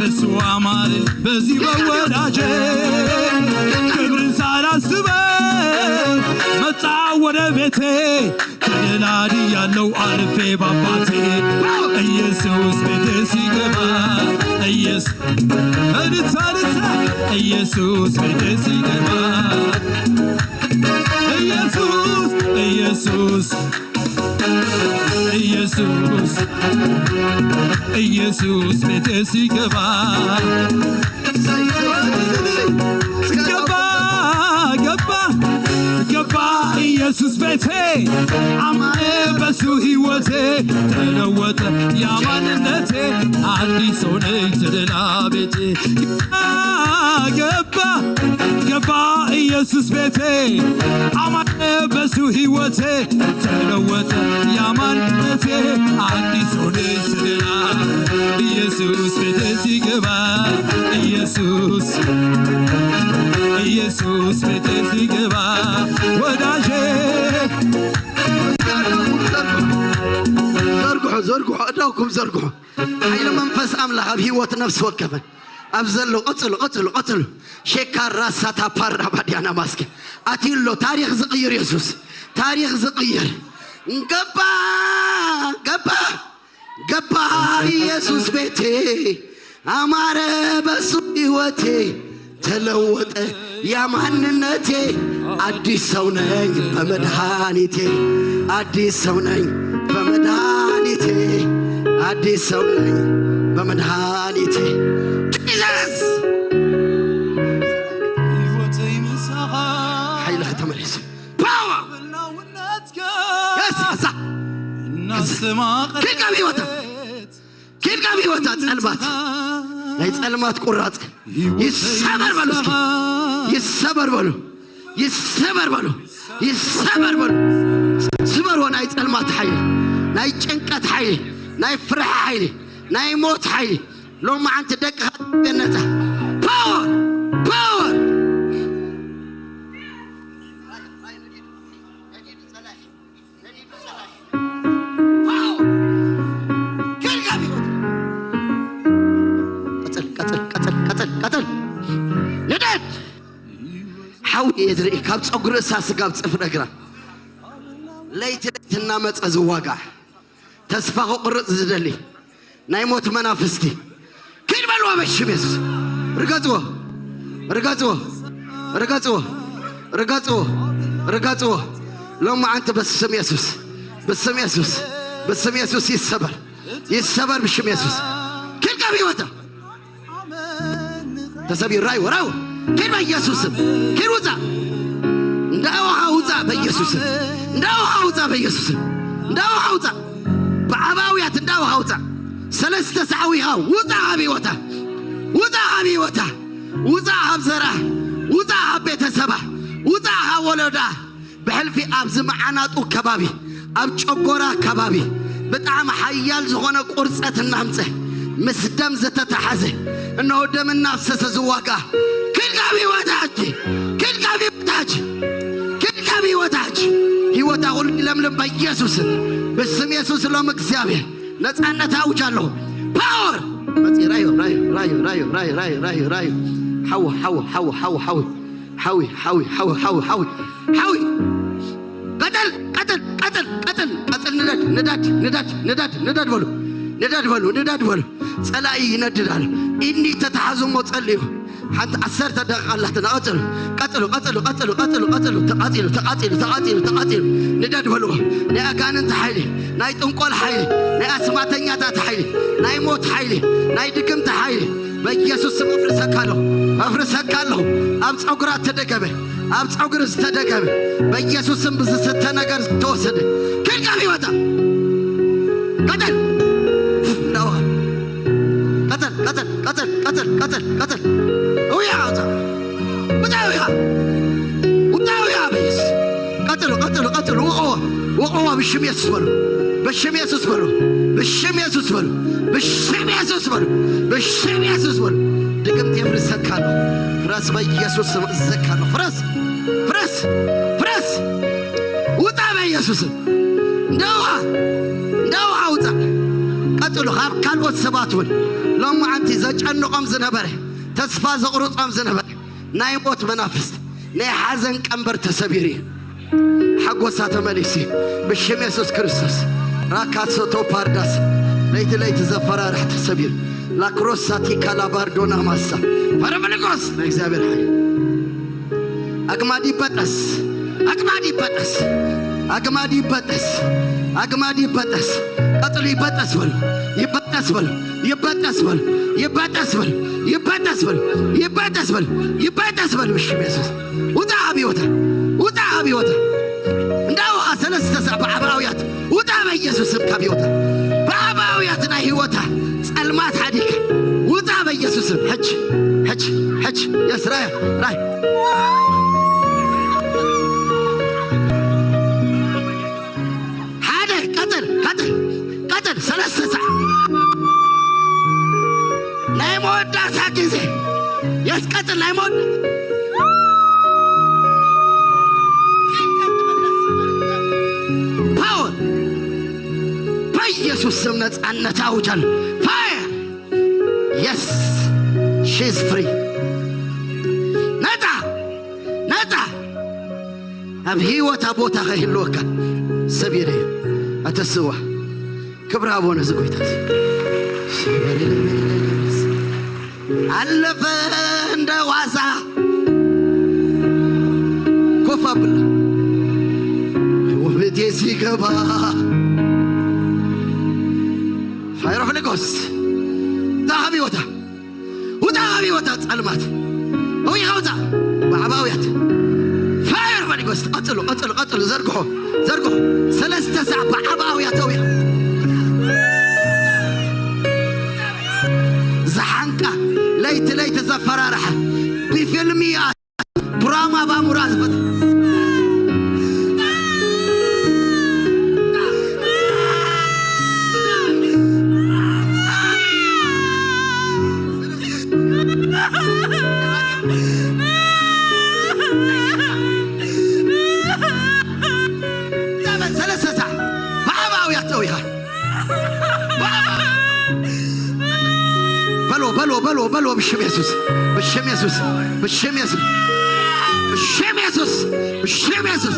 እሱ አማረ በዚህ በወዳጄ ክብርን ሳላስበ መጣ ወደ ቤቴ ተደላድያለው አልፌ ባባቴ ኢየሱስ ቤቴ ሲገባ ኢየሱስ እልልታ እልልታ ኢየሱስ ቤቴ ሲገባ ኢየሱስ ኢየሱስ ኢየሱስ ኢየሱስ ቤቴ ሲገባ ገባ ገባ ገባ ኢየሱስ ቤቴ አማረ በሱ ህይወቴ ተለወጠ ያማንነቴ አዲስ ሆነ ተደላ ቤቴ ገባ ገባ ኢየሱስ ቤቴ አማረ በሱ ህይወቴ ተለወጠ ያማንነቴ አዲስ ሆነ ስራ ኢየሱስ ቤቴ ሲገባ ኢየሱስ ኢየሱስ ቤቴ ሲገባ ወዳጄ ዘርግሑ ዘርግሑ እዳውኩም ዘርግሑ ሓይለ መንፈስ ኣምላኽ ኣብ ህይወት ነፍሲ ወከፈን ኣብ ዘሎ ቀጽሉ ቀጽሉ ቀጽሉ ሼካራ ሳታ ፓራ ባዲያና ማስከ ኣትዩ ኣሎ ታሪኽ ዝቕይር የሱስ ታሪኽ ዝቕይር ገባ ገባ ገባ ኢየሱስ ቤቴ አማረ በሱ ህይወቴ ተለወጠ ያማንነቴ አዲስ ሰው ነኝ በመድኃኒቴ አዲስ ሰው ነኝ በመድኃኒቴ አዲስ ሰው ነኝ በመድኃኒቴ Jesus ህይወተይ ምሳኻ ሓይልህ ተመለስ power ብላውነትካ yes እዛ እናስተማቕረ ኪድ ካብ ህይወታ ኪድ ካብ ህይወታ ጸልማት ናይ ጸልማት ቁራጽ ይሰበር በሉ እስኪ ይሰበር በሉ ይሰበር በሉ ይሰበር በሉ ስበርዎ ናይ ጸልማት ሓይሊ ናይ ጭንቀት ሓይሊ ናይ ፍርሒ ሓይሊ ናይ ሞት ሓይሊ ሎማዓንቲ ደቅኻ ነጻ power power ንደድ ሓዊ እየ ዝርኢ ካብ ፀጉሪ እሳ ስጋብ ፅፍሪ እግራ ለይቲ ለይቲ እናመፀ ዝዋጋዕ ተስፋ ክቁርፅ ዝደሊ ናይ ሞት መናፍስቲ ኪድ በልዋ በሽም የሱስ ርገጽዎ ርገጽዎ ርገጽዎ ርገጽዎ ርገጽዎ ሎማዓንቲ በስም የሱስ በስም የሱስ በስም የሱስ ይሰበር ይሰበር ብሽም የሱስ ኪድ ካብ ህይወታ ተሰቢሩ ራይ ወራው ኪድ በኢየሱስም ኪድ ውፃ እንዳ ውሃ ውፃ በኢየሱስም እንዳ ውሃ ውፃ በኢየሱስም እንዳ ውሃ ውፃ ብዓባውያት እንዳ ውሃ ውፃ ሰለስተ ሰዓዊ ኢኻ ውፃ ካብ ህይወታ ውፃ ካብ ህይወታ ውፃ ካብ ዘራ ውፃ ካብ ቤተሰባ ውፃ ካብ ወለዳ ብሕልፊ ኣብዚ መዓናጡ ከባቢ ኣብ ጨጎራ ከባቢ ብጣዕሚ ሓያል ዝኾነ ቁርፀት እናምፀ ምስ ደም ዝተተሓዘ እነሆ ደም እናፍሰሰ ዝዋጋ ክድ ካብ ህይወታ ሕጂ ክድ ካብ ህይወታ ሕጂ ክድ ህይወታ ሕጂ፣ ህይወታ ኩሉ ይለምልም በኢየሱስ። ብስም የሱስ ሎም እግዚኣብሔር ነፃነት ኣውጅ ኣለኹ። ፓወር መፂ። ራዮ ራዮ ራዮ ራዮ ራዮ ራዮ ራዮ ራዮ ሓዊ ሓዊ ሓዊ ሓዊ ሓዊ ሓዊ ሓዊ ሓዊ ሓዊ ሓዊ ሓዊ ሓዊ። ቀጥል ቀጥል ቀጥል ቀጥል ቀጥል። ንዳድ ንዳድ ንዳድ ንዳድ ንዳድ በሉ። ንዳድ በሉ ንዳድ በሉ። ጸላኢ ይነድድ ኣሎ። ኢኒ ተተሓዙ እሞ ጸልዩ። ሓንቲ ዓሰርተ ደቂቃ ኣላትና። ቀጽሉ ቀጽሉ ቀጽሉ ቀጽሉ ቀጽሉ። ተቓጺሉ ተቓጺሉ ተቓጺሉ ተቓጺሉ። ንደድ በልዎ። ናይ ኣጋንንቲ ሓይሊ፣ ናይ ጥንቆል ሓይሊ፣ ናይ ኣስማተኛታት ሓይሊ፣ ናይ ሞት ሓይሊ፣ ናይ ድግምቲ ሓይሊ በኢየሱስ ስም ኣፍርሰካ ኣለኹ። ኣፍርሰካ ኣለኹ። ኣብ ጸጉራ ተደገመ። ኣብ ጸጉሪ ዝተደገመ በኢየሱስ ስም ብዝስተ ነገር ዝተወሰደ ክንቀብ ይወጣ። ቀጠል እንዳዋ ቀጠል ቀጠል ቀጠል ቀጠል ቀጠል ቀጠል። ውያ ውጣ ውጣ ውያ ውጣ ውያ በኢየሱስ። ቀጥሉ ቀጥሉ ቀጥሉ። ውቆ ውቆ ብሽም የሱስ በሉ። ብሽም የሱስ በሉ። ብሽም የሱስ በሉ። ብሽም የሱስ በሉ። ብሽም የሱስ በሉ። ድግምት የፍርሰካ ነው። ፍረስ በኢየሱስ ስም እዘካ ነው። ፍረስ ፍረስ ፍረስ። ውጣ በኢየሱስ ስም። እንደ ውሃ እንደ ውሃ ውጣ። ቀጥሉ ካብ ካልኦት ሰባት እውን ሎማዓንቲ ዘጨንቖም ዝነበረ፣ ተስፋ ዘቑርጾም ዝነበረ ናይ ሞት መናፍስት፣ ናይ ሓዘን ቀንበር ተሰቢሩ እዩ። ሓጎሳ ተመሊሱ እዩ። ብሽም የሱስ ክርስቶስ ራካሶቶ ፓርዳስ ለይቲ ለይቲ ዘፈራርሕ ተሰቢሩ። ላክሮሳቲካ ላባርዶና ማሳ ፈረመልጎስ ናይ እግዚኣብሔር ሓይል ኣግማድ ይበጠስ፣ ኣግማድ ይበጠስ፣ ኣግማድ ይበጠስ፣ ኣግማድ ይበጠስ። ቀጥሉ ይበጠስ በሉ፣ ይበጠስ በሉ፣ ይበጠስ በሉ፣ ይበጠስ በሉ፣ ይበጠስ በሉ፣ ይበጠስ በሉ፣ ይበጠስ በሉ። ብሽም የሱስ ውጣ ኣብ ህይወታ፣ ውጣ ኣብ ህይወታ። እንዳውሃ ሰለስተ ሳዕ ብዓባውያት ውጣ በኢየሱስ ስም ካብ ህይወታ። ብዓባውያት ናይ ህይወታ ጸልማት ሓዲካ ውጣ በኢየሱስ ስም። ሕጂ ሕጂ ሕጂ የስራያ ራይ ሓደ ቀጥል ቀጥል ቀጥል ሰለስተ ሳዕ ናይ መወዳእታ ግዜ የስቀጥል ናይ መወዳእታ ፓወር በኢየሱስ ስም ነፃነት ኣውጃለሁ። ፋየር የስ ሺዝ ፍሪ ነፃ ነፃ ኣብ ህይወታ ቦታ ከይህልወካ ሰቢረ እየ። ኣተስዋ ክብሪ ኣቦነ እዚ ጎይታ ኣለፈ እንደ ዋዛ ኮፍ ኣብላ ውብቴ ሲገባ ፋይሮ ፍልጎስ ታኸቢ ወታ ውጣ ካብ ህይወታ ጸልማት። ኣውያ ውጣ። ብዓባውያት ፋየር ሆሊ ጎስት። ቀጽሉ፣ ቀጽሉ፣ ቀጽሉ። ዘርግሑ፣ ዘርግሑ። ሰለስተ ሳዕ ብዓባውያት ኣውያ። ዝሓንቃ፣ ለይቲ ለይቲ ዘፈራርሐ፣ ብፊልሚ ድራማ ባሙራ ዝፈት ሰለስተ ሳዕ ብዓባውያት ጸዊኻ በሎ በሎ በሎ በሎ ብሽም የሱስ ብሽም የሱስ ብሽም የሱስ ብሽም የሱስ ብሽም የሱስ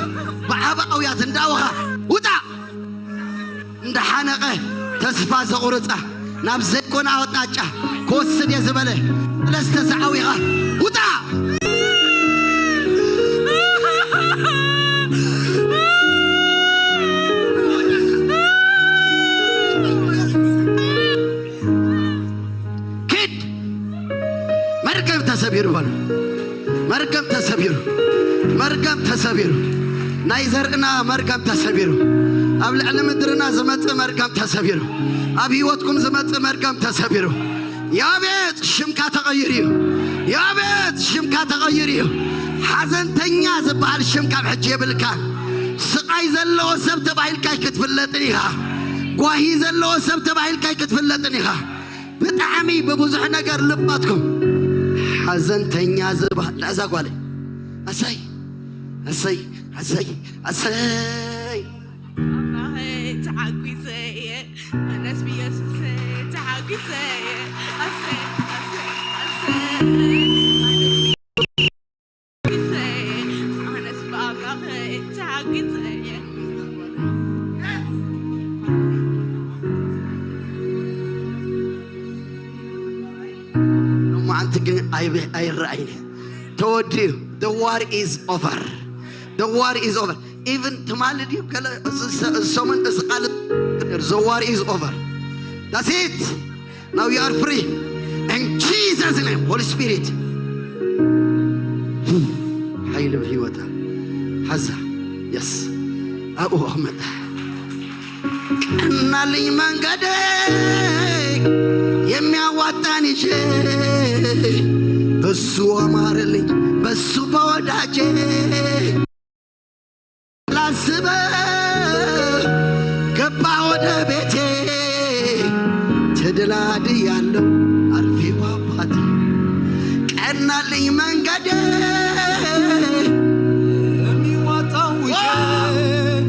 ብዓባውያት እንዳወኻ ውጣ። እንዳሓነቐ ተስፋ ዘቑርጻ ናብ ዘይኮነ ኣቕጣጫ ክወስድ እየ ዝበለ ሰለስተ ሰዓዊኻ ውጣ። ኪድ መርገም ተሰቢሩ በሉ። መርገም ተሰቢሩ፣ መርገም ተሰቢሩ፣ ናይ ዘርእና መርገም ተሰቢሩ፣ ኣብ ልዕሊ ምድርና ዝመጽእ መርገም ተሰቢሩ፣ ኣብ ህይወትኩም ዝመጽእ መርገም ተሰቢሩ። ያቤት ሽምካ ተቐይሩ እዩ። ያቤት ሽምካ ተቐይሩ እዩ። ሓዘንተኛ ዝበሃል ሽም ካብ ሕጂ የብልካን። ስቓይ ዘለዎ ሰብ ተባሂልካ ኣይክትፍለጥን ኢኻ። ጓሂ ዘለዎ ሰብ ተባሂልካ ኣይክትፍለጥን ኢኻ። ብጣዕሚ ብብዙሕ ነገር ልባትኩም ሓዘንተኛ ዝበሃል እዛ ጓለይ ኣሰይ ኣሰይ ኣሰይ ኣሰይ ኣምላኸይ ተሓጒሰ እየ ኣነስ ብየሱሰ ተሓጒሰ እየ ኣሰይ ኣሰይ ኣሰይ ኣነስ ብየሱሰ ኣነስ ብኣምላኸይ ተሓጒሰ እየ ሎማዓንቲ ግን ኣይረኣይን ተወዲኡ። The war is over. The war is over. Even ትማሊ ድዩ ገለ እዚ ሰ- እዚ ሰሙን እዚ ቃል the war is over. That's it. Now you are free. In Jesus name, Holy Spirit. ሓይሊ ብህይወታ ሓዛ የስ ኣብኡ ክመጣ ቀናልኝ መንገድ የሚያዋጣን ይዤ በሱ አማረልኝ በሱ በወዳጄ ላስበ ገባ ወደ ቤቴ ተደላድያለሁ አርፌ ባባቴ ቀናልኝ መንገዴ የሚዋጣው ውሸት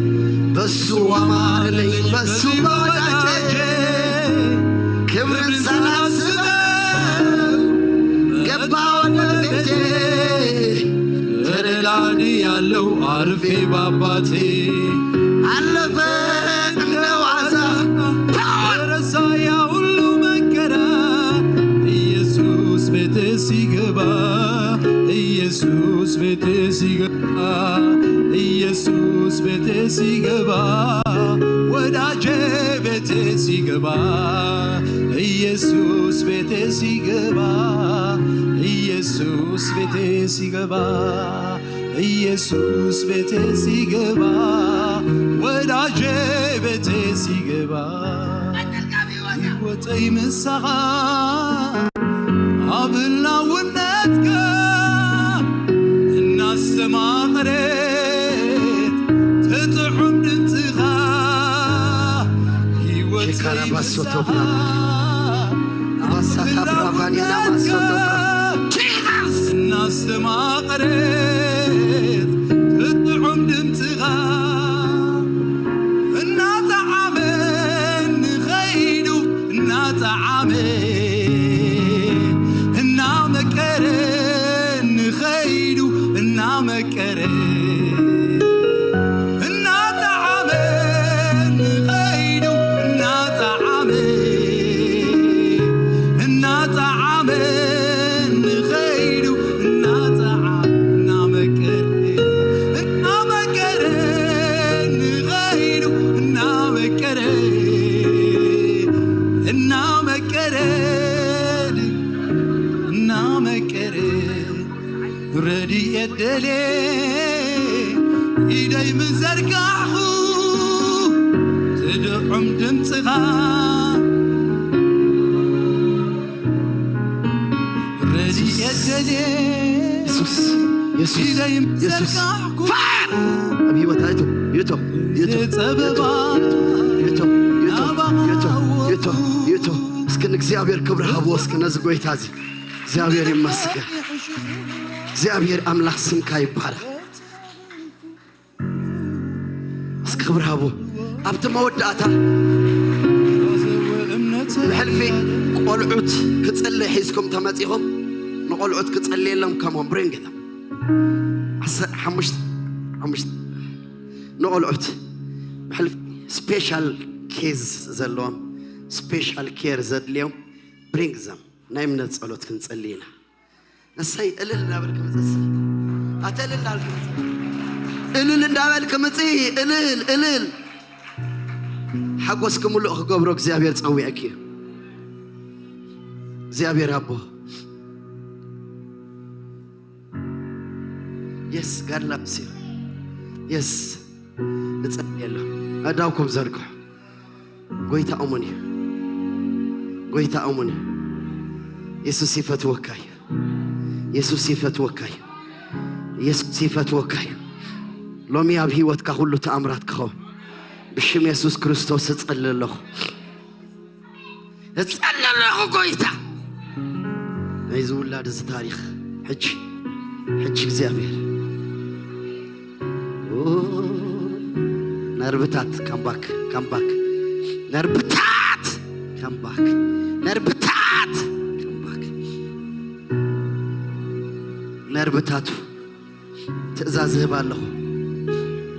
በሱ አማረልኝ በሱ በወዳጄ ክብርን ሳላስበው ገባ ወደ ቤቴ ተደላድያለሁ አርፌ ባባቴ አለፈ እንደ ዋዛ ተረሳ ያ ሁሉ መከራ ኢየሱስ ቤቴ ሲገባ ኢየሱስ ቤቴ ሲገባ ኢየሱስ ቤቴ ሲገባ ወዳጄ ቤቴ ሲገባ ኢየሱስ ቤቴ ሲገባ ኢየሱስ ቤቴ ሲገባ ኢየሱስ ቤቴ ሲገባ ወዳጄ ቤቴ ሲገባ ህይወተይ ምሳኻ ኣብ ህላውነትካ እናስተማቕረት ትጥዑም ድምፅኻ ህይወተይ ምሳኻ ኣብ ህላውነትካ እናስተማቕረት ትጥዑም ድምፅኻ እናጠዓመ ንኸይዱ እናጠዓመ እናመቀረ ንኸይዱ እናመቀረ እናጠዓመ ንኸይዱ እናጠዓመ እናጠዓመ ንኸይዱ እናጠዓ እናመቀረ እናመቀረ ንኸይዱ እናመቀረ እናመቀረ እናመቀረ ረድኤት ደሌ ኢደይ ምዘርጋሕኹ ትድዑም ድምፅኻ ረድኤት ደሌ የሱስ የሱስ ኢደይ የሱስ ምዘርጋሕኩ ኣብ ህይወት ኣይቶ ይቶ ይቶ ጸበባ ይቶ ይቶ ይቶ ይቶ እስኪ ንእግዚኣብሔር ክብሪ ሃብዎ እስኪ ነዚ ጎይታ እዚ እግዚኣብሔር ይመስገን እግዚኣብሔር ኣምላኽ ስምካ ይባረክ እስኪ ክብሪ ሃብዎ ኣብቲ መወዳእታ ብሕልፊ ቆልዑት ክጽሊ ሒዝኩም ተመጺኹም ንቆልዑት ክጸልየሎም ከምኦም ብሬንጌታ ንቆልዑት ብሕልፊ special case ዘለዎም special care ዘድልዮም bring them ናይ እምነት ጸሎት ክንጸሊ ኢና እሰይ እልል እንዳበልክ ምጽእ እሰይ ኣተ እልል እንዳበልክ ምጽእ እልል እንዳበልክ ምጽእ እልል እልል ሓጎስኪ ምሉእ ክገብሮ እግዚኣብሔር ጸዊዐኪ እዩ እግዚኣብሔር ኣቦ yes God loves you yes እጸልየሎ ኣዳውኩም ዘርግሑ ጎይታ እሙን እዩ ጎይታ እሙን እዩ የሱስ ይፈትወካ እዩ የሱስ ይፈትወካ እዩ የሱስ ይፈትወካ እዩ ሎሚ ኣብ ህይወትካ ኩሉ ተኣምራት ክኸውን ብሽም የሱስ ክርስቶስ እጸሊ ኣለኹ እጸሊ ኣለኹ ጎይታ ናይዚ ውላድ እዚ ታሪኽ ሕጂ ሕጂ እግዚኣብሔር ነርብታት ካምባክ ካምባክ ነርብታት ካምባክ ነርብታት ካምባክ ነርብታቱ ትእዛዝ እህብ ኣለኹ።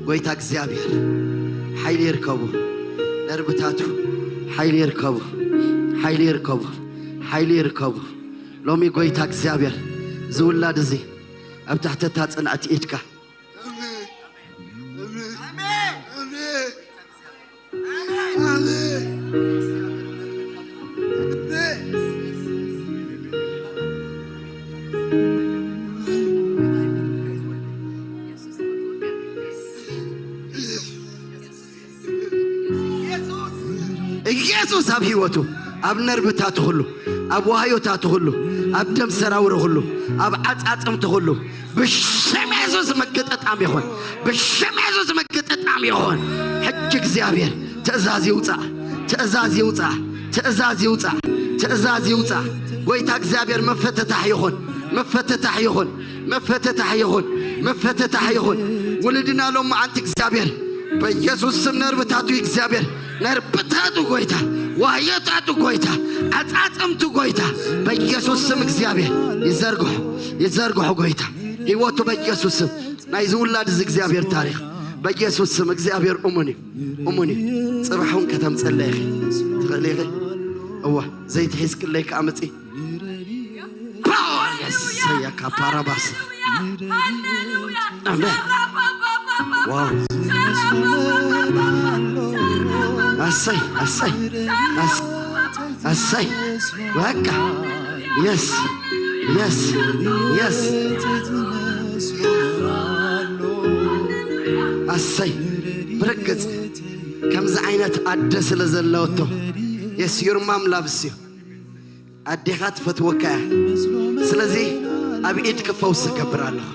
ጎይታ እግዚኣብሔር ሓይሊ ይርከቡ። ነርብታቱ ሓይሊ ይርከቡ። ሓይሊ ይርከቡ። ሓይሊ ይርከቡ። ሎሚ ጎይታ እግዚኣብሔር ዝውላድ እዚ ኣብ ትሕቲ እታ ጽንዕቲ ኢድካ ኢየሱስ ኣብ ህይወቱ ኣብ ነርብታቱ ኩሉ ኣብ ዋህዮታቱ ኩሉ ኣብ ደም ሰራውሩ ኩሉ ኣብ ዓጻጽምቱ ኩሉ ብሽም የሱስ ምግጥጣም ይኹን። ብሽም የሱስ ምግጥጣም ይኹን። ሕጂ እግዚኣብሔር ትእዛዝ ይውጻእ። ትእዛዝ ይውጻእ። ትእዛዝ ይውጻእ። ትእዛዝ ይውጻእ። ጎይታ እግዚኣብሔር መፈተታሕ ይኹን። መፈተታሕ ይኹን። መፈተታሕ ይኹን። መፈተታሕ ይኹን። ውልድና ሎም መዓንቲ እግዚኣብሔር በኢየሱስ ስም ነርብታቱ እግዚኣብሔር ነርብታቱ ጎይታ ዋህዮታቱ ጎይታ ዓጻጽምቱ ጎይታ በኢየሱስ ስም እግዚኣብሔር ይዘርግሑ። ይዘርግሑ ጎይታ ህይወቱ በኢየሱስ ስም ናይዚ ውላድ እዚ እግዚኣብሔር ታሪኽ በኢየሱስ ስም እግዚኣብሔር እሙን እዩ። እሙን እዩ። ጽባሕ እውን ከተምጸለ ኢኺ ትኽእሊ ኢኺ። እዋ ዘይትሒዝክለይ ከዓ ምጺ ፓወር የሰያ ካፓራባስ አሜን። ዋው አሰይ አሰይ አስ- አሰይ በቃ የስ የስ የስ ኣሰይ ብርግጽ ከምዚ ዓይነት ኣደ ስለ ዘለወቶ የስ your mom loves you ኣዴኻ ትፈትወካ እያ። ስለዚ ኣብ ኢድኪ ፈውሲ እገብር ኣለኹ።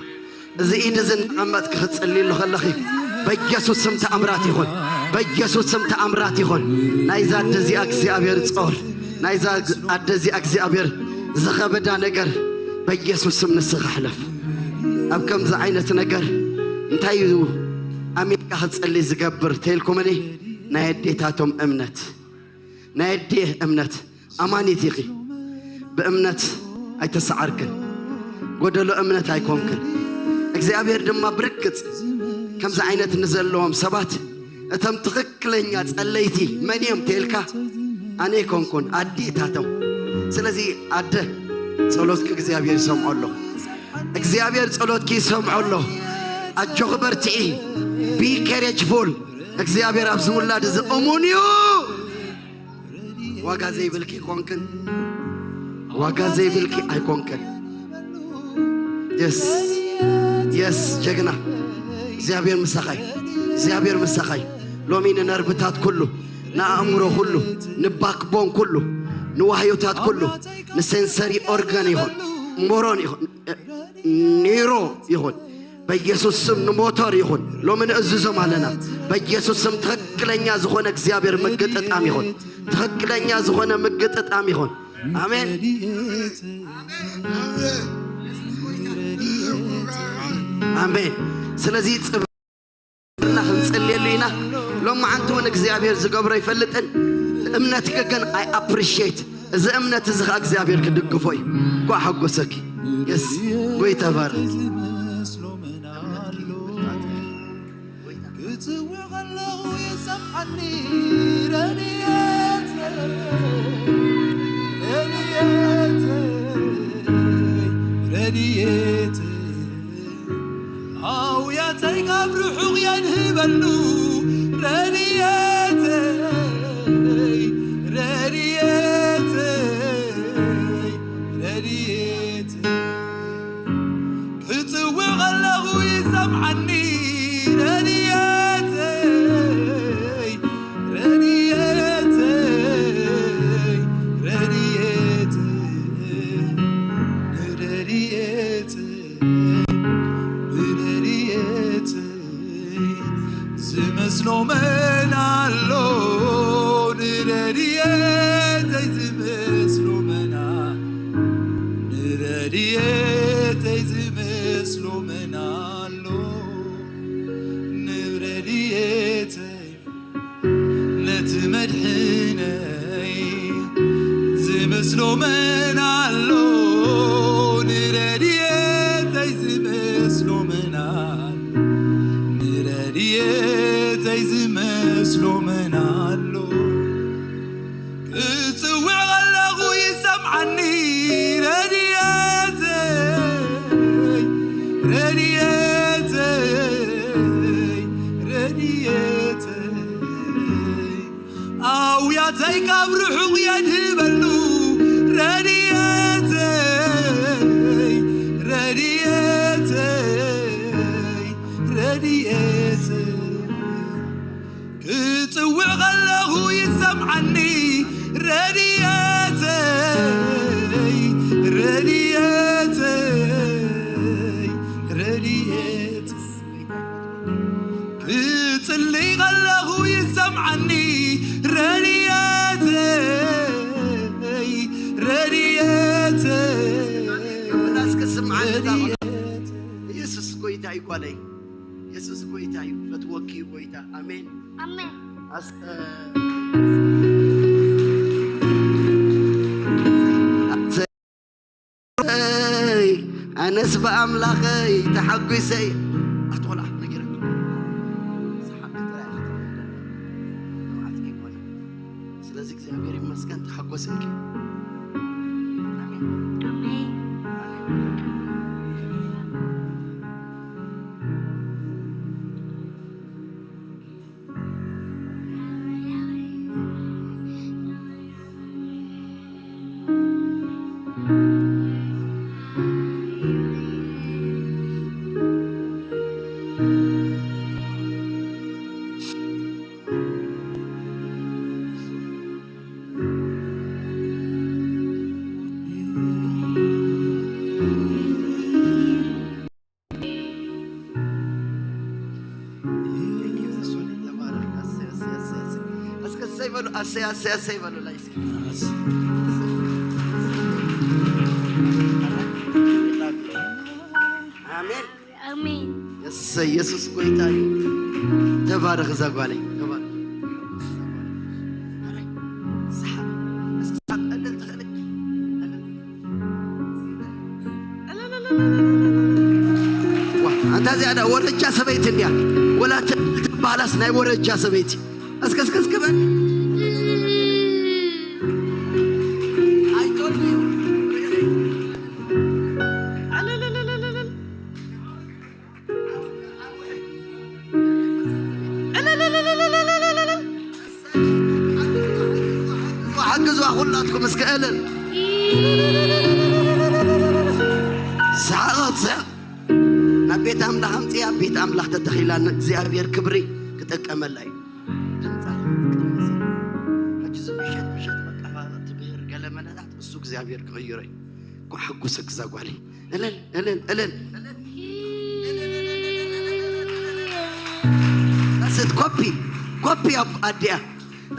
እዚ ኢድ እዚ እናቐመጥኪ ክትጽልይሉ ከለኺ በኢየሱስ ስም ተኣምራት ይኹን። በኢየሱስ ስም ተኣምራት ይኹን። ናይዛ ኣደ እዚኣ እግዚኣብሔር ጾር ናይዛ ኣደ እዚኣ እግዚኣብሔር ዝኸበዳ ነገር በኢየሱስ ስም ንስኻ ሕለፍ። ኣብ ከምዚ ዓይነት ነገር እንታይ እዩ ኣሜሪካ ክትጸሊ ዝገብር ተይልኩምኒ ናይ ኣዴታቶም እምነት ናይ ኣዴ እምነት ኣማኒት ኢኺ። ብእምነት ኣይተሰዓርክን፣ ጎደሎ እምነት ኣይኮንክን። እግዚኣብሔር ድማ ብርግጽ ከምዚ ዓይነት ንዘለዎም ሰባት እቶም ትኽክለኛ ጸለይቲ መን እዮም ተልካ ኣነ ኣይኮንኩን ኣዴታቶም። ስለዚ ኣደ ጸሎትኪ እግዚኣብሔር ይሰምዖ ኣሎ። እግዚኣብሔር ጸሎትኪ ይሰምዖ ኣሎ። ኣጆኺ በርትዒ። Be courageful እግዚኣብሔር ኣብዚ ውላድ እዚ እሙን እዩ። ዋጋ ዘይብልኪ ኣይኮንክን። ዋጋ ዘይብልኪ ኣይኮንክን። የስ የስ ጀግና እግዚኣብሔር ምሳኻይ እግዚኣብሔር ምሳኻይ ሎሚ ንነርብታት ኩሉ ንኣእምሮ ኩሉ ንባክቦን ኩሉ ንዋህዮታት ኩሉ ንሴንሰሪ ኦርጋን ይኹን ሞሮን ይኹን ኔሮ ይኹን በኢየሱስ ስም ንሞተር ይኹን ሎሚ ንእዝዞም ኣለና። በኢየሱስ ስም ትኽክለኛ ዝኾነ እግዚኣብሔር ምግጥጣም ይኹን። ትኽክለኛ ዝኾነ ምግጥጣም ይኹን። ኣሜን ኣሜን። ስለዚ ጽብና ክንጽልየሉ ኢና። ሎማዓንቲ እውን እግዚኣብሔር ዝገብሮ ኣይፈልጥን። እምነትኪ ግን ኣይ ኣፕሪሽት እዚ እምነት እዚ ኸዓ እግዚኣብሔር ክድግፎ እዩ። ኳ ሓጎሰኪ የስ ጎይ ተባረክ። ክጽውዕ ከለኹ ይሰምዓኒ ረድኤተይ፣ ረድኤተይ፣ ረድኤተይ። ኣውያተይ ካብ ርሑቕ የድህበሉ ረድኤተይ፣ ረድኤተይ፣ ረድኤተይ። ክጽውዕ ከለኹ ይሰምዓኒ ረድኤተይ፣ ረድኤተይ፣ ረድኤተይ፣ ንረድኤተይ፣ ንረድኤተይ። ዝመስሎ መን ኣሎ ንረድኤተይ ዝመስሎ መን ኣሎ ንረድኤተይ ዝመስሎ መን ኣሎ መድሕነይ ዝመስሎ መን ኣሎ? ንረድኤተይ ዝመስሎ መን ኣሎ? ንረድኤተይ ዝመስሎ መን ኣሎ? ክጽውዕ ከለኹ ይሰምዓኒ ረድኤተይ፣ ረድኤተይ፣ ረድኤተይ። ኣውያተይ ካብ ርሑቕ የድህበሉ ረድኤተይ፣ ረድኤተይ፣ ረድኤተይ። ክጽውዕ ከለኹ ይሰምዓኒ ረድኤተይ፣ ረድኤተይ፣ ረድኤተይ። ክጽልይ ከለኹ ይሰምዓኒ ረድኤተይ፣ ረድኤተይ፣ ምላስ ክስምዓኒ ረድኤተይ። ኢየሱስ ጎይታ እዩ ጓለይ። ኢየሱስ ጎይታ እዩ። ፈትወኪ እዩ ጎይታ። ኣሜን። ኣሜን። ኣስ-፣ ኣይ፣ ኣነስ ብኣምላኸይ ተሓጒሰ እየ። ኣትቆልዓ ነጊረ። ሰሓቢ ጥራይ እያ ክትብል። ንብዓትኪ ይኮነ። ስለዚ እግዚኣብሔር ይመስገን፣ ተሓጎስንኪ። ኣሜን። ኣሜን። እስከ እሰይ በሉ፣ ኣሰይ፣ ኣሰይ፣ ኣሰይ በሉ ላይ እስኪ። ኣሜን። ኣሜን። እሰይ፣ ኢየሱስ ጎይታ እዩ። ተባረኽ እዛ ጓለይ፣ ተባረኽ። ሰሓብ፣ እስኪ ሰሓብ፣ ቀልል ትኽእል። ዋ፣ ኣንታ እዚኣ ዳ ወረጃ ሰበይቲ እንድያ። ወላ ተ-፣ ትበሃላስ ናይ ወረጃ ሰበይቲ። እስከ፣ እስከ፣ እስከ በል። I told you. ሓግዝዋ ኩላትኩም እስከ እልል። ሰሓቐት ስሕቕ። ናብ ቤት ኣምላኽ ኣምፅያ፣ ቤት ኣምላኽ ተተኺላ ንእግዚኣብሔር ክብሪ ክጥቀመላ እዩ። ድምፃ ክትቅንስ እዩ። ሕጂ እዚ ምሸት፣ ምሸት በቃ ትብህር ገለ መለታት እሱ እግዚኣብሔር ክቕይሮ እዩ። እኮ ሓጉሰ ግዛ ጓለይ። እልል፣ እልል፣ እልል። ስት ኮፒ፣ ኮፒ ኣብ ኣዲያ።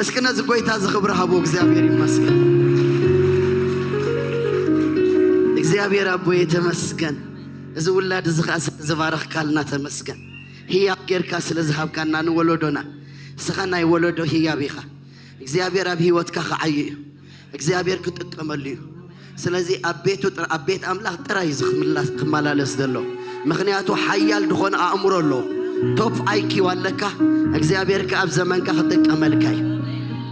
እስኪ ነዚ ጎይታ እዚ ክብሪ ሃቦ። እግዚኣብሔር ይመስገን። እግዚኣብሔር ኣቦ የተመስገን። እዚ ውላድ እዚ ኸዓ ስለ ዝባረኽካልና ተመስገን። ህያብ ጌርካ ስለ ዝሃብካና ንወለዶና። ንስኻ ናይ ወለዶ ህያብ ኢኻ። እግዚኣብሔር ኣብ ህይወትካ ክዓዩ እዩ። እግዚኣብሔር ክጥቀመሉ እዩ። ስለዚ ኣብ ቤቱ ጥራ-፣ ኣብ ቤት ኣምላኽ ጥራይ እዩ ዝኽምላ-፣ ክመላለስ ዘሎ። ምኽንያቱ ሓያል ዝኾነ ኣእምሮ ኣለዎ። ቶፕ ኣይ ኪው ኣለካ። እግዚኣብሔር ከኣ ኣብ ዘመንካ ክጥቀመልካ እዩ።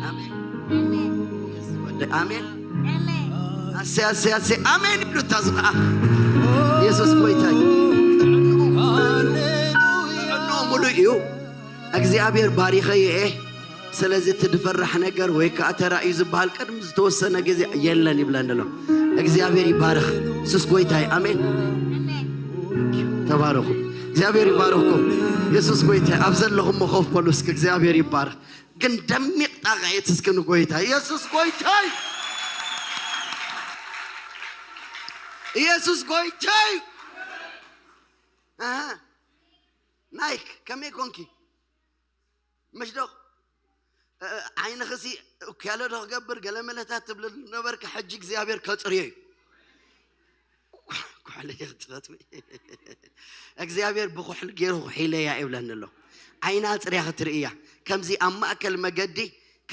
ኣሜን። ኣሜን። ኣሜን። ኣሜን። ኣሜን። ኣሰይ፣ ኣሰይ፣ ኣሰይ። ኣሜን ይብሉ እታ ዝኸኣ። ኢየሱስ ጎይታ እዩ። ጥዕንኡ ሙሉእ እዩ። እግዚኣብሔር ባሪኸዮ እየ። ስለዚ እቲ ዝፈራሕ ነገር ወይ ከኣ ተራእዩ ዝበሃል ቅድሚ ዝተወሰነ ግዜ የለን ይብለኒ ኣሎ። እግዚኣብሔር ይባረኽ። ኢየሱስ ጎይታ እዩ። ኣሜን። ተባረኹ። እግዚኣብሔር ይባረኽኩም። ኢየሱስ ጎይታ እዩ። ኣብ ዘለኹሞ ኮፍ በሉ እስኪ። እግዚኣብሔር ይባረኽ። ግን ደሚቕ ጣቕዒት እስኪ ንጎይታ። ኢየሱስ ጎይታ እዩ። ኢየሱስ ጎይታ እዩ። ኣሃ። ናይክ ከመይ ኮንኪ? ምሽ ዶ? እ፣ ዓይንኽሲ እኩያለ ዶ ክገብር ገለ መለታት ትብልሉ ነበርካ፣ ሕጂ እግዚኣብሔር ከጽርዮ እዩ። ኩሕሊ ክትፈትዊ? እግዚኣብሔር ብኩሕሊ ገይሩ ኩሒለያ ይብለኒ ኣሎ። ዓይና ኣጽርያ ክትርእያ። ከምዚ ኣብ ማእከል መገዲ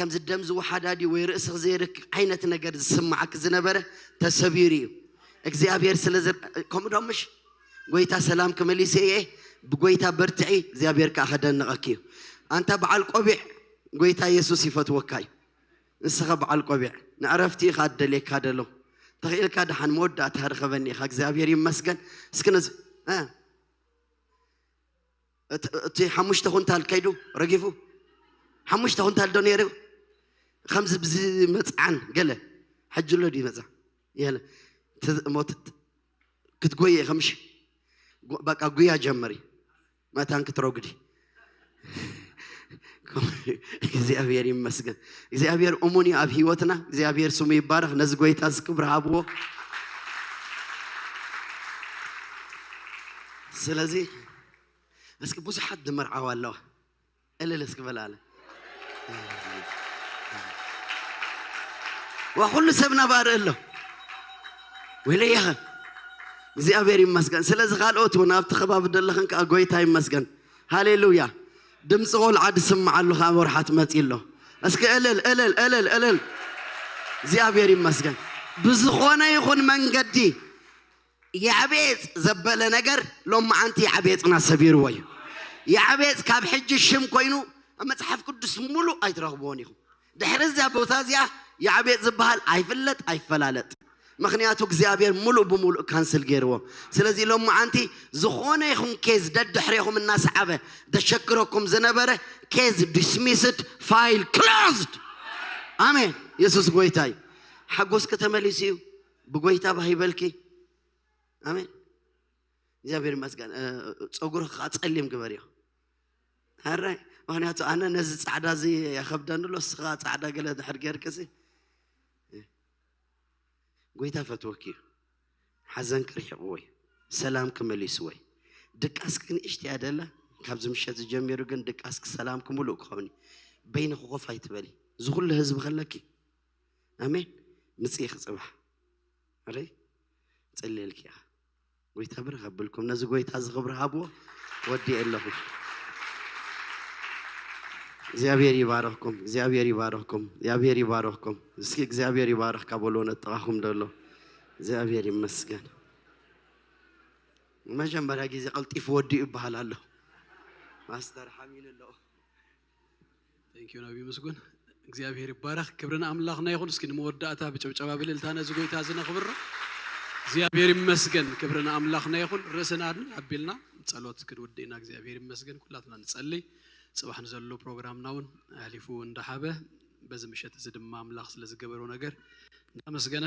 ከምዚ ደም ዝወሓዳዲ ወይ ርእስኽ ዘይርክ ዓይነት ነገር ዝስማዓክ ዝነበረ ተሰቢሩ እዩ እግዚኣብሔር ስለ ከምኡ ዶ ምሽ ጎይታ ሰላም ክመሊሰ እየ ብጎይታ በርትዒ እግዚኣብሔር ከዓ ከደንቐክ እዩ ኣንታ በዓል ቆቢዕ ጎይታ የሱስ ይፈትወካ እዩ ንስኻ በዓል ቆቢዕ ንዕረፍቲ ኢኻ ደልየካ ደሎ ተኽኢልካ ደሓን መወዳእታ ርኸበኒ ኢኻ እግዚኣብሔር ይመስገን እስኪ ነዚ እቲ ሓሙሽተ ኩንታል ከይዱ ረጊፉ ሓሙሽተ ኩንታል ዶ ነይሩ ከምዚ ብዚ መፅዓን ገለ ሕጂ ሎ ድዩ መፅዓ የለ ክትጎየ ከምሽ በቃ ጉያ ጀመሪ መታን ክትረጉዲ እግዚኣብሔር ይመስገን እግዚኣብሔር እሙን እዩ ኣብ ህይወትና እግዚኣብሔር ስሙ ይባረክ ነዚ ጎይታ እዚ ክብሪ ሃብዎ ስለዚ እስኪ ብዙሓት ዝመርዓዋ ኣለዋ እልል እስኪ በላለ ዋ ኩሉ ሰብ ናባር ኣሎ ወይለየኸ እግዚኣብሔር ይመስገን ስለዚ ካልኦት እውን ኣብቲ ከባቢ ዘለኽን ከዓ ጎይታ ይመስገን ሃሌሉያ ድምፂ ቆልዓ ድስምዓሉ ከዓ ወርሓት መፂ ኣሎ እስኪ እልል እልል እልል እልል እግዚኣብሔር ይመስገን ብዝኾነ ይኹን መንገዲ ያዕቤጽ ዘበለ ነገር ሎመዓንቲ ያዕቤጽና ሰቢርዎ እዩ። ያዕቤጽ ካብ ሕጂ ሽም ኮይኑ ኣብ መጽሓፍ ቅዱስ ሙሉእ ኣይትረኽብዎን ኢኹም። ድሕሪ እዚኣ ቦታ እዚኣ ያዕቤጽ ዝበሃል ኣይፍለጥ ኣይፈላለጥ። ምኽንያቱ እግዚኣብሔር ሙሉእ ብሙሉእ ካንስል ገይርዎ። ስለዚ ሎመዓንቲ ዝኾነ ይኹን ኬዝ ደድሕሬኹም እናሰዓበ ዘሸግረኩም ዝነበረ ኬዝ ዲስሚስድ ፋይል ክሎዝድ። ኣሜን። የሱስ ጎይታ እዩ። ሓጎስኪ ተመሊሱ እዩ። ብጎይታ ባህ ይበልኪ። ኣሜን እግዚኣብሔር ይመስገን። ፀጉሪ ከዓ ፀሊም ግበርዮ። ኣራይ ምክንያቱ ኣነ ነዚ ፃዕዳ እዚ የከብደኒ ኣሎ እስኻ ፃዕዳ ገለ ድሕር ጌርክሲ ጎይታ ፈትወኪ እዩ። ሓዘን ክርሕቅዎ እዩ። ሰላም ክመሊስዎ እዩ። ድቃስኪ ንእሽቲ እያ ደላ። ካብዚ ምሸት ዝጀሚሩ ግን ድቃስኪ ሰላምኪ ሙሉእ ክኸውን እዩ። በይንኪ ኮፍ ኣይትበሊ። እዚ ኩሉ ህዝቢ ከለኪ ኣሜን ምፅኢኺ ፅባሕ ኣረይ ፅልልኪ እያ። ጎይታ ብርኽ ኣብልኩም ነዚ ጎይታ እዚ ክብሪ ሃብዎ። ወዲኤ ኣለኹ። እግዚኣብሔር ይባረኽኩም፣ እግዚኣብሔር ይባረኽኩም፣ እግዚኣብሔር ይባረኽኩም። እስኪ እግዚኣብሔር ይባረኽካ በልዎ ነጥቓኹም ደሎ። እግዚኣብሔር ይመስገን። መጀመርያ ግዜ ቀልጢፉ ወዲኡ ይበሃል ኣሎ። ማስተር ሓሚሉ ኣሎ። Thank you ነቢይ ምስጉን። እግዚኣብሔር ይባረኽ። ክብሪ ንኣምላኽና ይኹን። እስኪ ንመወዳእታ ብጭብጨባ ብልልታ ነዚ ጎይታ እዚ ነኽብሮ። እግዚኣብሔር ይመስገን። ክብሪ ንኣምላኽና ይኹን። ርእስና ኣቢልና ጸሎት ክንውድእ ኢና። እግዚኣብሔር ይመስገን። ኩላትና ንጸልይ። ጽባሕ ንዘሎ ፕሮግራምና እውን ኣሕሊፉ እንዳሓበ በዚ ምሸት እዚ ድማ ኣምላኽ ስለ ዝገበሮ ነገር እንዳመስገነ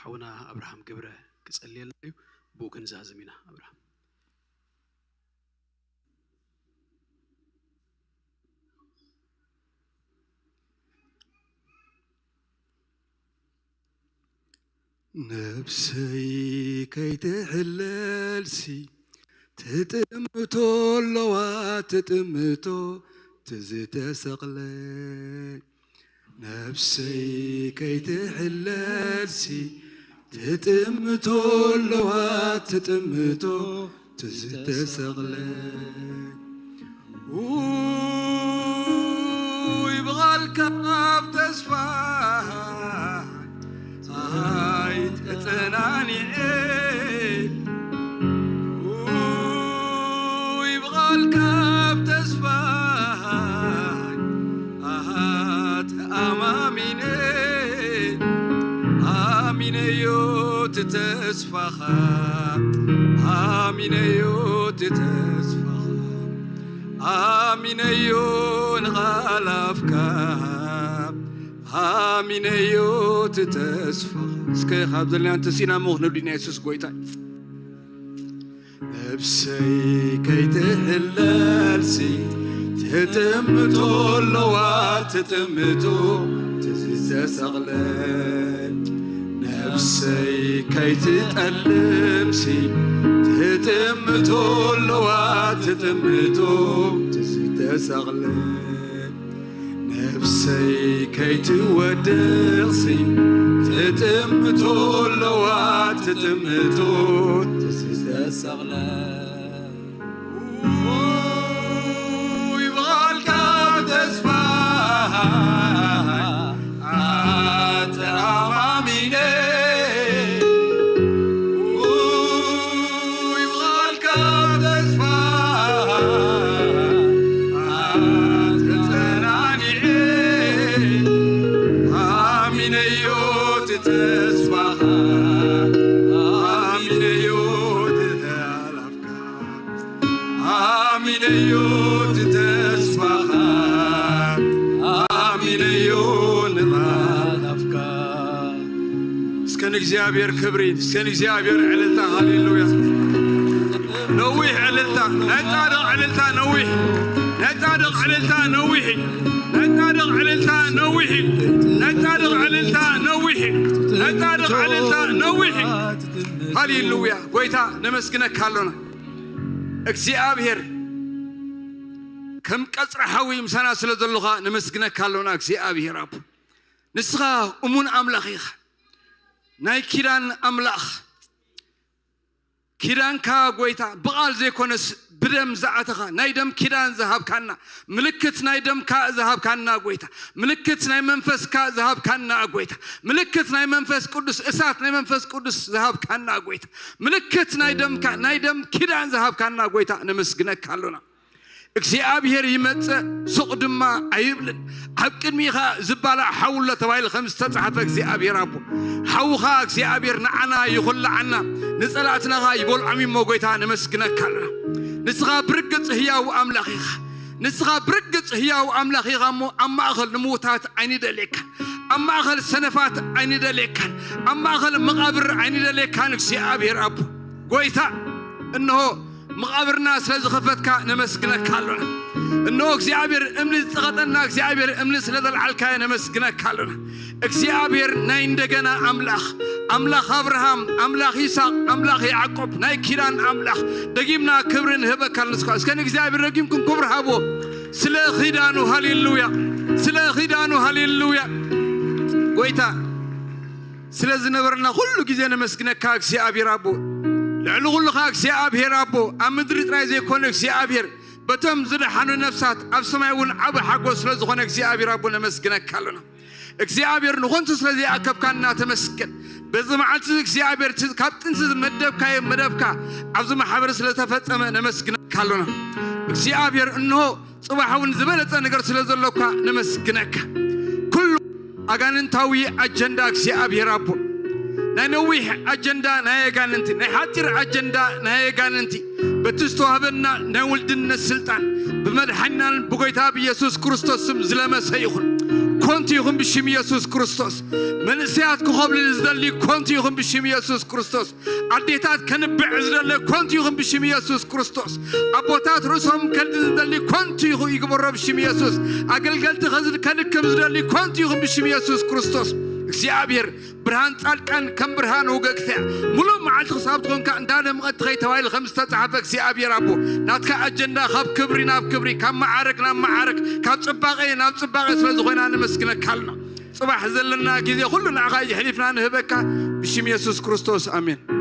ሓውና ኣብርሃም ገብረ ክጸልየልና እዩ። ብኡ ክንዛዝም ኢና ኣብርሃም። ነብሰይ ከይትሕለልሲ ትጥምቶ ኣለዋ ትጥምቶ ትዝተሰቕለ ነብሰይ ከይትሕለልሲ ትጥምቶ ኣለዋ ትጥምቶ ትዝተሰቕለ ውይ ብቓልካ ኣብ ተስፋ ፀሃይ ተፀናኒዐ ውይ ብቓልካ ኣብ ተስፋ ኣሃ ተኣማሚነ ኣሚነዮ ትተስፋኻ ኣሚነዮ ትተስፋኻ ኣሚነዮ ንቓላፍካ ኣሚነዮ ትተስፋኻ እስከ ካብ ዘለና ተሲና ሞ ክንብሊና የሱስ ጎይታ ነብሰይ ከይትሕለልሲ ትጥምቶ ኣለዋ ትጥምቶ ትዝተሰቕለ ነብሰይ ከይትጠልምሲ ትጥምቶ ኣለዋ ትጥምቶ ትዝተሰቕለ ነብሰይ ከይትወድቕሲ ትጥምቶ ኣለዋ ትጥምቶ ትዝተሰቕለ ይበልካ ተስፋ እቲ ተስፋኻ ኣሚነዮ ድሃላፍካ ኣሚነዮ እቲ ተስፋኻ ኣሚነዮ ንባላፍካ እስከ ንእግዚኣብሔር ክብሪ እስከ ንእግዚኣብሔር ዕልልታ ሃሌሉያ ነዊሕ ዕልልታ ናይ ጻድቕ ዕልልታ ነዊሕ ናይ ጻድቕ ዕልልታ ነዊሕ ናይ ጻድቕ ዕልልታ ነዊሕ ናይ ጻድቕ ዕልልታ ነዊሕ ናይ ጻድቕ ዕልልታ ነዊሕ ሃሌሉያ ጎይታ ነመስግነካ ኣሎና እግዚኣብሔር ከም ቀጽሪ ሓዊ ምሳና ስለ ዘለኻ ነመስግነካ ኣሎና እግዚኣብሔር ኣቦ ንስኻ እሙን ኣምላኽ ኢኻ ናይ ኪዳን ኣምላኽ ኪዳንካ ጎይታ ብቓል ዘይኮነስ ብደም ዝኣተኻ ናይ ደም ኪዳን ዝሃብካና ምልክት ናይ ደምካ ዝሃብካና ጎይታ ምልክት ናይ መንፈስካ ዝሃብካና ጎይታ ምልክት ናይ መንፈስ ቅዱስ እሳት ናይ መንፈስ ቅዱስ ዝሃብካና ጎይታ ምልክት ናይ ደምካ ናይ ደም ኪዳን ዝሃብካና ጎይታ ነመስግነካ ኣሎና እግዚኣብሔር ይመጽእ ሱቕ ድማ ኣይብልን ኣብ ቅድሚኻ ዝባላዕ ሓውሎ ተባሂሉ ከም ዝተጻሕፈ እግዚኣብሔር ኣቦ ሓውኻ እግዚኣብሔር ንዓና ይኹላዓና ንጸላእትና ኸኣ ይበልዖም እሞ ጎይታ ነመስግነካ ኣለና ንስኻ ብርግጽ ህያው ኣምላኽ ኢኻ ንስኻ ብርግጽ ህያው ኣምላኽ ኢኻ እሞ ኣብ ማእኸል ንምውታት ኣይንደልየካን ኣብ ማእኸል ሰነፋት ኣይንደልየካን ኣብ ማእኸል መቓብር ኣይንደልየካን እግዚኣብሔር ኣቦ ጎይታ እንሆ መቓብርና ስለ ዝኸፈትካ ነመስግነካ ኣሎና። እንሆ እግዚኣብሔር እምኒ ዝጸቐጠና እግዚኣብሔር እምኒ ስለ ዘልዓልካዮ ነመስግነካ ኣሎና። እግዚኣብሔር ናይ እንደገና ኣምላኽ፣ ኣምላኽ ኣብርሃም፣ ኣምላኽ ይስሐቅ፣ ኣምላኽ ያዕቆብ፣ ናይ ኪዳን ኣምላኽ ደጊምና ክብሪ ንህበካ ኣለና። እስከ ንእግዚኣብሔር ደጊምኩም ክብሪ ሃብዎ። ስለ ኺዳኑ ሃሌሉያ፣ ስለ ኺዳኑ ሃሌሉያ። ጎይታ ስለ ዝነበረና ኩሉ ግዜ ነመስግነካ እግዚኣብሔር ኣቦ። ልዕሊ ኩሉ ኸኣ እግዚኣብሔር ኣቦ ኣብ ምድሪ ጥራይ ዘይኮነ እግዚኣብሔር በቶም ዝደሓኑ ነፍሳት ኣብ ሰማይ እውን ዓቢ ሓጎስ ስለ ዝኾነ እግዚኣብሔር ኣቦ ነመስግነካ ኣሎና። እግዚኣብሔር ንኾንቱ ስለ ዘይኣከብካና ተመስገን። በዚ መዓልቲ እግዚኣብሔር እቲ ካብ ጥንቲ ዝመደብካዮ መደብካ ኣብዚ ማሕበር ስለ ተፈጸመ ነመስግነካ ኣሎና። እግዚኣብሔር እንሆ ጽባሕ እውን ዝበለጸ ነገር ስለ ዘሎካ ነመስግነካ። ኩሉ ኣጋንንታዊ ኣጀንዳ እግዚኣብሔር ኣቦ ናይ ነዊሕ ኣጀንዳ ናይ ኣጋንንቲ ናይ ሓጺር ኣጀንዳ ናይ ኣጋንንቲ በቲ ዝተዋህበና ናይ ውልድነት ስልጣን ብመድሓኒናን ብጎይታ ብኢየሱስ ክርስቶስ ስም ዝለመሰ ይኹን። ኮንቱ ይኹን ብሽም ኢየሱስ ክርስቶስ። መንእሰያት ክኸብልል ዝደሊ ኮንቱ ይኹን ብሽም ኢየሱስ ክርስቶስ። ኣዴታት ከንብዕ ዝደለ ኮንቱ ይኹን ብሽም ኢየሱስ ክርስቶስ። ኣቦታት ርእሶም ከድን ዝደሊ ኮንቱ ይኹ- ይግበሮ ብሽም ኢየሱስ። ኣገልገልቲ ከዝ- ከድክም ዝደሊ ኮንቱ ይኹን ብሽም ኢየሱስ ክርስቶስ። እግዚኣብሔር ብርሃን ጻድቃን ከም ብርሃን ወገግትያ ሙሉእ መዓልቲ ክሳብ ትኾንካ እንዳደምቐት ትኸይ ተባሂሉ ከም ዝተጻሕፈ እግዚኣብሔር ኣቦ ናትካ ኣጀንዳ ካብ ክብሪ ናብ ክብሪ ካብ መዓረግ ናብ መዓረግ ካብ ጽባቐ ናብ ጽባቐ ስለ ዝኾይና ነመስግነካ ኣለና። ጽባሕ ዘለና ግዜ ኩሉ ንዓኻ የሕሊፍና ንህበካ ብሽም የሱስ ክርስቶስ ኣሜን።